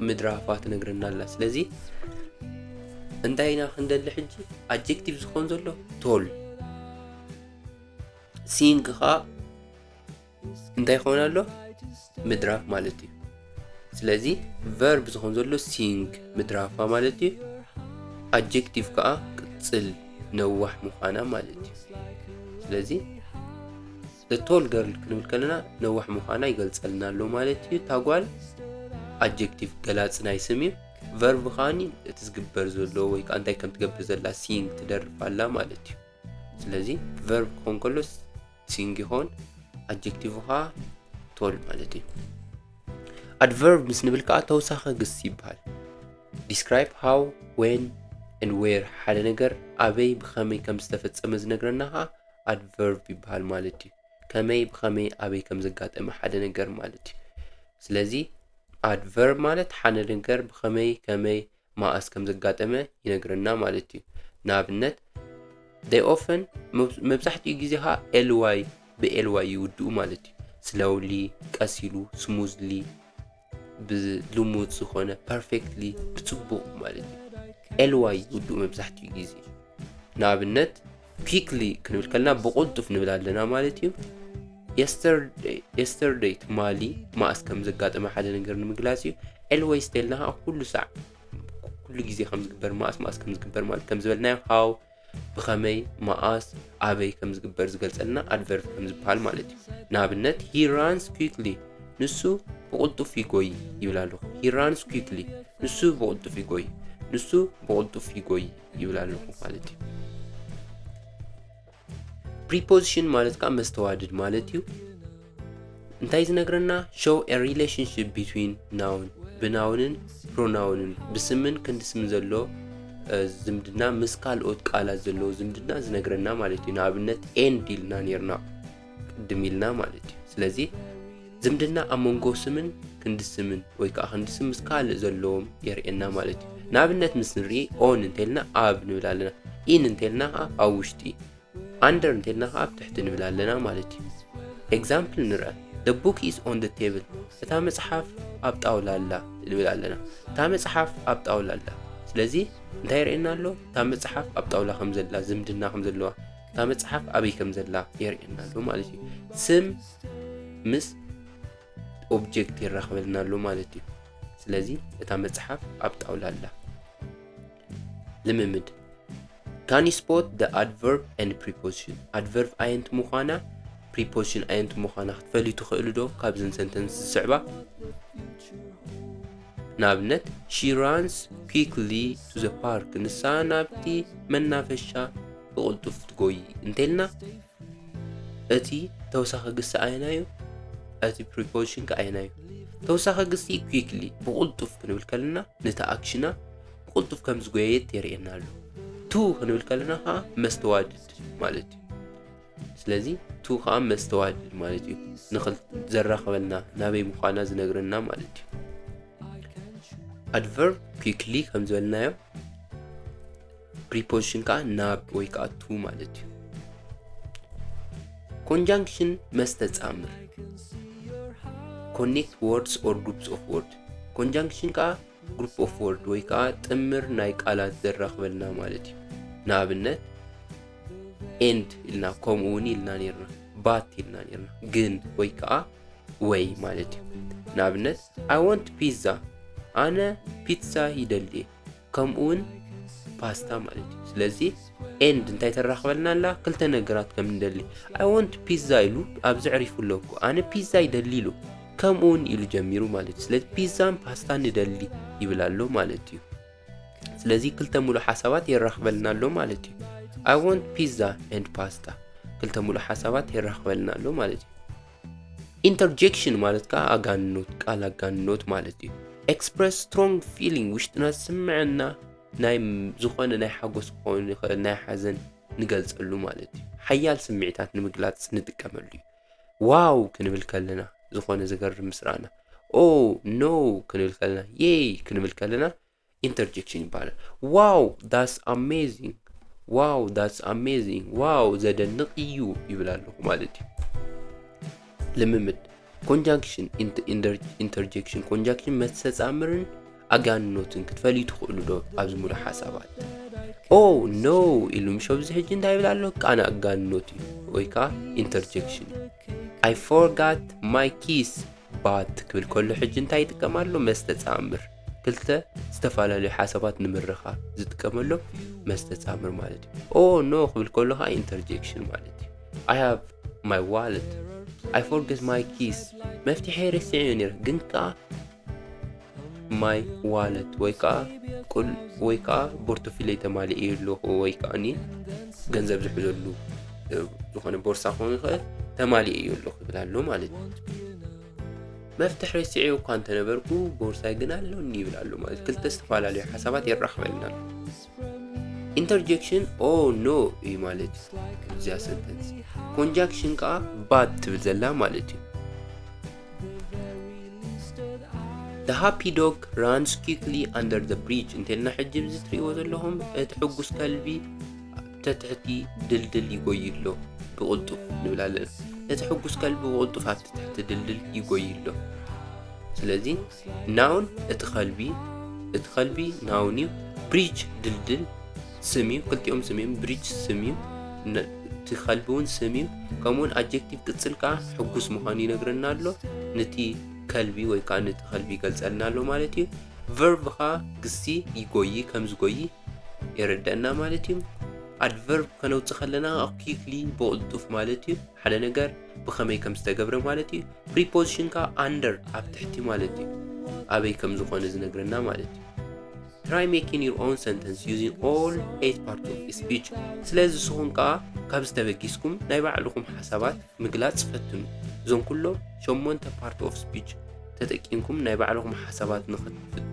ምድራፋ ትነግረና ኣላ። ስለዚ እንታይ ኢና ክንደሊ ሕጂ? ኣጀክቲቭ ዝኾን ዘሎ ቶል፣ ሲንግ ኸዓ እንታይ ይኸውን ኣሎ? ምድራፍ ማለት እዩ። ስለዚ ቨርብ ዝኾን ዘሎ ሲንግ፣ ምድራፋ ማለት እዩ። ኣጀክቲቭ ከዓ ቅጽል፣ ነዋሕ ምዃና ማለት እዩ። ስለዚ the tall girl ክንብል ከለና ነዋሕ ምዃና ይገልጸልና ኣሎ ማለት እዩ። እታ ጓል ኣጀክቲቭ፣ ገላጺ ናይ ስም እዩ። ቨርብ ከዓኒ እቲ ዝግበር ዘሎ ወይ ከዓ እንታይ ከም ትገብር ዘላ፣ ሲንግ፣ ትደርፍ ኣላ ማለት እዩ። ስለዚ ቨርብ ክኾን ከሎ ሲንግ ይኾን፣ ኣጀክቲቭ ከዓ ቶል ማለት እዩ። ኣድቨርብ ምስ ንብል ከዓ ተውሳኸ ግስ ይበሃል። Describe how, when and where ሓደ ነገር ኣበይ ብኸመይ ከም ዝተፈጸመ ዝነግረና ከዓ ኣድቨርብ ይበሃል ማለት እዩ። ከመይ፣ ብኸመይ፣ ኣበይ ከም ዘጋጠመ ሓደ ነገር ማለት እዩ። ስለዚ ኣድቨርብ ማለት ሓደ ነገር ብኸመይ፣ ከመይ፣ መኣስ ከም ዘጋጠመ ይነግረና ማለት እዩ። ንኣብነት they often፣ መብ- መብዛሕትኡ ግዜ ከዓ ኤልዋይ፣ ብኤልዋይ ይውድኡ ማለት እዩ። ስሎውሊ፣ ቀስ ኢሉ፣ ስሙዝሊ፣ ብልሙድ ዝኾነ፣ ፐርፌክትሊ፣ ብጽቡቕ ማለት እዩ። ኤልዋይ ይውድኡ መብዛሕትኡ ግዜ። ንኣብነት ኪክሊ ክንብል ከለና ብቕልጡፍ ንብል ኣለና ማለት እዩ። የስተርደይ፣ ትማሊ፣ መኣስ ከም ዘጋጠመ ሓደ ነገር ንምግላጽ እዩ። ኤልወይስ ተልና ከዓ ኩሉ ሳዕ፣ ኩሉ ግዜ ከም ዝግበር፣ መኣስ መኣስ ከም ዝግበር ማለት ከም ዝበልናዮ ሃው፣ ብኸመይ፣ መኣስ፣ ኣበይ ከም ዝግበር ዝገልጸልና ኣድቨርብ ከም ዝበሃል ማለት እዩ። ንኣብነት he runs quickly፣ ንሱ ብቕልጡፍ ይጎይ ይብል ኣለኹ። He runs quickly፣ ንሱ ብቕልጡፍ ይጎይ፣ ንሱ ብቕልጡፍ ይጎይ ይብል ኣለኹ ማለት እዩ። ፕሪፖዚሽን ማለት ከዓ መስተዋድድ ማለት እዩ። እንታይ ዝነግረና? Show a relationship between noun፣ ብናውንን ፕሮናውንን፣ ብስምን ክንዲ ስምን ዘሎ ዝምድና፣ ምስ ካልኦት ቃላት ዘለዎ ዝምድና ዝነግረና ማለት እዩ። ንኣብነት ኤንድ ኢልና ነርና ቅድም ኢልና ማለት እዩ። ስለዚ ዝምድና ኣብ መንጎ ስምን ክንዲ ስምን ወይ ከዓ ክንዲ ስም ምስ ካልእ ዘለዎም የርእየና ማለት እዩ። ንኣብነት ምስ ንርኢ ኦን እንተልና ኣብ ንብል ኣለና፣ ኢን እንተልና ከዓ ኣብ ውሽጢ፣ ኣንደር እንተልና ከዓ ኣብ ትሕቲ ንብል ኣለና ማለት እዩ። ኤግዛምፕል ንርአ። The book is on the table፣ እታ መጽሓፍ ኣብ ጣውላ ኣላ ንብል ኣለና። እታ መጽሓፍ ኣብ ጣውላ ኣላ። ስለዚ እንታይ የርእየና ኣሎ? እታ መጽሓፍ ኣብ ጣውላ ከም ዘላ፣ ዝምድና ከም ዘለዋ፣ እታ መጽሓፍ ኣበይ ከም ዘላ የርእየና ኣሎ ማለት እዩ። ስም ምስ ኦብጀክት የራኽበልና ኣሎ ማለት እዩ። ስለዚ እታ መጽሓፍ ኣብ ጣውላ ኣላ። ልምምድ። Can you spot the adverb and preposition? ኣድቨርብ ኣየንቲ ምዃና፣ ፕሪፖዚሽን ኣየንቲ ምዃና ክትፈልዩ ትኽእሉ ዶ? ካብዘን ሰንተንስ ዝስዕባ ንኣብነት she runs quickly to the park፣ ንሳ ናብቲ መናፈሻ ብቕልጡፍ ትጎይ እንተልና፣ እቲ ተውሳኸ ግሲ ኣየናዩ? እቲ ፕሪፖዚሽን ከ ኣየናዩ? ተውሳኸ ግሲ quickly፣ ብቕልጡፍ ክንብል ከለና ነቲ ኣክሽና ብቕልጡፍ ከም ዝጎየየት የርእየና ኣሎ። ቱ ክንብል ከለና ከዓ መስተዋድድ ማለት እዩ። ስለዚ ቱ ከዓ መስተዋድድ ማለት እዩ። ንኽል- ዘራኽበልና፣ ናበይ ምዃና ዝነግረና ማለት እዩ። ኣድቨርብ quickly ከም ዝበልናዮ ፕሪፖዚሽን ከዓ ናብ ወይ ከዓ ቱ ማለት እዩ። ኮንጃንክሽን መስተጻምር፣ connect words or groups of word። ኮንጃንክሽን ከዓ ግሩፕ ኦፍ ወርድ ወይ ከዓ ጥምር ናይ ቃላት ዘራኽበልና ማለት እዩ። ንኣብነት ኤንድ ኢልና ከምኡ እውን ኢልና ነርና፣ ባት ኢልና ነርና፣ ግን ወይ ከዓ ወይ ማለት እዩ። ንኣብነት I want pizza፣ ኣነ ፒትዛ ይደሊ፣ ከምኡ እውን ፓስታ ማለት እዩ። ስለዚ ኤንድ እንታይ ተራኽበልና ኣላ? ክልተ ነገራት ከም ንደሊ። I want pizza ኢሉ ኣብዚ ዕሪፉ ኣሎ እኮ፣ ኣነ ፒዛ ይደሊ ኢሉ፣ ከምኡ እውን ኢሉ ጀሚሩ ማለት እዩ። ስለዚ ፒዛን ፓስታን ንደሊ ይብል ኣሎ ማለት እዩ። ስለዚ ክልተ ሙሉእ ሓሳባት የራኽበልና ኣሎ ማለት እዩ። I want pizza and pasta፣ ክልተ ሙሉእ ሓሳባት የራኽበልና ኣሎ ማለት እዩ። ኢንተርጀክሽን ማለት ከዓ ኣጋንኖት፣ ቃል ኣጋንኖት ማለት እዩ። Express strong feeling፣ ውሽጥና ዝስምዐና ናይ ም- ዝኾነ ናይ ሓጎስ ክኸውን ይኽእል፣ ናይ ሓዘን ንገልጸሉ ማለት እዩ። ሓያል ስምዒታት ንምግላጽ ንጥቀመሉ እዩ። ዋው ክንብል ከለና፣ ዝኾነ ዘገርም ምስ ረኣና፣ ኦ ኖ ክንብል ከለና፣ ዬይ ክንብል ከለና ኢንተርጀክሽን ይበሃል። ዋው that's amazing፣ ዋው that's amazing፣ ዋው ዘደንቕ እዩ ይብል ኣለኹ ማለት እዩ። ልምምድ። ኮንጃንክሽን፣ ኢንተርጀክሽን፣ ኮንጃንክሽን መስተጻምርን ኣጋንኖትን ክትፈልዩ ትኽእሉ ዶ ኣብዚ ሙሉእ ሓሳባት? Oh no ኢሉ ምሽ ኣብዚ ሕጂ እንታይ ይብል ኣሎ? ቃና ኣጋንኖት እዩ ወይ ከዓ interjection እዩ። I forgot my keys but ክብል ከሎ ሕጂ እንታይ ይጥቀም ኣሎ? መስተጻምር። ክልተ ዝተፈላለዩ ሓሳባት ንምርኻብ ዝጥቀመሎም መስተጻምር ማለት እዩ። Oh no ክብል ከሎ ከዓ interjection ማለት እዩ። I have my wallet. I forgot my keys. መፍትሐይ ረሲዐዮ ነይረ ግን ከዓ my wallet ወይ ከዓ ቁል ወይ ከዓ ቦርቶፊለይ ተማሊኤ ኣለኹ ወይ ከዓ ገንዘብ ዝሕዘሉ ዝኾነ ቦርሳ ክኸውን ይኽእል ተማሊኤ ኣለኹ ይብል ኣሎ ማለት እዩ። መፍትሕ ረሲዐዮ እኳ እንተነበርኩ ቦርሳይ ግን ኣለኒ ይብል ኣሎ ማለት ክልተ ዝተፈላለዩ ሓሳባት የራኽበልና ኣሎ። Interjection oh no እዩ ማለት እዩ እዚኣ sentence። Conjunction ከዓ but ትብል ዘላ ማለት እዩ። The happy dog runs quickly under the bridge እንተልና ሕጂ እዚ ትሪእዎ ዘለኹም እቲ ሕጉስ ከልቢ ተትሕቲ ድልድል ይጎይ ኣሎ ብቕልጡፍ ንብል ኣለና። እቲ ሕጉስ ከልቢ ብቕልጡፍ ኣብቲ ትሕቲ ድልድል ይጎይ ኣሎ። ስለዚ noun እቲ ከልቢ እቲ ከልቢ noun እዩ። Bridge ድልድል ስም እዩ። ክልቲኦም ስም እዮም። Bridge ስም እዩ። እቲ ከልቢ እውን ስም እዩ። ከምኡውን adjective ቅጽል ከዓ ሕጉስ ምዃኑ ይነግረና ኣሎ። ነቲ ከልቢ ወይ ከዓ ነቲ ከልቢ ይገልጸልና ኣሎ ማለት እዩ። Verb ከዓ ግሲ ይጎይ ከም ዝጎይ የረደና ማለት እዩ። Adverb ከነውፅእ ከለና quickly ብቕልጡፍ ማለት እዩ። ሓደ ነገር ብኸመይ ከም ዝተገብረ ማለት እዩ። Preposition ከዓ under ኣብ ትሕቲ ማለት እዩ። ኣበይ ከም ዝኾነ ዝነግረና ማለት እዩ። Try making your own sentence using all eight parts of speech. ስለዚ ንስኹም ከዓ ካብዚ ተበጊስኩም ናይ ባዕልኹም ሓሳባት ምግላፅ ፈትኑ። እዞም ኩሎም ሸሞንተ part of speech ተጠቂምኩም ናይ ባዕልኹም ሓሳባት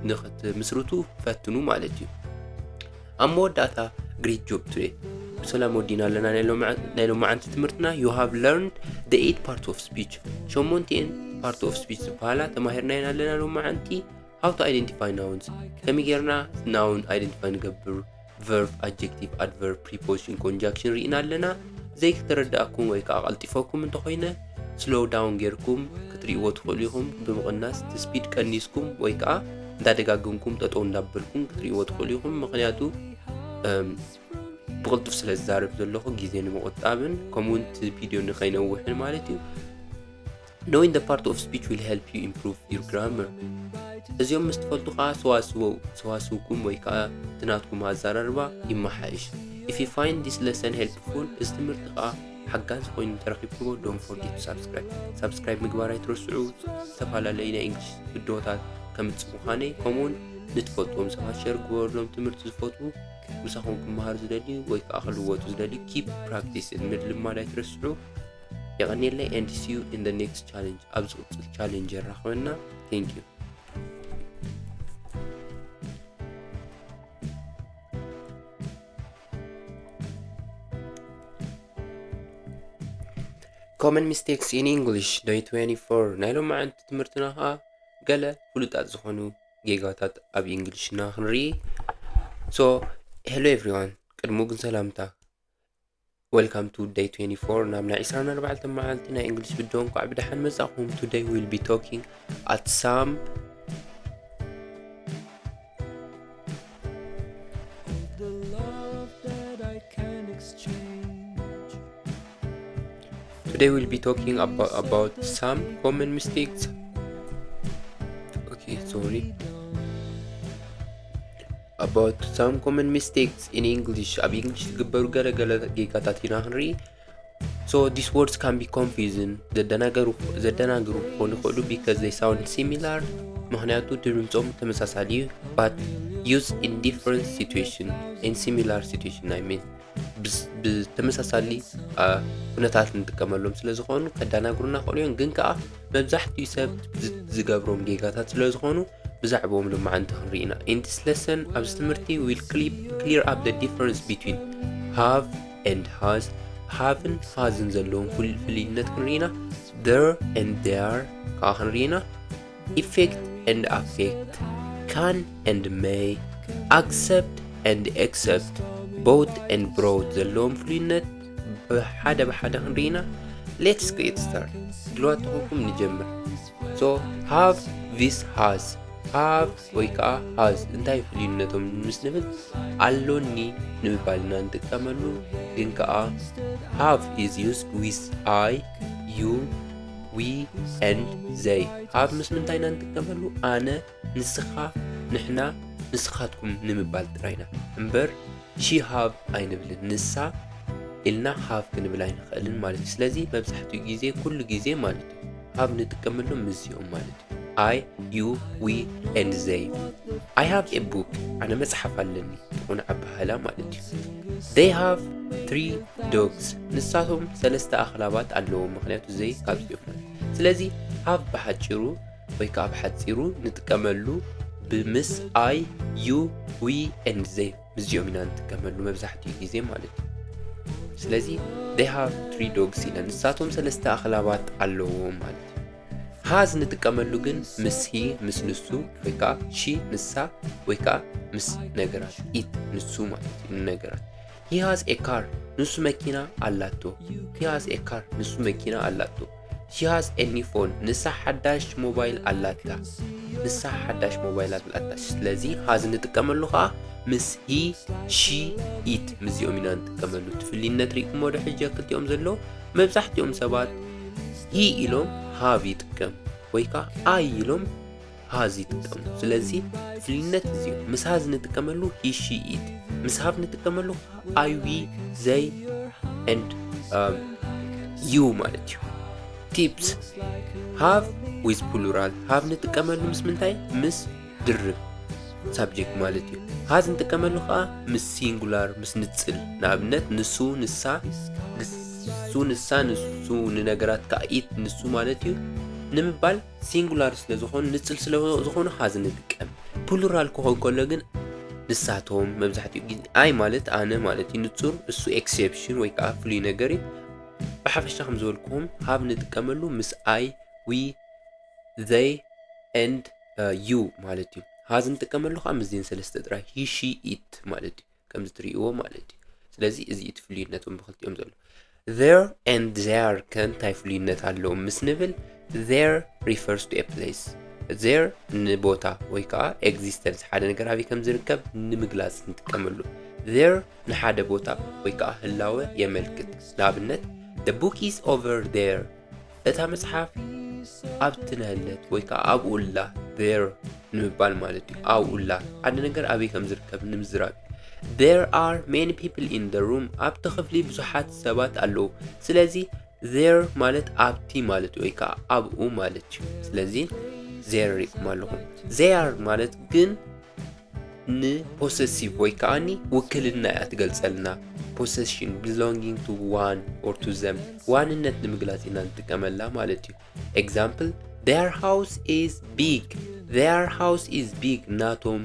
ንኽትምስርቱ ፈትኑ ማለት እዩ። ኣብ መወዳእታ great job today ብሰላም ወዲና ኣለና ናይ ሎማዓንቲ ትምህርትና። You have learned the eight part of speech ሸሞንቲኤን part of speech ዝበሃላ ተማሂርናየን ኣለና ሎማዓንቲ። How to identify nouns ከመይ ጌርና noun identify ንገብር verb adjective adverb preposition conjunction ርኢና ኣለና። ዘይክተረዳእኩም ወይ ከዓ ቀልጢፈኩም እንተኾይነ slow down ጌርኩም ክትርእይዎ ትኽእሉ ኢኹም። ብምቕናስ እቲ speed ቀኒስኩም ወይ ከዓ እንዳደጋገምኩም ጠጠው እንዳበልኩም ክትርእይዎ ትኽእሉ ኢኹም። ምኽንያቱ ብቕልጡፍ ስለ ዝዛረብ ዘለኹ ግዜ ንምቑጣብን ከምኡውን እቲ ቪድዮ ንኸይነውሕን ማለት እዩ። Knowing the part of speech will help you improve your grammar. እዚኦም ምስ ትፈልጡ ከዓ ሰዋስውኩም ወይ ከዓ እቲ ናትኩም ኣዘራርባ ይመሓይሽ። If you find this lesson helpful እዚ ትምህርቲ ከዓ ሓጋዚ ኮይኑ እንተረኺብኩሞ don't forget to subscribe። Subscribe ምግባር ኣይትረስዑ። ዝተፈላለዩ ናይ English ቪድዮታት ከምፅእ ምዃነይ ከምኡውን ንትፈልጥዎም ሰባት share ግበሩሎም። ትምህርቲ ዝፈትዉ ምሳኹም ክመሃር ዝደልዩ ወይ ከዓ ክልወጡ ዝደልዩ keep practice ምልማድ ኣይትረስዑ። የቐንየለይ and see you in the next challenge። ኣብ ዝቕፅል challenge የራኽበና። Thank you። Common mistakes in English day twenty-four። ናይ ሎማዓንቲ ትምህርትና ከዓ ገለ ፍሉጣት ዝኾኑ ጌጋታት ኣብ እንግሊሽና ክንርኢ። So hello everyone፣ ቅድሙ ግን ሰላምታ። Welcome to day twenty-four። ናብ ናይ ዕስራን ኣርባዕተን መዓልቲ ናይ እንግሊሽ ቪድዮ እንኳዕ ብደሓን መጻኹም። Today we'll be talking at some Today we'll be talking about, about some common mistakes. Okay, sorry. About some common mistakes in English. ኣብ እንግሊሽ ዝግበሩ ገለ ገለ ጌጋታት ኢና ክንርኢ። So these words can be confusing። ዘደናገሩ ዘደናግሩ ክኾኑ ይኽእሉ because they sound similar። ምኽንያቱ ድምፆም ተመሳሳሊ እዩ። But use in different situation in similar situation I mean ብተመሳሳሊ ኩነታት ንጥቀመሎም ስለ ዝኾኑ ከዳናግሩና ክእሉ እዮም። ግን ከዓ መብዛሕትኡ ሰብ ዝገብሮም ጌጋታት ስለ ዝኾኑ ብዛዕባኦም ሎማዓንቲ ክንርኢ ኢና። In this lesson ኣብዚ ትምህርቲ we'll clear up the difference between have and has። Have ን has ን ዘለዎም ፍልይነት ክንርኢ ኢና። There and there ከዓ ክንርኢ ኢና። Effect and affect፣ can and may፣ accept and accept፣ bought and brought ዘለዎም ፍሉይነት ብሓደ ብሓደ ክንርኢ ኢና። Let's get start። ድልዋት ተኾንኩም ንጀምር። So have፣ this፣ has። have ወይ ከዓ has እንታይ ፍልዩነቶም ምስ ንብል ኣሎኒ ንምባል ኢና ንጥቀመሉ። ግን ከዓ have is used with I, you, we and they። Have ምስ ምንታይ ኢና ንጥቀመሉ? ኣነ፣ ንስኻ፣ ንሕና፣ ንስኻትኩም ንምባል ጥራይ ኢና እምበር she have ኣይንብልን። ንሳ ኢልና have ክንብል ኣይንኽእልን ማለት እዩ። ስለዚ መብዛሕትኡ ግዜ፣ ኩሉ ግዜ ማለት እዩ፣ have ንጥቀመሎም ምስዚኦም ማለት እዩ። I, you, we and they። I have a book፣ ኣነ መጽሓፍ ኣለኒ፣ ትኹን ኣበሃህላ ማለት እዩ። They have three dogs፣ ንሳቶም ሰለስተ ኣኽላባት ኣለዎም፣ ምኽንያቱ they ካብዚኦም ማለት እዩ። ስለዚ have ብሓጭሩ ወይ ከዓ ብሓፂሩ ንጥቀመሉ ብምስ I, you, we and they ምስዚኦም ኢና ንጥቀመሉ መብዛሕትኡ ግዜ ማለት እዩ። ስለዚ they have three dogs ኢለ፣ ንሳቶም ሰለስተ ኣኽላባት ኣለዎም ማለት እዩ። Has ንጥቀመሉ ግን ምስ he፣ ምስ ንሱ ወይ ከዓ she፣ ንሳ ወይ ከዓ ምስ ነገራት፣ it፣ ንሱ ማለት እዩ፣ ንነገራት። He has a car፣ ንሱ መኪና ኣላቶ። He has a car፣ ንሱ መኪና ኣላቶ። She has a new phone፣ ንሳ ሓዳሽ ሞባይል ኣላታ። ንሳ ሓዳሽ ሞባይል ኣላታ። ስለዚ has ንጥቀመሉ ከዓ ምስ he፣ she፣ it ምስዚኦም ኢና ንጥቀመሉ። እቲ ፍልይነት ርኢኹሞ ዶ ሕጂ ክልቲኦም ዘለዉ? መብዛሕትኦም ሰባት he ኢሎም have ይጥቀም ወይ ከዓ I ኢሎም has ይጥቀሙ። ስለዚ ፍልይነት እዚ እዩ። ምስ has ንጥቀመሉ he፣ she፣ it፣ ምስ have ንጥቀመሉ I፣ we፣ they and um, you ማለት እዩ። Tips: have with plural። Have ንጥቀመሉ ምስ ምንታይ? ምስ ድርብ ሳብጀክት ማለት እዩ። Has ንጥቀመሉ ከዓ ምስ ሲንጉላር፣ ምስ ንጽል። ንኣብነት ንሱ፣ ንሳ፣ ንሱ፣ ንሳ፣ ንሱ፣ ንነገራት ከዓ it፣ ንሱ ማለት እዩ ንምባል ሲንጉላር ስለ ዝኾኑ፣ ንጽል ስለ ዝኾኑ has ንጥቀም። ፕሉራል ክኾን ከሎ ግን ንሳቶም መብዛሕትኡ ግዜ፣ I ማለት ኣነ ማለት እዩ፣ ንጹር፣ እሱ ኤክሴፕሽን ወይ ከዓ ፍሉይ ነገር እዩ። ብሓፈሻ ከም ዝበልኩኹም have ንጥቀመሉ ምስ I፣ we፣ they and you ማለት እዩ። Has ንጥቀመሉ ከዓ ምስዚን ሰለስተ ጥራይ፣ he፣ she፣ it ማለት እዩ። ከምዚ ትርእይዎ ማለት እዩ። ስለዚ እዚ እቲ ፍልይነቶም ብክልቲኦም ዘሎ። There and their ከ እንታይ ፍልይነት ኣለዎም ምስ ንብል፣ there refers to a place። There ንቦታ ወይ ከዓ ኤግዚስተንስ፣ ሓደ ነገር ኣበይ ከም ዝርከብ ንምግላጽ ንጥቀመሉ። There ንሓደ ቦታ ወይ ከዓ ህላወ የመልክት። ንኣብነት፣ the book is over there። እታ መጽሓፍ ኣብቲ ነህለት ወይ ከዓ ኣብኡ ኣላ፣ there ንምባል ማለት እዩ። ኣብኡ ኣላ፣ ሓደ ነገር ኣበይ ከም ዝርከብ ንምዝራብ። There are many people in the room። ኣብቲ ክፍሊ ብዙሓት ሰባት ኣለዉ። ስለዚ there ማለት ኣብቲ ማለት እዩ ወይ ከዓ ኣብኡ ማለት እዩ። ስለዚ there ሪእኩም ኣለኹም። They are ማለት ግን ንፖሰሲቭ ወይ ከዓኒ ውክልና እያ ትገልጸልና። Possession፣ belonging to one or to them፣ ዋንነት ንምግላጽ ኢና ንጥቀመላ ማለት እዩ። Example: their house is big። Their house is big። ናቶም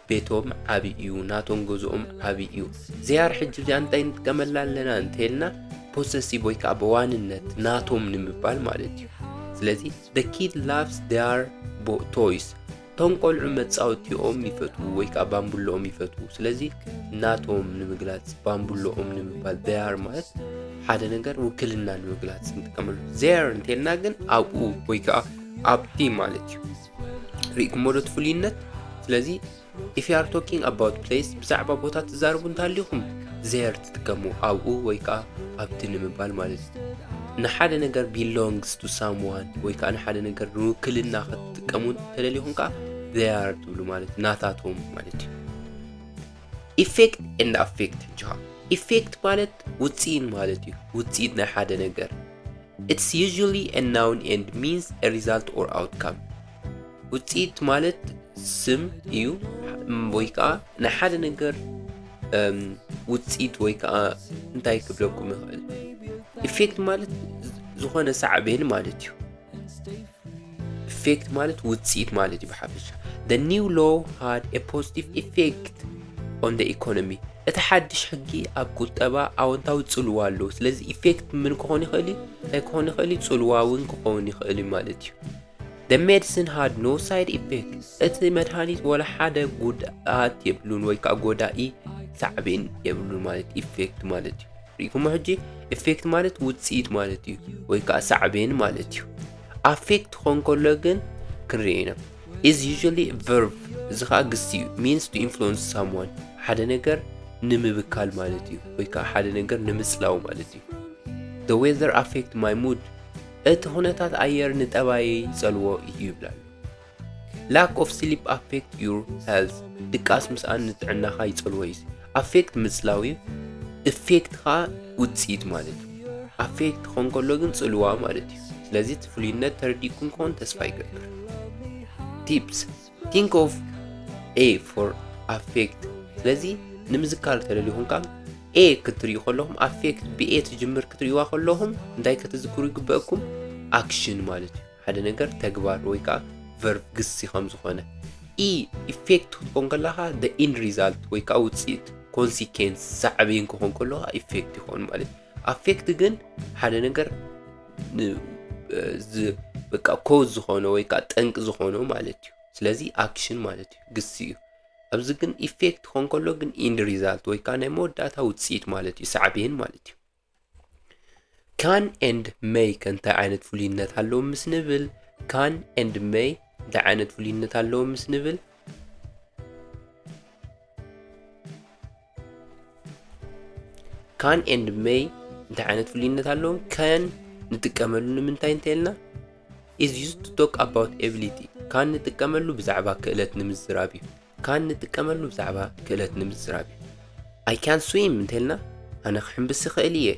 ቤቶም ዓቢ እዩ፣ ናቶም ገዝኦም ዓቢ እዩ። Their ሕጂ እዚኣ እንታይ ንጥቀመላ ኣለና እንተልና፣ ፖሰሲቭ ወይ ከዓ ብዋንነት ናቶም ንምባል ማለት እዩ። ስለዚ the kid loves their bo-, toys። እቶም ቆልዑ መጻወቲኦም ይፈትዉ ወይ ከዓ ባምቡሎኦም ይፈትዉ። ስለዚ ናቶም ንምግላጽ፣ ባምቡሎኦም ንምባል፣ they are ማለት ሓደ ነገር ውክልና ንምግላጽ ንጥቀመሉ። There እንተልና ግን ኣብኡ ወይ ከዓ ኣብቲ ማለት እዩ። ርኢኩሞ ዶ እቲ ፍሉይነት? ስለዚ if you are talking about place፣ ብዛዕባ ቦታ ትዛረቡ እንተሃሊኹም there ትጥቀሙ፣ ኣብኡ ወይ ከዓ ኣብቲ ንምባል ማለት እዩ። ንሓደ ነገር belongs to someone ወይ ከዓ ንሓደ ነገር ንውክልና ክትጥቀሙ እንተደሊኹም ከዓ they are ትብሉ ማለት እዩ፣ ናታቶም ማለት እዩ። Effect and affect። ሕጂ ከዓ effect ማለት ውፅኢት ማለት እዩ፣ ውፅኢት ናይ ሓደ ነገር። It's usually a noun and means a result or outcome። ውፅኢት ማለት ስም እዩ፣ ወይ ከዓ ናይ ሓደ ነገር እም፣ ውፅኢት ወይ ከዓ እንታይ ክብለኩም ይኽእል። ኢፌክት ማለት ዝኾነ ሳዕቤን ማለት እዩ። ኢፌክት ማለት ውፅኢት ማለት እዩ ብሓፈሻ። The new law had a positive effect on the economy። እቲ ሓድሽ ሕጊ ኣብ ቁጠባ ኣወንታዊ ጽልዋ ኣለዎ። ስለዚ ኢፌክት ምን ክኾን ይኽእል እዩ? እንታይ ክኾን ይኽእል እዩ? ጽልዋ እውን ክኸውን ይኽእል እዩ ማለት እዩ። The medicine had no side effect። እቲ መድሃኒት ወላ ሓደ ጉድኣት የብሉን ወይ ከዓ ጎዳኢ ሳዕቤን የብሉን ማለት ኢፌክት ማለት እዩ። ርኢኹሞ ሕጂ? ኢፌክት ማለት ውፅኢት ማለት እዩ ወይ ከዓ ሳዕቤን ማለት እዩ። ኣፌክት ክኾን ከሎ ግን ክንርኢ ኢና። is usually verb፣ እዚ ከዓ ግሲ እዩ። means to influence someone፣ ሓደ ነገር ንምብካል ማለት እዩ፣ ወይ ከዓ ሓደ ነገር ንምፅላው ማለት እዩ። The weather affect my mood፣ እቲ ኩነታት ኣየር ንጠባየይ ይፀልዎ እዩ ይብላሉ። Lack of sleep affect your health፣ ድቃስ ምስኣን ንጥዕናኻ ይፀልዎ እዩ። affect ምፅላው እዩ፣ effect ከዓ ውፅኢት ማለት እዩ። affect ክኾን ከሎ ግን ፅልዋ ማለት እዩ። ስለዚ እቲ ፍሉይነት ተረዲእኩም ክኾን ተስፋ ይገብር። Tips፣ think of A for affect። ስለዚ ንምዝካር ተደሊኹም ከዓ A ክትሪኡ ከለኹም፣ affect ብ A ትጅምር ክትሪእዋ ከለኹም እንታይ ከተዝክሩ ይግበእኩም? ኣክሽን ማለት እዩ። ሓደ ነገር ተግባር ወይ ከዓ ቨርብ፣ ግሲ ከም ዝኾነ። E effect ክትኮን ከላኻ the end result ወይ ከዓ ውፅኢት፣ ኮንሲኬንስ፣ ሳዕቤን ክኾን ከለኻ effect ይኾን ማለት እዩ። affect ግን ሓደ ነገር ን- ዝ- በቃ ኮዝ ዝኾነ ወይ ከዓ ጠንቂ ዝኾነ ማለት እዩ። ስለዚ ኣክሽን ማለት እዩ፣ ግሲ እዩ። ኣብዚ ግን effect ክኾን ከሎ ግን end result ወይ ከዓ ናይ መወዳእታ ውፅኢት ማለት እዩ፣ ሳዕቤን ማለት እዩ። Can and may ከ እንታይ ዓይነት ፍሉይነት ኣለዎም ምስ ንብል፣ can and may እንታይ ዓይነት ፍሉይነት ኣለዎም ምስ ንብል፣ can and may እንታይ ዓይነት ፍሉይነት ኣለዎም? Can ንጥቀመሉ ንምንታይ እንተልና is used to talk about ability። Can ንጥቀመሉ ብዛዕባ ክእለት ንምዝራብ እዩ። Can ንጥቀመሉ ብዛዕባ ክእለት ንምዝራብ እዩ። I can swim እንተልና ኣነ ክሕምብስ ይኽእል እየ።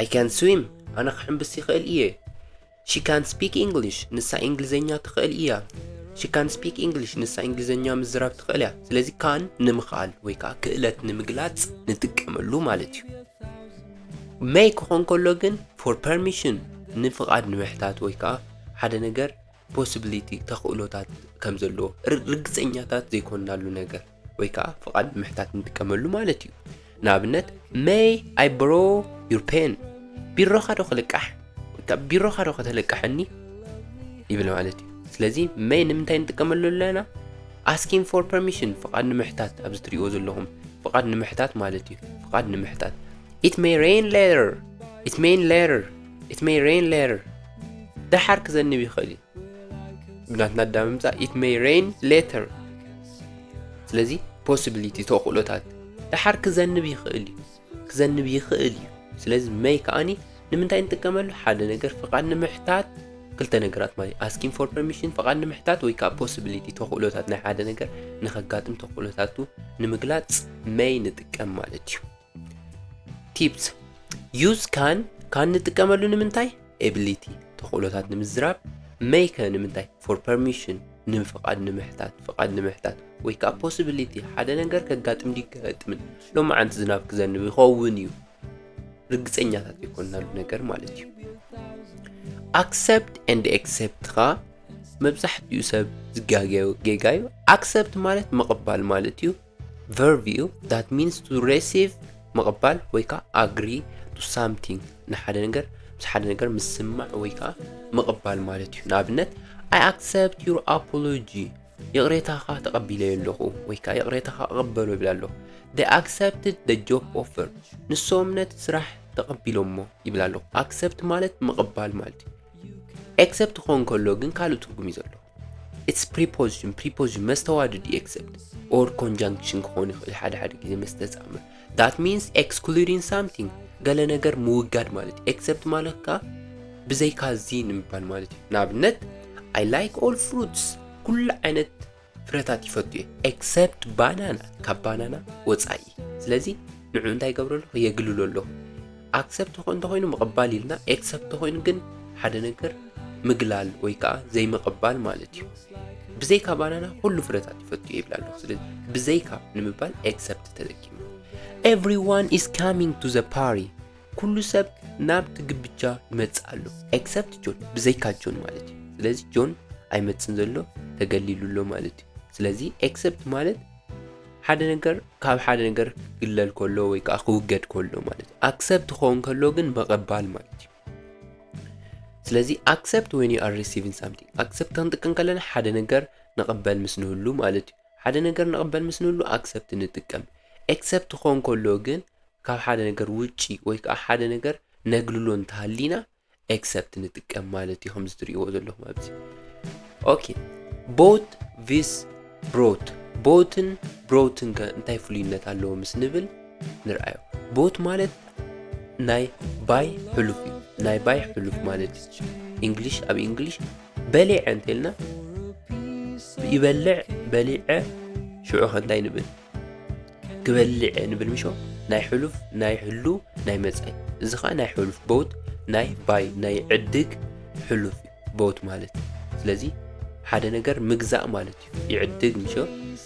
I can swim፣ ኣነ ክሕምብስ ይኽእል እየ። She can speak English፣ ንሳ እንግሊዝኛ ትኽእል እያ። She can speak English፣ ንሳ እንግሊዝኛ ምዝራብ ትኽእል እያ። ስለዚ can ንምኽኣል ወይ ከዓ ክእለት ንምግላፅ ንጥቀመሉ ማለት እዩ። May ክኾን ከሎ ግን for permission፣ ንፍቓድ ንምሕታት ወይ ከዓ ሓደ ነገር possibility፣ ተኽእሎታት ከም ዘለዎ ር- ርግፀኛታት ዘይኮንናሉ ነገር ወይ ከዓ ፍቓድ ንምሕታት ንጥቀመሉ ማለት እዩ። ንኣብነት may I borrow your pen፣ ቢሮኻ ዶ ክልቃሕ፣ ወይ ከዓ ቢሮኻ ዶ ከተለቃሐኒ ይብል ማለት እዩ። ስለዚ may ንምንታይ ንጥቀመሉ ኣለና? Asking for permission፣ ፍቓድ ንምሕታት፣ ኣብዚ ትሪእዎ ዘለኹም ፍቓድ ንምሕታት ማለት እዩ። ፍቓድ ንምሕታት። It may rain later፣ it may later፣ it may rain later፣ ደሓር ክዘንብ ይኽእል እዩ። ብናትና ኣዳምፃ it may rain later። ስለዚ possibility፣ ተኽእሎታት፣ ደሓር ክዘንብ ይኽእል እዩ፣ ክዘንብ ይኽእል እዩ። ስለዚ may ከዓኒ ንምንታይ ንጥቀመሉ? ሓደ ነገር ፍቓድ ንምሕታት፣ ክልተ ነገራት ማለት እዩ። Asking for permission፣ ፍቓድ ንምሕታት፣ ወይ ከዓ possibility፣ ተኽእሎታት፣ ናይ ሓደ ነገር ንኸጋጥም ተኽእሎታቱ ንምግላፅ may ንጥቀም ማለት እዩ። Tips፣ use can፣ can ንጥቀመሉ ንምንታይ? Ability፣ ተኽእሎታት ንምዝራብ። May ከ ንምንታይ? For permission፣ ንፍቓድ ንምሕታት፣ ፍቓድ ንምሕታት፣ ወይ ከዓ possibility፣ ሓደ ነገር ከጋጥም ድዩ ከጋጥምን፣ ሎማዓንቲ ዝናብ ክዘንብ ይኸውን እዩ፣ ርግፀኛታት ዘይኮንናሉ ነገር ማለት እዩ። Accept and accept ኸዓ መብዛሕትኡ ሰብ ዝጋገዮ ጌጋ እዩ። Accept ማለት ምቕባል ማለት እዩ። Verb እዩ። That means to receive፣ ምቕባል ወይ ከዓ agree to something፣ ንሓደ ነገር፣ ምስ ሓደ ነገር ምስማዕ ወይ ከዓ ምቕባል ማለት እዩ። ንኣብነት I accept your apology፣ ይቕሬታኻ ተቐቢለዮ ኣለኹ ወይ ከዓ ይቕሬታኻ እቕበሎ ይብል ኣለኹ። They accepted the job offer፣ ንሶም ነቲ ስራሕ ተቐቢሎሞ ይብል ኣለኹ። Accept ማለት ምቕባል ማለት እዩ። Accept ክኾን ከሎ ግን ካልእ ትርጉም እዩ ዘለዎ። It's preposition፣ preposition መስተዋድድ እዩ። Accept or conjunction ክኾን ይኽእል ሓደ ሓደ ግዜ መስተጻምር። That means excluding something፣ ገለ ነገር ምውጋድ ማለት እዩ። Accept ማለት ከዓ ብዘይካ እዚ ንምባል ማለት እዩ። ንኣብነት I like all fruits፣ ኩሉ ዓይነት ፍረታት ይፈቱ እየ፣ except banana፣ ካብ ባናና ወፃኢ። ስለዚ ንዑ እንታይ ይገብሮ ኣለኹ? የግልሎ ኣለኹ። Accept እንተኾይኑ ምቕባል ኢልና፣ accept እንተኾይኑ ግን ሓደ ነገር ምግላል ወይ ከዓ ዘይምቕባል ማለት እዩ። ብዘይካ ባናና ኩሉ ፍረታት ይፈቱ እየ ይብል ኣለኹ። ስለዚ ብዘይካ ንምባል accept ተጠቂሙ። Everyone is coming to the party፣ ኩሉ ሰብ ናብቲ ግብጃ ይመጽእ ኣሎ፣ except ጆን፣ ብዘይካ ጆን ማለት እዩ። ስለዚ ጆን ኣይመጽን ዘሎ፣ ተገሊሉ ኣሎ ማለት እዩ። ስለዚ accept ማለት ሓደ ነገር ካብ ሓደ ነገር ክግለል ከሎ ወይ ከዓ ክውገድ ከሎ ማለት እዩ። Accept ክኸውን ከሎ ግን ምቕባል ማለት እዩ። ስለዚ accept when you are receiving something፣ accept ክንጥቀም ከለና ሓደ ነገር ንቕበል ምስ ንህሉ ማለት እዩ። ሓደ ነገር ንቕበል ምስ ንህሉ accept ንጥቀም። Accept ክኸውን ከሎ ግን ካብ ሓደ ነገር ውጪ ወይ ከዓ ሓደ ነገር ነግልሎ እንተሃሊና accept ንጥቀም ማለት እዩ፣ ከምዚ ትሪእዎ ዘለኹም ኣብዚ። Okay፣ Bought vis brought። Bought ን brought ን ከ እንታይ ፍሉይነት ኣለዎ ምስ ንብል ንርኣዮ። Bought ማለት ናይ buy ሕሉፍ እዩ። ናይ buy ሕሉፍ ማለት እዩ። English፣ ኣብ English በሊዐ እንተልና ይበልዕ፣ በሊዐ፣ ሽዑ ከ እንታይ ንብል? ክበልዕ እየ ንብል ምሾ። ናይ ሕሉፍ፣ ናይ ህሉ፣ ናይ መጻኢ። እዚ ኸዓ ናይ ሕሉፍ bought፣ ናይ buy፣ ናይ ዕድግ ሕሉፍ እዩ bought ማለት። ስለዚ ሓደ ነገር ምግዛእ ማለት እዩ። ይዕድግ ምሾ፣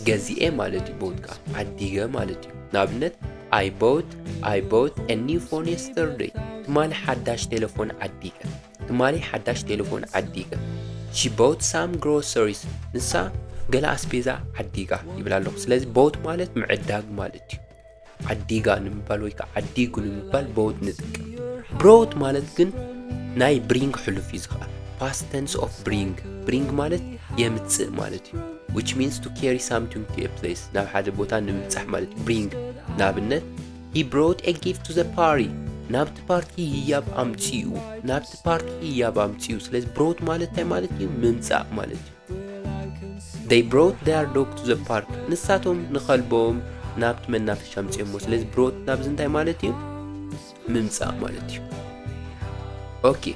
ገዚኤ ማለት እዩ። Bought ከኣ ዓዲገ ማለት እዩ። ንኣብነት I bought I bought a new phone yesterday። ትማሊ ሓዳሽ ቴሌፎን ዓዲገ። ትማሊ ሓዳሽ ቴሌፎን ዓዲገ። She bought some groceries። ንሳ ገለ ኣስቤዛ ዓዲጋ ይብል ኣለኹ። ስለዚ bought ማለት ምዕዳግ ማለት እዩ። ዓዲጋ ንምባል ወይ ከዓ ዓዲጉ ንምባል bought ንጥቀም። Brought ማለት ግን ናይ bring ሕሉፍ እዩ። እዚ ከዓ past tense of bring። Bring ማለት የምጽእ ማለት እዩ። Which means to carry something to a place፣ ናብ ሓደ ቦታ ንምብጻሕ ማለት እዩ። Bring፣ ንኣብነት he brought a gift to the party። ናብቲ ፓርቲ ህያብ ኣምጺኡ። ናብቲ ፓርቲ ህያብ ኣምጺኡ። ስለዚ brought ማለት እንታይ ማለት እዩ? ምምጻእ ማለት እዩ። They brought their dog to the park። ንሳቶም ንኸልቦም ናብቲ መናፈሻ ኣምጺኦሞ። ስለዚ brought ናብዚ እንታይ ማለት እዩ? ምምጻእ ማለት እዩ። Okay፣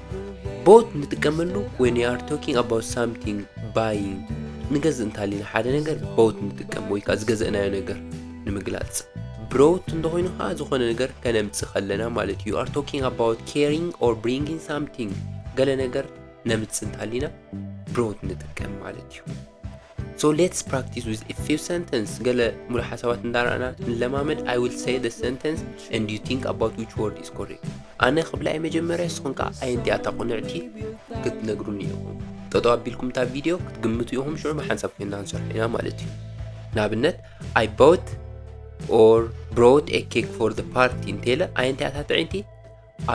bought ንጥቀመሉ when you are talking about something፣ buying። ንገዝእ እንተሃሊና ሓደ ነገር bought ንጥቀም ወይ ከዓ ዝገዘእናዮ ነገር ንምግላጽ። Brought እንተኾይኑ ከዓ ዝኾነ ነገር ከነምጽእ ከለና ማለት እዩ። You are talking about carrying or bringing something። ገለ ነገር ነምጽእ እንተሃሊና brought ንጥቀም ማለት እዩ። So let's practice with a few sentence። ገለ ሙሉእ ሓሳባት እንዳረኣና ንለማመድ። I will say the sentence and you think about which word is correct። ኣነ ክብላ እየ መጀመርያ፣ ንስኹም ከዓ ኣየንቲኣ እታ ቅንዕቲ ክትነግሩኒ ኢኹም። ጠጠው ኣቢልኩም እታ ቪድዮ ክትግምቱ ኢኹም፣ ሽዑ ብሓንሳብ ኮይንና ክንሰርሖ ኢና ማለት እዩ። ንኣብነት I bought or brought a cake for the party እንተኢለ ኣየንቲኣ እታ ጥዕይቲ?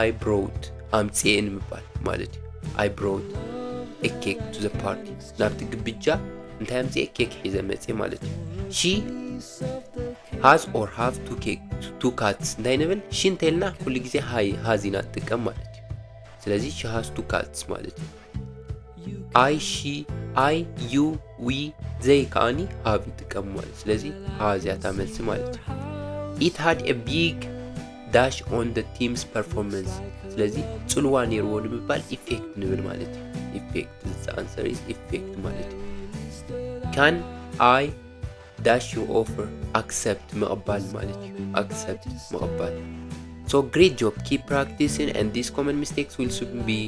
I brought፣ ኣምጽኤ ንምባል ማለት እዩ። I brought a cake to the party። ናብቲ ግብጃ እንታይ ኣምጽኤ? ኬክ ሒዘ መጽኤ ማለት እዩ። She has or have two cake፣ two cats እንታይ ንብል? She እንተልና ኩሉ ግዜ ሃይ፣ has ኢና ንጥቀም ማለት እዩ። ስለዚ she has two cats ማለት እዩ። I፣ she፣ I፣ you፣ we፣ they ከኣኒ have ይጥቀሙ ማለት። ስለዚ has እያ እታ መልሲ ማለት እዩ። It had a big dash on the team's performance። ስለዚ ጽልዋ ነይርዎ ንምባል ኢፌክት ንብል ማለት እዩ። ኢፌክት፣ the answer is ኢፌክት ማለት እዩ። Can I dash your offer? Accept፣ ምቕባል ማለት እዩ። Accept፣ ምቕባል። So great job, keep practicing and these common mistakes will soon be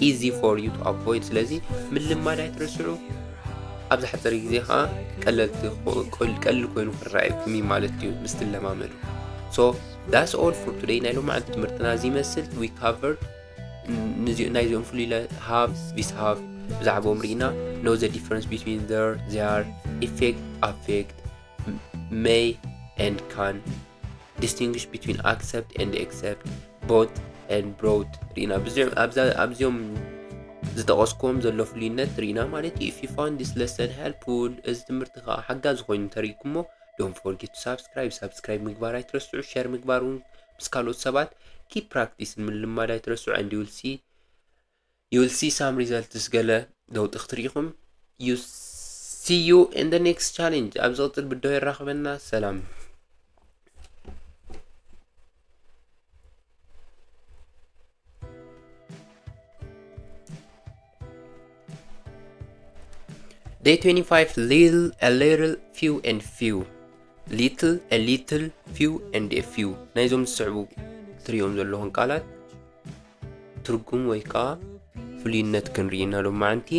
easy for you to avoid። ስለዚ ምልማድ ኣይትረስዑ። ኣብዚ ሓፂር ግዜ ከዓ ቀለልቲ፣ ቀል-፣ ቀልል ኮይኑ ክረኣየኩም እዩ ማለት እዩ ምስ ትለማመዱ። So that's all for today። ናይ ሎማዓንቲ ትምህርትና እዚ ይመስል። We covered ንዚ-፣ ናይዚኦም ፍሉይ ኢለ have፣ vis have፣ ብዛዕባኦም ርኢና። Know the difference between there፣ there፣ effect፣ affect፣ may and can፣ distinguish between accept and accept፣ bought and brought ርኢና። ብዚኦም፣ ኣብዛ-፣ ኣብዚኦም ዝጠቐስኩዎም ዘሎ ፍሉይነት ርኢና ማለት እዩ። If you found this lesson helpful፣ እዚ ትምህርቲ ከዓ ሓጋዚ ኮይኑ እንተሪእኩሞ፣ don't forget to subscribe፣ ሳብስክራይብ ምግባር ኣይትረስዑ፣ ሸር ምግባር እውን ምስ ካልኦት ሰባት። Keep practice፣ ምልማድ ኣይትረስዑ and you will see፣ you will see some results፣ ገለ ለውጢ ክትርኢ ኢኹም። You see you in the next challenge። ኣብ ዝቕጽል ቪድዮ የራኽበና። ሰላም። Day twenty-five, little, a little, few and few። Little, a little, few and a few። ናይዞም ዝስዕቡ ትሪኦም ዘለኹም ቃላት ትርጉም ወይ ከዓ ፍሉይነት ክንርኢ ኢና ሎማዓንቲ።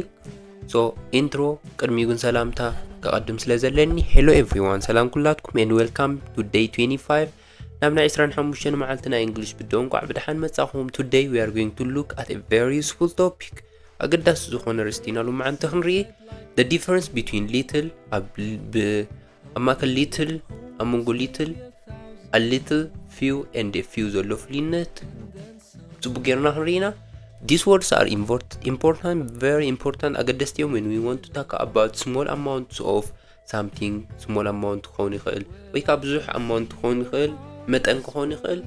So intro ቅድሚኡ ግን ሰላምታ ከቐድም ስለ ዘለኒ፣ hello everyone፣ ሰላም ኩላትኩም and welcome to day twenty-five። ናብ ናይ ዕስራን ሓሙሽተን መዓልቲ ናይ እንግሊሽ ቪድዮ እንኳዕ ብደሓን መጻኹም። Today we are going to look at a very useful topic። ኣገዳሲ ዝኾነ ርእስቲ ኢና ሎማዓንቲ ክንርኢ። The difference between little፣ ኣብ ል-፣ ብ-፣ ኣብ ማእከል little፣ ኣብ መንጎ little፣ a little፣ few and a few ዘሎ ፍሉይነት ጽቡቅ ጌርና ክንርኢ ኢና። These words are import-፣ important፣ very important፣ ኣገደስቲ እዮም። When we want to talk about small amounts of something፣ small amount ክኸውን ይኽእል፣ ወይ ከዓ ብዙሕ amount ክኸውን ይኽእል፣ መጠን ክኸውን ይኽእል፣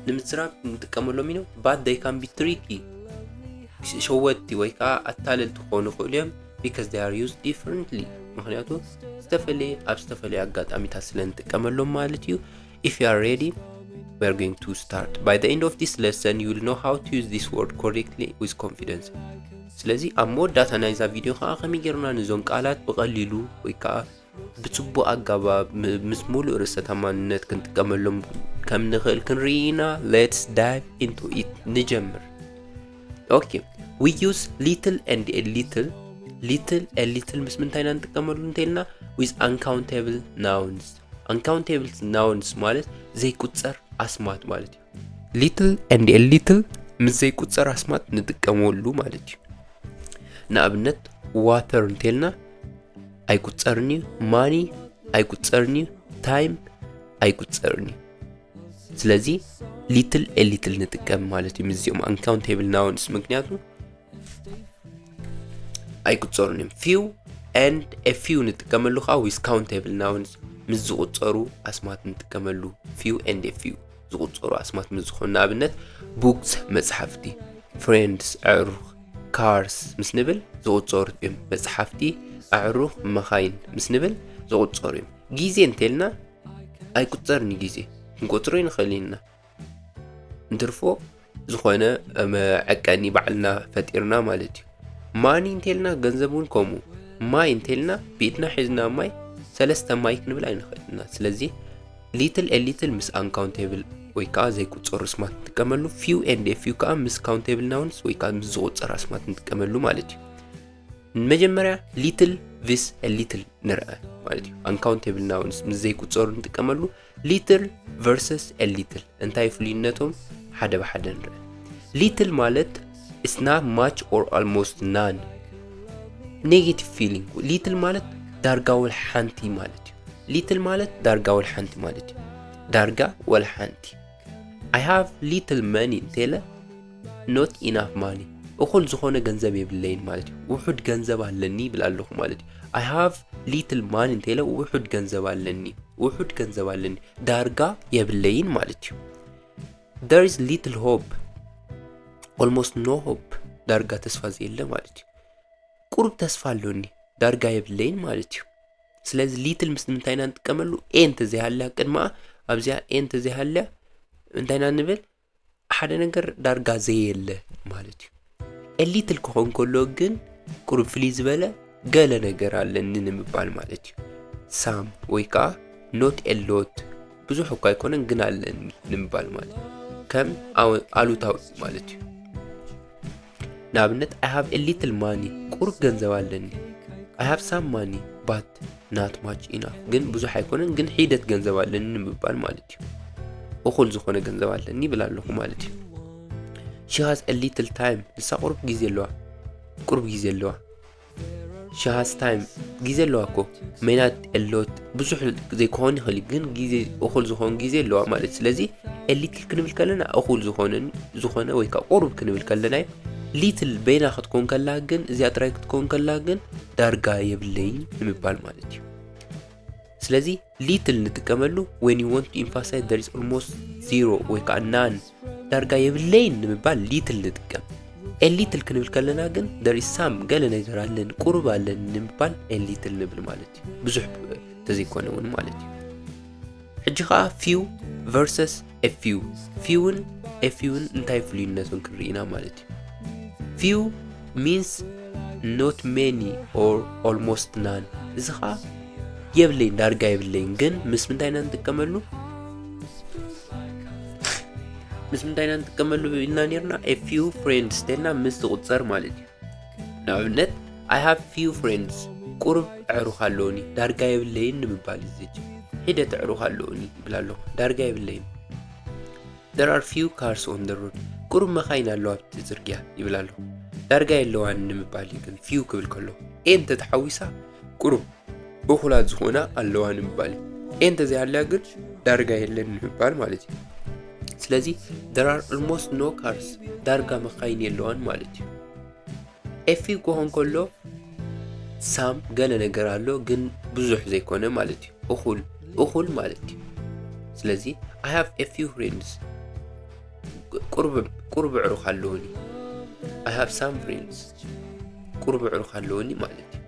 ንምዝራብ ንጥቀመሎም ኢና። But they can be tricky፣ ሸወድቲ ወይ ከዓ ኣታለልቲ ክኾኑ ይኽእሉ እዮም። because they are used differently። ምክንያቱ ዝተፈላለየ ኣብ ዝተፈላለየ ኣጋጣሚታት ስለ ንጥቀመሎም ማለት እዩ። If you are ready, we are going to start. By the end of this lesson, you will know how to use this word correctly with confidence. ስለዚ ኣብ መወዳእታ ናይዛ ቪድዮ ከዓ ከመይ ጌርና ነዞም ቃላት ብቐሊሉ ወይ ከዓ ብጽቡቕ ኣገባብ ም- ምስ ሙሉእ ርእሰ ተኣማንነት ክንጥቀመሎም ከም ንኽእል ክንርኢ ኢና። Let's dive into it። ንጀምር። Okay, we use little and a little. Little, a little ምስ ምንታይ ኢና ንጥቀመሉ እንተልና? With uncountable nouns። Uncountable nouns ማለት ዘይቁጸር ኣስማት ማለት እዩ። Little and a little ምስ ዘይቁጸር ኣስማት ንጥቀመሉ ማለት እዩ። ንኣብነት water እንተልና ኣይቁጸርን እዩ። Money ኣይቁጸርን እዩ። Time ኣይቁጸርን እዩ። ስለዚ little a little ንጥቀም ማለት እዩ ምስዚኦም uncountable nouns፣ ምክንያቱ ኣይቁጸሩን እዮም። Few and a few ንጥቀመሉ ከዓ with countable nouns ምስ ዝቁጸሩ ኣስማት ንጥቀመሉ። Few and a few ዝቁጸሩ ኣስማት ምስ ዝኾኑ፣ ንኣብነት books መጽሓፍቲ፣ friends ኣዕሩኽ፣ cars ምስ ንብል ዝቁጸሩ እዮም። መጽሓፍቲ፣ ኣዕሩኽ፣ መኻይን ምስ ንብል ዝቁጸሩ እዮም። ግዜ እንተልና ኣይቁጸርን እዩ። ግዜ ክንቆጽሮ ይንኽእል ኢና፣ እንትርፎ ዝኾነ መዐቀኒ ባዕልና ፈጢርና ማለት እዩ። Money እንተልና ገንዘብ እውን ከምኡ። ማይ እንተልና ብኢድና ሒዝና ማይ ሰለስተ ማይ ክንብል ኣይንኽእል ኢና። ስለዚ little a little ምስ uncountable ወይ ከዓ ዘይቁጸሩ ኣስማት ንጥቀመሉ። Few and a few ከዓ ምስ countable nouns ወይ ከዓ ምስ ዝቁጸር ኣስማት ንጥቀመሉ ማለት እዩ። መጀመርያ little vis a little ንርአ ማለት እዩ። Uncountable nouns ምስ ዘይቁጸሩ ንጥቀመሉ። Little versus a little እንታይ ፍልይነቶም? ሓደ ብሓደ ንርአ። Little ማለት it's not much or almost none። Negative feeling። Little ማለት ዳርጋ ወላ ሓንቲ ማለት እዩ። Little ማለት ዳርጋ ወላ ሓንቲ ማለት እዩ። ዳርጋ ወላ ሓንቲ። I have little money እንተለ not enough money፣ እኹል ዝኾነ ገንዘብ የብለይን ማለት እዩ። ውሑድ ገንዘብ ኣለኒ ይብል ኣለኹ ማለት እዩ። I have little money እንተለ ውሑድ ገንዘብ ኣለኒ፣ ውሑድ ገንዘብ ኣለኒ፣ ዳርጋ የብለይን ማለት እዩ። There is little hope፣ almost no hope፣ ዳርጋ ተስፋ ዘየለ ማለት እዩ። ቁሩብ ተስፋ ኣሎኒ፣ ዳርጋ የብለይን ማለት እዩ። ስለዚ little ምስ ምንታይ ኢና ንጥቀመሉ? A እንተዘይሃልያ ቅድመኣ፣ ኣብዚኣ A እንተዘይሃልያ እንታይ ኢና ንብል? ሓደ ነገር ዳርጋ ዘየለ ማለት እዩ። A little ክኾን ከሎ ግን ቁሩብ ፍልይ ዝበለ ገለ ነገር ኣለኒ ንምባል ማለት እዩ። Some ወይ ከዓ not a lot፣ ብዙሕ እኳ ኣይኮነን ግን ኣለኒ ንምባል ማለት እዩ። ከም ኣወ- ኣሉታዊ ማለት እዩ። ንኣብነት I have a little money፣ ቁሩብ ገንዘብ ኣለኒ። I have some money but not much enough፣ ግን ብዙሕ ኣይኮነን ግን ሒደት ገንዘብ ኣለኒ ንምባል ማለት እዩ። እኹል ዝኾነ ገንዘብ ኣለኒ ይብል ኣለኹ ማለት እዩ። She has a little time፣ ንሳ ቁሩብ ግዜ ኣለዋ፣ ቁሩብ ግዜ ኣለዋ። She has time፣ ግዜ ኣለዋ እኮ። May not a lot፣ ብዙሕ ዘይኮን ይኽእል እዩ፣ ግን ግዜ እኹል ዝኾን ግዜ ኣለዋ ማለት። ስለዚ a little ክንብል ከለና እኹል ዝኾነ ዝኾነ ወይ ከዓ ቁሩብ ክንብል ከለና እዩ። Little በይና ክትኮን ከላ ግን፣ እዚኣ ጥራይ ክትኮን ከላ ግን ዳርጋ የብለይን ንምባል ማለት እዩ። ስለዚ little ንጥቀመሉ when you want to emphasize there is almost zero ወይ ከዓ none፣ ዳርጋ የብለይን ንምባል little ንጥቀም። A little ክንብል ከለና ግን there is some፣ ገለ ነገር ኣለኒ፣ ቁሩብ ኣለኒ ንምባል a little ንብል ማለት እዩ። ብዙሕ ተዘይኮነ እውን ማለት እዩ። ሕጂ ከዓ few versus a few። Few ን a few ን እንታይ ፍልይነቱን ክንርኢ ኢና ማለት እዩ። Few means not many or almost none። እዚ ከዓ የብለይን፣ ዳርጋ የብለይን። ግን ምስ ምንታይ ኢና ንጥቀመሉ? ምስ ምንታይ ኢና ንጥቀመሉ ኢልና ነርና? A few friends ተልና ምስ ዝቁጸር ማለት እዩ። ንኣብነት I have few friends፣ ቁሩብ ኣዕሩኽ ኣለውኒ፣ ዳርጋ የብለይን ንምባል እዩ። እዚ ሒደት ኣዕሩኽ ኣለውኒ ይብል ኣለኹ፣ ዳርጋ የብለይን። There are few cars on the road፣ ቁሩብ መኻይን ኣለዋ ኣብቲ ጽርግያ ይብል ኣለኹ፣ ዳርጋ የለዋን ንምባል እዩ። ግን few ክብል ከሎ A እንተተሓዊሳ ቁሩብ እኹላት ዝኾና ኣለዋ ንምባል እዩ። A እንተዘይሃልያ ግን ዳርጋ የለን ንምባል ማለት እዩ። ስለዚ there are almost no cars፣ ዳርጋ መኻይን የለዋን ማለት እዩ። A few ክኾን ከሎ some፣ ገለ ነገር ኣሎ ግን ብዙሕ ዘይኮነ ማለት እዩ። እኹል፣ እኹል ማለት እዩ። ስለዚ I have a few friends፣ ቁሩብ፣ ቁሩብ ኣዕሩኽ ኣለውኒ። I have some friends። ቁሩብ ኣዕሩኽ ኣለወኒ ማለት እዩ።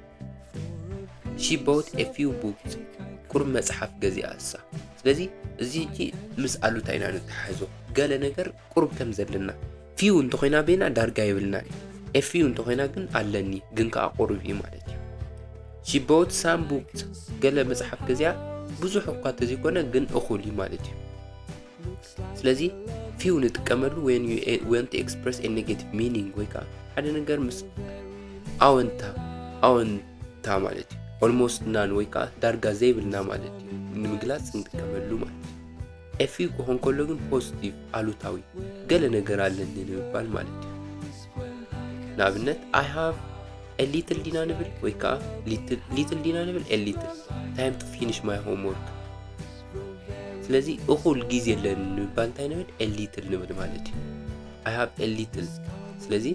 She bought a few books፣ ቁሩብ መጽሓፍ ገዚኣ እሳ። ስለዚ እዚ ሕጂ ምስ ኣሉታ ኢና ነተሓሕዞ። ገለ ነገር ቁሩብ ከም ዘለና። Few እንተኾይና በይና ዳርጋ የብልናን። A few እንተኾይና ግን ኣለኒ፣ ግን ከኣ ቁሩብ እዩ ማለት እዩ። She bought some books፣ ገለ መጽሓፍ ገዚኣ፣ ብዙሕ እኳ እንተዘይኮነ ግን እኹል እዩ ማለት እዩ። ስለዚ few ንጥቀመሉ when you want to express a negative meaning ወይ ከዓ ሓደ ነገር ምስ ኣወንታ ኣወንታ ማለት እዩ። Almost none ወይ ከዓ ዳርጋ ዘይብልና ማለት እዩ ንምግላፅ ንጥቀመሉ ማለት እዩ። A few ክኾን ከሎ ግን ፖዚቲቭ ኣሉታዊ ገለ ነገር ኣለኒ ንምባል ማለት እዩ። ንኣብነት I have a little ዲና ንብል ወይ ከዓ little ዲና ንብል a little time to finish my homework። ስለዚ እኹል ግዜ ኣለኒ ንምባል እንታይ ንብል? A little ንብል ማለት እዩ። I have a little። ስለዚ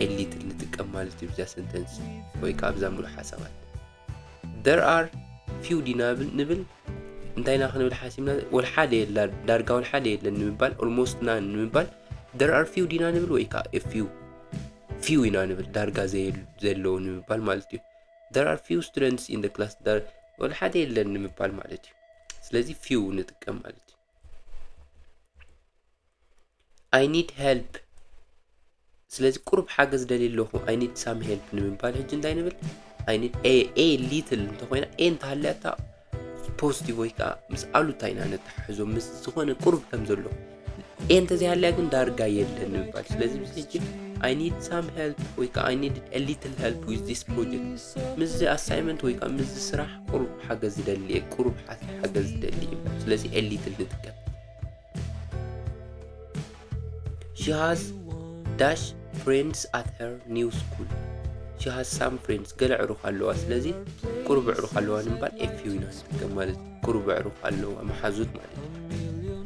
a little ንጥቀም ማለት እዩ ብዛ ሰንተንስ ወይ ከዓ ብዛ ሙሉእ ሓሳባት። There are few ዲና ንብል እንታይ ኢና ክንብል ሓሲብና? ወልሓደ የላ፣ ዳርጋ ወልሓደ የለን ንምባል፣ almost none ንምባል። There are few ዲና ንብል ወይ ከዓ a few፣ few ኢና ንብል ዳርጋ ዘለዉ ንምባል ማለት እዩ። There are few students in the class፣ ወልሓደ የለን ንምባል ማለት እዩ። ስለዚ few ንጥቀም ማለት እዩ። I need help። ስለዚ ቁሩብ ሓገዝ ደልየ ኣለኹ። I need some help ንምባል ሕጂ እንታይ ንብል? I need a little እንተኾይና፣ a እንተሃልያታ ፖዚቲቭ ወይ ከዓ ምስ ኣሉታ ኢና ነተሓሕዞ፣ ምስ ዝኾነ ቁሩብ ከም ዘሎ። A እንተዘይሃልያ ግን ዳርጋ የለን ንምባል። ስለዚ ምስ ሕጂ I need some help ወይ ከዓ I need a little help with this project፣ ምስዚ ኣሳይመንት ወይ ከዓ ምስዚ ስራሕ ቁሩብ ሓገዝ ደልየ፣ ቁሩብ ሓገዝ ደልየ። ስለዚ a little ንጥቀም። She has dash friends at her new school። She has some friends፣ ገለ ዕሩኽ ኣለዋ። ስለዚ ቁሩብ ዕሩኽ ኣለዋ ንምባል a few ኢና ንጥቀም ማለት እዩ። ቁሩብ ዕሩኽ ኣለዋ፣ መሓዙት ማለት እዩ።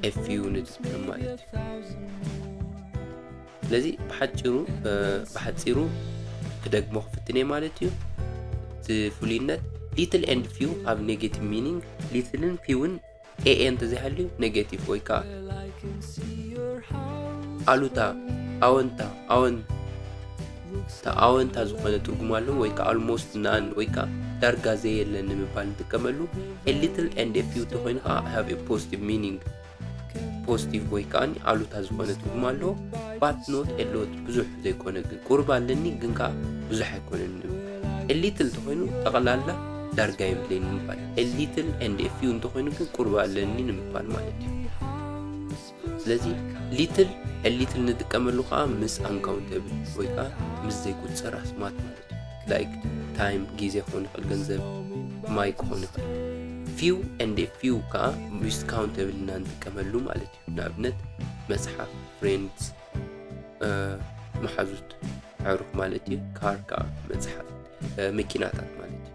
A few ንጥቀም ማለት እዩ። ስለዚ ብሓፂሩ ብሓፂሩ ክደግሞ ክፍትነ ማለት እዩ። እቲ ፍሉይነት little and few have negative meaning። Little ን few ን a a እንተዘይሃልዩ negative ወይ ከዓ ኣሉታ፣ ኣወንታ፣ ኣወንታ፣ ኣወንታ ዝኾነ ትርጉም ኣለዎ ወይ ከዓ almost none ወይ ከዓ ዳርጋ ዘየለ ንምባል ንጥቀመሉ። A little and a few ተኾይኑ ከዓ have a positive meaning። ፖዚቲቭ ወይ ከዓ ኣሉታ ዝኾነ ትርጉም ኣለዎ። But not a lot፣ ብዙሕ ዘይኮነ ግን ቁሩብ ኣለኒ ግን ከዓ ብዙሕ ኣይኮነን። A little ተኾይኑ ጠቕላላ ዳርጋ የብለይን ንምባል። A little and a few እንተኾይኑ ግን ቁሩብ ኣለኒ ንምባል ማለት እዩ። ስለዚ little፣ a little ንጥቀመሉ ከዓ ምስ uncountable ወይ ከዓ ምስ ዘይቁፀር ኣስማት ማለት እዩ። Like time፣ ግዜ ክኾን ይኽእል፣ ገንዘብ፣ ማይ ክኾን ይኽእል። Few and a few ከዓ ምስ countable ኢና ንጥቀመሉ ማለት እዩ። ንኣብነት መፅሓፍ፣ friends፣ መሓዙት፣ ኣዕሩኽ ማለት እዩ። Car ከዓ መፅሓፍ፣ መኪናታት ማለት እዩ።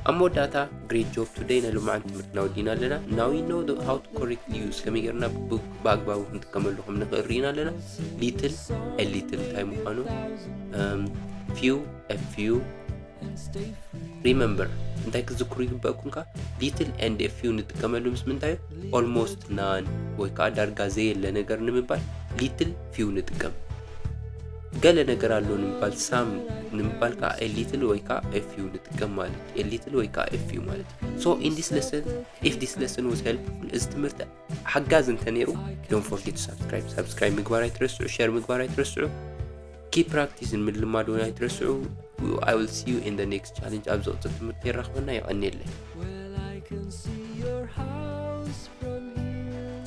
ኣብ መወዳእታ great job today፣ ናይ ሎማዓንቲ ትምህርትና ወዲእና ኣለና። Now we know how to correctly use፣ ከመይ ጌርና ብኣግባቡ ክንጥቀመሉ ከም ንኽእል ርኢና ኣለና። Little፣ a little እንታይ ምዃኑ፣ few፣ a few። Remember፣ እንታይ ክትዝክሩ ይግበእኩም ከ? Little and a few ንጥቀመሉ ምስ ምንታይ እዩ? Almost none ወይ ከዓ ዳርጋ ዘየለ ነገር ንምባል little፣ few ንጥቀም። ገለ ነገር ኣሎ ንምባል some ንምባል ከዓ a little ወይ ከዓ a few ንጥቀም ማለት እዩ። A little ወይ ከዓ a few ማለት እዩ። So in this lesson, if this lesson was helpful፣ እዚ ትምህርቲ ሓጋዚ እንተነይሩ፣ don't forget to subscribe፣ subscribe ምግባር ኣይትረስዑ፣ share ምግባር ኣይትረስዑ። Keep practice ንምልማድ እውን ኣይትረስዑ። I will see you in the next challenge። ኣብ ዝቕፅል ትምህርቲ የራኽበና። የቐንየለይ። Well, I can see your house from here.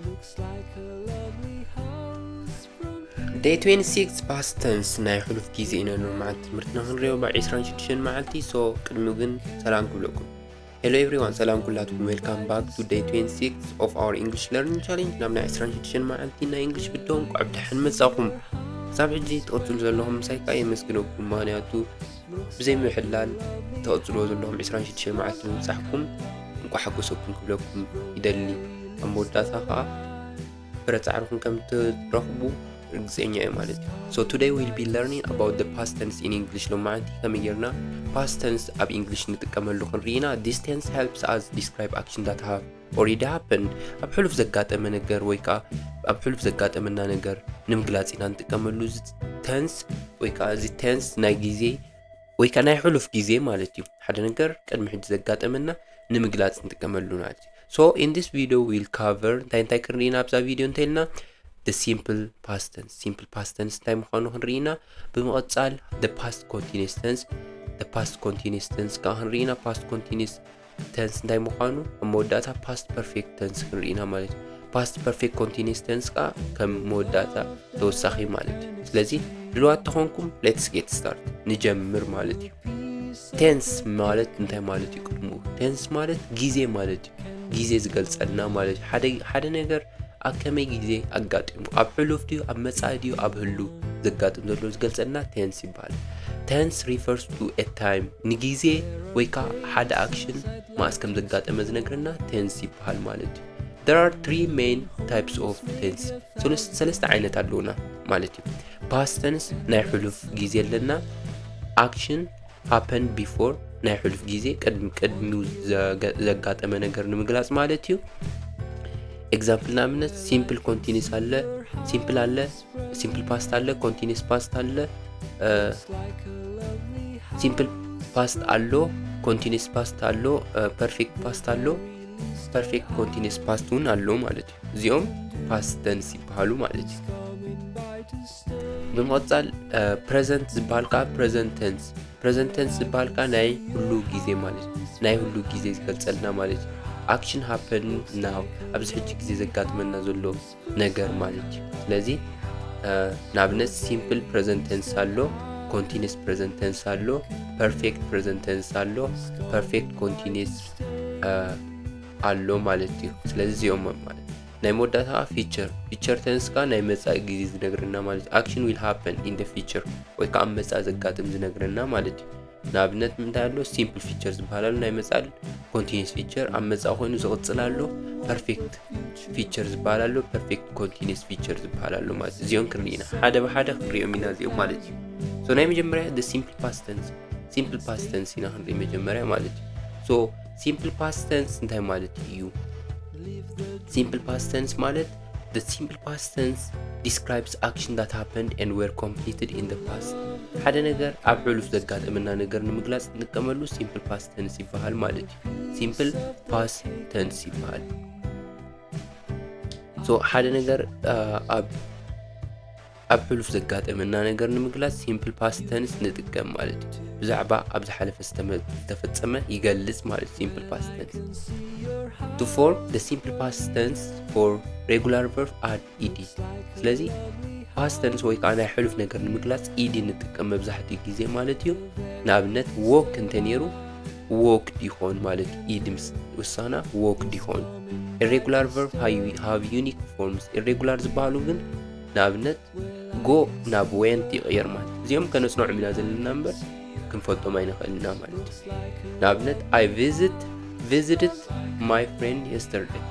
Looks like a lovely house from here. Day twenty-six past tense ናይ ሕሉፍ ግዜ ኢና ሎማዓንቲ ትምህርትና ክንሪኦ ብ ዕስራን ሽዱሽተን መዓልቲ። So ቅድሚኡ ግን ሰላም ክብለኩም። Hello everyone፣ ሰላም ኩላትኩም። Welcome back to day twenty-six of our English learning challenge። ናብ ናይ ዕስራን ሽዱሽተን መዓልቲ ናይ እንግሊሽ ብደሆም እንኳዕ ብደሓን መጻኹም። ክሳብ ሕጂ ትቕጽሉ ዘለኹም ምሳይ ከዓ የመስግነኩም። ምኽንያቱ ብዘይ ምሕላል ተቐጽልዎ ዘለኹም ዕስራን ሽዱሽተ መዓልቲ ምብጻሕኩም እንቋዕ ሓጎሰኩም ክብለኩም ይደሊ። ኣብ መወዳእታ ከኣ ፍረ ጻዕርኹም ከም ትረኽቡ ርግጸኛ እየ ማለት እዩ። So today we'll be learning about the past tense in English። ሎማዓንቲ ከመይ ጌርና past tense ኣብ English ንጥቀመሉ ክንርኢ ኢና። This tense helps us describe action that have already happened። ኣብ ሕሉፍ ዘጋጠመ ነገር ወይ ከኣ ኣብ ሕሉፍ ዘጋጠመና ነገር ንምግላጽ ኢና ንጥቀመሉ። እዚ ተንስ ወይ ከዓ እዚ ቴንስ ናይ ግዜ ወይ ከዓ ናይ ሕሉፍ ግዜ ማለት እዩ። ሓደ ነገር ቅድሚ ሕጂ ዘጋጠመና ንምግላጽ ንጥቀመሉ ማለት እዩ። So in this video we'll cover እንታይ እንታይ ክንርኢ ኢና ኣብዛ ቪድዮ እንተልና፣ the simple past tense፣ simple past tense እንታይ ምዃኑ ክንርኢ ኢና። ብምቕጻል the past continuous tense፣ the past continuous tense ከዓ ክንርኢ ኢና። Past continuous tense እንታይ ምዃኑ ኣብ መወዳእታ past perfect tense ክንርኢ ኢና ማለት እዩ። Past perfect continuous tense ከዓ ከም መወዳእታ ተወሳኺ ማለት እዩ። ስለዚ ድልዋት ተኾንኩም let's get start፣ ንጀምር ማለት እዩ። ቴንስ ማለት እንታይ ማለት እዩ? ቅድሙ ቴንስ ማለት ግዜ ማለት እዩ። ግዜ ዝገልጸልና ማለት እዩ። ሓደ ሓደ ነገር ኣብ ከመይ ግዜ ኣጋጢሙ፣ ኣብ ሕሉፍ ድዩ ኣብ መጻኢ ድዩ ኣብ ህሉ ዘጋጥም ዘሎ ዝገልጸልና ቴንስ ይበሃል። Tense refers to a time፣ ንግዜ ወይ ከዓ ሓደ ኣክሽን መዓስ ከም ዘጋጠመ ዝነግረና ቴንስ ይበሃል ማለት እዩ። There are three main types of tense፣ ሰለስተ ዓይነት ኣለውና ማለት እዩ። Past tense ናይ ሕሉፍ ግዜ ኣለና። Action happened before ናይ ሕሉፍ ግዜ ቅድሚኡ ዘጋጠመ ነገር ንምግላጽ ማለት እዩ። ኤግዛምፕል ንኣብነት simple continuous ኣለ፣ simple ኣለ፣ simple past ኣለ፣ continuous past ኣለ። Simple past ኣሎ፣ continuous past ኣሎ፣ perfect past ኣሎ፣ perfect continuous past እውን ኣሎ ማለት እዩ። እዚኦም past tense ይበሃሉ ማለት እዩ። ብምቕጻል present ዝበሃል ከዓ present tense፣ present tense ዝበሃል ከዓ ናይ ህሉ ግዜ ማለት እዩ። ናይ ህሉ ግዜ ዝገልጸልና ማለት እዩ። Action happened now፣ ኣብዚ ሕጂ ግዜ ዘጋጥመና ዘሎ ነገር ማለት እዩ። ስለዚ ንኣብነት simple present tense ኣሎ፣ continuous present tense ኣሎ፣ perfect present tense ኣሎ፣ perfect continuous ኣሎ ማለት እዩ። ስለዚ እዚኦም ማለት ናይ መወዳእታ ከዓ future፣ future tense ከዓ ናይ መጻኢ ግዜ ዝነግረና ማለት እዩ። Action will happen in the future ወይ ከዓ ኣብ መጻኢ ዘጋጥም ዝነግረና ማለት እዩ። ንኣብነት ምንታይ ኣሎ? Simple future ዝበሃል ኣሎ፣ ናይ መጻኢ continuous future ኣብ መጻኢ ኮይኑ ዝቕጽል ኣሎ። Perfect future ዝበሃል ኣሎ፣ perfect continuous future ዝበሃል ኣሎ ማለት እዩ። እዚኦም ክንርኢ ኢና፣ ሓደ ብሓደ ክንሪኦም ኢና እዚኦም ማለት እዩ። So ናይ መጀመርያ the simple past tense፣ simple past tense ኢና ክንርኢ መጀመርያ ማለት እዩ። So simple past tense እንታይ ማለት እዩ? Simple past tense ማለት the simple past tense describes action that happened and were completed in the past። ሓደ ነገር ኣብ ሕሉፍ ዘጋጠመና ነገር ንምግላጽ እንጥቀመሉ simple past tense ይበሃል ማለት እዩ። Simple past tense ይበሃል። So ሓደ ነገር ኣብ ኣብ ሕሉፍ ዘጋጠመና ነገር ንምግላጽ simple past tense ንጥቀም ማለት እዩ። ብዛዕባ ኣብ ዝሓለፈ ዝተፈጸመ ይገልጽ ማለት simple past tense። To form the simple past tense for regular verb, add ed። ስለዚ past tense ወይ ከዓ ናይ ሕሉፍ ነገር ንምግላጽ ed ንጥቀም መብዛሕትኡ ግዜ ማለት እዩ። ንኣብነት walk እንተ ነይሩ walked ይኾን ማለት ed ምስ ወሳና walked ይኾን። Irregular verb have unique forms። Irregular ዝበሃሉ ግን ንኣብነት go ናብ went ይቕየር ማለት እዚኦም ከነጽንዖም ኢና ዘለና እምበር ክንፈልጦም ኣይንኽእልና ማለት እዩ። ንኣብነት I visit visited my friend yesterday፣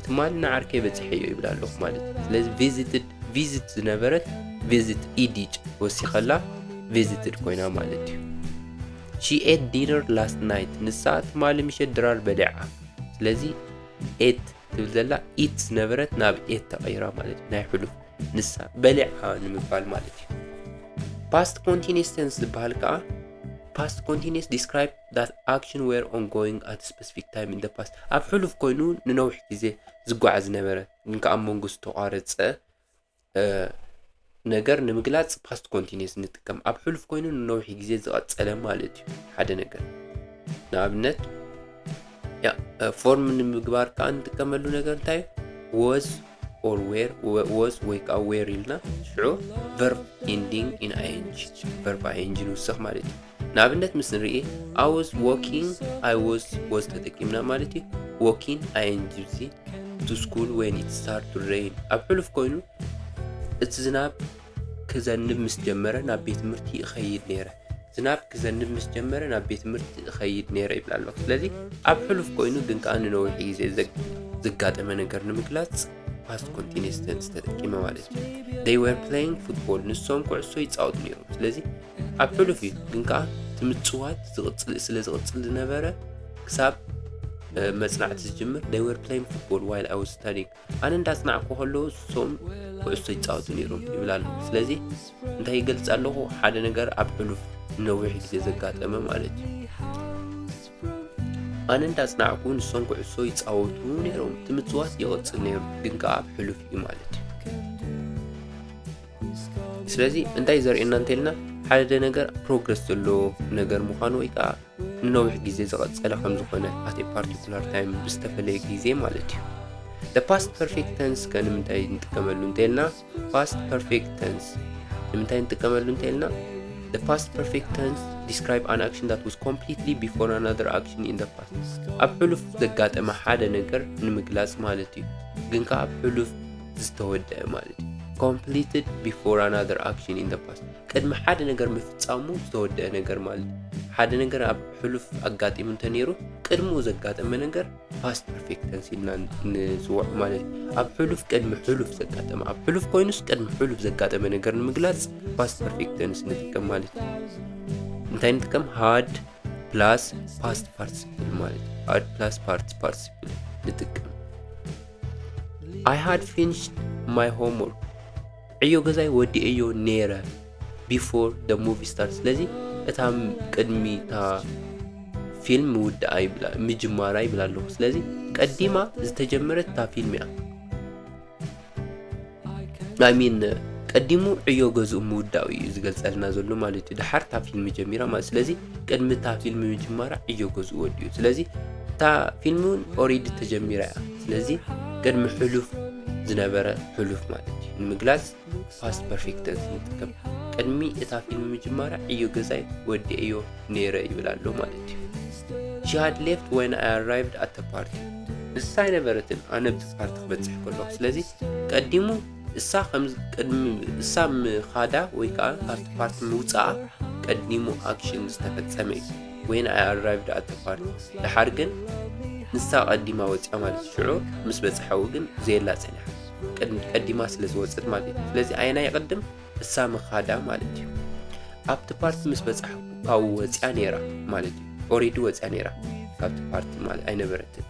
ትማሊ ንዓርከይ በጺሐዮ ይብል ኣለኹ ማለት እዩ። ስለዚ visited፣ visit ዝነበረት visit ed ወሲኸላ visited ኮይና ማለት እዩ። She ate dinner last night፣ ንሳ ትማሊ ምሸት ድራር በሊዓ። ስለዚ ate ትብል ዘላ eat ዝነበረት ናብ ate ተቐይራ ማለት እዩ። ናይ ሕሉፍ ንሳ በሊዓ ንምባል ማለት እዩ። Past continuous tense ዝበሃል ከዓ past continuous describe that action were ongoing at specific time in the past። ኣብ ሕሉፍ ኮይኑ ንነዊሕ ግዜ ዝጓዓዝ ዝነበረ ግን ከዓ ኣብ መንጎ ዝተቋረጸ ነገር ንምግላጽ past continuous ንጥቀም። ኣብ ሕሉፍ ኮይኑ ንነዊሕ ግዜ ዝቐጸለ ማለት እዩ ሓደ ነገር። ንኣብነት form ንምግባር ከዓ ንጥቀመሉ ነገር እንታይ was or were፣ was ወይ ከዓ were ኢልና ሽዑ verb ending in ing፣ verb ing ንውስኽ ማለት እዩ። ንኣብነት ምስ ንርኢ I was walking፣ I was፣ was ተጠቂምና ማለት እዩ። Walking ing እዚ to school when it start to rain፣ ኣብ ሕሉፍ ኮይኑ እቲ ዝናብ ክዘንብ ምስ ጀመረ ናብ ቤት ትምህርቲ እኸይድ ነይረ። ዝናብ ክዘንብ ምስ ጀመረ ናብ ቤት ትምህርቲ እኸይድ ነይረ ይብል ኣሎ። ስለዚ ኣብ ሕሉፍ ኮይኑ ግን ከዓ ንነዊሕ ግዜ ዘጋጠመ ነገር ንምግላጽ past continuous tense ተጠቂመ ማለት እዩ። They were playing football፣ ንሶም ኩዕሶ ይጻወቱ ነይሮም። ስለዚ ኣብ ሕሉፍ እዩ ግን ከዓ እቲ ምጽዋት ስለ ዝቕጽል ዝነበረ ክሳብ መጽናዕቲ ዝጅምር፣ they were playing football while I was studying። ኣነ እንዳጽናዕኩ ከሎ እሶም ኩዕሶ ይጻወቱ ነይሮም ይብል ኣሎ። ስለዚ እንታይ ይገልጽ ኣለኹ? ሓደ ነገር ኣብ ሕሉፍ ነዊሕ ግዜ ዘጋጠመ ማለት እዩ። ኣነ እንዳጽናዕኩ ንሶም ኩዕሶ ይጻወቱ ነይሮም። እቲ ምጽዋት ይቕጽል ነይሩ፣ ግን ከኣ ኣብ ሕሉፍ እዩ ማለት እዩ። ስለዚ እንታይ ዘርእየና እንተልና ሓደ ነገር ፕሮግረስ ዘሎ ነገር ምዃኑ ወይ ከዓ ንነዊሕ ግዜ ዝቐጸለ ከም ዝኾነ at a particular time ብዝተፈለየ ግዜ ማለት እዩ። The past perfect tense ከ ንምንታይ ንጥቀመሉ እንተልና past perfect tense ንምንታይ ንጥቀመሉ እንተልና the past perfect tense describe an action that was completely before another action in the past ኣብ ሕሉፍ ዘጋጠመ ሓደ ነገር ንምግላጽ ማለት እዩ። ግን ከኣ ኣብ ሕሉፍ ዝተወደአ ማለት እዩ። Completed before another action in the past ቅድሚ ሓደ ነገር ምፍጻሙ ዝተወደአ ነገር ማለት ሓደ ነገር ኣብ ሕሉፍ ኣጋጢሙ እንተነይሩ ቅድሚኡ ዘጋጠመ ነገር past perfect tense ኢልና ንፅውዖ ማለት እዩ። ኣብ ሕሉፍ ቅድሚ ሕሉፍ ዘጋጠመ ኣብ ሕሉፍ ኮይኑስ ቅድሚ ሕሉፍ ዘጋጠመ ነገር ንምግላፅ past perfect tense ንጥቀም ማለት እዩ። እንታይ ንጥቀም? Had plus past participle ማለት እዩ። Had plus past participle ንጥቀም። I had finished my homework ዕዮ ገዛይ ወዲኤዮ ነይረ before the movie start። ስለዚ እታ ቅድሚ እታ ፊልም ምውዳኣ ይብላ ምጅማራ ይብል ኣለኹ። ስለዚ ቀዲማ ዝተጀመረት እታ ፊልም እያ። I mean ቀዲሙ ዕዮ ገዝኡ ምውዳኡ እዩ ዝገልጸልና ዘሎ ማለት እዩ። ድሓር እታ ፊልም ጀሚራ ማለት ስለዚ ቅድሚ እታ ፊልም ምጅማራ ዕዮ ገዝኡ ወዲኡ። ስለዚ እታ ፊልም እውን already ተጀሚራ እያ። ስለዚ ቅድሚ ሕሉፍ ዝነበረ ሕሉፍ ማለት እዩ ንምግላጽ past perfect tense ንጥቀም። ቅድሚ እታ ፊልም ምጅማራ ዕዮ ገዛይ ወዲኤዮ ነይረ ይብል ኣሎ ማለት እዩ። She had left when I arrived at the party። ንሳ ኣይነበረትን ኣነ ኣብቲ ፓርቲ ክበጽሕ ከለኹ። ስለዚ ቀዲሙ እሳ ከም ቅድሚ እሳ ምኻዳ ወይ ከዓ ካብቲ ፓርቲ ምውፅኣ ቀዲሙ ኣክሽን ዝተፈጸመ እዩ። When I arrived at the party ድሓር ግን ንሳ ቀዲማ ወፂኣ ማለት ሽዑ ምስ በፅሐው ግን ዘየላ ፀኒሓ ቀዲማ ስለ ዝወፀት ማለት እዩ። ስለዚ ኣየና ይቐድም? እሳ ምኻዳ ማለት እዩ። ኣብቲ ፓርቲ ምስ በፃሕኩ ካብኡ ወፂኣ ነይራ ማለት እዩ። Already ወፂኣ ነይራ ካብቲ ፓርቲ ማለት ኣይነበረትን።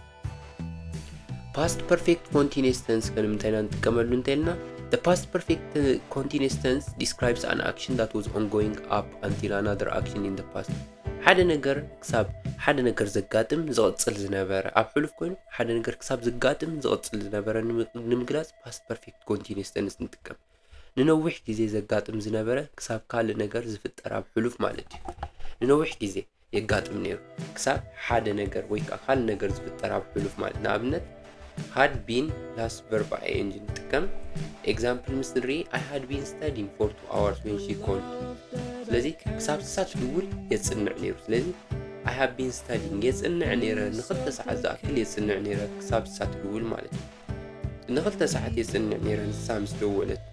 Past perfect continuous tense ከ ንምንታይ ኢና ንጥቀመሉ እንተልና the past perfect continuous tense describes an action that was ongoing up until another action in the past ሓደ ነገር ክሳብ ሓደ ነገር ዘጋጥም ዝቕፅል ዝነበረ ኣብ ሕሉፍ ኮይኑ ሓደ ነገር ክሳብ ዝጋጥም ዝቕፅል ዝነበረ ንምግላፅ past perfect continuous tense ንጥቀም። ንነዊሕ ግዜ ዘጋጥም ዝነበረ ክሳብ ካልእ ነገር ዝፍጠር ኣብ ሕሉፍ ማለት እዩ። ንነዊሕ ግዜ የጋጥም ነይሩ ክሳብ ሓደ ነገር ወይ ከዓ ካልእ ነገር ዝፍጠር ኣብ ሕሉፍ ማለት ንኣብነት had been plus verb ing ንጥቀም። Example ምስ ንርኢ I had been studying for two hours when she called። ስለዚ ክሳብ ንሳ ትድውል የፅንዕ ነይሩ። ስለዚ I have been studying የፅንዕ ነይረ ንክልተ ሰዓት ዝኣክል የፅንዕ ነይረ ክሳብ ንሳ ትድውል ማለት እዩ። ንክልተ ሰዓት የፅንዕ ነይረ ንሳ ምስ ደወለት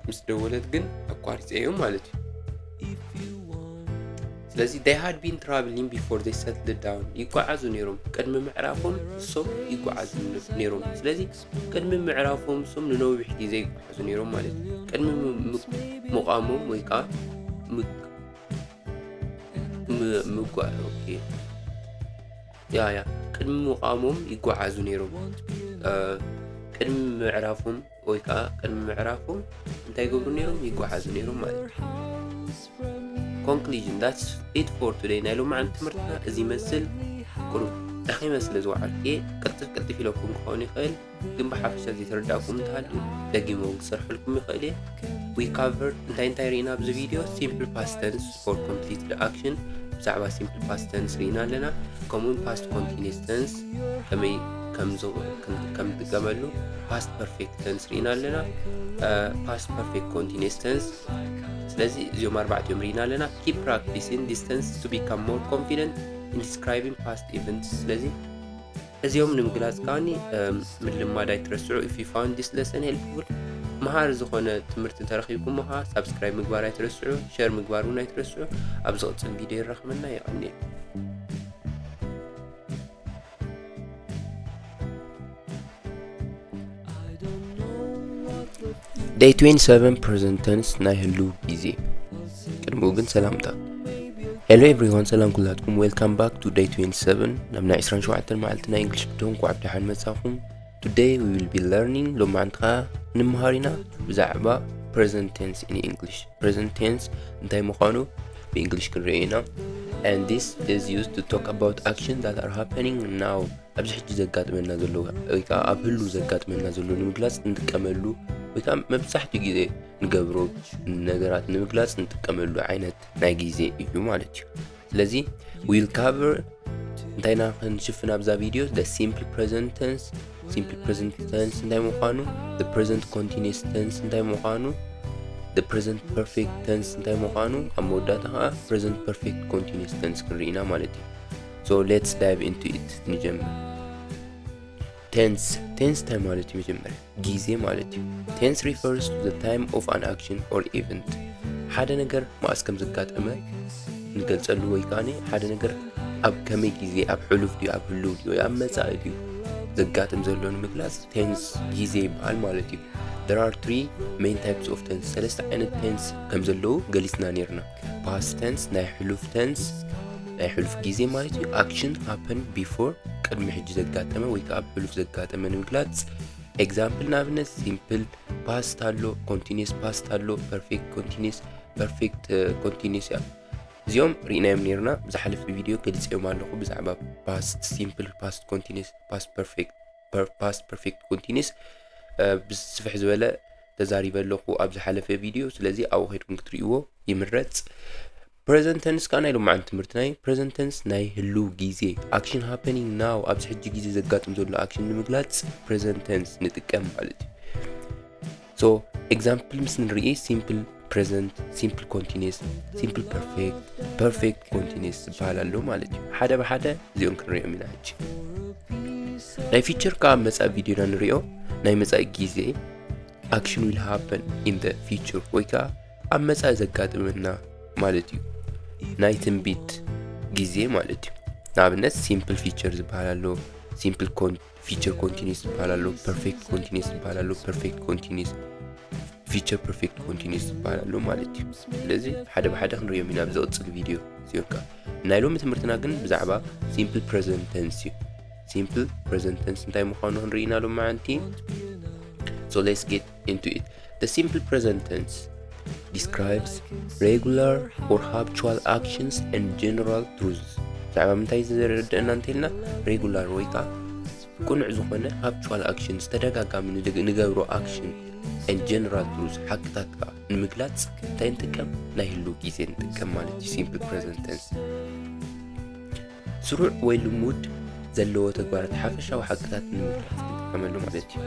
ምስ ደወለት ግን ኣቋሪፀዮ ማለት እዩ። ስለዚ they had been traveling before they settled down ይጓዓዙ ነይሮም ቅድሚ ምዕራፎም እሶም ይጓዓዙ ነይሮም። ስለዚ ቅድሚ ምዕራፎም እሶም ንነዊሕ ግዜ ይጓዓዙ ነይሮም ማለት እዩ። ቅድሚ ምቋሞም ወይ ከዓ ምጓ ያ ያ ቅድሚ ምቋሞም ይጓዓዙ ነይሮም። ቅድሚ ምዕራፎም ወይ ከዓ ቅድሚ ምዕራፎም እንታይ ይገብሩ ነይሮም? ይጓዓዙ ነይሮም ማለት እዩ። Conclusion that's it for today ናይ ሎማዓንቲ ትምህርትና እዚ ይመስል። ቁሩብ ደኺመ ስለ ዝወዓልኩ እየ ቅልጥፍ ቅልጥፍ ኢለኩም ክኸውን ይኽእል። ግን ብሓፈሻ ዘይተረዳእኩም እንተሃልዩ ደጊመ እውን ክሰርሐልኩም ይኽእል እየ። We covered እንታይ እንታይ ርኢና ኣብዚ ቪድዮ? Simple past tense for completed action ብዛዕባ simple past tense ርኢና ኣለና። ከምኡውን past continuous tense ከመይ ከም ንጥቀመሉ past perfect tense ርኢና ኣለና። Past perfect continuous tense ስለዚ እዚኦም ኣርባዕቲኦም ርኢና ኣለና። Keep practicing this tense to become more confident in describing past events ስለዚ እዚኦም ንምግላጽ ከኣኒ ምልማድ ኣይትረስዑ። If you found this lesson helpful መሃሪ ዝኾነ ትምህርቲ እንተረኺብኩሞ ከዓ ሳብስክራይብ ምግባር ኣይትረስዑ፣ ሸር ምግባር እውን ኣይትረስዑ። ኣብ ዝቕጽል ቪድዮ ይራኸበና። የቐንየልና። Day twenty seven present tense ናይ ህሉው ግዜ። ቅድሚኡ ግን ሰላምታ። Hello everyone፣ ሰላም ኩላትኩም። Welcome back to day twenty-seven፣ ናብ ናይ ዕስራን ሸውዓተን መዓልቲ ናይ English video። እንኳዕ ብደሓን መጻኹም። Today we will be learning፣ ሎማዓንቲ ከኣ ንምሃር ኢና ብዛዕባ present tense in English። Present tense እንታይ ምዃኑ ብእንግሊሽ ክንርኢ ኢና። And this is used to talk about action that are happening now፣ ኣብዚ ሕጂ ዘጋጥመና ዘሎ ወይ ከዓ ኣብ ህሉ ዘጋጥመና ዘሎ ንምግላጽ እንጥቀመሉ ወይ ከዓ መብዛሕትኡ ግዜ ንገብሮ ነገራት ንምግላጽ እንጥቀመሉ ዓይነት ናይ ግዜ እዩ ማለት እዩ። ስለዚ we'll cover፣ እንታይ ኢና ክንሽፍን ኣብዛ ቪድዮ? The simple present tense፣ simple present tense እንታይ ምዃኑ፣ the present continuous tense እንታይ ምዃኑ፣ the present perfect tense እንታይ ምዃኑ፣ ኣብ መወዳእታ ከዓ present perfect continuous tense ክንርኢ ኢና ማለት እዩ። So let's dive into it። ንጀምር። Tense፣ tense እንታይ ማለት እዩ? መጀመርያ ግዜ ማለት እዩ። Tense refers to the time of an action or event። ሓደ ነገር መኣስ ከም ዘጋጠመ ንገልጸሉ ወይ ከዓ ሓደ ነገር ኣብ ከመይ ግዜ፣ ኣብ ሕሉፍ ድዩ፣ ኣብ ህሉው ድዩ፣ ኣብ መጻኢ ድዩ ዘጋጥም ዘሎ ንምግላጽ tense ግዜ ይበሃል ማለት እዩ። There are three main types of tense። ሰለስተ ዓይነት tense ከም ዘለዉ ገሊጽና ነይርና። Past tense፣ ናይ ሕሉፍ tense፣ ናይ ሕሉፍ ግዜ ማለት እዩ። Action happen before፣ ቅድሚ ሕጂ ዘጋጠመ ወይ ከዓ ኣብ ሕሉፍ ዘጋጠመ ንምግላጽ። Example፣ ንኣብነት simple past ኣሎ፣ continuous past ኣሎ፣ perfect continuous፣ perfect continuous እያ። እዚኦም ርኢናዮም ነይርና። ብዝሓለፈ ቪድዮ ገሊጸዮም ኣለኹ ብዛዕባ past simple፣ past continuous፣ past perfect፣ past perfect continuous ብስፍሕ ዝበለ ተዛሪበ ኣለኹ ኣብ ዝሓለፈ ቪድዮ። ስለዚ ኣብኡ ከድኩም ክትርእይዎ ይምረጽ። Present tense ከዓ ናይ ሎማዓንቲ ትምህርትና እዩ። Present tense ናይ ህሉው ግዜ፣ action happening now፣ ኣብዚ ሕጂ ግዜ ዘጋጥም ዘሎ action ንምግላጽ present tense ንጥቀም ማለት እዩ። So example ምስ ንርኢ simple present፣ simple continuous፣ simple perfect፣ perfect continuous ዝበሃል ኣሎ ማለት እዩ። ሓደ ብሓደ እዚኦም ክንሪኦም ኢና ሕጂ። ናይ future ከዓ ኣብ መጻኢ ቪድዮና ንሪኦ። ናይ መጻኢ ግዜ action will happen in the future ወይ ከዓ ኣብ መጻኢ ዘጋጥመና ማለት እዩ። ናይ ትንቢት ግዜ ማለት እዩ። ንኣብነት simple future ዝበሃል ኣሎ፣ simple con future continuous ዝበሃል ኣሎ፣ perfect continuous ዝበሃል ኣሎ፣ perfect continuous፣ future perfect continuous ዝበሃል ኣሎ ማለት እዩ። ስለዚ ሓደ ብሓደ ክንሪኦም ኢና ኣብ ዝቕጽል ቪድዮ እዚኦም ከኣ። ናይ ሎሚ ትምህርትና ግን ብዛዕባ simple present tense እዩ። Simple present tense እንታይ ምዃኑ ክንርኢ ኢና ሎማዓንቲ። So let's get into it። The simple present tense describes regular or habitual actions and general truths። ብዛዕባ ምንታይ ዘረድአና እንተልና፣ regular ወይ ከዓ ቅኑዕ ዝኾነ habitual actions፣ ተደጋጋሚ ንደግ-፣ ንገብሮ action and general truths፣ ሓቅታት ከዓ ንምግላጽ እንታይ ንጥቀም? ናይ ህሉው ግዜ ንጥቀም ማለት እዩ፣ simple present tense። ስሩዕ ወይ ልሙድ ዘለዎ ተግባራት፣ ሓፈሻዊ ሓቅታት ንምግላጽ ንጥቀመሉ ማለት እዩ።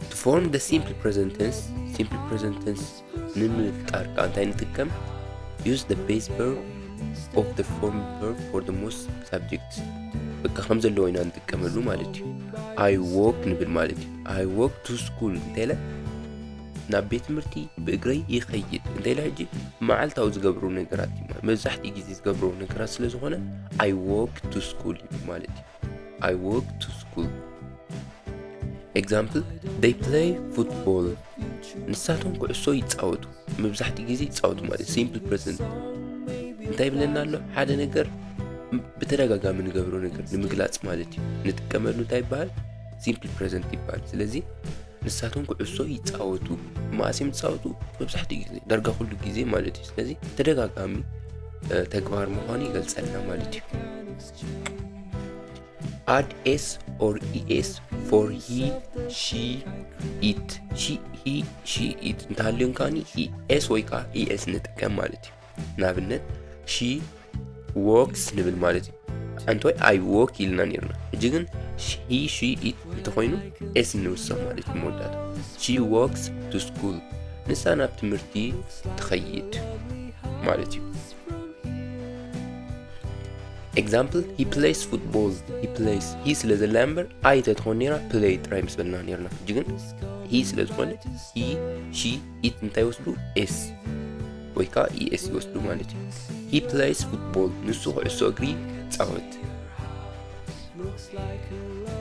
To form the simple present tense፣ simple present tense ንምፍጣር ከዓ እንታይ ንጥቀም? Use the base verb of the form verb for the most subjects። በቃ ከም ዘለዎ ኢና ንጥቀመሉ ማለት እዩ። I walk ንብል ማለት እዩ። I walk to school እንተኢለ ናብ ቤት ትምህርቲ ብእግረይ ይኸይድ እንተኢለ፣ ሕጂ መዓልታዊ ዝገብሩ ነገራት እዩ ማለት፣ መብዛሕትኡ ግዜ ዝገብሩ ነገራት ስለ ዝኾነ I walk to school ይብል ማለት እዩ። I walk to school። Example፣ they play football። ንሳቶም ኩዕሶ ይጻወቱ። መብዛሕትኡ ግዜ ይጻወቱ ማለት simple present እንታይ ይብለና ኣሎ? ሓደ ነገር ብተደጋጋሚ ንገብሮ ነገር ንምግላጽ ማለት እዩ። ንጥቀመሉ እንታይ ይበሃል? Simple present ይበሃል። ስለዚ ንሳቶም ኩዕሶ ይጻወቱ። መኣስ እዮም ዝጻወቱ? መብዛሕትኡ ግዜ፣ ዳርጋ ኩሉ ግዜ ማለት እዩ። ስለዚ ተደጋጋሚ፣ እ፣ ተግባር ምዃኑ ይገልጸልና ማለት እዩ። Add s or es for he, she, it። She፣ he፣ she፣ it እንተሃልዮም ከኣኒ es ወይ ከዓ es ንጥቀም ማለት እዩ። ንኣብነት she walks ንብል ማለት እዩ። ኣንተ ወይ I walk ኢልና ነይርና። ሕጂ ግን he፣ she፣ it እንተኾይኑ s ንውስኽ ማለት እዩ መወዳእታ። She walks to school፣ ንሳ ናብ ትምህርቲ ትኸይድ ማለት እዩ። Example፣ he plays football። He plays፣ he ስለ ዘላ እምበር I ተትኾን ነይራ play ጥራይ ምስ በልና ነይርና። ሕጂ ግን he ስለ ዝኾነ he፣ she፣ it እንታይ ይወስዱ? S ወይ ከዓ es ይወስዱ ማለት እዩ። He plays football፣ ንሱ ኩዕሶ እግሪ ይጻወት።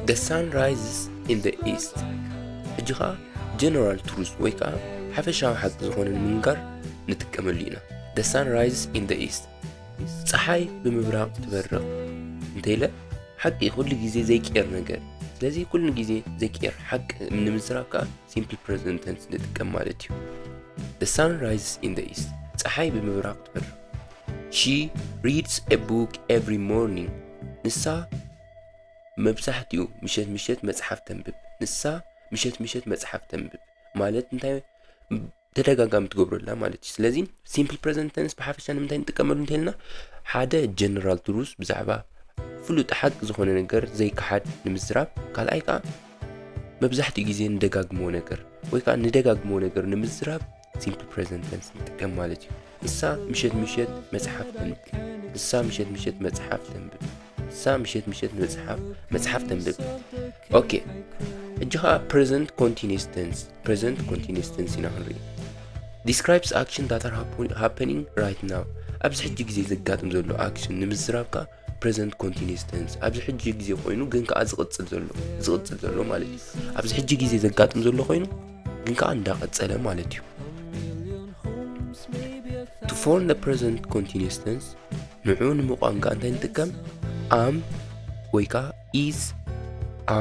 The sun rises in the east። ሕጂ ከዓ general truth ወይ ከዓ ሓፈሻዊ ሓቂ ዝኾነ ንምንጋር ንጥቀመሉ ኢና። The sun rises in the east. ፀሓይ ብምብራቕ ትበርቕ እንተኢለ ሓቂ ኩሉ ግዜ ዘይቅየር ነገር። ስለዚ ኩሉ ግዜ ዘይቅየር ሓቂ ንምዝራብ ከዓ simple present tense ንጥቀም ማለት እዩ። The sun rises in the east. ፀሓይ ብምብራቕ ትበርቕ። She reads a book every morning. ንሳ መብዛሕትኡ ምሸት ምሸት መጽሓፍ ተንብብ። ንሳ ምሸት ምሸት መጽሓፍ ተንብብ ማለት እንታይ? ተደጋጋሚ ትገብረላ ማለት እዩ። ስለዚ simple present tense ብሓፈሻ ንምንታይ ንጥቀመሉ እንተልና ሓደ general truth ብዛዕባ ፍሉጥ ሓቂ ዝኾነ ነገር ዘይከሓድ ንምዝራብ፣ ካልኣይ ከዓ መብዛሕትኡ ግዜ ንደጋግሞ ነገር ወይ ከዓ ንደጋግሞ ነገር ንምዝራብ simple present tense ንጥቀም ማለት እዩ። ንሳ ምሸት ምሸት መጽሓፍ ተንብብ። ንሳ ምሸት ምሸት መጽሓፍ ተንብብ። ንሳ ምሸት ምሸት መጽሓፍ መጽሓፍ ተንብብ። ኦኬ፣ ሕጂ ከዓ present continuous tense። Present continuous tense ኢና ክንርኢ። Describes action that are happen- happening right now. ኣብዚ ሕጂ ግዜ ዘጋጥም ዘሎ action ንምዝራብ ከዓ present continuous tense። ኣብዚ ሕጂ ግዜ ኮይኑ ግን ከዓ ዝቕጽል ዘሎ ዝቕጽል ዘሎ ማለት እዩ። ኣብዚ ሕጂ ግዜ ዘጋጥም ዘሎ ኮይኑ ግን ከዓ እንዳቐጸለ ማለት እዩ። To form the present continuous tense ንዑ ንምቋም ከዓ እንታይ ንጥቀም? Am ወይ ከዓ is፣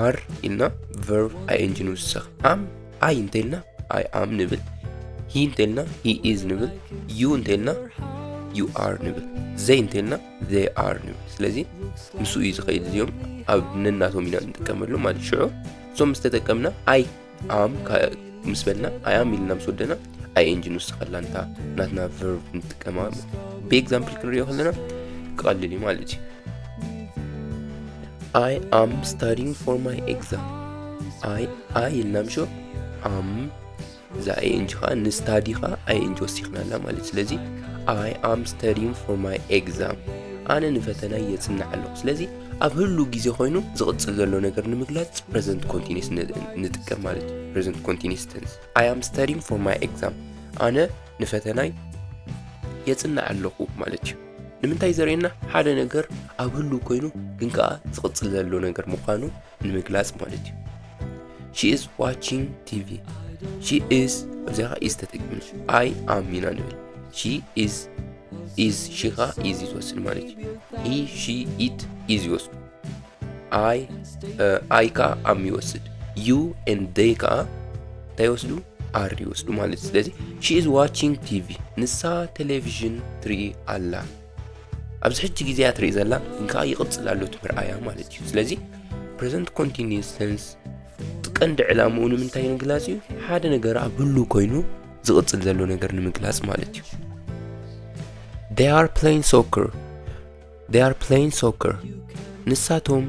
are ኢልና verb ing ንውስኽ። Am፣ I እንተልና I am ንብል። He እንተልና he is ንብል። You እንተልና you are ንብል። They እንተልና they are ንብል። ስለዚ ምስኡ እዩ ዝኸይድ። እዚኦም ኣብ ነናቶም ኢና ንጥቀመሉ ማለት ሽዑ እዞም ምስ ተጠቀምና I am ምስ በልና I am ኢልና ምስ ወደና I N G ንውስኸላ እንታ ናትና verb ንጥቀማ። ብኤግዛምፕል ክንሪኦ ከለና ክቐልል እዩ ማለት እዩ። I am studying for my exam። I I ኢልና ምሾ am እዛ I N G ከዓ ንስታዲ ከዓ I N G ወሲኽናላ ማለት እዩ። ስለዚ I am studying for my exam። ኣነ ንፈተናይ የጽንዕ ኣለኹ። ስለዚ ኣብ ህሉ ግዜ ኮይኑ ዝቕጽል ዘሎ ነገር ንምግላጽ present continuous ንጥቀም ማለት እዩ። Present continuous tense። I am studying for my exam። ኣነ ንፈተናይ የጽንዕ ኣለኹ ማለት እዩ። ንምንታይ ዘርእየና? ሓደ ነገር ኣብ ህሉ ኮይኑ ግን ከዓ ዝቕጽል ዘሎ ነገር ምዃኑ ንምግላጽ ማለት እዩ። She is watching T V። She is ኣብዚኣ ከዓ is ተጠቂምና I am ኢና ንብል። She is is she ከዓ is እዩ ዝወስድ ማለት እዩ። He she it is ይወስዱ። I I ከዓ am ይወስድ። You and they ከዓ እንታይ ይወስዱ? Are ይወስዱ ማለት እዩ። ስለዚ she is watching T V ንሳ ቴሌቪዥን ትርኢ ኣላ። ኣብዚ ሕጂ ግዜ እያ ትርኢ ዘላ ግን ከዓ ይቕጽል ኣሎ እቲ ምርኣያ ማለት እዩ። ስለዚ present continuous tense ቀንዲ ዕላምኡ ንምንታይ ንምግላጽ እዩ? ሓደ ነገር ኣብ ህሉ ኮይኑ ዝቕጽል ዘሎ ነገር ንምግላጽ ማለት እዩ። They are playing soccer። They are playing soccer። ንሳቶም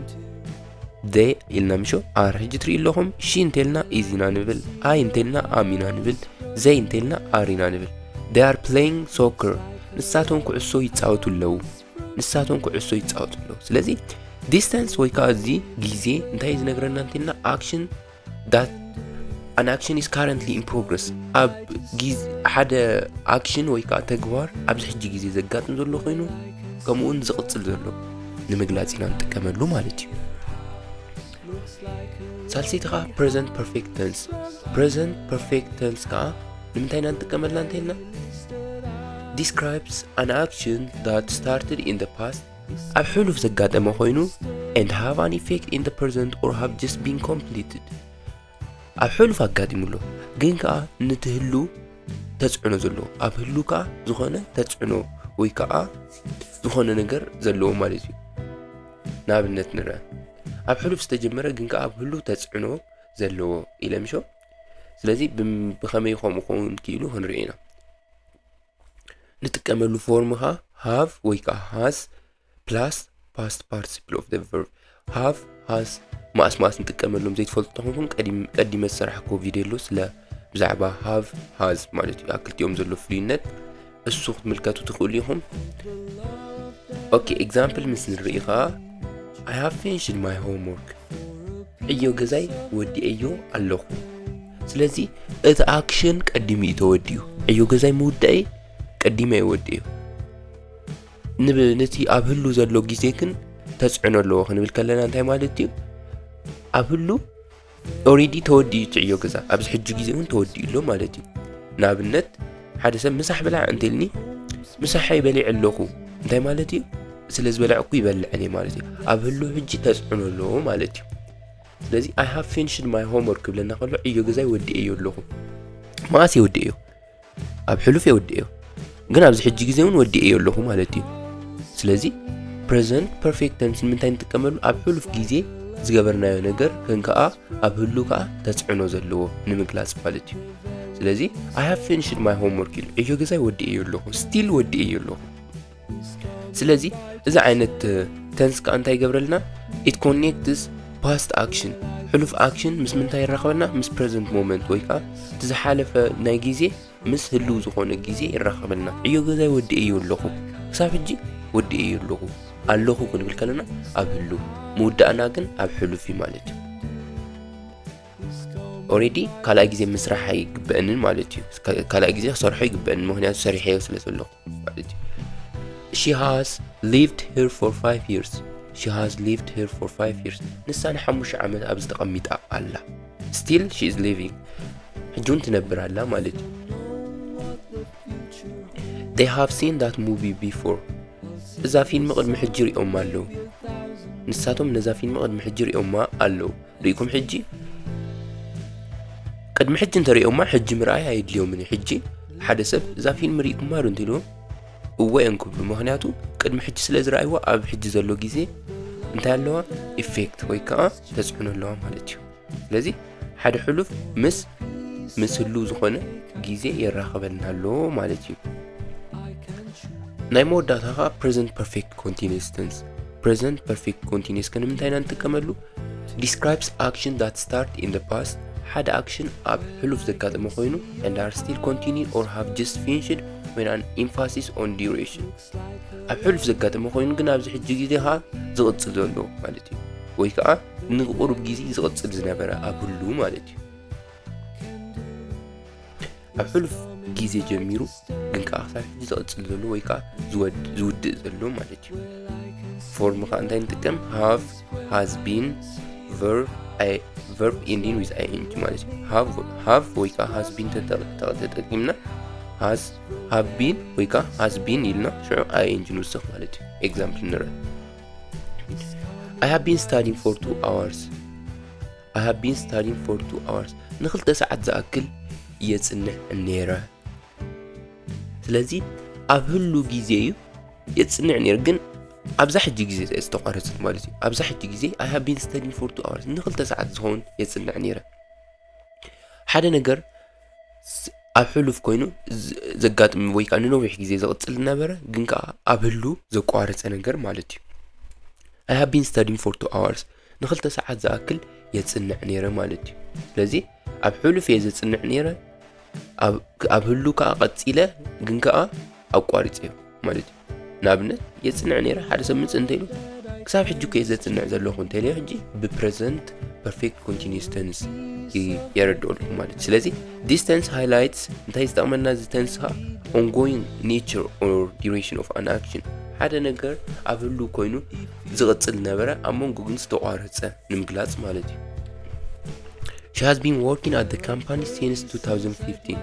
they ኢልና ምሾ are ሕጂ ትርኢ ኣለኹም። She እንተልና is ኢና ንብል። I እንተልና am ኢና ንብል። They እንተልና are ኢና ንብል። They are playing soccer። ንሳቶም ኩዕሶ ይጻወቱ ኣለዉ። ንሳቶም ኩዕሶ ይጻወቱ ኣለዉ። ስለዚ distance ወይ ከዓ እዚ ግዜ እንታይ ዝነግረና እንተልና action that an action is currently in progress። ኣብ ግዜ ሓደ action ወይ ከዓ ተግባር ኣብዚ ሕጂ ግዜ ዘጋጥም ዘሎ ኮይኑ ከምኡውን ዝቕጽል ዘሎ ንምግላጽ ኢና ንጥቀመሉ ማለት እዩ። ሳልሰይቲ ከዓ present perfect tense። Present perfect tense ከዓ ንምንታይ ኢና ንጥቀመላ እንተልና describes an action that started in the past። ኣብ ሕሉፍ ዘጋጠመ ኮይኑ and have an effect in the present or have just been completed። ኣብ ሕሉፍ ኣጋጢሙ ኣሎ ግን ከዓ ንትህሉ ተጽዕኖ ዘለዎ ኣብ ህሉ ከዓ ዝኾነ ተጽዕኖ ወይ ከዓ ዝኾነ ነገር ዘለዎ ማለት እዩ። ንኣብነት ንርአ ኣብ ሕሉፍ ዝተጀመረ ግን ከዓ ኣብ ህሉ ተጽዕኖ ዘለዎ ኢለ ምሾ። ስለዚ ብም- ብኸመይ ከምኡ ክኸውን ክኢሉ ክንርኢ ኢና። ንጥቀመሉ ፎርም ከዓ have ወይ ከዓ has plus past participle of the verb። Have has መኣስ መኣስ ንጥቀመሎም ዘይትፈልጡ ተኾንኩም ቀዲም- ቀዲመ ዝሰራሕክዎ ቪድዮ ኣሎ ስለ ብዛዕባ have has ማለት እዩ ኣብ ክልቲኦም ዘሎ ፍልዩነት እሱ ክትምልከቱ ትኽእሉ ኢኹም። ኦኬ example ምስ ንርኢ ከዓ I have finished my homework። ዕዮ ገዛይ ወዲኤዮ ኣለኹ። ስለዚ እቲ action ቀዲሙ እዩ ተወዲኡ። ዕዮ ገዛይ ምውዳኤ ቀዲመ እየ ወዲኤዮ። ንብ- ነቲ ኣብ ህሉ ዘሎ ግዜ ግን ተጽዕኖ ኣለዎ ክንብል ከለና እንታይ ማለት እዩ? ኣብ ህሉ already ተወዲኡ እቲ ዕዮ ገዛ ኣብዚ ሕጂ ግዜ እውን ተወዲኡ ኣሎ ማለት እዩ። ንኣብነት ሓደ ሰብ ምሳሕ ብላዕ እንተልኒ ምሳሐይ በሊዐ ኣለኹ እንታይ ማለት እዩ? ስለ ዝበላዕኩ ይበልዕ እየ ማለት እዩ። ኣብ ህሉ ሕጂ ተጽዕኖ ኣለዎ ማለት እዩ። ስለዚ I have finished my homework ክብለና ከሎ ዕዮ ገዛይ ወዲኤዮ ኣለኹ። መዓስ እየ ወዲኤዮ? ኣብ ሕሉፍ እየ ወዲኤዮ፣ ግን ኣብዚ ሕጂ ግዜ እውን ወዲኤዮ ኣለኹ ማለት እዩ። ስለዚ present perfect tense ንምንታይ ንጥቀመሉ? ኣብ ሕሉፍ ግዜ ዝገበርናዮ ነገር ግን ከኣ ኣብ ህሉ ከኣ ተጽዕኖ ዘለዎ ንምግላጽ ማለት እዩ። ስለዚ I have finished my homework ኢሉ ዕዮ ገዛይ ወዲኤዮ ኣለኹ፣ still ወዲኤዮ ኣለኹ። ስለዚ እዚ ዓይነት tense ከኣ እንታይ ይገብረልና? It connects past action፣ ሕሉፍ action ምስ ምንታይ የራኽበልና? ምስ present moment ወይ ከኣ እቲ ዝሓለፈ ናይ ግዜ ምስ ህልው ዝኾነ ግዜ የራኽበልና። ዕዮ ገዛይ ወዲኤዮ ኣለኹ፣ ክሳብ ሕጂ ወዲኤዮ ኣለኹ። ኣለኹ ክንብል ከለና ኣብ ህልው፣ ምውዳእና ግን ኣብ ሕሉፍ እዩ ማለት እዩ። Already ካልኣይ ግዜ ምስራሕ ኣይግበአንን ማለት እዩ። ካ-፣ ካልኣይ ግዜ ክሰርሖ ይግበአንን፣ ምኽንያቱ ሰሪሐዮ ስለ ዘለኹ ማለት እዩ። She has lived here for five years. She has lived here for five years. ንሳ ንሓሙሽተ ዓመት ኣብዚ ተቐሚጣ ኣላ። Still she is living. ሕጂ እውን ትነብር ኣላ ማለት እዩ። They have seen that movie before. እዛ ፊልም ቅድሚ ሕጂ ሪኦማ ኣለዉ። ንሳቶም ነዛ ፊልም ቅድሚ ሕጂ ሪኦማ ኣለዉ። ርኢኩም ሕጂ? ቅድሚ ሕጂ እንተሪኦማ ሕጂ ምርኣይ ኣየድልዮምን እዩ። ሕጂ ሓደ ሰብ እዛ ፊልም ርኢኩማ ዶ እንተኢልዎ፣ እወ እዮም ክብሉ። ምኽንያቱ ቅድሚ ሕጂ ስለ ዝረኣይዋ ኣብ ሕጂ ዘሎ ግዜ እንታይ ኣለዋ? ኢፌክት ወይ ከዓ ተጽዕኖ ኣለዋ ማለት እዩ። ስለዚ ሓደ ሕሉፍ ምስ፣ ምስ ህሉው ዝኾነ ግዜ የራኽበልና ኣሎ ማለት እዩ። ናይ መወዳእታ ከዓ present perfect continuous tense። Present perfect continuous ከ ንምንታይ ኢና ንጥቀመሉ? Describes action that start in the past። ሓደ action ኣብ ሕሉፍ ዘጋጠመ ኮይኑ and are still continuing or have just finished when an emphasis on duration። ኣብ ሕሉፍ ዘጋጠመ ኮይኑ ግን ኣብዚ ሕጂ ግዜ ከዓ ዝቕጽል ዘሎ ማለት እዩ። ወይ ከዓ ንቁሩብ ግዜ ዝቕጽል ዝነበረ ኣብ ህሉ ማለት እዩ። ኣብ ሕሉፍ ግዜ ጀሚሩ ግን ከዓ ክሳብ ሕጂ ዝቕጽል ዘሎ ወይ ከዓ ዝወድ-፣ ዝውድእ ዘሎ ማለት እዩ። ፎርም ከዓ እንታይ ንጥቀም? Have፣ has been፣ verb፣ I-፣ verb ending with I N G ማለት እዩ። Have፣ have ወይ ከዓ has been ተጠ-፣ ተጠ-፣ ተጠቂምና has፣ have been ወይ ከዓ has been ኢልና ሽዑ I N G ንውስኽ ማለት እዩ። ኤግዛምፕል ንርአ። I have been studying for two hours። I have been studying for two hours። ንክልተ ሰዓት ዝኣክል የጽንዕ ነይረ። ስለዚ ኣብ ህሉ ግዜ እዩ የጽንዕ ነይረ፣ ግን ኣብዛ ሕጂ ግዜ እያ ዝተቋረጸት ማለት እዩ። ኣብዛ ሕጂ ግዜ I have been studying for two hours፣ ንክልተ ሰዓት ዝኸውን የጽንዕ ነይረ። ሓደ ነገር ስ-፣ ኣብ ሕሉፍ ኮይኑ ዝ-፣ ዘጋጥም ወይ ከዓ ንነዊሕ ግዜ ዝቕጽል ዝነበረ ግን ከዓ ኣብ ህሉ ዘቋረጸ ነገር ማለት እዩ። I have been studying for two hours። ንክልተ ሰዓት ዝኣክል የጽንዕ ነይረ ማለት እዩ። ስለዚ ኣብ ሕሉፍ እየ ዘጽንዕ ነይረ፣ ኣብ፣ ኣብ ህሉ ከዓ ቀጺለ ግን ከዓ ኣቋሪጸዮ ማለት እዩ። ንኣብነት የጽንዕ ነይረ፣ ሓደ ሰብ ምጽእ እንተኢሉ ክሳብ ሕጂ እኮ እየ ዘጽንዕ ዘለኹ እንተኢለዮ ሕጂ ብ present perfect continuous tense ይ-፣ የረድኦ ኣለኹ ማለት እዩ። ስለዚ this tense highlights እንታይ ዝጠቕመና? እዚ tense ከዓ ongoing nature or duration of an action፣ ሓደ ነገር ኣብ ህሉ ኮይኑ ዝቕጽል ነበረ ኣብ መንጎ ግን ዝተቋረጸ ንምግላጽ ማለት እዩ። She has been working at the company since two thousand fifteen.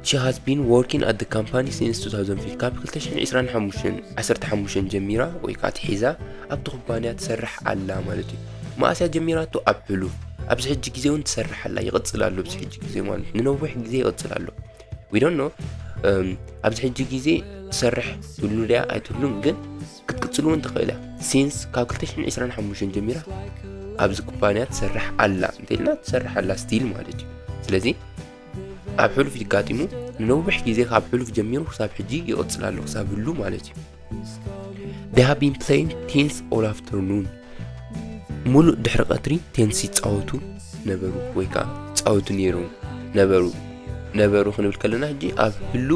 She has been working at the company since two thousand fifteen። ካብ ክልተ ሽሕን ዕስራን ሓሙሽተን፣ ዓሰርተ ሓሙሽተ ጀሚራ ወይ ከዓ ትሒዛ ኣብቲ ኩባንያ ትሰርሕ ኣላ ማለት እዩ። መኣስ እያ ጀሚራቶ? ኣብ ሕሉፍ። ኣብዚ ሕጂ ግዜ እውን ትሰርሕ ኣላ፣ ይቕጽል ኣሎ ኣብዚ ሕጂ ግዜ ማለት እዩ። ንነዊሕ ግዜ ይቕጽል ኣሎ። We don't know። እም፣ ኣብዚ ሕጂ ግዜ ትሰርሕ ትብሉ ድያ ኣይትብሉን፣ ግን ክትቅጽል እውን ትኽእል እያ። ሲንስ ካብ ክልተ ሽሕን ዕስራን ሓሙሽተን ጀሚራ ኣብዚ ኩባንያ ትሰርሕ ኣላ እንተኢልና ትሰርሕ ኣላ ስቲል ማለት እዩ። ስለዚ ኣብ ሕሉፍ ይጋጢሙ፣ ንነዊሕ ግዜ ካብ ሕሉፍ ጀሚሩ ክሳብ ሕጂ ይቕጽል ኣሎ፣ ክሳብ ህሉ ማለት እዩ። They have been playing tennis all afternoon። ሙሉእ ድሕሪ ቀትሪ ቴንስ ይጻወቱ ነበሩ ወይ ከዓ ይጻወቱ ነይሮም ነበሩ። ነበሩ ክንብል ከለና ሕጂ ኣብ ህሉ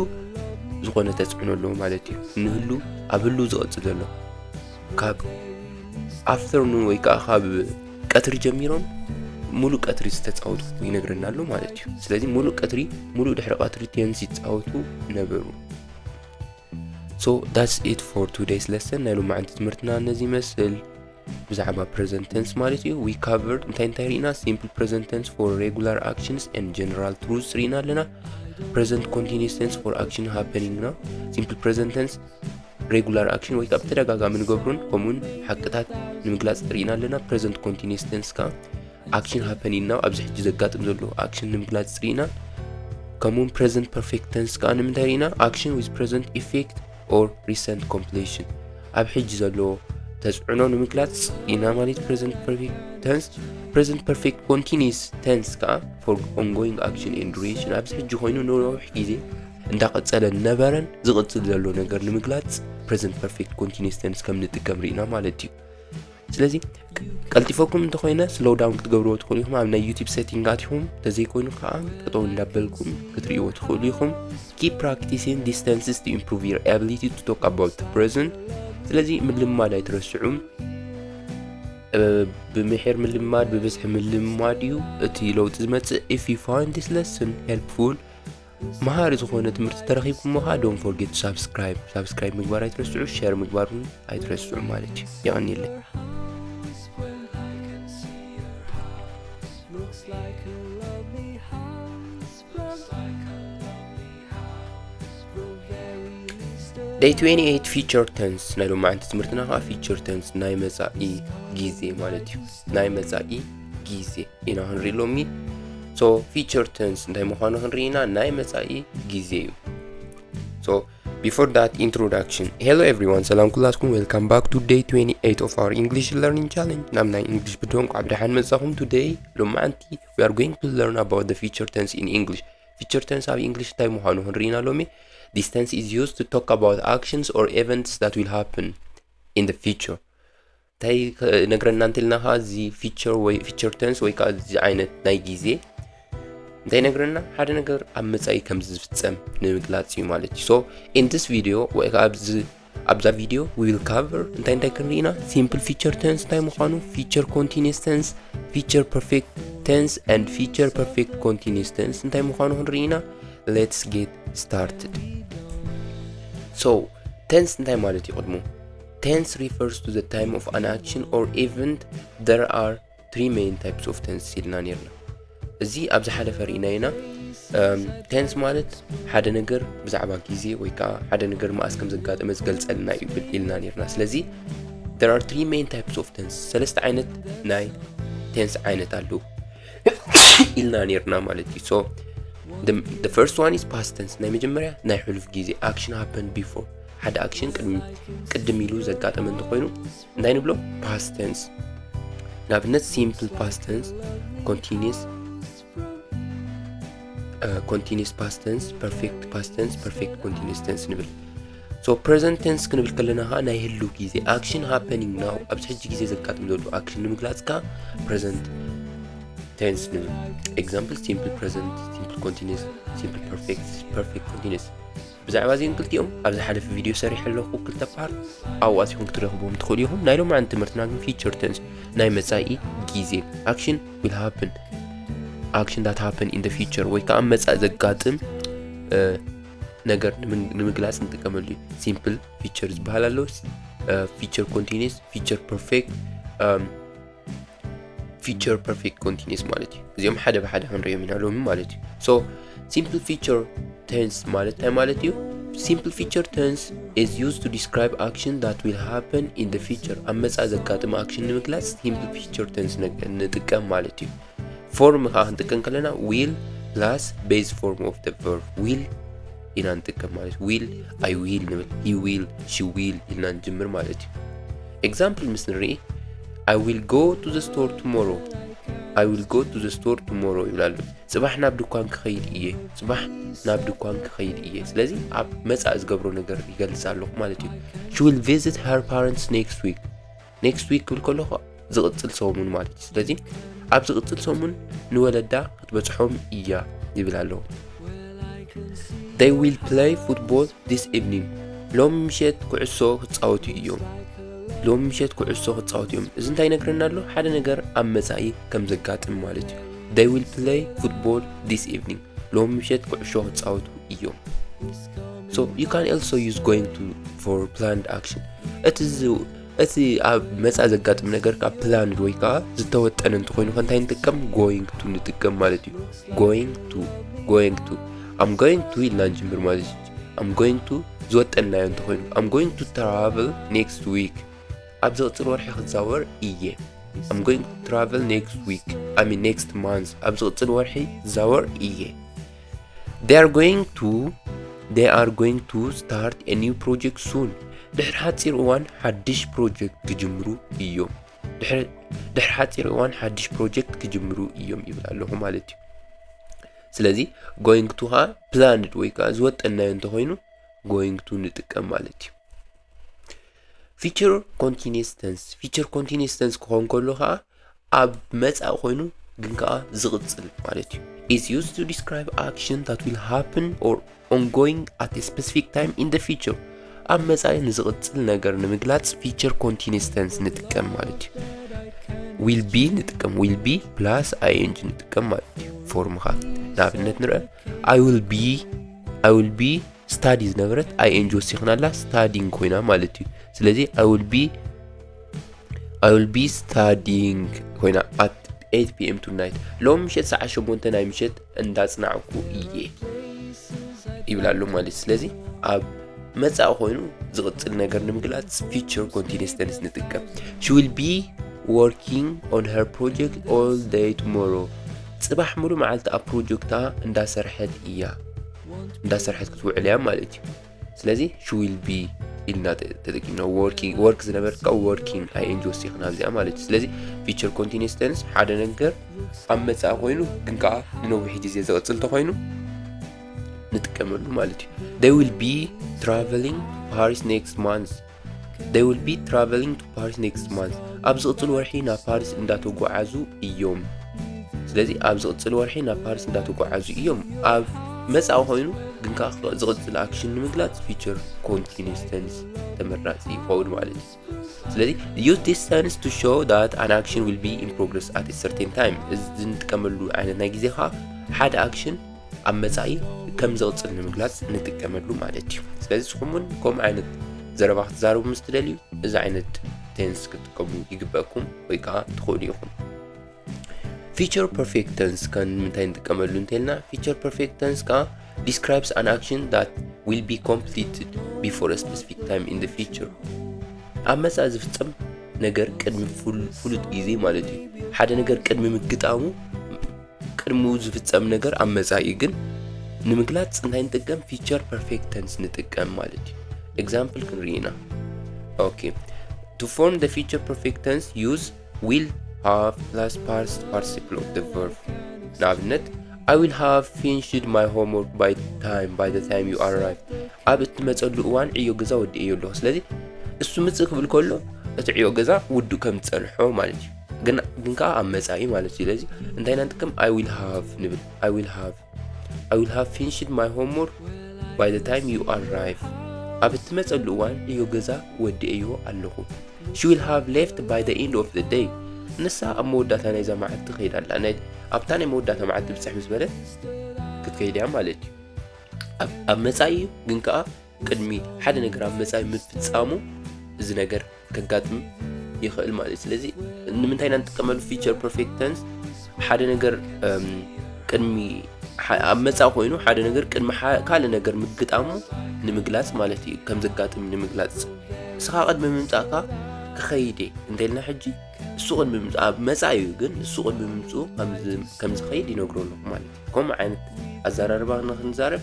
ዝኾነ ተጽዕኖ ኣለዎ ማለት እዩ። ንህሉ፣ ኣብ ህሉ ዝቐጽል ዘሎ ካብ ኣፍተርኑን ወይ ከዓ ካብ ቀትሪ ጀሚሮም ሙሉእ ቀትሪ ዝተጻወቱ ይነግረና ኣሎ ማለት እዩ። ስለዚ ሙሉእ ቀትሪ፣ ሙሉእ ድሕሪ ቀትሪ ቴንስ ይጻወቱ ነበሩ። So that's it for today's lesson። ናይ ሎማዓንቲ ትምህርትና ነዚ ይመስል። ብዛዕባ present tense ማለት እዩ። We covered እንታይ እንታይ ርኢና? Simple present tense for regular actions and general truths ርኢና ኣለና። Present continuous tense for action happening ነው። Simple present tense regular action ወይ ከዓ ብተደጋጋሚ ንገብሩን ከምኡውን ሓቅታት ንምግላፅ ርኢና ኣለና። Present continuous tense ከዓ action happening ነው፣ ኣብዚ ሕጂ ዘጋጥም ዘሎ action ንምግላፅ ርኢና። ከምኡውን present perfect tense ከዓ ንምንታይ ርኢና? Action with present effect or recent completion፣ ኣብ ሕጂ ዘሎ ተፅዕኖ ንምግላፅ ኢና ማለት። Present perfect tense፣ present perfect continuous tense ከዓ for ongoing action and duration፣ ኣብዚ ሕጂ ኮይኑ ንነዊሕ ግዜ እንዳቐፀለ ነበረን ዝቕፅል ዘሎ ነገር ንምግላፅ present perfect continuous tense ከም ንጥቀም ርኢና ማለት እዩ። ስለዚ ቀልጢፈኩም እንተኾይነ slow down ክትገብርዎ ትኽእሉ ኢኹም። ኣብ ናይ YouTube setting ኣቲኹም፣ ተዘይኮይኑ ከዓ ጠጠው እንዳበልኩም ክትርእይዎ ትኽእሉ ኢኹም። Keep practicing these tenses to improve your ability to talk about the present። ስለዚ ምልማድ ኣይትረስዑ። እ፣ ብምሒር ምልማድ፣ ብብዝሒ ምልማድ እዩ እቲ ለውጢ ዝመጽእ። If you find this lesson helpful፣ መሃሪ ዝኾነ ትምህርቲ ተረኺብኩሞ ከዓ don't forget to subscribe፣ subscribe ምግባር ኣይትረስዑ፣ share ምግባር እውን ኣይትረስዑ ማለት እዩ። የቐንየለይ። Day twenty-eight, future tense። ናይ ሎማዓንቲ ትምህርትና ከዓ future tense፣ ናይ መጻኢ ግዜ ማለት እዩ። ናይ መጻኢ ግዜ ኢና ክንርኢ ሎሚ። So future tense እንታይ ምዃኑ ክንርኢ ኢና። ናይ መጻኢ ግዜ እዩ። So before that, introduction. Hello everyone፣ ሰላም ኩላትኩም። Welcome back to day twenty-eight of our English learning challenge። ናብ ናይ English ብድሆ እንኳዕ ብደሓን መጻኹም። Today፣ ሎማዓንቲ፣ we are going to learn about the future tense in English። Future tense ኣብ English እንታይ ምዃኑ ክንርኢ ኢና ሎሚ። This tense is used to talk about actions or events that will happen in the future። እንታይ ክነግረና እንተልና ከዓ፣ እዚ future ወይ future tense ወይ ከዓ እዚ ዓይነት ናይ ግዜ እንታይ ነግረና? ሓደ ነገር ኣብ መጻኢ ከም ዝፍጸም ንምግላጽ እዩ ማለት እዩ። So in this video ወይ ከዓ ኣብዚ፣ ኣብዛ ቪድዮ we will cover እንታይ እንታይ ክንርኢ ኢና። Simple future tense እንታይ ምዃኑ፣ future continuous tense፣ future perfect tense and future perfect continuous tense እንታይ ምዃኑ ክንርኢ ኢና። Let's get started። So tense እንታይ ማለት እዩ? ቅድሙ፣ tense refers to the time of an action or event. There are three main types of tense ኢልና ነርና። እዚ ኣብ ዝሓለፈ ርኢና ኢና። Tense ማለት ሓደ ነገር ብዛዕባ ግዜ ወይ ከዓ ሓደ ነገር መኣስ ከም ዘጋጠመ ዝገልጸልና እዩ ብል-፣ ኢልና ነርና። ስለዚ there are three main types of tense፣ ሰለስተ ዓይነት ናይ tense ዓይነት ኣለዉ ኢልና ነርና ማለት እዩ። So the, the first one is past tense። ናይ መጀመርያ ናይ ሕሉፍ ግዜ፣ action happened before። ሓደ action ቅድሚ፣ ቅድም ኢሉ ዘጋጠመ እንተኾይኑ እንታይ ንብሎ? Past tense። ንኣብነት simple past tense፣ continuous፣ እ፣ continuous past tense፣ perfect past tense፣ perfect continuous tense ንብል። So present tense ክንብል ከለና ከዓ ናይ ህሉው ግዜ፣ action happening now፣ ኣብዚ ሕጂ ግዜ ዘጋጥም ዘሎ action ንምግላጽ ከዓ present tense ንብል። Example፣ simple present፣ simple continuous፣ simple perfect፣ perfect continuous። ብዛዕባ እዚኦም ክልቲኦም ኣብ ዝሓለፈ ቪድዮ ሰሪሐ ኣለኹ፣ ክልተ part፣ ኣብኡ ኣቲኹም ክትረኽብዎም ትኽእሉ ኢኹም። ናይ ሎማዓንቲ ትምህርትና ግን future tense፣ ናይ መጻኢ ግዜ፣ action will happen፣ action that happen in the future፣ ወይ ከዓ ኣብ መጻኢ ዘጋጥም፣ እ፣ ነገር ንምግ-፣ ንምግላጽ ንጥቀመሉ እዩ። Simple future ዝበሃል ኣሎ፣ እ፣ future continuous፣ future perfect፣ እም፣ future perfect continuous ማለት እዩ። እዚኦም ሓደ ብሓደ ክንሪኦም ኢና ሎሚ ማለት እዩ። So simple future tense ማለት እንታይ ማለት እዩ? Simple future tense is used to describe action that will happen in the future። ኣብ መጻኢ ዘጋጥም action ንምግላጽ simple future tense ን-፣ ንጥቀም ማለት እዩ። Form ከዓ ክንጥቀም ከለና will plus base form of the verb። Will ኢና ንጥቀም ማለት፣ will፣ I will ንብል፣ he will፣ she will ኢልና ንጅምር ማለት እዩ። Example ምስ ንርኢ፣ I will go to the store tomorrow። I will go to the store tomorrow ይብል ኣሎ። ጽባሕ ናብ ድኳን ክኸይድ እየ። ጽባሕ ናብ ድኳን ክኸይድ እየ። ስለዚ ኣብ መጻኢ ዝገብሮ ነገር ይገልጽ ኣለኹ ማለት እዩ። She will visit her parents next week። Next week ክብል ከለኹ ዝቕጽል ሰሙን ማለት እዩ። ስለዚ ኣብ ዝቕጽል ሰሙን ንወለዳ ክትበጽሖም እያ ይብል ኣለኹ። They will play football this evening። ሎም ምሸት ኩዕሶ ክጻወቱ እዮም። ሎም ምሸት ኩዕሶ ክጻወቱ እዮም። እዚ እንታይ ይነግረና ኣሎ? ሓደ ነገር ኣብ መጻኢ ከም ዘጋጥም ማለት እዩ። They will play football this evening። ሎም ምሸት ኩዕሾ ክጻወቱ እዮም። So you can also use going to for planned action። እቲ ዝ-፣ እቲ ኣብ መጻኢ ዘጋጥም ነገር ካብ planned ወይ ከዓ ዝተወጠነ እንተኾይኑ ከ እንታይ ንጥቀም? Going to ንጥቀም ማለት እዩ። Going to፣ going to። I'm going to ኢልና ንጅምር ማለት እዩ። I'm going to ዝወጠናዮ እንተኾይኑ I'm going to travel next week፣ ኣብ ዝቕፅል ወርሒ ክዛወር እየ። I'm going to travel next week፣ I mean next month፣ ኣብ ዝቕፅል ወርሒ ክዛወር እየ። They are going to they are going to start a new project soon፣ ድሕሪ ሓፂር እዋን ሓድሽ ፕሮጀክት ክጅምሩ እዮም። ድሕሪ ሓፂር እዋን ሓድሽ ፕሮጀክት ክጅምሩ እዮም ይብል ኣለኹ ማለት እዩ። ስለዚ going to ከዓ planned ወይ ከዓ ዝወጠናዮ እንተኾይኑ going to ንጥቀም ማለት እዩ። Future continuous tense፣ future continuous tense ክኾን ከሎ ከዓ ኣብ መጻኢ ኮይኑ ግን ከዓ ዝቕጽል ማለት እዩ። Is used to describe action that will happen or ongoing at a specific time in the future፣ ኣብ መጻኢ ንዝቕጽል ነገር ንምግላጽ future continuous tense ንጥቀም ማለት እዩ። Will be ንጥቀም፣ will be plus ing ንጥቀም ማለት እዩ። ፎርምኻ ንኣብነት ንርአ። I will be I will be study ዝነበረት ing ወሲኽናላ studying ኮይና ማለት እዩ። ስለዚ I will be I will be studying ኮይና at eight p.m. tonight፣ ሎም ምሸት ሰዓት ሸሞንተ ናይ ምሸት እንዳጽናዕኩ እየ ይብል ኣሎ ማለት እዩ። ስለዚ ኣብ መጻኢ ኮይኑ ዝቕጽል ነገር ንምግላጽ future continuous tense ንጥቀም። She will be working on her project all day tomorrow፣ ጽባሕ ሙሉ መዓልቲ ኣብ ፕሮጀክታ እንዳሰርሐት እያ እንዳሰርሐት ክትውዕል እያ ማለት እዩ። ስለዚ she will be ኢልና ተጠቂምና working፣ work ዝነበረት ካብ working ing ወሲኽና ኣብዚኣ ማለት እዩ። ስለዚ future continuous tense ሓደ ነገር ኣብ መጻኢ ኮይኑ ግን ከዓ ንነዊሕ ግዜ ዝቕጽል ተኾይኑ ንጥቀመሉ ማለት እዩ። They will be traveling to Paris next month፣ they will be traveling to Paris next month፣ ኣብ ዝቕጽል ወርሒ ናብ ፓሪስ እንዳተጓዓዙ እዮም። ስለዚ ኣብ ዝቕጽል ወርሒ ናብ ፓሪስ እንዳተጓዓዙ እዮም። ኣብ መጻኢ ኮይኑ ግን ከዓ ዝቕጽል ኣክሽን ንምግላጽ future continuous tense ተመራጺ ይኸውን ማለት እዩ። ስለዚ use this tense to show that an action will be in progress at a certain time፣ እዚ ንጥቀመሉ ዓይነት ናይ ግዜ ከዓ ሓደ ኣክሽን ኣብ መጻኢ ከም ዝቕጽል ንምግላጽ ንጥቀመሉ ማለት እዩ። ስለዚ ንስኹም እውን ከምኡ ዓይነት ዘረባ ክትዛረቡ ምስ ትደልዩ እዚ ዓይነት ቴንስ ክትጥቀሙ ይግበእኩም ወይ ከዓ ትኽእሉ ኢኹም። Future perfect tense ከ ንምንታይ ንጥቀመሉ እንተልና future perfect tense ከዓ describes an action that will be completed before a specific time in the future፣ ኣብ መጻኢ ዝፍጸም ነገር ቅድሚ ፍሉጥ ግዜ ማለት እዩ። ሓደ ነገር ቅድሚ ምግጣሙ ቅድሚኡ ዝፍጸም ነገር ኣብ መጻኢ ግን ንምግላጽ እንታይ ንጥቀም? Future perfect tense ንጥቀም ማለት እዩ። Example ክንርኢ ኢና። Okay, to form the future perfect tense use will, have plus past participle of the verb። ንኣብነት I will have finished my homework by time by the time you arrive፣ ኣብ እትመጸሉ እዋን ዕዮ ገዛ ወዲኤዮ ኣለኹ። ስለዚ እሱ ምጽእ ክብል ከሎ እቲ ዕዮ ገዛ ውዱእ ከም ዝጸንሖ ማለት እዩ። ግን ግን ከዓ ኣብ መጻኢ ማለት እዩ። ስለዚ እንታይ ኢና ንጥቀም? I will have ንብል። I will have I will have finished my homework by the time you arrive፣ ኣብ እትመጸሉ እዋን ዕዮ ገዛ ወዲኤዮ ኣለኹ። She will have left by the end of the day፣ ንሳ ኣብ መወዳእታ ናይዛ መዓልቲ ከይዳ ኣላ። ናይ ኣብታ ናይ መወዳእታ መዓልቲ ብጽሕ ምስ በለት ክትከይድ እያ ማለት እዩ። ኣብ መጻኢ እዩ ግን ከዓ ቅድሚ ሓደ ነገር ኣብ መጻኢ ምፍጻሙ እዚ ነገር ከጋጥም ይኽእል ማለት እዩ። ስለዚ ንምንታይ ኢና ንጥቀመሉ future perfect tense? ሓደ ነገር ቅድሚ ኣብ መጻኢ ኮይኑ ሓደ ነገር ቅድሚ ካልእ ነገር ምግጣሙ ንምግላጽ ማለት እዩ። ከም ዘጋጥም ንምግላጽ እስኻ ቅድሚ ምምጻእካ ክኸይድ እየ እንተልና ሕጂ እሱ ቅድሚ ምምጻእ ኣብ መጻኢ እዩ ግን እሱ ቅድሚ ምምጽኡ ከም ዝኸይድ ይነግሮ ኣለኹ ማለት እዩ። ከምኡ ዓይነት ኣዘራርባ ንክንዛረብ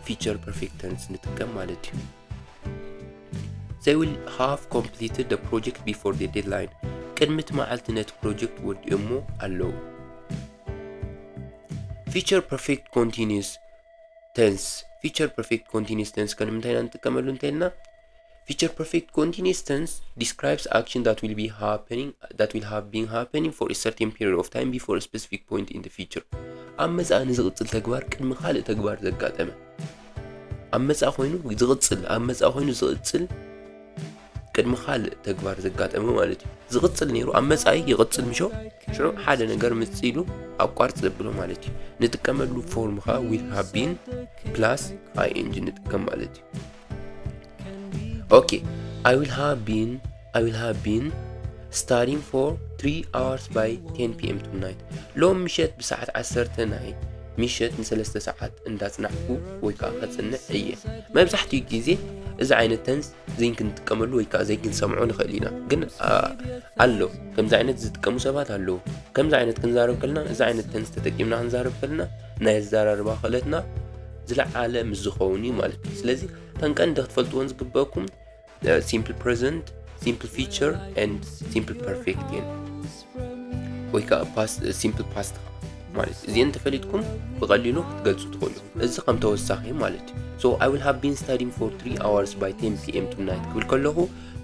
future perfect tense ንጥቀም ማለት እዩ። They will have completed the project before the deadline፣ ቅድሚ እቲ መዓልቲ ነቲ ፕሮጀክት ወዲኦሞ ኣለዉ። Future perfect continuous tense፣ future perfect continuous tense ከ ንምንታይ ኢና ንጥቀመሉ እንተልና future perfect continuous tense describes action that will be happening that will have been happening for a certain period of time before a specific point in the future። ኣብ መጻኢ ንዝቕጽል ተግባር ቅድሚ ካልእ ተግባር ዘጋጠመ ኣብ መጻኢ ኮይኑ ዝቕጽል ኣብ መጻኢ ኮይኑ ዝቕጽል ቅድሚ ካልእ ተግባር ዘጋጠመ ማለት እዩ። ዝቕጽል ነይሩ ኣብ መጻኢ ይቕጽል ምሾ ሽዑ ሓደ ነገር ምጽእ ኢሉ ኣቋርጽ ዘብሎ ማለት እዩ። ንጥቀመሉ ፎርም ኸ will have been plus ing ንጥቀም ማለት እዩ። Okay, I will have been I will have been studying for three hours by ten p.m. tonight። ሎም ምሸት ብሰዓት ዓሰርተ ናይ ምሸት ንሰለስተ ሰዓት እንዳጽናዕኩ ወይ ከዓ ከጽንዕ እየ። መብዛሕትኡ ግዜ እዚ ዓይነት ተንስ ዘይንክንጥቀመሉ ወይ ከዓ ዘይክንሰምዖ ንኽእል ኢና። ግን ኣሎ፣ ከምዚ ዓይነት ዝጥቀሙ ሰባት ኣለዉ። ከምዚ ዓይነት ክንዛረብ ከለና፣ እዚ ዓይነት ተንስ ተጠቂምና ክንዛረብ ከለና ናይ ኣዘራርባ ክእለትና ዝለዓለ ምስ ዝኸውን እዩ ማለት እዩ። ስለዚ እተን ቀንዲ ክትፈልጥዎን ዝግበእኩም simple present, simple future and simple perfect እየን። ወይ ከዓ past, simple past ማለት እዚአን ተፈሊጥኩም ብቐሊሉ ክትገልጹ ትኽእሉ። እዚ ከም ተወሳኺ ማለት እዩ። So I will have been studying for three hours by ten p.m. tonight ክብል ከለኹ፣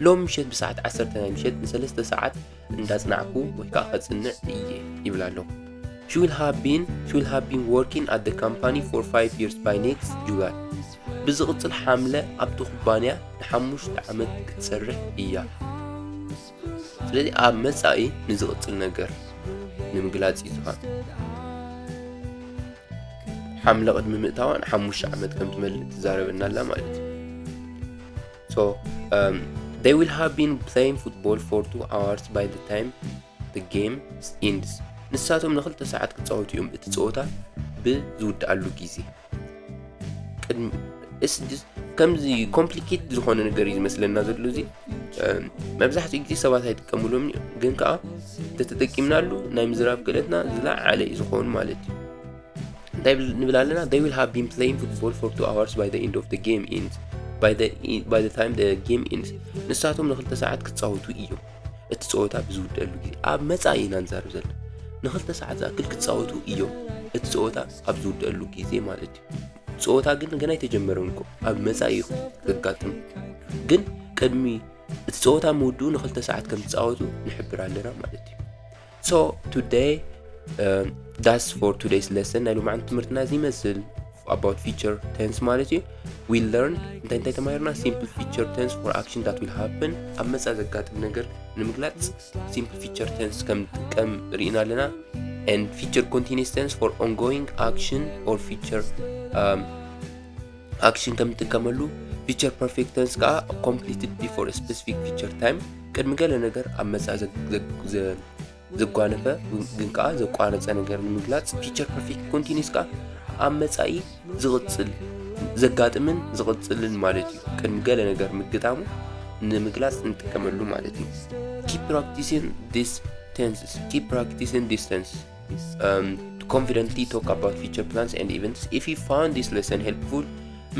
ሎም ምሸት ብሰዓት ዓሰርተ ናይ ምሸት ንሰለስተ ሰዓት እንዳጽናዕኩ ወይ ከዓ ከጽንዕ እየ ይብል ኣለኹ። She will have been, she will have been working at the company for five years by next July. ብዝቕጽል ሓምለ ኣብቲ ኩባንያ ንሓሙሽተ ዓመት ክትሰርሕ እያ። ስለዚ ኣብ መጻኢ ንዝቕጽል ነገር ንምግላጽ እዩ ዝኻ። ሓምለ ቅድሚ ምእታዋ ንሓሙሽተ ዓመት ከም ትመልእ ትዛረበና ኣላ ማለት እዩ። So um, they will have been playing football for two hours by the time the game ends. ንሳቶም ንክልተ ሰዓት ክጻወቱ እዮም፣ እቲ ጸወታ ብዝውድኣሉ ግዜ። ቅድሚ እስ ጅስ ከምዚ ኮምፕሊኬት ዝኾነ ነገር እዩ ዝመስለና ዘሎ እዚ። መብዛሕትኡ ግዜ ሰባት ኣይጥቀምሉም፣ ግን ከዓ ተተጠቂምናሉ ናይ ምዝራብ ክእለትና ዝለዓለ እዩ ዝኾን ማለት እዩ። እንታይ ንብል ኣለና? They will have been playing football for two hours by the end of the game ends. By the, by the time the game ends, ንሳቶም ንክልተ ሰዓት ክጻወቱ እዮም፣ እቲ ጸወታ ብዝውደሉ ግዜ። ኣብ መጻኢ ኢና ንዛረብ ዘለና። ንክልተ ሰዓት ዝኣክል ክጻወቱ እዮም፣ እቲ ጸወታ ኣብ ዝውደሉ ግዜ ማለት እዩ። ጸወታ ግን ገና ኣይተጀመረን እኮ፣ ኣብ መጻኢ እዩ ዘጋጥም። ግን ቅድሚ እቲ ጸወታ ምውድኡ ንክልተ ሰዓት ከም ዝጻወቱ ንሕብር ኣለና ማለት እዩ። So today, um, that's for today's lesson. ናይ ሎማዓንቲ ትምህርትና እዚ ይመስል፣ about future tense ማለት እዩ። We learned እንታይ እንታይ ተማሂርና? Simple future tense for action that will happen፣ ኣብ መጻኢ ዘጋጥም ነገር ንምግላጽ simple future tense ከም ንጥቀም ርኢና ኣለና። And future continuous tense for ongoing action or future, um, action ከም ንጥቀመሉ፣ future perfect tense ከዓ completed before a specific future time፣ ቅድሚ ገለ ነገር ኣብ መጻኢ ዘ- ዘ- ዘ- ዘጓነፈ ግን ከዓ ዘቋረጸ ነገር ንምግላጽ፣ future perfect continuous ከዓ ኣብ መጻኢ ዝቕጽል፣ ዘጋጥምን ዝቕጽልን ማለት እዩ። ቅድሚ ገለ ነገር ምግጣሙ ንምግላጽ ንጥቀመሉ ማለት እዩ። Keep practicing these tenses. Keep practicing these tenses, um, to confidently talk about future plans and events. If you found this lesson helpful,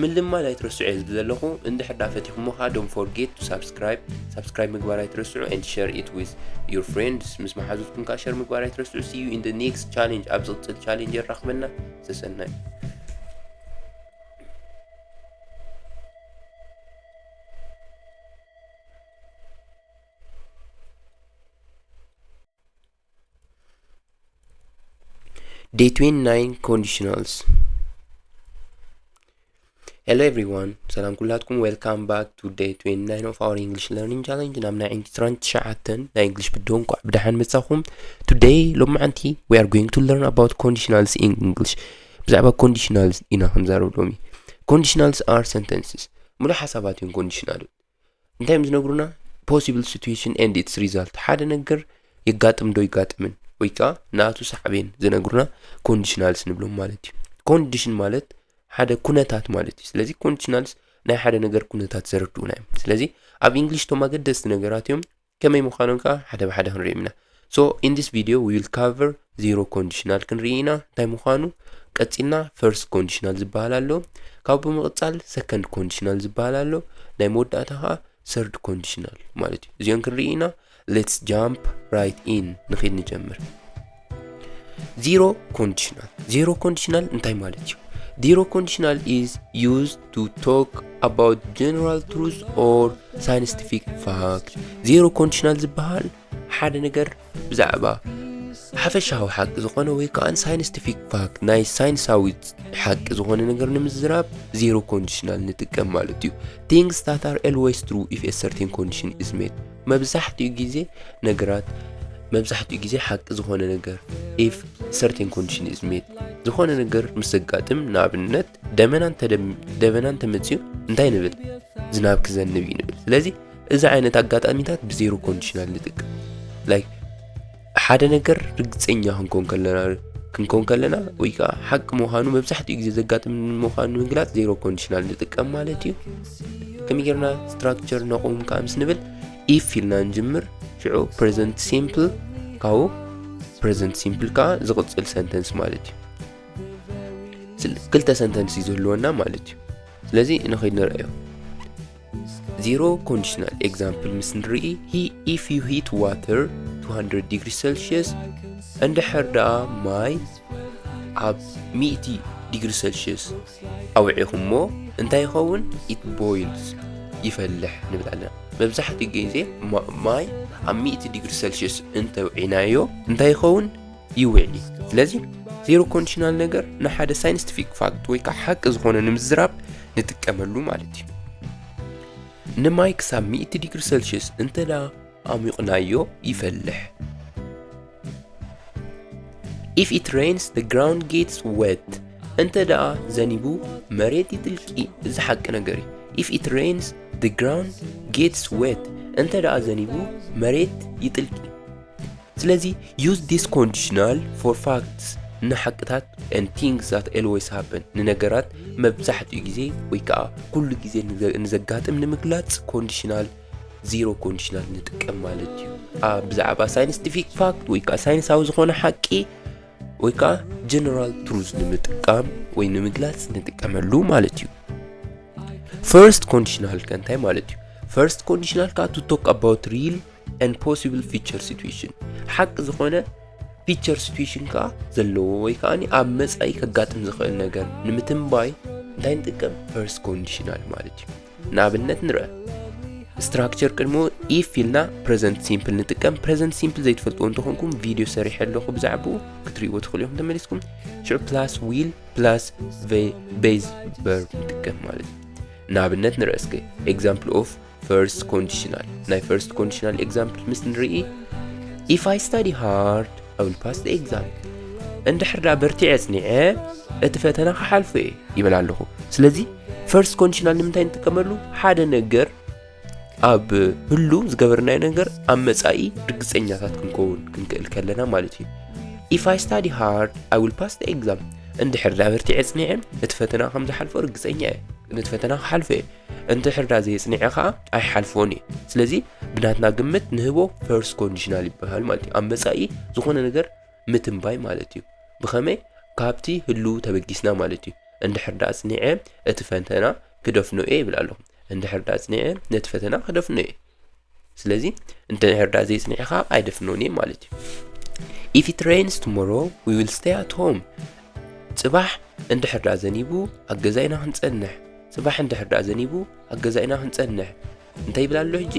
ምልማድ ኣይትረስዑ እየ ዝብል ዘለኹ። እንድሕር ዳ ፈቲኹሞ ከዓ don't forget to subscribe. Subscribe ምግባር ኣይትረስዑ and share it with your friends. ምስ መሓዙትኩም ከዓ share ምግባር ኣይትረስዑ። See you in the next challenge. ኣብ ዝቕጽል challenge የራኽበና። ሰሰናዩ። Day twenty-nine, conditionals. Hello everyone, ሰላም ኩላትኩም። Welcome back to day twenty-nine of our English learning challenge. ናብ ናይ ዕስራን ትሽዓተን ናይ English video እንኳዕ ብደሓን መጻኹም። Today፣ ሎማዓንቲ፣ we are going to learn about conditionals in English. ብዛዕባ conditionals ኢና ክንዛረብ ሎሚ። Conditionals are sentences. ሙሉእ ሓሳባት እዮም conditional። እንታይ እዮም ዝነግሩና? Possible situation and its result። ሓደ ነገር የጋጥም ዶ ይጋጥምን ወይ ከዓ ናቱ ሳዕቤን ዝነግሩና conditionals ንብሎም ማለት እዩ። Condition ማለት ሓደ ኩነታት ማለት እዩ። ስለዚ conditionals ናይ ሓደ ነገር ኩነታት ዘረድኡና እዮም። ስለዚ ኣብ English እቶም ኣገደስቲ ነገራት እዮም። ከመይ ምዃኖም ከዓ ሓደ ብሓደ ክንሪኦም ኢና። So in this video we will cover zero conditional ክንርኢ ኢና እንታይ ምዃኑ። ቀጺልና first conditional ዝበሃል ኣሎ። ካብኡ ብምቕጻል second conditional ዝበሃል ኣሎ። ናይ መወዳእታ ከዓ third conditional ማለት እዩ። እዚኦም ክንርኢ ኢና። Let's jump right in። ንኺድ ንጀምር። Zero conditional. Zero conditional እንታይ ማለት እዩ? Zero conditional is used to talk about general truth or scientific fact. Zero conditional ዝበሃል ሓደ ነገር ብዛዕባ ሓፈሻዊ ሓቂ ዝኾነ ወይ ከዓ scientific fact፣ ናይ ሳይንሳዊ ሓቂ ዝኾነ ነገር ንምዝራብ zero conditional ንጥቀም ማለት እዩ። Things that are always true if a certain condition is met። መብዛሕትኡ ግዜ ነገራት፣ መብዛሕትኡ ግዜ ሓቂ ዝኾነ ነገር if certain condition is met፣ ዝኾነ ነገር ምስ ዘጋጥም፣ ንኣብነት ደመና እንተደም- ደመና እንተመፅዩ እንታይ ንብል? ዝናብ ክዘንብ እዩ ንብል። ስለዚ እዚ ዓይነት ኣጋጣሚታት ብ zero conditional ንጥቀም። Like ሓደ ነገር ርግፀኛ ክንኮን ከለና፣ ክንከውን ከለና ወይ ከዓ ሓቂ ምዃኑ መብዛሕትኡ ግዜ ዘጋጥም ምዃኑ ንምግላጽ ዜሮ ኮንዲሽናል ንጥቀም ማለት እዩ። ከመይ ጌርና ስትራክቸር ነቑም ከዓ ምስ ንብል ኢፍ ኢልና ንጅምር። ሽዑ ፕሬዘንት ሲምፕል ካብኡ ፕሬዘንት ሲምፕል ከዓ ዝቕጽል ሰንተንስ ማለት እዩ። ስል- ክልተ ሰንተንስ እዩ ዝህልወና ማለት እዩ። ስለዚ ንኸይድ ንረኣዮ። ዜሮ ኮንዲሽናል ኤግዛምፕል ምስ ንርኢ he if you heat water two hundred degree Celsius እንድሕር ደኣ ማይ ኣብ ሚእቲ ዲግሪ ሴልሽየስ ኣውዒኹሞ እንታይ ይኸውን? It boils ይፈልሕ ንብል ኣለና። መብዛሕትኡ ግዜ ማ- ማይ ኣብ ሚእቲ ዲግሪ ሴልሽየስ እንተውዒናዮ እንታይ ይኸውን? ይውዒ። ስለዚ ዜሮ ኮንዲሽናል ነገር ንሓደ ሳይንቲፊክ ፋክት ወይ ከዓ ሓቂ ዝኾነ ንምዝራብ ንጥቀመሉ ማለት እዩ። ንማይ ክሳብ ሚእቲ ዲግሪ ሴልሽየስ እንተ ደኣ ኣሙቕናዮ ይፈልሕ። If it rains the ground gets wet እንተ ደኣ ዘኒቡ መሬት ይጥልቂ። እዚ ሓቂ ነገር እዩ። If it rains the ground gets wet እንተ ደኣ ዘኒቡ መሬት ይጥልቂ። ስለዚ use this conditional for facts ንሓቅታት and things that always happen ንነገራት መብዛሕትኡ ግዜ ወይ ከዓ ኩሉ ግዜ ንዘ- ንዘጋጥም ንምግላጽ ኮንዲሽናል ዜሮ ኮንዲሽናል ንጥቀም ማለት እዩ። ኣብ ብዛዕባ ሳይንቲፊክ ፋክት ወይ ከዓ ሳይንሳዊ ዝኾነ ሓቂ ወይ ከዓ ጀነራል ትሩዝ ንምጥቃም ወይ ንምግላጽ ንጥቀመሉ ማለት እዩ። ፈርስት ኮንዲሽናል ከ እንታይ ማለት እዩ? ፈርስት ኮንዲሽናል ከዓ to talk about real and possible future situation ሓቂ ዝኾነ ፊቸር ሲትዌሽን ከዓ ዘለዎ ወይ ከዓ ኣብ መጻኢ ከጋጥም ዝኽእል ነገር ንምትንባይ እንታይ ንጥቀም? ፈርስት ኮንዲሽናል ማለት እዩ። ንኣብነት ንርአ። ስትራክቸር ቅድሞ ኢፍ ኢልና ፕሬዘንት ሲምፕል ንጥቀም። ፕሬዘንት ሲምፕል ዘይትፈልጥዎ እንተኾንኩም ቪድዮ ሰሪሐ ኣለኹ ብዛዕባኡ ክትርእይዎ ትኽእሉ ኢኹም ተመሊስኩም። ሽዑ ፕላስ ዊል ፕላስ ቤዝ ቨርብ ንጥቀም ማለት እዩ። ንኣብነት ንርአ እስከ ኤግዛምፕል ኦፍ ፈርስት ኮንዲሽናል ናይ ፈርስት ኮንዲሽናል ኤግዛምፕል ምስ ንርኢ if I study hard I will pass the exam እንድሕር ዳ በርቲዐ ጽኒዐ እቲ ፈተና ክሓልፎ እየ ይብል ኣለኹ። ስለዚ ፈርስት ኮንዲሽናል ንምንታይ ንጥቀመሉ? ሓደ ነገር ኣብ ህሉ ዝገበርናዮ ነገር ኣብ መጻኢ ርግጸኛታት ክንከውን ክንክእል ከለና ማለት እዩ። If I study hard I will pass the exam እንድሕር ዳ በርቲዐ ጽኒዐ እቲ ፈተና ከም ዝሓልፎ ርግጸኛ እየ። ነቲ ፈተና ክሓልፎ እየ። እንድሕር ዳ ዘየጽኒዐ ከዓ ኣይሓልፎን እየ። ስለዚ ብናትና ግምት ንህቦ ፈርስት ኮንዲሽናል ይበሃል ማለት እዩ። ኣብ መጻኢ ዝኾነ ነገር ምትንባይ ማለት እዩ። ብኸመይ? ካብቲ ህልው ተበጊስና ማለት እዩ። እንድሕር ዳ ኣጽኒዐ እቲ ፈተና ክደፍኖ እየ ይብል ኣለኹ። እንድሕር ዳ ኣጽኒዐ ነቲ ፈተና ክደፍኖ እየ። ስለዚ እንድሕር ዳ ዘይጽኒዐ ከዓ ኣይደፍኖን እየ ማለት እዩ። If it rains tomorrow we will stay at home ጽባሕ እንድሕር ዳ ዘኒቡ ኣብ ገዛ ኢና ክንጸንሕ። ጽባሕ እንድሕር ዳ ዘኒቡ ኣብ ገዛ ኢና ክንጸንሕ እንታይ ይብል ኣሎ ሕጂ?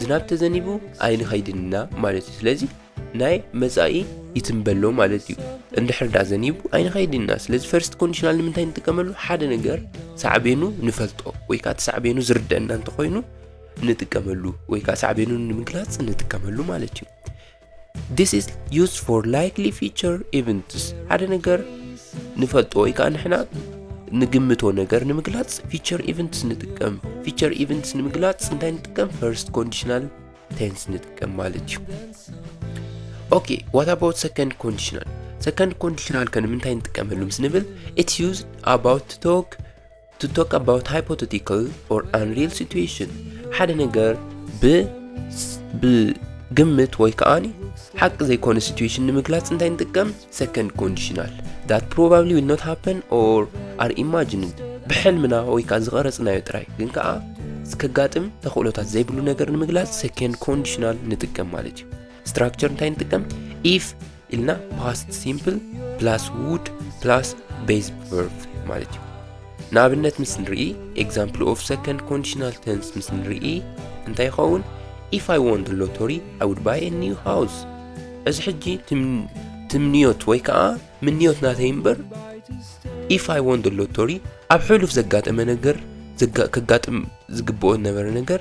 ዝናብ ተዘኒቡ ኣይንኸይድን ኢና ማለት እዩ። ስለዚ ናይ መጻኢ ይትንበሎ ማለት እዩ። እንድሕር ዳ ዘኒቡ ኣይንኸይድን ኢና። ስለዚ ፈርስት ኮንዲሽናል ንምንታይ ንጥቀመሉ? ሓደ ነገር ሳዕቤኑ ንፈልጦ ወይ ከዓ እቲ ሳዕቤኑ ዝርደአና እንተኾይኑ ንጥቀመሉ ወይ ከዓ ሳዕቤኑ ንምግላጽ ንጥቀመሉ ማለት እዩ። This is used for likely future events ሓደ ነገር ንፈልጦ ወይ ከዓ ንሕና ንግምቶ ነገር ንምግላጽ ፊቸር ኢቨንትስ ንጥቀም። ፊቸር ኢቨንትስ ንምግላጽ እንታይ ንጥቀም? ፈርስት ኮንዲሽናል ቴንስ ንጥቀም ማለት እዩ። Okay, what about second conditional? ሰከንድ ኮንዲሽናል ከ ንምንታይ ንጥቀመሉ ምስ ንብል it's used about to talk to talk about hypothetical or unreal situation ሓደ ነገር ብ ብግምት ወይ ከዓኒ ሓቂ ዘይኮነ ሲትዌሽን ንምግላጽ እንታይ ንጥቀም? ሰከንድ ኮንዲሽናል that probably will not happen or are imagined ብሕልምና ወይ ከዓ ዝቐረጽናዮ ጥራይ ግን ከዓ ከጋጥም ተኽእሎታት ዘይብሉ ነገር ንምግላጽ ሰከንድ ኮንዲሽናል ንጥቀም ማለት እዩ። ስትራክቸር እንታይ ንጥቀም? ኢፍ ኢልና ፓስት ሲምፕል ፕላስ ውድ ፕላስ ቤዝ ቨርብ ማለት እዩ። ንኣብነት ምስ ንርኢ example of second conditional tense ምስ ንርኢ እንታይ ይኸውን? If I won the lottery I would buy a new house እዚ ሕጂ ትምንዮት ወይ ከዓ ምንዮት ናተይ እምበር if I won the lottery ኣብ ሕሉፍ ዘጋጠመ ነገር ከጋጥም ዝግብኦ ዝነበረ ነገር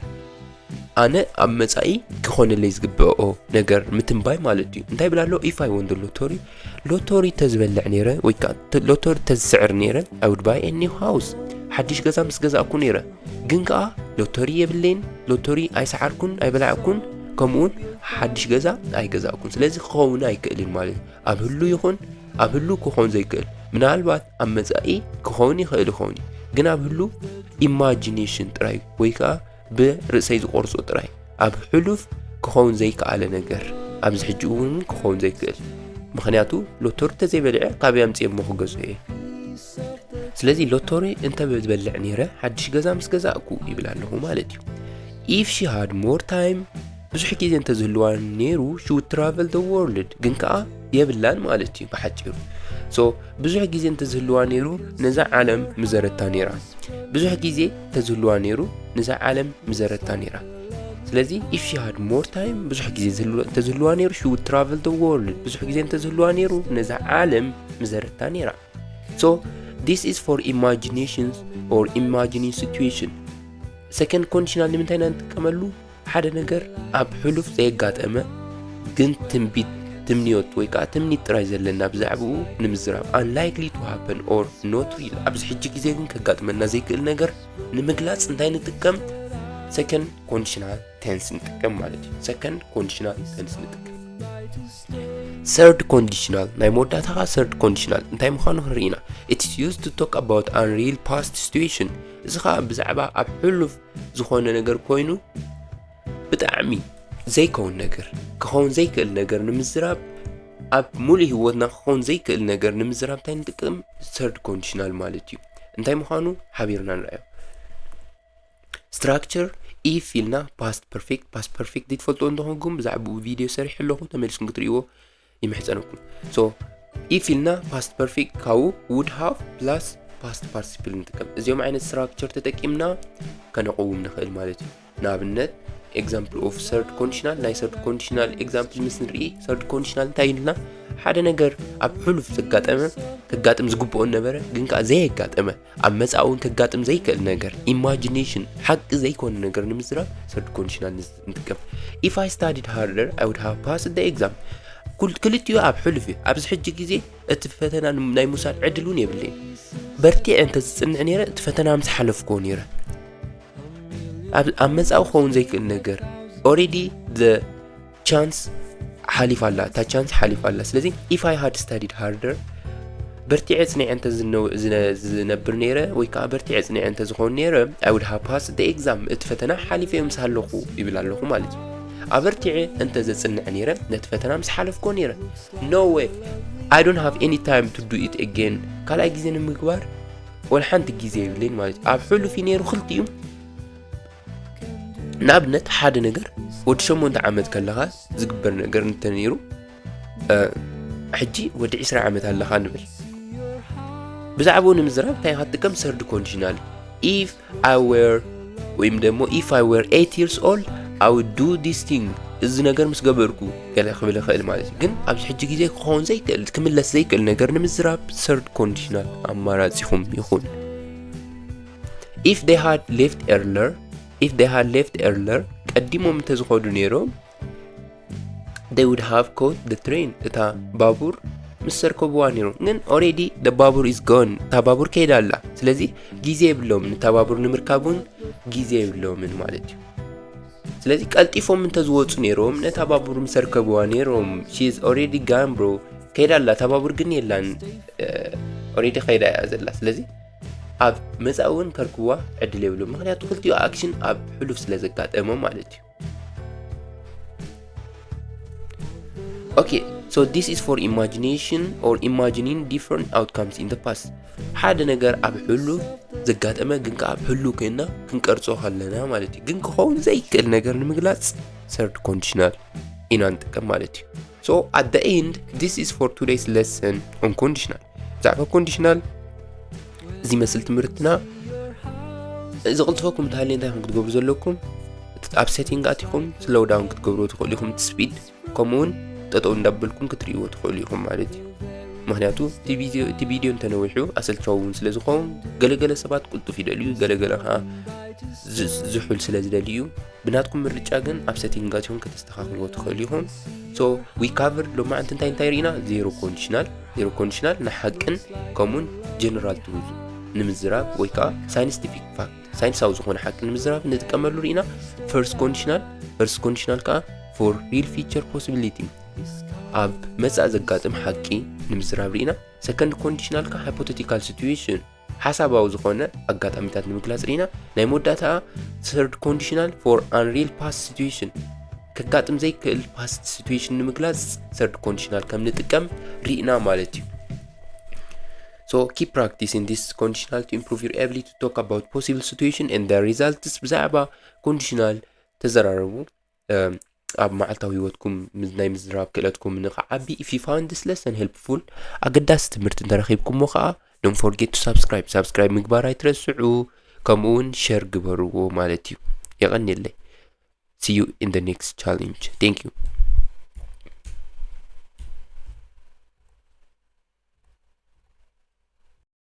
ኣነ ኣብ መጻኢ ክኾነለይ ዝግብኦ ነገር ምትንባይ ማለት እዩ። እንታይ ይብል ኣሎ? If I won the lottery ሎቶሪ ተዝበልዕ ነይረ ወይ ከዓ ሎቶሪ ተዝስዕር ነይረ I would buy a new house ሓድሽ ገዛ ምስ ገዛእኩ ነይረ። ግን ከዓ ሎቶሪ የብለይን፣ ሎቶሪ ኣይሰዓርኩን ኣይበላዕኩን፣ ከምኡውን ሓድሽ ገዛ ኣይገዛእኩን። ስለዚ ክኸውን ኣይክእልን ማለት እዩ። ኣብ ህሉ ይኹን ኣብ ህሉ ክኸውን ዘይክእል፣ ምናልባት ኣብ መጻኢ ክኸውን ይኽእል ይኸውን እዩ፣ ግን ኣብ ህሉ ኢማጂኔሽን ጥራይ ወይ ከዓ ብርእሰይ ዝቆርጾ ጥራይ፣ ኣብ ሕሉፍ ክኸውን ዘይከኣለ ነገር ኣብዚ ሕጂ እውን ክኸውን ዘይክእል። ምኽንያቱ ሎቶሪ ተዘይበሊዐ ካበይ ኣምፅኤ እሞ ክገዝኦ እየ? ስለዚ ሎቶሪ እንተ ዝበልዕ ነይረ ሓድሽ ገዛ ምስ ገዛእኩ ይብል ኣለኹ ማለት እዩ። If she had more time፣ ብዙሕ ግዜ እንተዝህልዋ ነይሩ she would travel the world፣ ግን ከዓ የብላን ማለት እዩ ብሓፂሩ። So ብዙሕ ግዜ እንተዝህልዋ ነይሩ ነዛ ዓለም ምዘረታ ነይራ። ብዙሕ ግዜ እንተዝህልዋ ነይሩ ነዛ ዓለም ምዘረታ ነይራ። ስለዚ if she had more time፣ ብዙሕ ግዜ ዝህልዋ- እንተዝህልዋ ነይሩ she would travel the world፣ ብዙሕ ግዜ እንተዝህልዋ ነይሩ ነዛ ዓለም ምዘረታ ነይራ። So this is for imaginations or imagining situation። Second conditional ንምንታይ ኢና ንጥቀመሉ? ሓደ ነገር ኣብ ሕሉፍ ዘየጋጠመ ግን ትንቢት፣ ትምንዮት ወይ ከዓ ትምኒት ጥራይ ዘለና ብዛዕባኡ ንምዝራብ፣ unlikely to happen or not real፣ ኣብዚ ሕጂ ግዜ ግን ከጋጥመና ዘይክእል ነገር ንምግላፅ እንታይ ንጥቀም? Second conditional tense ንጥቀም ማለት እዩ። Second conditional tense ንጥቀም። Third conditional፣ ናይ መወዳእታ ከዓ third conditional እንታይ ምዃኑ ክንርኢ ኢና። It is used to talk about unreal past situation። እዚ ከዓ ብዛዕባ ኣብ ሕሉፍ ዝኾነ ነገር ኮይኑ ብጣዕሚ ዘይከውን ነገር፣ ክኸውን ዘይክእል ነገር ንምዝራብ፣ ኣብ ሙሉእ ህይወትና ክኸውን ዘይክእል ነገር ንምዝራብ እንታይ ንጥቀም? Third conditional ማለት እዩ። እንታይ ምዃኑ ሓቢርና ንርኣዮ። Structure፣ if ኢልና past perfect፣ past perfect ዘይትፈልጥዎ እንተኾንኩም ብዛዕባኡ ቪድዮ ሰሪሐ ኣለኹ፣ ተመሊስኩም ክትርእይዎ ይምሕጸነኩም። So if ኢልና past perfect ካብኡ would have plus past participle ንጥቀም። እዚኦም ዓይነት structure ተጠቂምና ከነቕውም ንኽእል ማለት እዩ። ንኣብነት example of third conditional፣ ናይ third conditional example ምስ ንርኢ third conditional እንታይ ኢልና? ሓደ ነገር ኣብ ሕሉፍ ዘጋጠመ፣ ከጋጥም ዝግብኦ ነበረ ግን ከዓ ዘየጋጠመ፣ ኣብ መጻኢ እውን ከጋጥም ዘይክእል ነገር፣ ኢማጂኔሽን፣ ሓቂ ዘይኮነ ነገር ንምዝራብ third conditional ንጥቀም። If I studied harder I would have passed the exam። ኩል- ክልቲኡ ኣብ ሕሉፍ እዩ። ኣብዚ ሕጂ ግዜ እቲ ፈተና ን- ናይ ምውሳድ ዕድል እውን የብለይን። በርቲዐ እንተዝጽንዕ ነይረ እቲ ፈተና ምስ ሓለፍክዎ ነይረ። ኣብ ኣብ መጻኢ ክኸውን ዘይክእል ነገር፣ already the chance ሓሊፋ ኣላ፣ እታ ቻንስ ሓሊፋ ኣላ። ስለዚ if I had studied harder፣ በርቲዐ ጽኒዐ እንተ ዝነ- ዝነ- ዝነብር ነይረ ወይ ከዓ በርቲዐ ጽኒዐ እንተ ዝኾን ነይረ I would have passed the exam፣ እቲ ፈተና ሓሊፈዮ ምስ ሃለኹ ይብል ኣለኹ ማለት እዩ። ኣበርቲዐ እንተ ዘጽንዕ ነይረ ነቲ ፈተና ምስ ሓለፍኮ ነይረ። No way, I don't have any time to do it again። ካልኣይ ግዜ ንምግባር ወላ ሓንቲ ግዜ የብለይን ማለት እዩ። ኣብ ሕሉፍ እዩ ነይሩ ክልቲኡ። ንኣብነት ሓደ ነገር ወዲ ሸሞንተ ዓመት ከለኻ ዝግበር ነገር እንተነይሩ ሕጂ ወዲ ዕስራ ዓመት ኣለኻ ንብል። ብዛዕባኡ ንምዝራብ እንታይ ኢኻ ትጥቀም? Third conditional። If I were ወይም ደግሞ if I were eight years old I would do this thing፣ እዚ ነገር ምስ ገበርኩ ገለ ክብል ይኽእል ማለት እዩ። ግን ኣብዚ ሕጂ ግዜ ክኸውን ዘይክእል፣ ክምለስ ዘይክእል ነገር ንምዝራብ third conditional ኣማራጺኹም ይኹን። If they had left earlier፣ if they had left earlier፣ ቀዲሞም እንተዝኸዱ ነይሮም they would have caught the train፣ እታ ባቡር ምስ ሰርከብዋ ነይሮም። ግን already the ባቡር is gone፣ እታ ባቡር ከይዳ ኣላ። ስለዚ ግዜ የብሎምን፣ እታ ባቡር ንምርካብ እውን ግዜ የብሎምን ማለት እዩ። ስለዚ ቀልጢፎም እንተዝወፁ ነይሮም ነታ ባቡር ምሰርከብዋ ነይሮም። She is already gone bro፣ ከይዳ ኣላ፣ እታ ባቡር ግን የላን፣ already ከይዳ እያ ዘላ። ስለዚ ኣብ መጻኢ እውን ከርክብዋ ዕድል የብሉ፣ ምክንያቱ ክልቲኡ ኣክሽን ኣብ ሕሉፍ ስለ ዘጋጠመ ማለት እዩ። Okay, so this is for imagination or imagining different outcomes in the past። ሓደ ነገር ኣብ ሕሉፍ ዘጋጠመ ግን ከኣ ኣብ ሕሉፍ ኮይና ክንቀርጾ ከለና ማለት እዩ። ግን ክኸውን ዘይክእል ነገር ንምግላጽ third conditional ኢና ንጥቀም ማለት እዩ። So at the end, this is for today's lesson on conditional። ብዛዕባ ኮንዲሽናል እዚ መስል ትምህርትና እዚ ቅልጥፈኩም እንተሃልየ እንታይ ኢኹም ክትገብሩ ዘለኩም? ኣብ ሴቲንግ ኣቲኹም ስሎው ዳውን ክትገብሩ ትኽእሉ ኢኹም፣ እቲ ስፒድ ከምኡ እውን ጠጠው እንዳበልኩም ክትርእይዎ ትኽእሉ ኢኹም ማለት እዩ። ምክንያቱ እቲ ቪድዮ እንተነዊሑ ኣሰልቻዊ እውን ስለ ዝኸውን ገለገለ ሰባት ቅልጡፍ ይደልዩ፣ ገለገለ ከዓ ዝሑል ስለ ዝደልዩ ብናትኩም ምርጫ ግን ኣብ ሴቲንግ ኣቲኹም ከተስተኻኽልዎ ትኽእሉ ኢኹም። So we covered ሎማዓንቲ እንታይ እንታይ ርኢና? ዜሮ ኮንዲሽናል፣ ዜሮ ኮንዲሽናል ንሓቅን ከምኡን ጀነራል ትሩዝ ንምዝራብ ወይ ከዓ ሳይንቲፊክ ፋክት፣ ሳይንሳዊ ዝኾነ ሓቂ ንምዝራብ ንጥቀመሉ ርኢና። ፈርስት ኮንዲሽናል፣ ፈርስት ኮንዲሽናል ከዓ for real future possibility፣ ኣብ መጻእ ዘጋጥም ሓቂ ንምዝራብ ርኢና። Second conditional ከኣ hypothetical situation፣ ሓሳባዊ ዝኾነ ኣጋጣሚታት ንምግላጽ ርኢና። ናይ መወዳእታ third conditional for unreal past situation፣ ከጋጥም ዘይክእል past situation ንምግላጽ third conditional ከም ንጥቀም ርኢና ማለት እዩ። So keep practicing this conditional to improve your ability to talk about possible situation and their results። ብዛዕባ conditional ተዘራረቡ። ኣብ መዓልታዊ ህይወትኩም ናይ ምዝራብ ክእለትኩም ንክዓቢ፣ if you found this lesson helpful፣ ኣገዳሲ ትምህርቲ እንተረኺብኩሞ ከዓ don't forget to subscribe፣ subscribe ምግባር ኣይትረስዑ። ከምኡ እውን share ግበርዎ ማለት እዩ። የቐንየለይ። See you in the next challenge. Thank you.